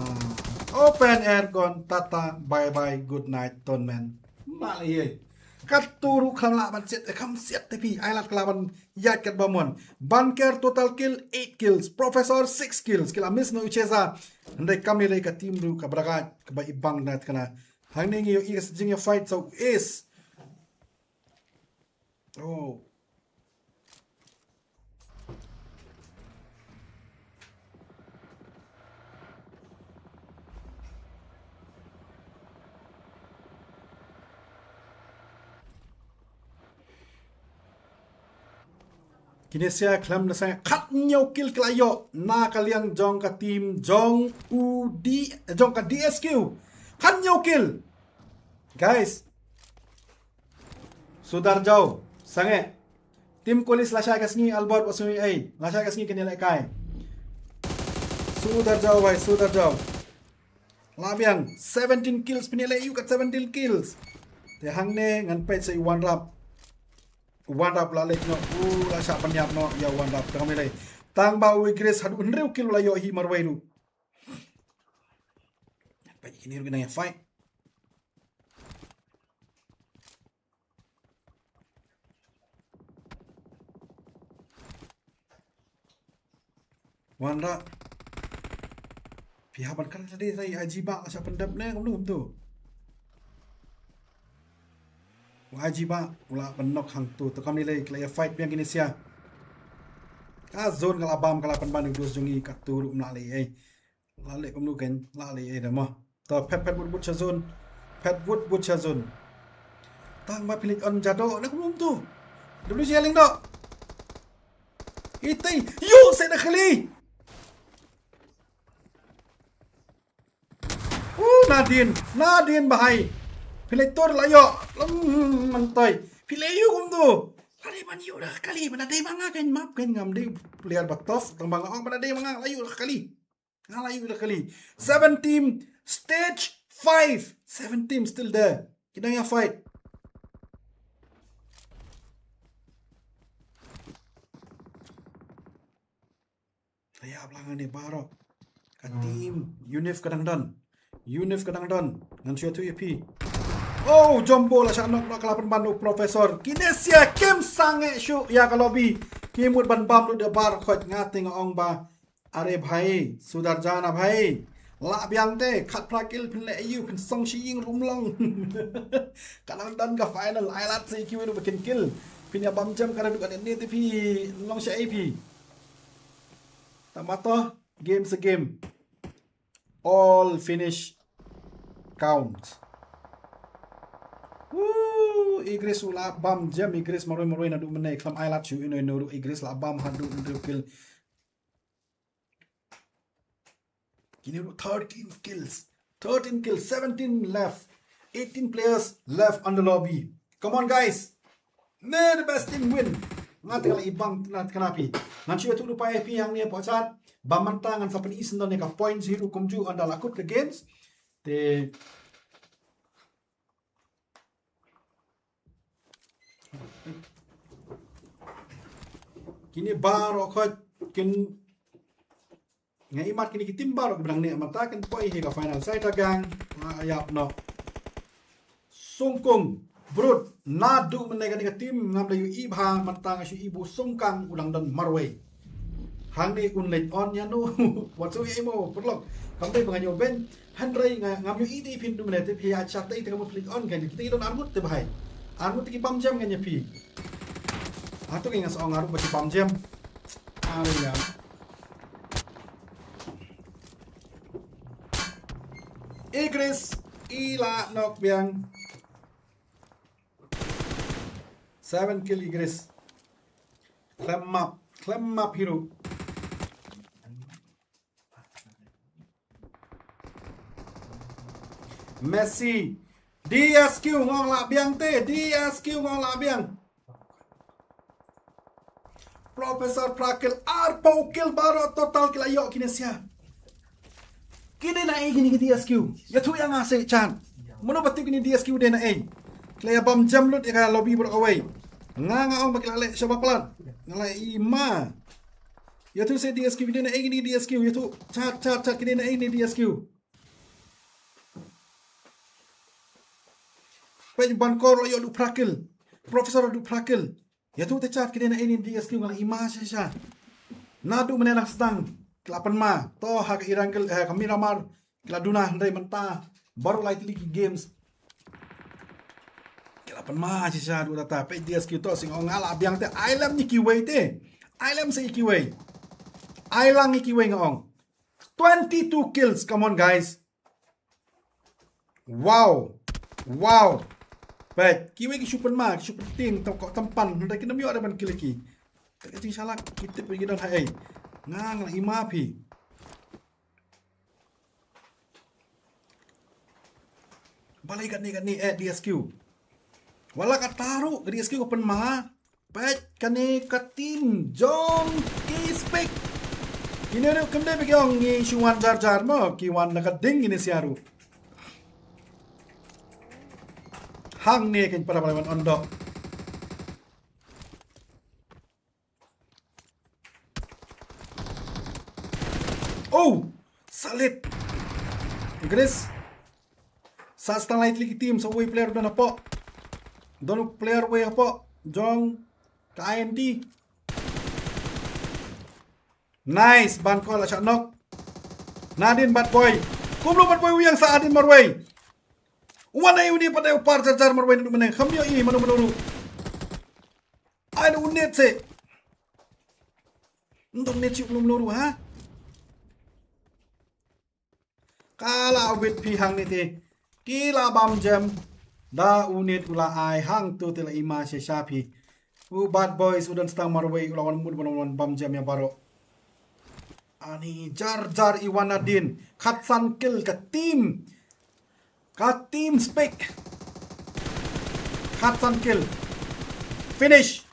Open air gun, tata, bye bye, good night, Tournament. Mali ye. Kato ruh khlem lah ban siat, eh, khlem siat te phi, ai lad ka la ban ïaid katba mon. Bankor total kill, eight kills. Professor, six kills. Ki la miss na u Cheza. Hynrei kam lei lei ka team ruh kaba ragaj, kaba i bang na kana. Hangne ngi ïoh i ka jingïa fight sa u Ace. Oh. Kine sia khlem da sangeh khathynñiew kill ki la ïoh na ka liang jong ka team jong u D, jong ka D S Q. Khathynñiew kill. Guys. Sudar jaw, sangeh. Team Kolis lashai ka sngi Albert wa sngi ei. Lashai ka sngi kine lehkai. Sudar jaw bhai, sudar jaw. La biang seventeen kills, pynleh ïa u kat seventeen kills. Te hangne ngan peit sa i One Rap. One Rap la leh noh. U la shah pynïap noh ïa One Rap. Tang ba u Grace haduh hynriew kill la ïoh hi marwei ruh. Peit kine ruh ki nang ïa fight. One Rap. Phi hap ban kren lade sa i Ajiba la shah pyndep ne kumno kumto. U Ajiba u la ban knock hangto, to kam lei lei ki la ïa fight biang kine sia. Ka zone ka la bam ka la pynban u dos jong ngi kato ruh ym lah lei ei. La leh kumno kein, la leh ei da mo. To phet phet wut wut sha zone. Phet wut wut sha zone. Tang ba phi leit on jado na kumno kumto. W C L ing do. Itei, yu se da khali. U Nadin, Nadin bahai. Phi leit tur la ïoh. Lem man toi. Phi leit ïoh kumto. La dei ban ïoh da khali, ban dei ma nga kein map kein ngam dei player ba tough, tang ba nga ong ban dei ma nga la ïoh da khali. Nga la ïoh da khali. Seven team, stage five. Seven teams still there. Ki dang ïa fight. Ïa blang ne baroh. Ka team Unif ka dang don. Unif ka dang don. Ngan shu ïathuh ïa phi. Oh, Jumbo la shah knock, knock la pynban u Professor. Kinesia kim sangeh shuh ïa ka lobby. Ki mut ban bam lut da bar khoit, nga te nga ong ba. Are bhai, sudhar jana bhai. Lah biang te, khatphra kill phin leh aïu, phin song shi ïing rum long. Ka dang don ka final, ai lad sa kiwei ruh ba kin kill. Phin ïa bam jam ka dang duk ne te phi long shaei phi. Tang ba to, game sa game. All finish counts. Woo, Igris u la bam jam, Igris marwei marwei naduh mynne, khlem ai lad shuh ino ino ruh, Igris la bam haduh hynriew kill. Kine ruh thirteen kills. Thirteen kills, seventeen left. Eighteen players left on the lobby. Come on, guys. May the best team win. Nga te ka la i bang na kanapi. Ngan shu ïathuh lypa ïa phi hangne hapoh chat. Ba mynta ngan sa pyni syndon ïa ka points hi ruh kumjuh ynda la kut ka games. Te kine baroh khoit kin, nga imat kine ki team baroh ki ba dang neh mynta kin poi hi ka final. Saita Gang, nga ïap noh. Sungkung, Brut, naduh mynne kane ka team ngam da ïohi bha, mynta nga shu i ba u Sungkang u dang don marwei. Hangne un leit on ïa no. Wat shu ïa i mo, paralok. Kam dei ba nga ñiew ben. Hynrei nga, ngam ïohi te phin dum ne te phi ïa chat te ka mut phi leit on kan. Kita ki don arngut te bhai. Arngut te ki bam jam kan ïa phi. Hato ki nga sa ong arngut ba ki bam jam. Are ïa. Igris, i la knock biang. Seven kill Igris. Khlem map, khlem map hi ruh. Messi. D S Q ngong lah biang te, D S Q ngong lah biang. Professor phra kill, arphew kill baroh total ki la ïoh kine sia. Ki dei na ei kine ki D S Q? Ïathuh ïa nga seh chan. Mano ba tip kine D S Q dei na ei? Ki la ïa bam jam lut ïa ka lobby baroh kawei. Nga nga ong ba ki la leh shaba palat. Nga la i ma. Ïathuh seh D S Q ki dei na ei kine D S Q? Ïathuh chat chat chat ki dei na ei kine D S Q? Peit Bankor la ïoh duh phra kill. Professor duh phra kill. Ïathuh te chat ki dei na ei kine D S Q, nga la i ma shisha. Naduh mynne nang sdang ki la pynma. To ha ka Irangel, eh, ka Miramar ki la duna hynrei mynta baroh lai tylli ki games ki la pynma shisha duh data. Peit D S Q to sing ong nga lah biang te, ai lem ïa kiwei te. Ai lem sa ïa kiwei. Ai lang ïa kiwei nga ong. Twenty-two kills, come on guys. Wow. Wow. Peit, kiwei ki shu pynma, ki shu pyntieng, tam kok tam pan, hynrei kin ym ïoh re ban kill ki. Ka jingshah lak, ki tip ki don ha ei. Nga nga i ma phi. Balei katne katne eh D S Q. Wat la katta ruh ka D S Q ka pynma. Peit kane ka team jong ki Spik. Kine ruh kam dei ba ki ong ngi shu wan jar jar mo, ki wan na ka ding kine sia ruh. Hangne kan para para wan on dok. Oh, salit. Igris. Sa stang lai tylli ki team, sa wei player don hapoh. Don player wei hapoh jong ka I N T. Nice, Bankor la shah knock. Nadin Bad Boy. Kumno Bad Boy u ïeng sa hadien marwei. Wan ai uni pat ai u par jar jar marwei naduh mynne. Kham ïohi mano mano ruh. Ai da u net seh. Ym don net shuh mano mano ruh ha. Ka la wit phi hangne te. Ki la bam jam. Da u net u la ai hangto te la i ma shisha phi. U Bad Boys u don stang marwei u la wan mut ban wan bam jam ïa baroh. Ani jar jar i wan nadin. Khatsan kill ka team. Ka team Spik. Khatsan kill. Finish.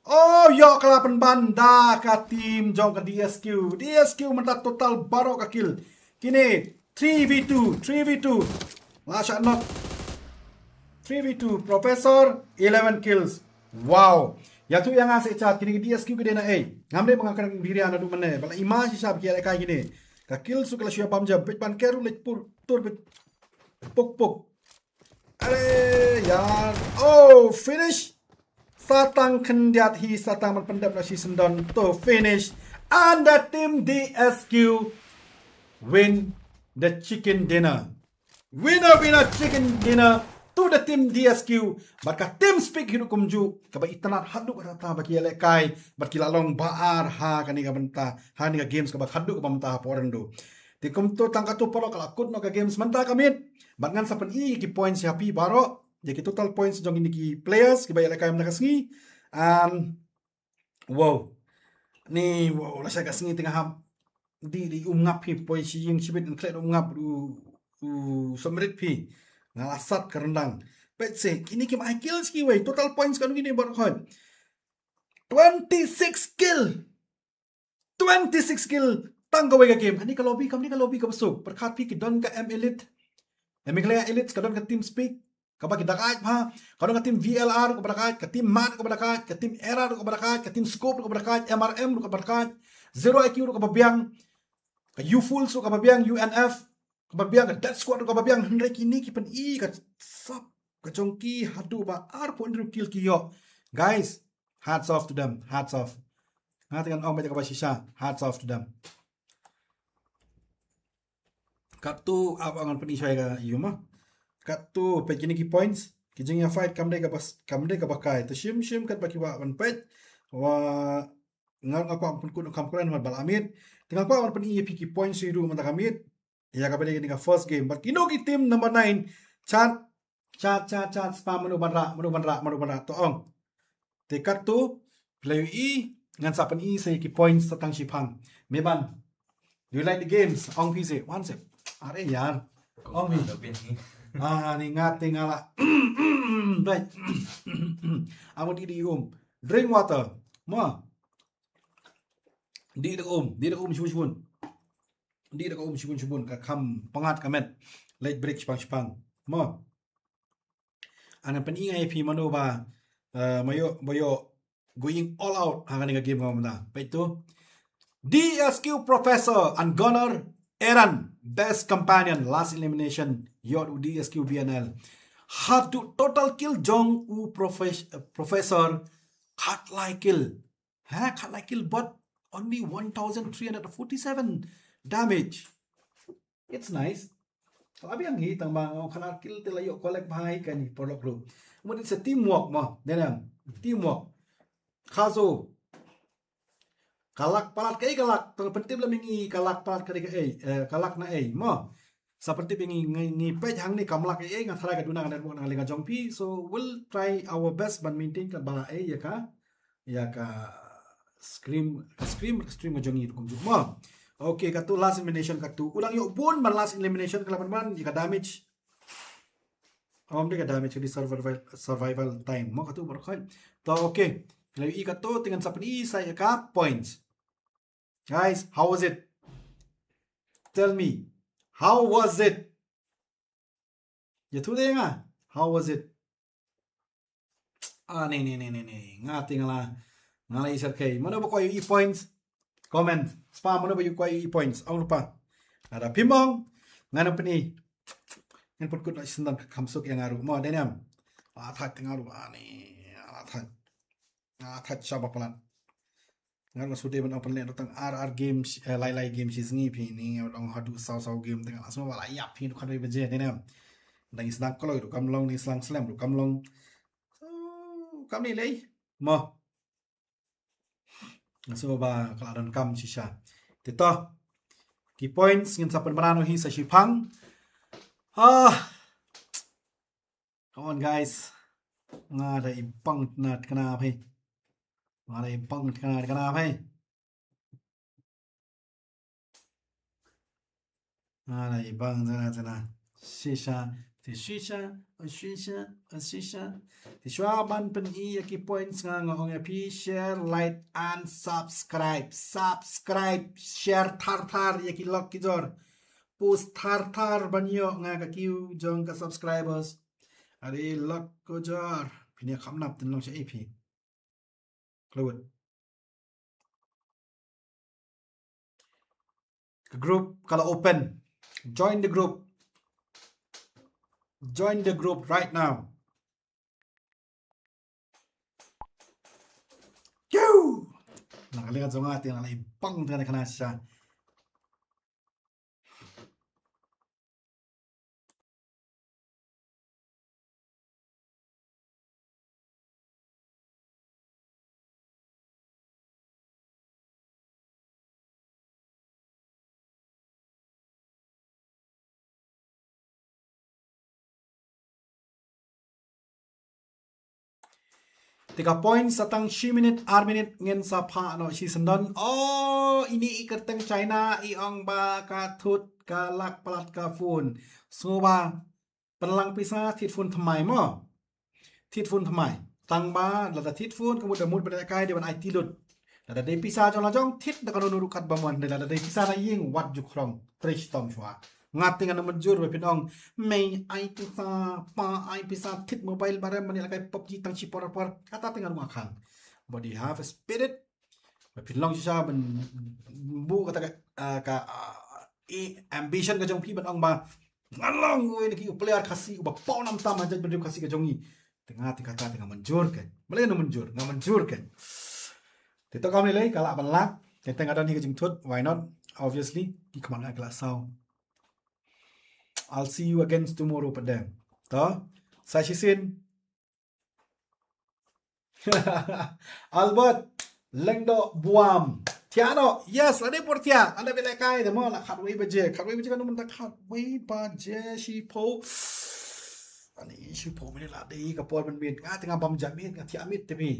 Oh, ïoh ka la pynban da ka team jong ka D S Q. D S Q mynta total baroh ka kill. Kine three v two, three v two. La shah knock. Three v two, Professor, eleven kills. Wow. Ïathuh ïa nga seh Chad, kine ki D S Q ki dei na ei. Ngam dei ba nga kren Biria naduh mynne. Ba la i ma shisha ba ki ïalehkai kine. Ka kill su ka la shu ïa bam jam. Peit ban ker u leit pur, tur peit. Puk puk. Are, ïa. Oh, finish. Sa tang khyndiat hi, sa tang ban pyndep na shi syndon to finish. And the team D S Q win the chicken dinner. Winner, winner, chicken dinner to the team D S Q. Bad ka TeamSpeak hi ruh kumjuh, kaba itynnad haduh katta ba ki ïalehkai, bad ki la long ba ar ha kane ka bynta, ha kane ka games kaba khadduh kaba mynta hapoh Ryndu. Te kumto tang katto paralok ka la kut noh ka games mynta ka miet. Bad ngan sa pyni ki points ïa phi baroh, ïa ki total points jong kine ki players kiba ïalehkai mynta ka sngi. And wow. Ni, wow, lashai ka sngi te nga hap dih, dih um ngap phi, poi shi ïing shibit, yn khleh um ngap u, u Samrit phi. Nga la sat ka ryndang. Peit seh, kine kim ai kills kiwei. Total points katno kine baroh khoit. Twenty-six kill. Twenty-six kill. Tang kawei ka game. Kane ka lobby, kane ka lobby kaba suk. Pyrkhat phi ki don ka M Elite. Em Meghalaya Elite, ka don ka TeamSpeak. Kaba ki dakait bha, ka don ka team V L R kaba dakait, ka team Mat kaba dakait, ka team Era kaba dakait, ka team Scope kaba dakait, M R M kaba dakait, Zero I Q kaba biang, ka U Fools kaba biang, U N F kaba biang, ka Death Squad kaba biang, hynrei kine ki pyni ka sap ka jong ki haduh ba arphew hynriew kill ki ïoh. Guys, hats off to them, hats off. Nga te ngan ong beit kaba shisha, hats off to them. Katto ap ngan pyni shai ka ïu ma. Katto peit kine ki points. Ki jingïa fight kam dei kaba, kam dei kaba kai. Te shim shim katba ki wah ban peit. Wa nga nga kwah pynkut kam kren mat ba la miet. Te nga kwah ban pyni ïa phi ki points ïa ruh mynta ka miet. Ïa kaba dei kane ka first game. Bad kino ki team number nine. Chad Chad, chad, chad, spam mano ban rah, mano ban rah, mano ban rah. To ong. Te katto, phi la ïohi, ngan sa pyni sa ïa ki points sa tang shiphang. Meban. Do you like the games? Ong phi seh, wan seh. Are ïar. Ong phi. Ah, ni nga te nga la. Dai. Amo dih dih um. Drink water. Mo. Dih da ka um, dih da ka um shibun shibun. Dih da ka um shibun shibun, ka kham pyngngad ka met. Leit break shipang shipang. Mo. Ngan pyni nga ïa phi mano ba, eh, ba ïoh, ba ïoh going all out ha kane ka game kaba mynta. Peit to. D S Q Professor and Gunner Aaron, best companion, last elimination, ïoh u D S Q B N L. Haduh total kill jong u Profes-, eh, Professor khatlai kill. Ha, khatlai kill but only one thousand three hundred forty-seven damage. It's nice. Ka la biang hi tang ba nga ong khatlai kill te la ïoh collect bha hi kane paralok ruh. Mut it's a teamwork mo, dei ne em? Teamwork. Khaso. Ka lak palat kaei ka lak, tang pyntip lem ïa ngi ka lak palat kaei kaei, eh, ka lak na ei mo. Sa pyntip ïa ngi, ngi, ngi peit hangne kam lak ei ei, nga tharai ka duna ka network na ka liang ka jong phi. So we'll try our best ban maintain katba lah ei ïa ka, ïa ka screen, ka screen, ka stream ka jong ngi ruh kumjuh mo. Okay, katto last elimination katto. U dang ïoh bun ban last elimination, ka la ban ban ïa ka damage. Ym dei ka damage, ka dei survival, survival time mo katto baroh khoit. To okay. Phi la ïohi katto, te ngan sa pyni sa ïa ka points. Guys, how was it? Tell me. How was it? Ïathuh te nga. How was it? Ah, ne, ne, ne, ne, ne. Nga te nga la, nga la ïa share kei. Mano ba kwah ïohi points? Comment. Spam mano ba kwah ïohi points. Ong lypa. Lada phim ong, ngan pyni. Ngan pynkut noh shi syndon ka kham suk ïa nga ruh mo, dei ne em? La thait te nga ruh, ah, ne. La thait. La thait shaba palat. Nga ruh nga shu dei ban ong pynleh tang ar ar game, eh, lai lai game shi sngi phi, ne nga ong haduh saw saw game te nga la sngewbha la ïap phi, duh khatwei baje, dei ne em? Dang ïa sdang kloi ruh kam long, dang ïa sdang slem ruh kam long. So, kam ne lei mo. Nga sngewbha ka la donkam shisha. Te to, ki points ngin sa pynbna noh hi sa shiphang. Ah. Come on guys. Nga da i bang tna tkna phi. Nga da i bang tna tkna phi. Nga da i bang tna tna. Shisha, te shisha, shisha, shisha. Te shuwa ban pyni ïa ki points nga, nga ong ïa phi share, like and subscribe. Subscribe, share thar thar ïa ki lok ki jor. post thar thar ban ïoh nga ka queue jong ka subscribers. Are lak ko jar. Phi ne kham nap tin long sha A P. Kloi wut. Ka group ka la open. Join the group. Join the group right now. Kiu! Na ka liang jong nga te nga la i bang te nga na sha. Te ka point sa tang shi minit, ar minit ngin sa phah noh shi syndon. Oh, ini i kyrteng China, i ong ba ka thut ka lak palat ka phone. Sngewbha pynlang pisa thied phone thymmai mo. Thied phone thymmai. Tang ba lada thied phone ka mut da mut ba da kai de ban ai ti lut. Lada dei pisa jong la jong thied da kano ruh kat ba mon, lada dei pisa na ïing wat ju khrong. Trei shitom shuwa. Nga te ngan mynjur ba phin ong mei ai pisa, pa ai pisa, thied mobile barem mane la kai PUBG tang shi por por. Kata te ngan ruh nga khang. But you have a spirit. Ba phin long shisha ban buh kata ka, ah, ka, ah, i ambition ka jong phi ban ong ba ngan long uwei na ki u player Khasi uba paw nam tam ha jaitbynriew Khasi ka jong ngi. Te nga te kata te nga mynjur kein. Balei nga mynjur, nga mynjur kein. Te to kam lei lei ka lah ban lak. Te te nga don hi ka jingthut, why not? Obviously, ki khmat nga ka lah saw. I'll see you again tomorrow pat de. To, sa shisien. Albert, Lengdo Buam. Thiah noh. Yes, la dei por thiah. Ynda phi lehkai te mo, la khatwei baje. Khatwei baje kano mynta, khatwei baje shiphew. Ani shiphew minit la dei ka por ban miet. Nga te nga bam ja miet, nga thiah miet te phi.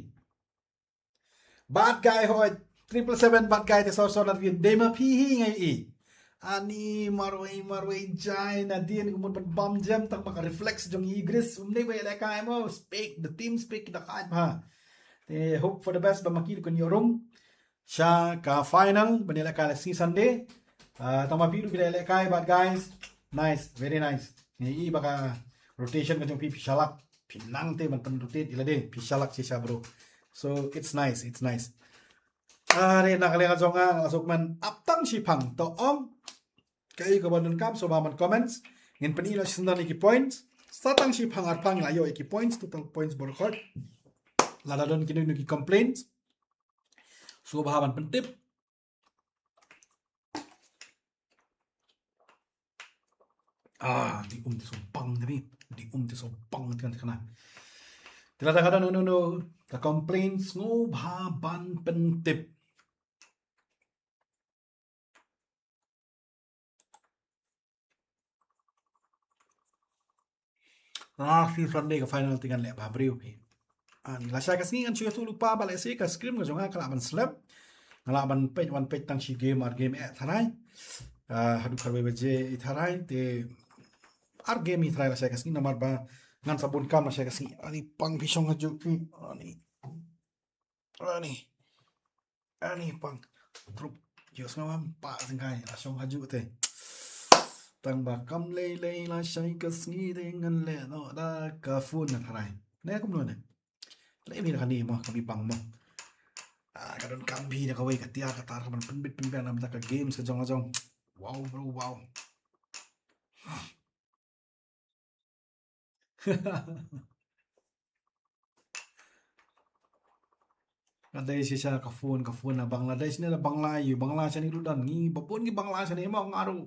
Bad guy hoi, triple seven bad guy te sor sor na dei ma phi hi ngai i. Ani marwei marwei jai na dien ka mut ban bam jem tang ba ka reflex jong i gris um dei ba lehkai mo, speak, the team speak da kai ba. Te hope for the best ba ma ki kan ïoh rung sha ka final ban lehkai la sngi Sunday. Ah, tang ba phi ruh phi lehkai bad guys. Nice, very nice. Ngi i ba ka rotation ka jong phi phi shalak. Phi nang te ban pyn rotate ila de phi shalak shisha bro. So it's nice, it's nice. Are na ka liang jong nga nga suk man ap tang shiphang to ong. Kaei kaba donkam sngewbha ban comments. Ngin pyni noh shi syndon ïa ki points. Sa tang shiphang arphang la ïoh ïa ki points, total points baroh khoit. Lada don kino kino ki complaints, sngewbha ban pyntip. Ah, dei um te sngewbang te phi. Dei um te sngewbang te kan te kane. Te lada ka don uno uno ka complaints sngewbha ban pyntip. Last week Sunday ka final te ngan leh bha briew phi. Ani lashai ka sngi ngan shu ïathuh lypa ba lehse ka screen ka jong nga ka lah ban slap. Nga lah ban peit wan peit tang shi game ar game eh tharai. Ah, haduh khatwei baje i tharai te ar game i tharai lashai ka sngi namar ba ngan sa bun kam lashai ka sngi. Ani pang phi shong hajuh phi. Ani. Ani. Ani pang. Trup. Yo sngewbha pa sngewbha la shong hajuh te. Tang ba kam lei lei lashai ka sngi te ngan leh noh da ka phone na tharai. Ne kumno ne. Leh mi na kane mo, kami pang mo. Ah, ka donkam phi na kawei ka tiar ka tar ka ban pynbit pynbiang na bynta ka games ka jong ka jong. Wow bro, wow. Nga dei shisha ka phone, ka phone na Bangladesh ne la Bangla ïa u Bangla shane ruh don ngi ba bun ngi Bangla shane ma nga ruh.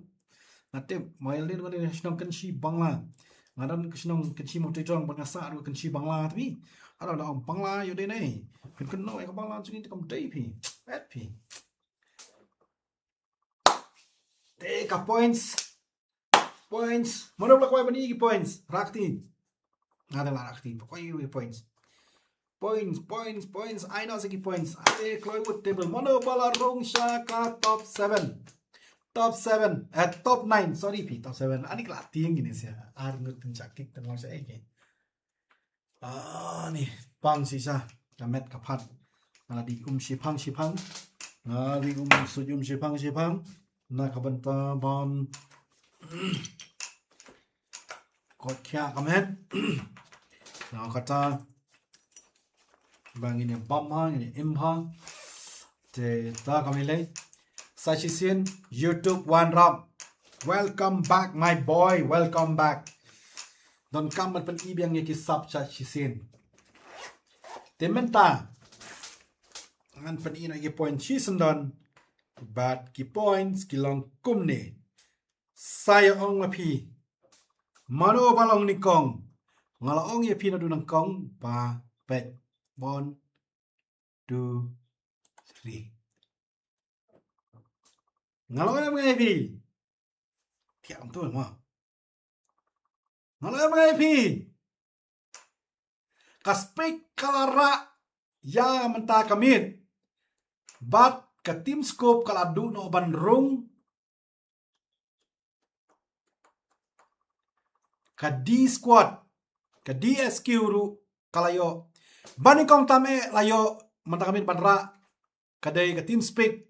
Nga tip ma ïa lin nga dei shnong Kynshi Bangla. Nga don ka shnong Kynshi Mawtyrjong bad nga sah ruh Kynshi Bangla tapi. Ado na ong Bangla ïa u dei ne. Phin kynnoh ïa ka Bangla jong ngi te kam dei phi. Pet phi. Te ka points. Points. Mano ba la kwai ban ïoh ki points? Rakti. Nga dang la rakti. Ba kwai ïoh ki points. Points, points, points. Ai noh sa ki points. Ate kloi wut table. Mano ba la rung sha ka top seven. Top seven. Eh, top nine. Sorry phi, top seven. Ani ka la tieng kine sia. Ar ngut tynchak kik tynlong sha eke. Ani pang shisha ka met ka phat. Nga la dei um shiphang shiphang. Nga la dei um suj um shiphang shiphang. Na ka bynta ban Kot khia ka met. Nau kata. Ba ngin ïa bam ha, ngin ïa im ha. Te ta ka met lei. Sa shisien, YouTube wan rap. Welcome back, my boy. Welcome back. Don kam ban pyni biang ïa ki sap sa shisien. Te mynta. Ngan pyni na ki point shisien don. Bad ki points ki long kumne. Sa ïa ong ma phi. Mano ba long nyngkong. Nga la ong ïa phi naduh nyngkong ba peit. One, two, three. Nga la ong ïa phi. Thiah ong tu ma. Nga la ong ïa phi. Ka spik ka la rah ïa mynta ka miet. Bad ka Team Scope ka la duh noh ban rung. Ka D Squad, ka D S Q ruh ka la ïoh. Ba nyngkong tam eh la ïoh mynta ka miet ban rah. Ka dei ka Team Spik.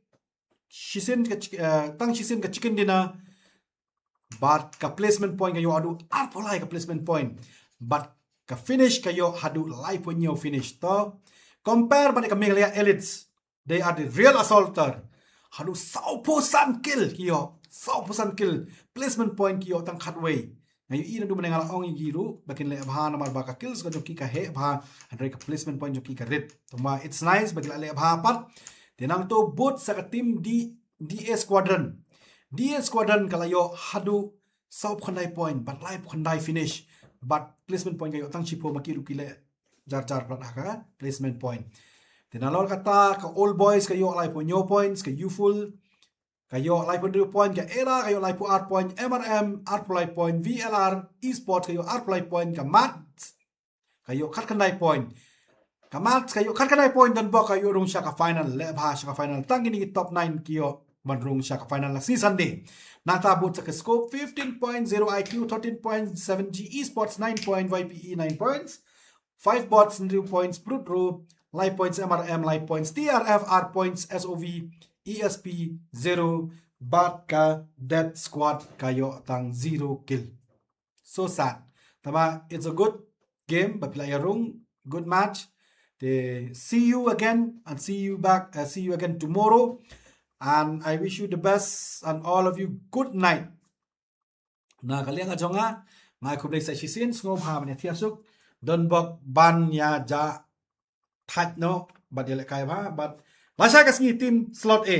Shisien ka chik-, eh, tang shisien ka chicken dinner. Bad ka placement point ka ïoh haduh arphew lai ka placement point. Bad ka finish ka ïoh haduh laiphew hynñiew finish. To compare bad ka Meghalaya Elites. They are the real assaulter. Haduh sawphew san kill ki ïoh. Sawphew san kill. Placement point ki ïoh tang khatwei. Nga ïohi naduh mynne nga la ong ïa ki ruh ba kin leh bha namar ba ka kills ka jong ki ka heh bha. Hynrei ka placement point jong ki ka rit. Tangba it's nice ba ki la leh bha pat. Te nangta bud sa ka team D, D A Squadron. D A Squadron ka la ïoh haduh sawphew khyndai point bad laiphew khyndai finish. Bad placement point ka ïoh tang shiphew ma ki ruh ki leh jar jar pat ha ka placement point. Te nalor kata ka Old Boys ka ïoh laiphew hynñiew points, ka Youthful ka ïoh laiphew hynriew point, ka Era ka ïoh laiphew ar point, M R M arphew lai point, V L R Esports ka ïoh arphew lai point, ka Mats ka ïoh khatkhyndai point. Ka Mats ka ïoh khatkhyndai point, Donbok ka ïoh rung sha ka final, leh bha sha ka final. Tang kine ki top nine ki ïoh ban rung sha ka final la sngi Sunday. Nangta bud sa ka Scope fifteen point zero I Q, thirteen point seven G Esports, nine point Y P E, nine points. Five Bots, hynriew points, Brute Row, lai points, M R M lai points, T R F ar points, S O V, E S P zero, bad ka Death Squad ka ïoh tang zero kill. So sad. Tangba it's a good game, ba phi la ïa rung, good match. Te see you again and see you back, uh, see you again tomorrow. And I wish you the best and all of you good night. Na ka liang ka jong nga, nga ai khublei sa shisien, sngewbha ban ïa thiah suk, Donbok ban ïa jah thait noh bad ïalehkai bha, bad lashai ka sngi team slot A.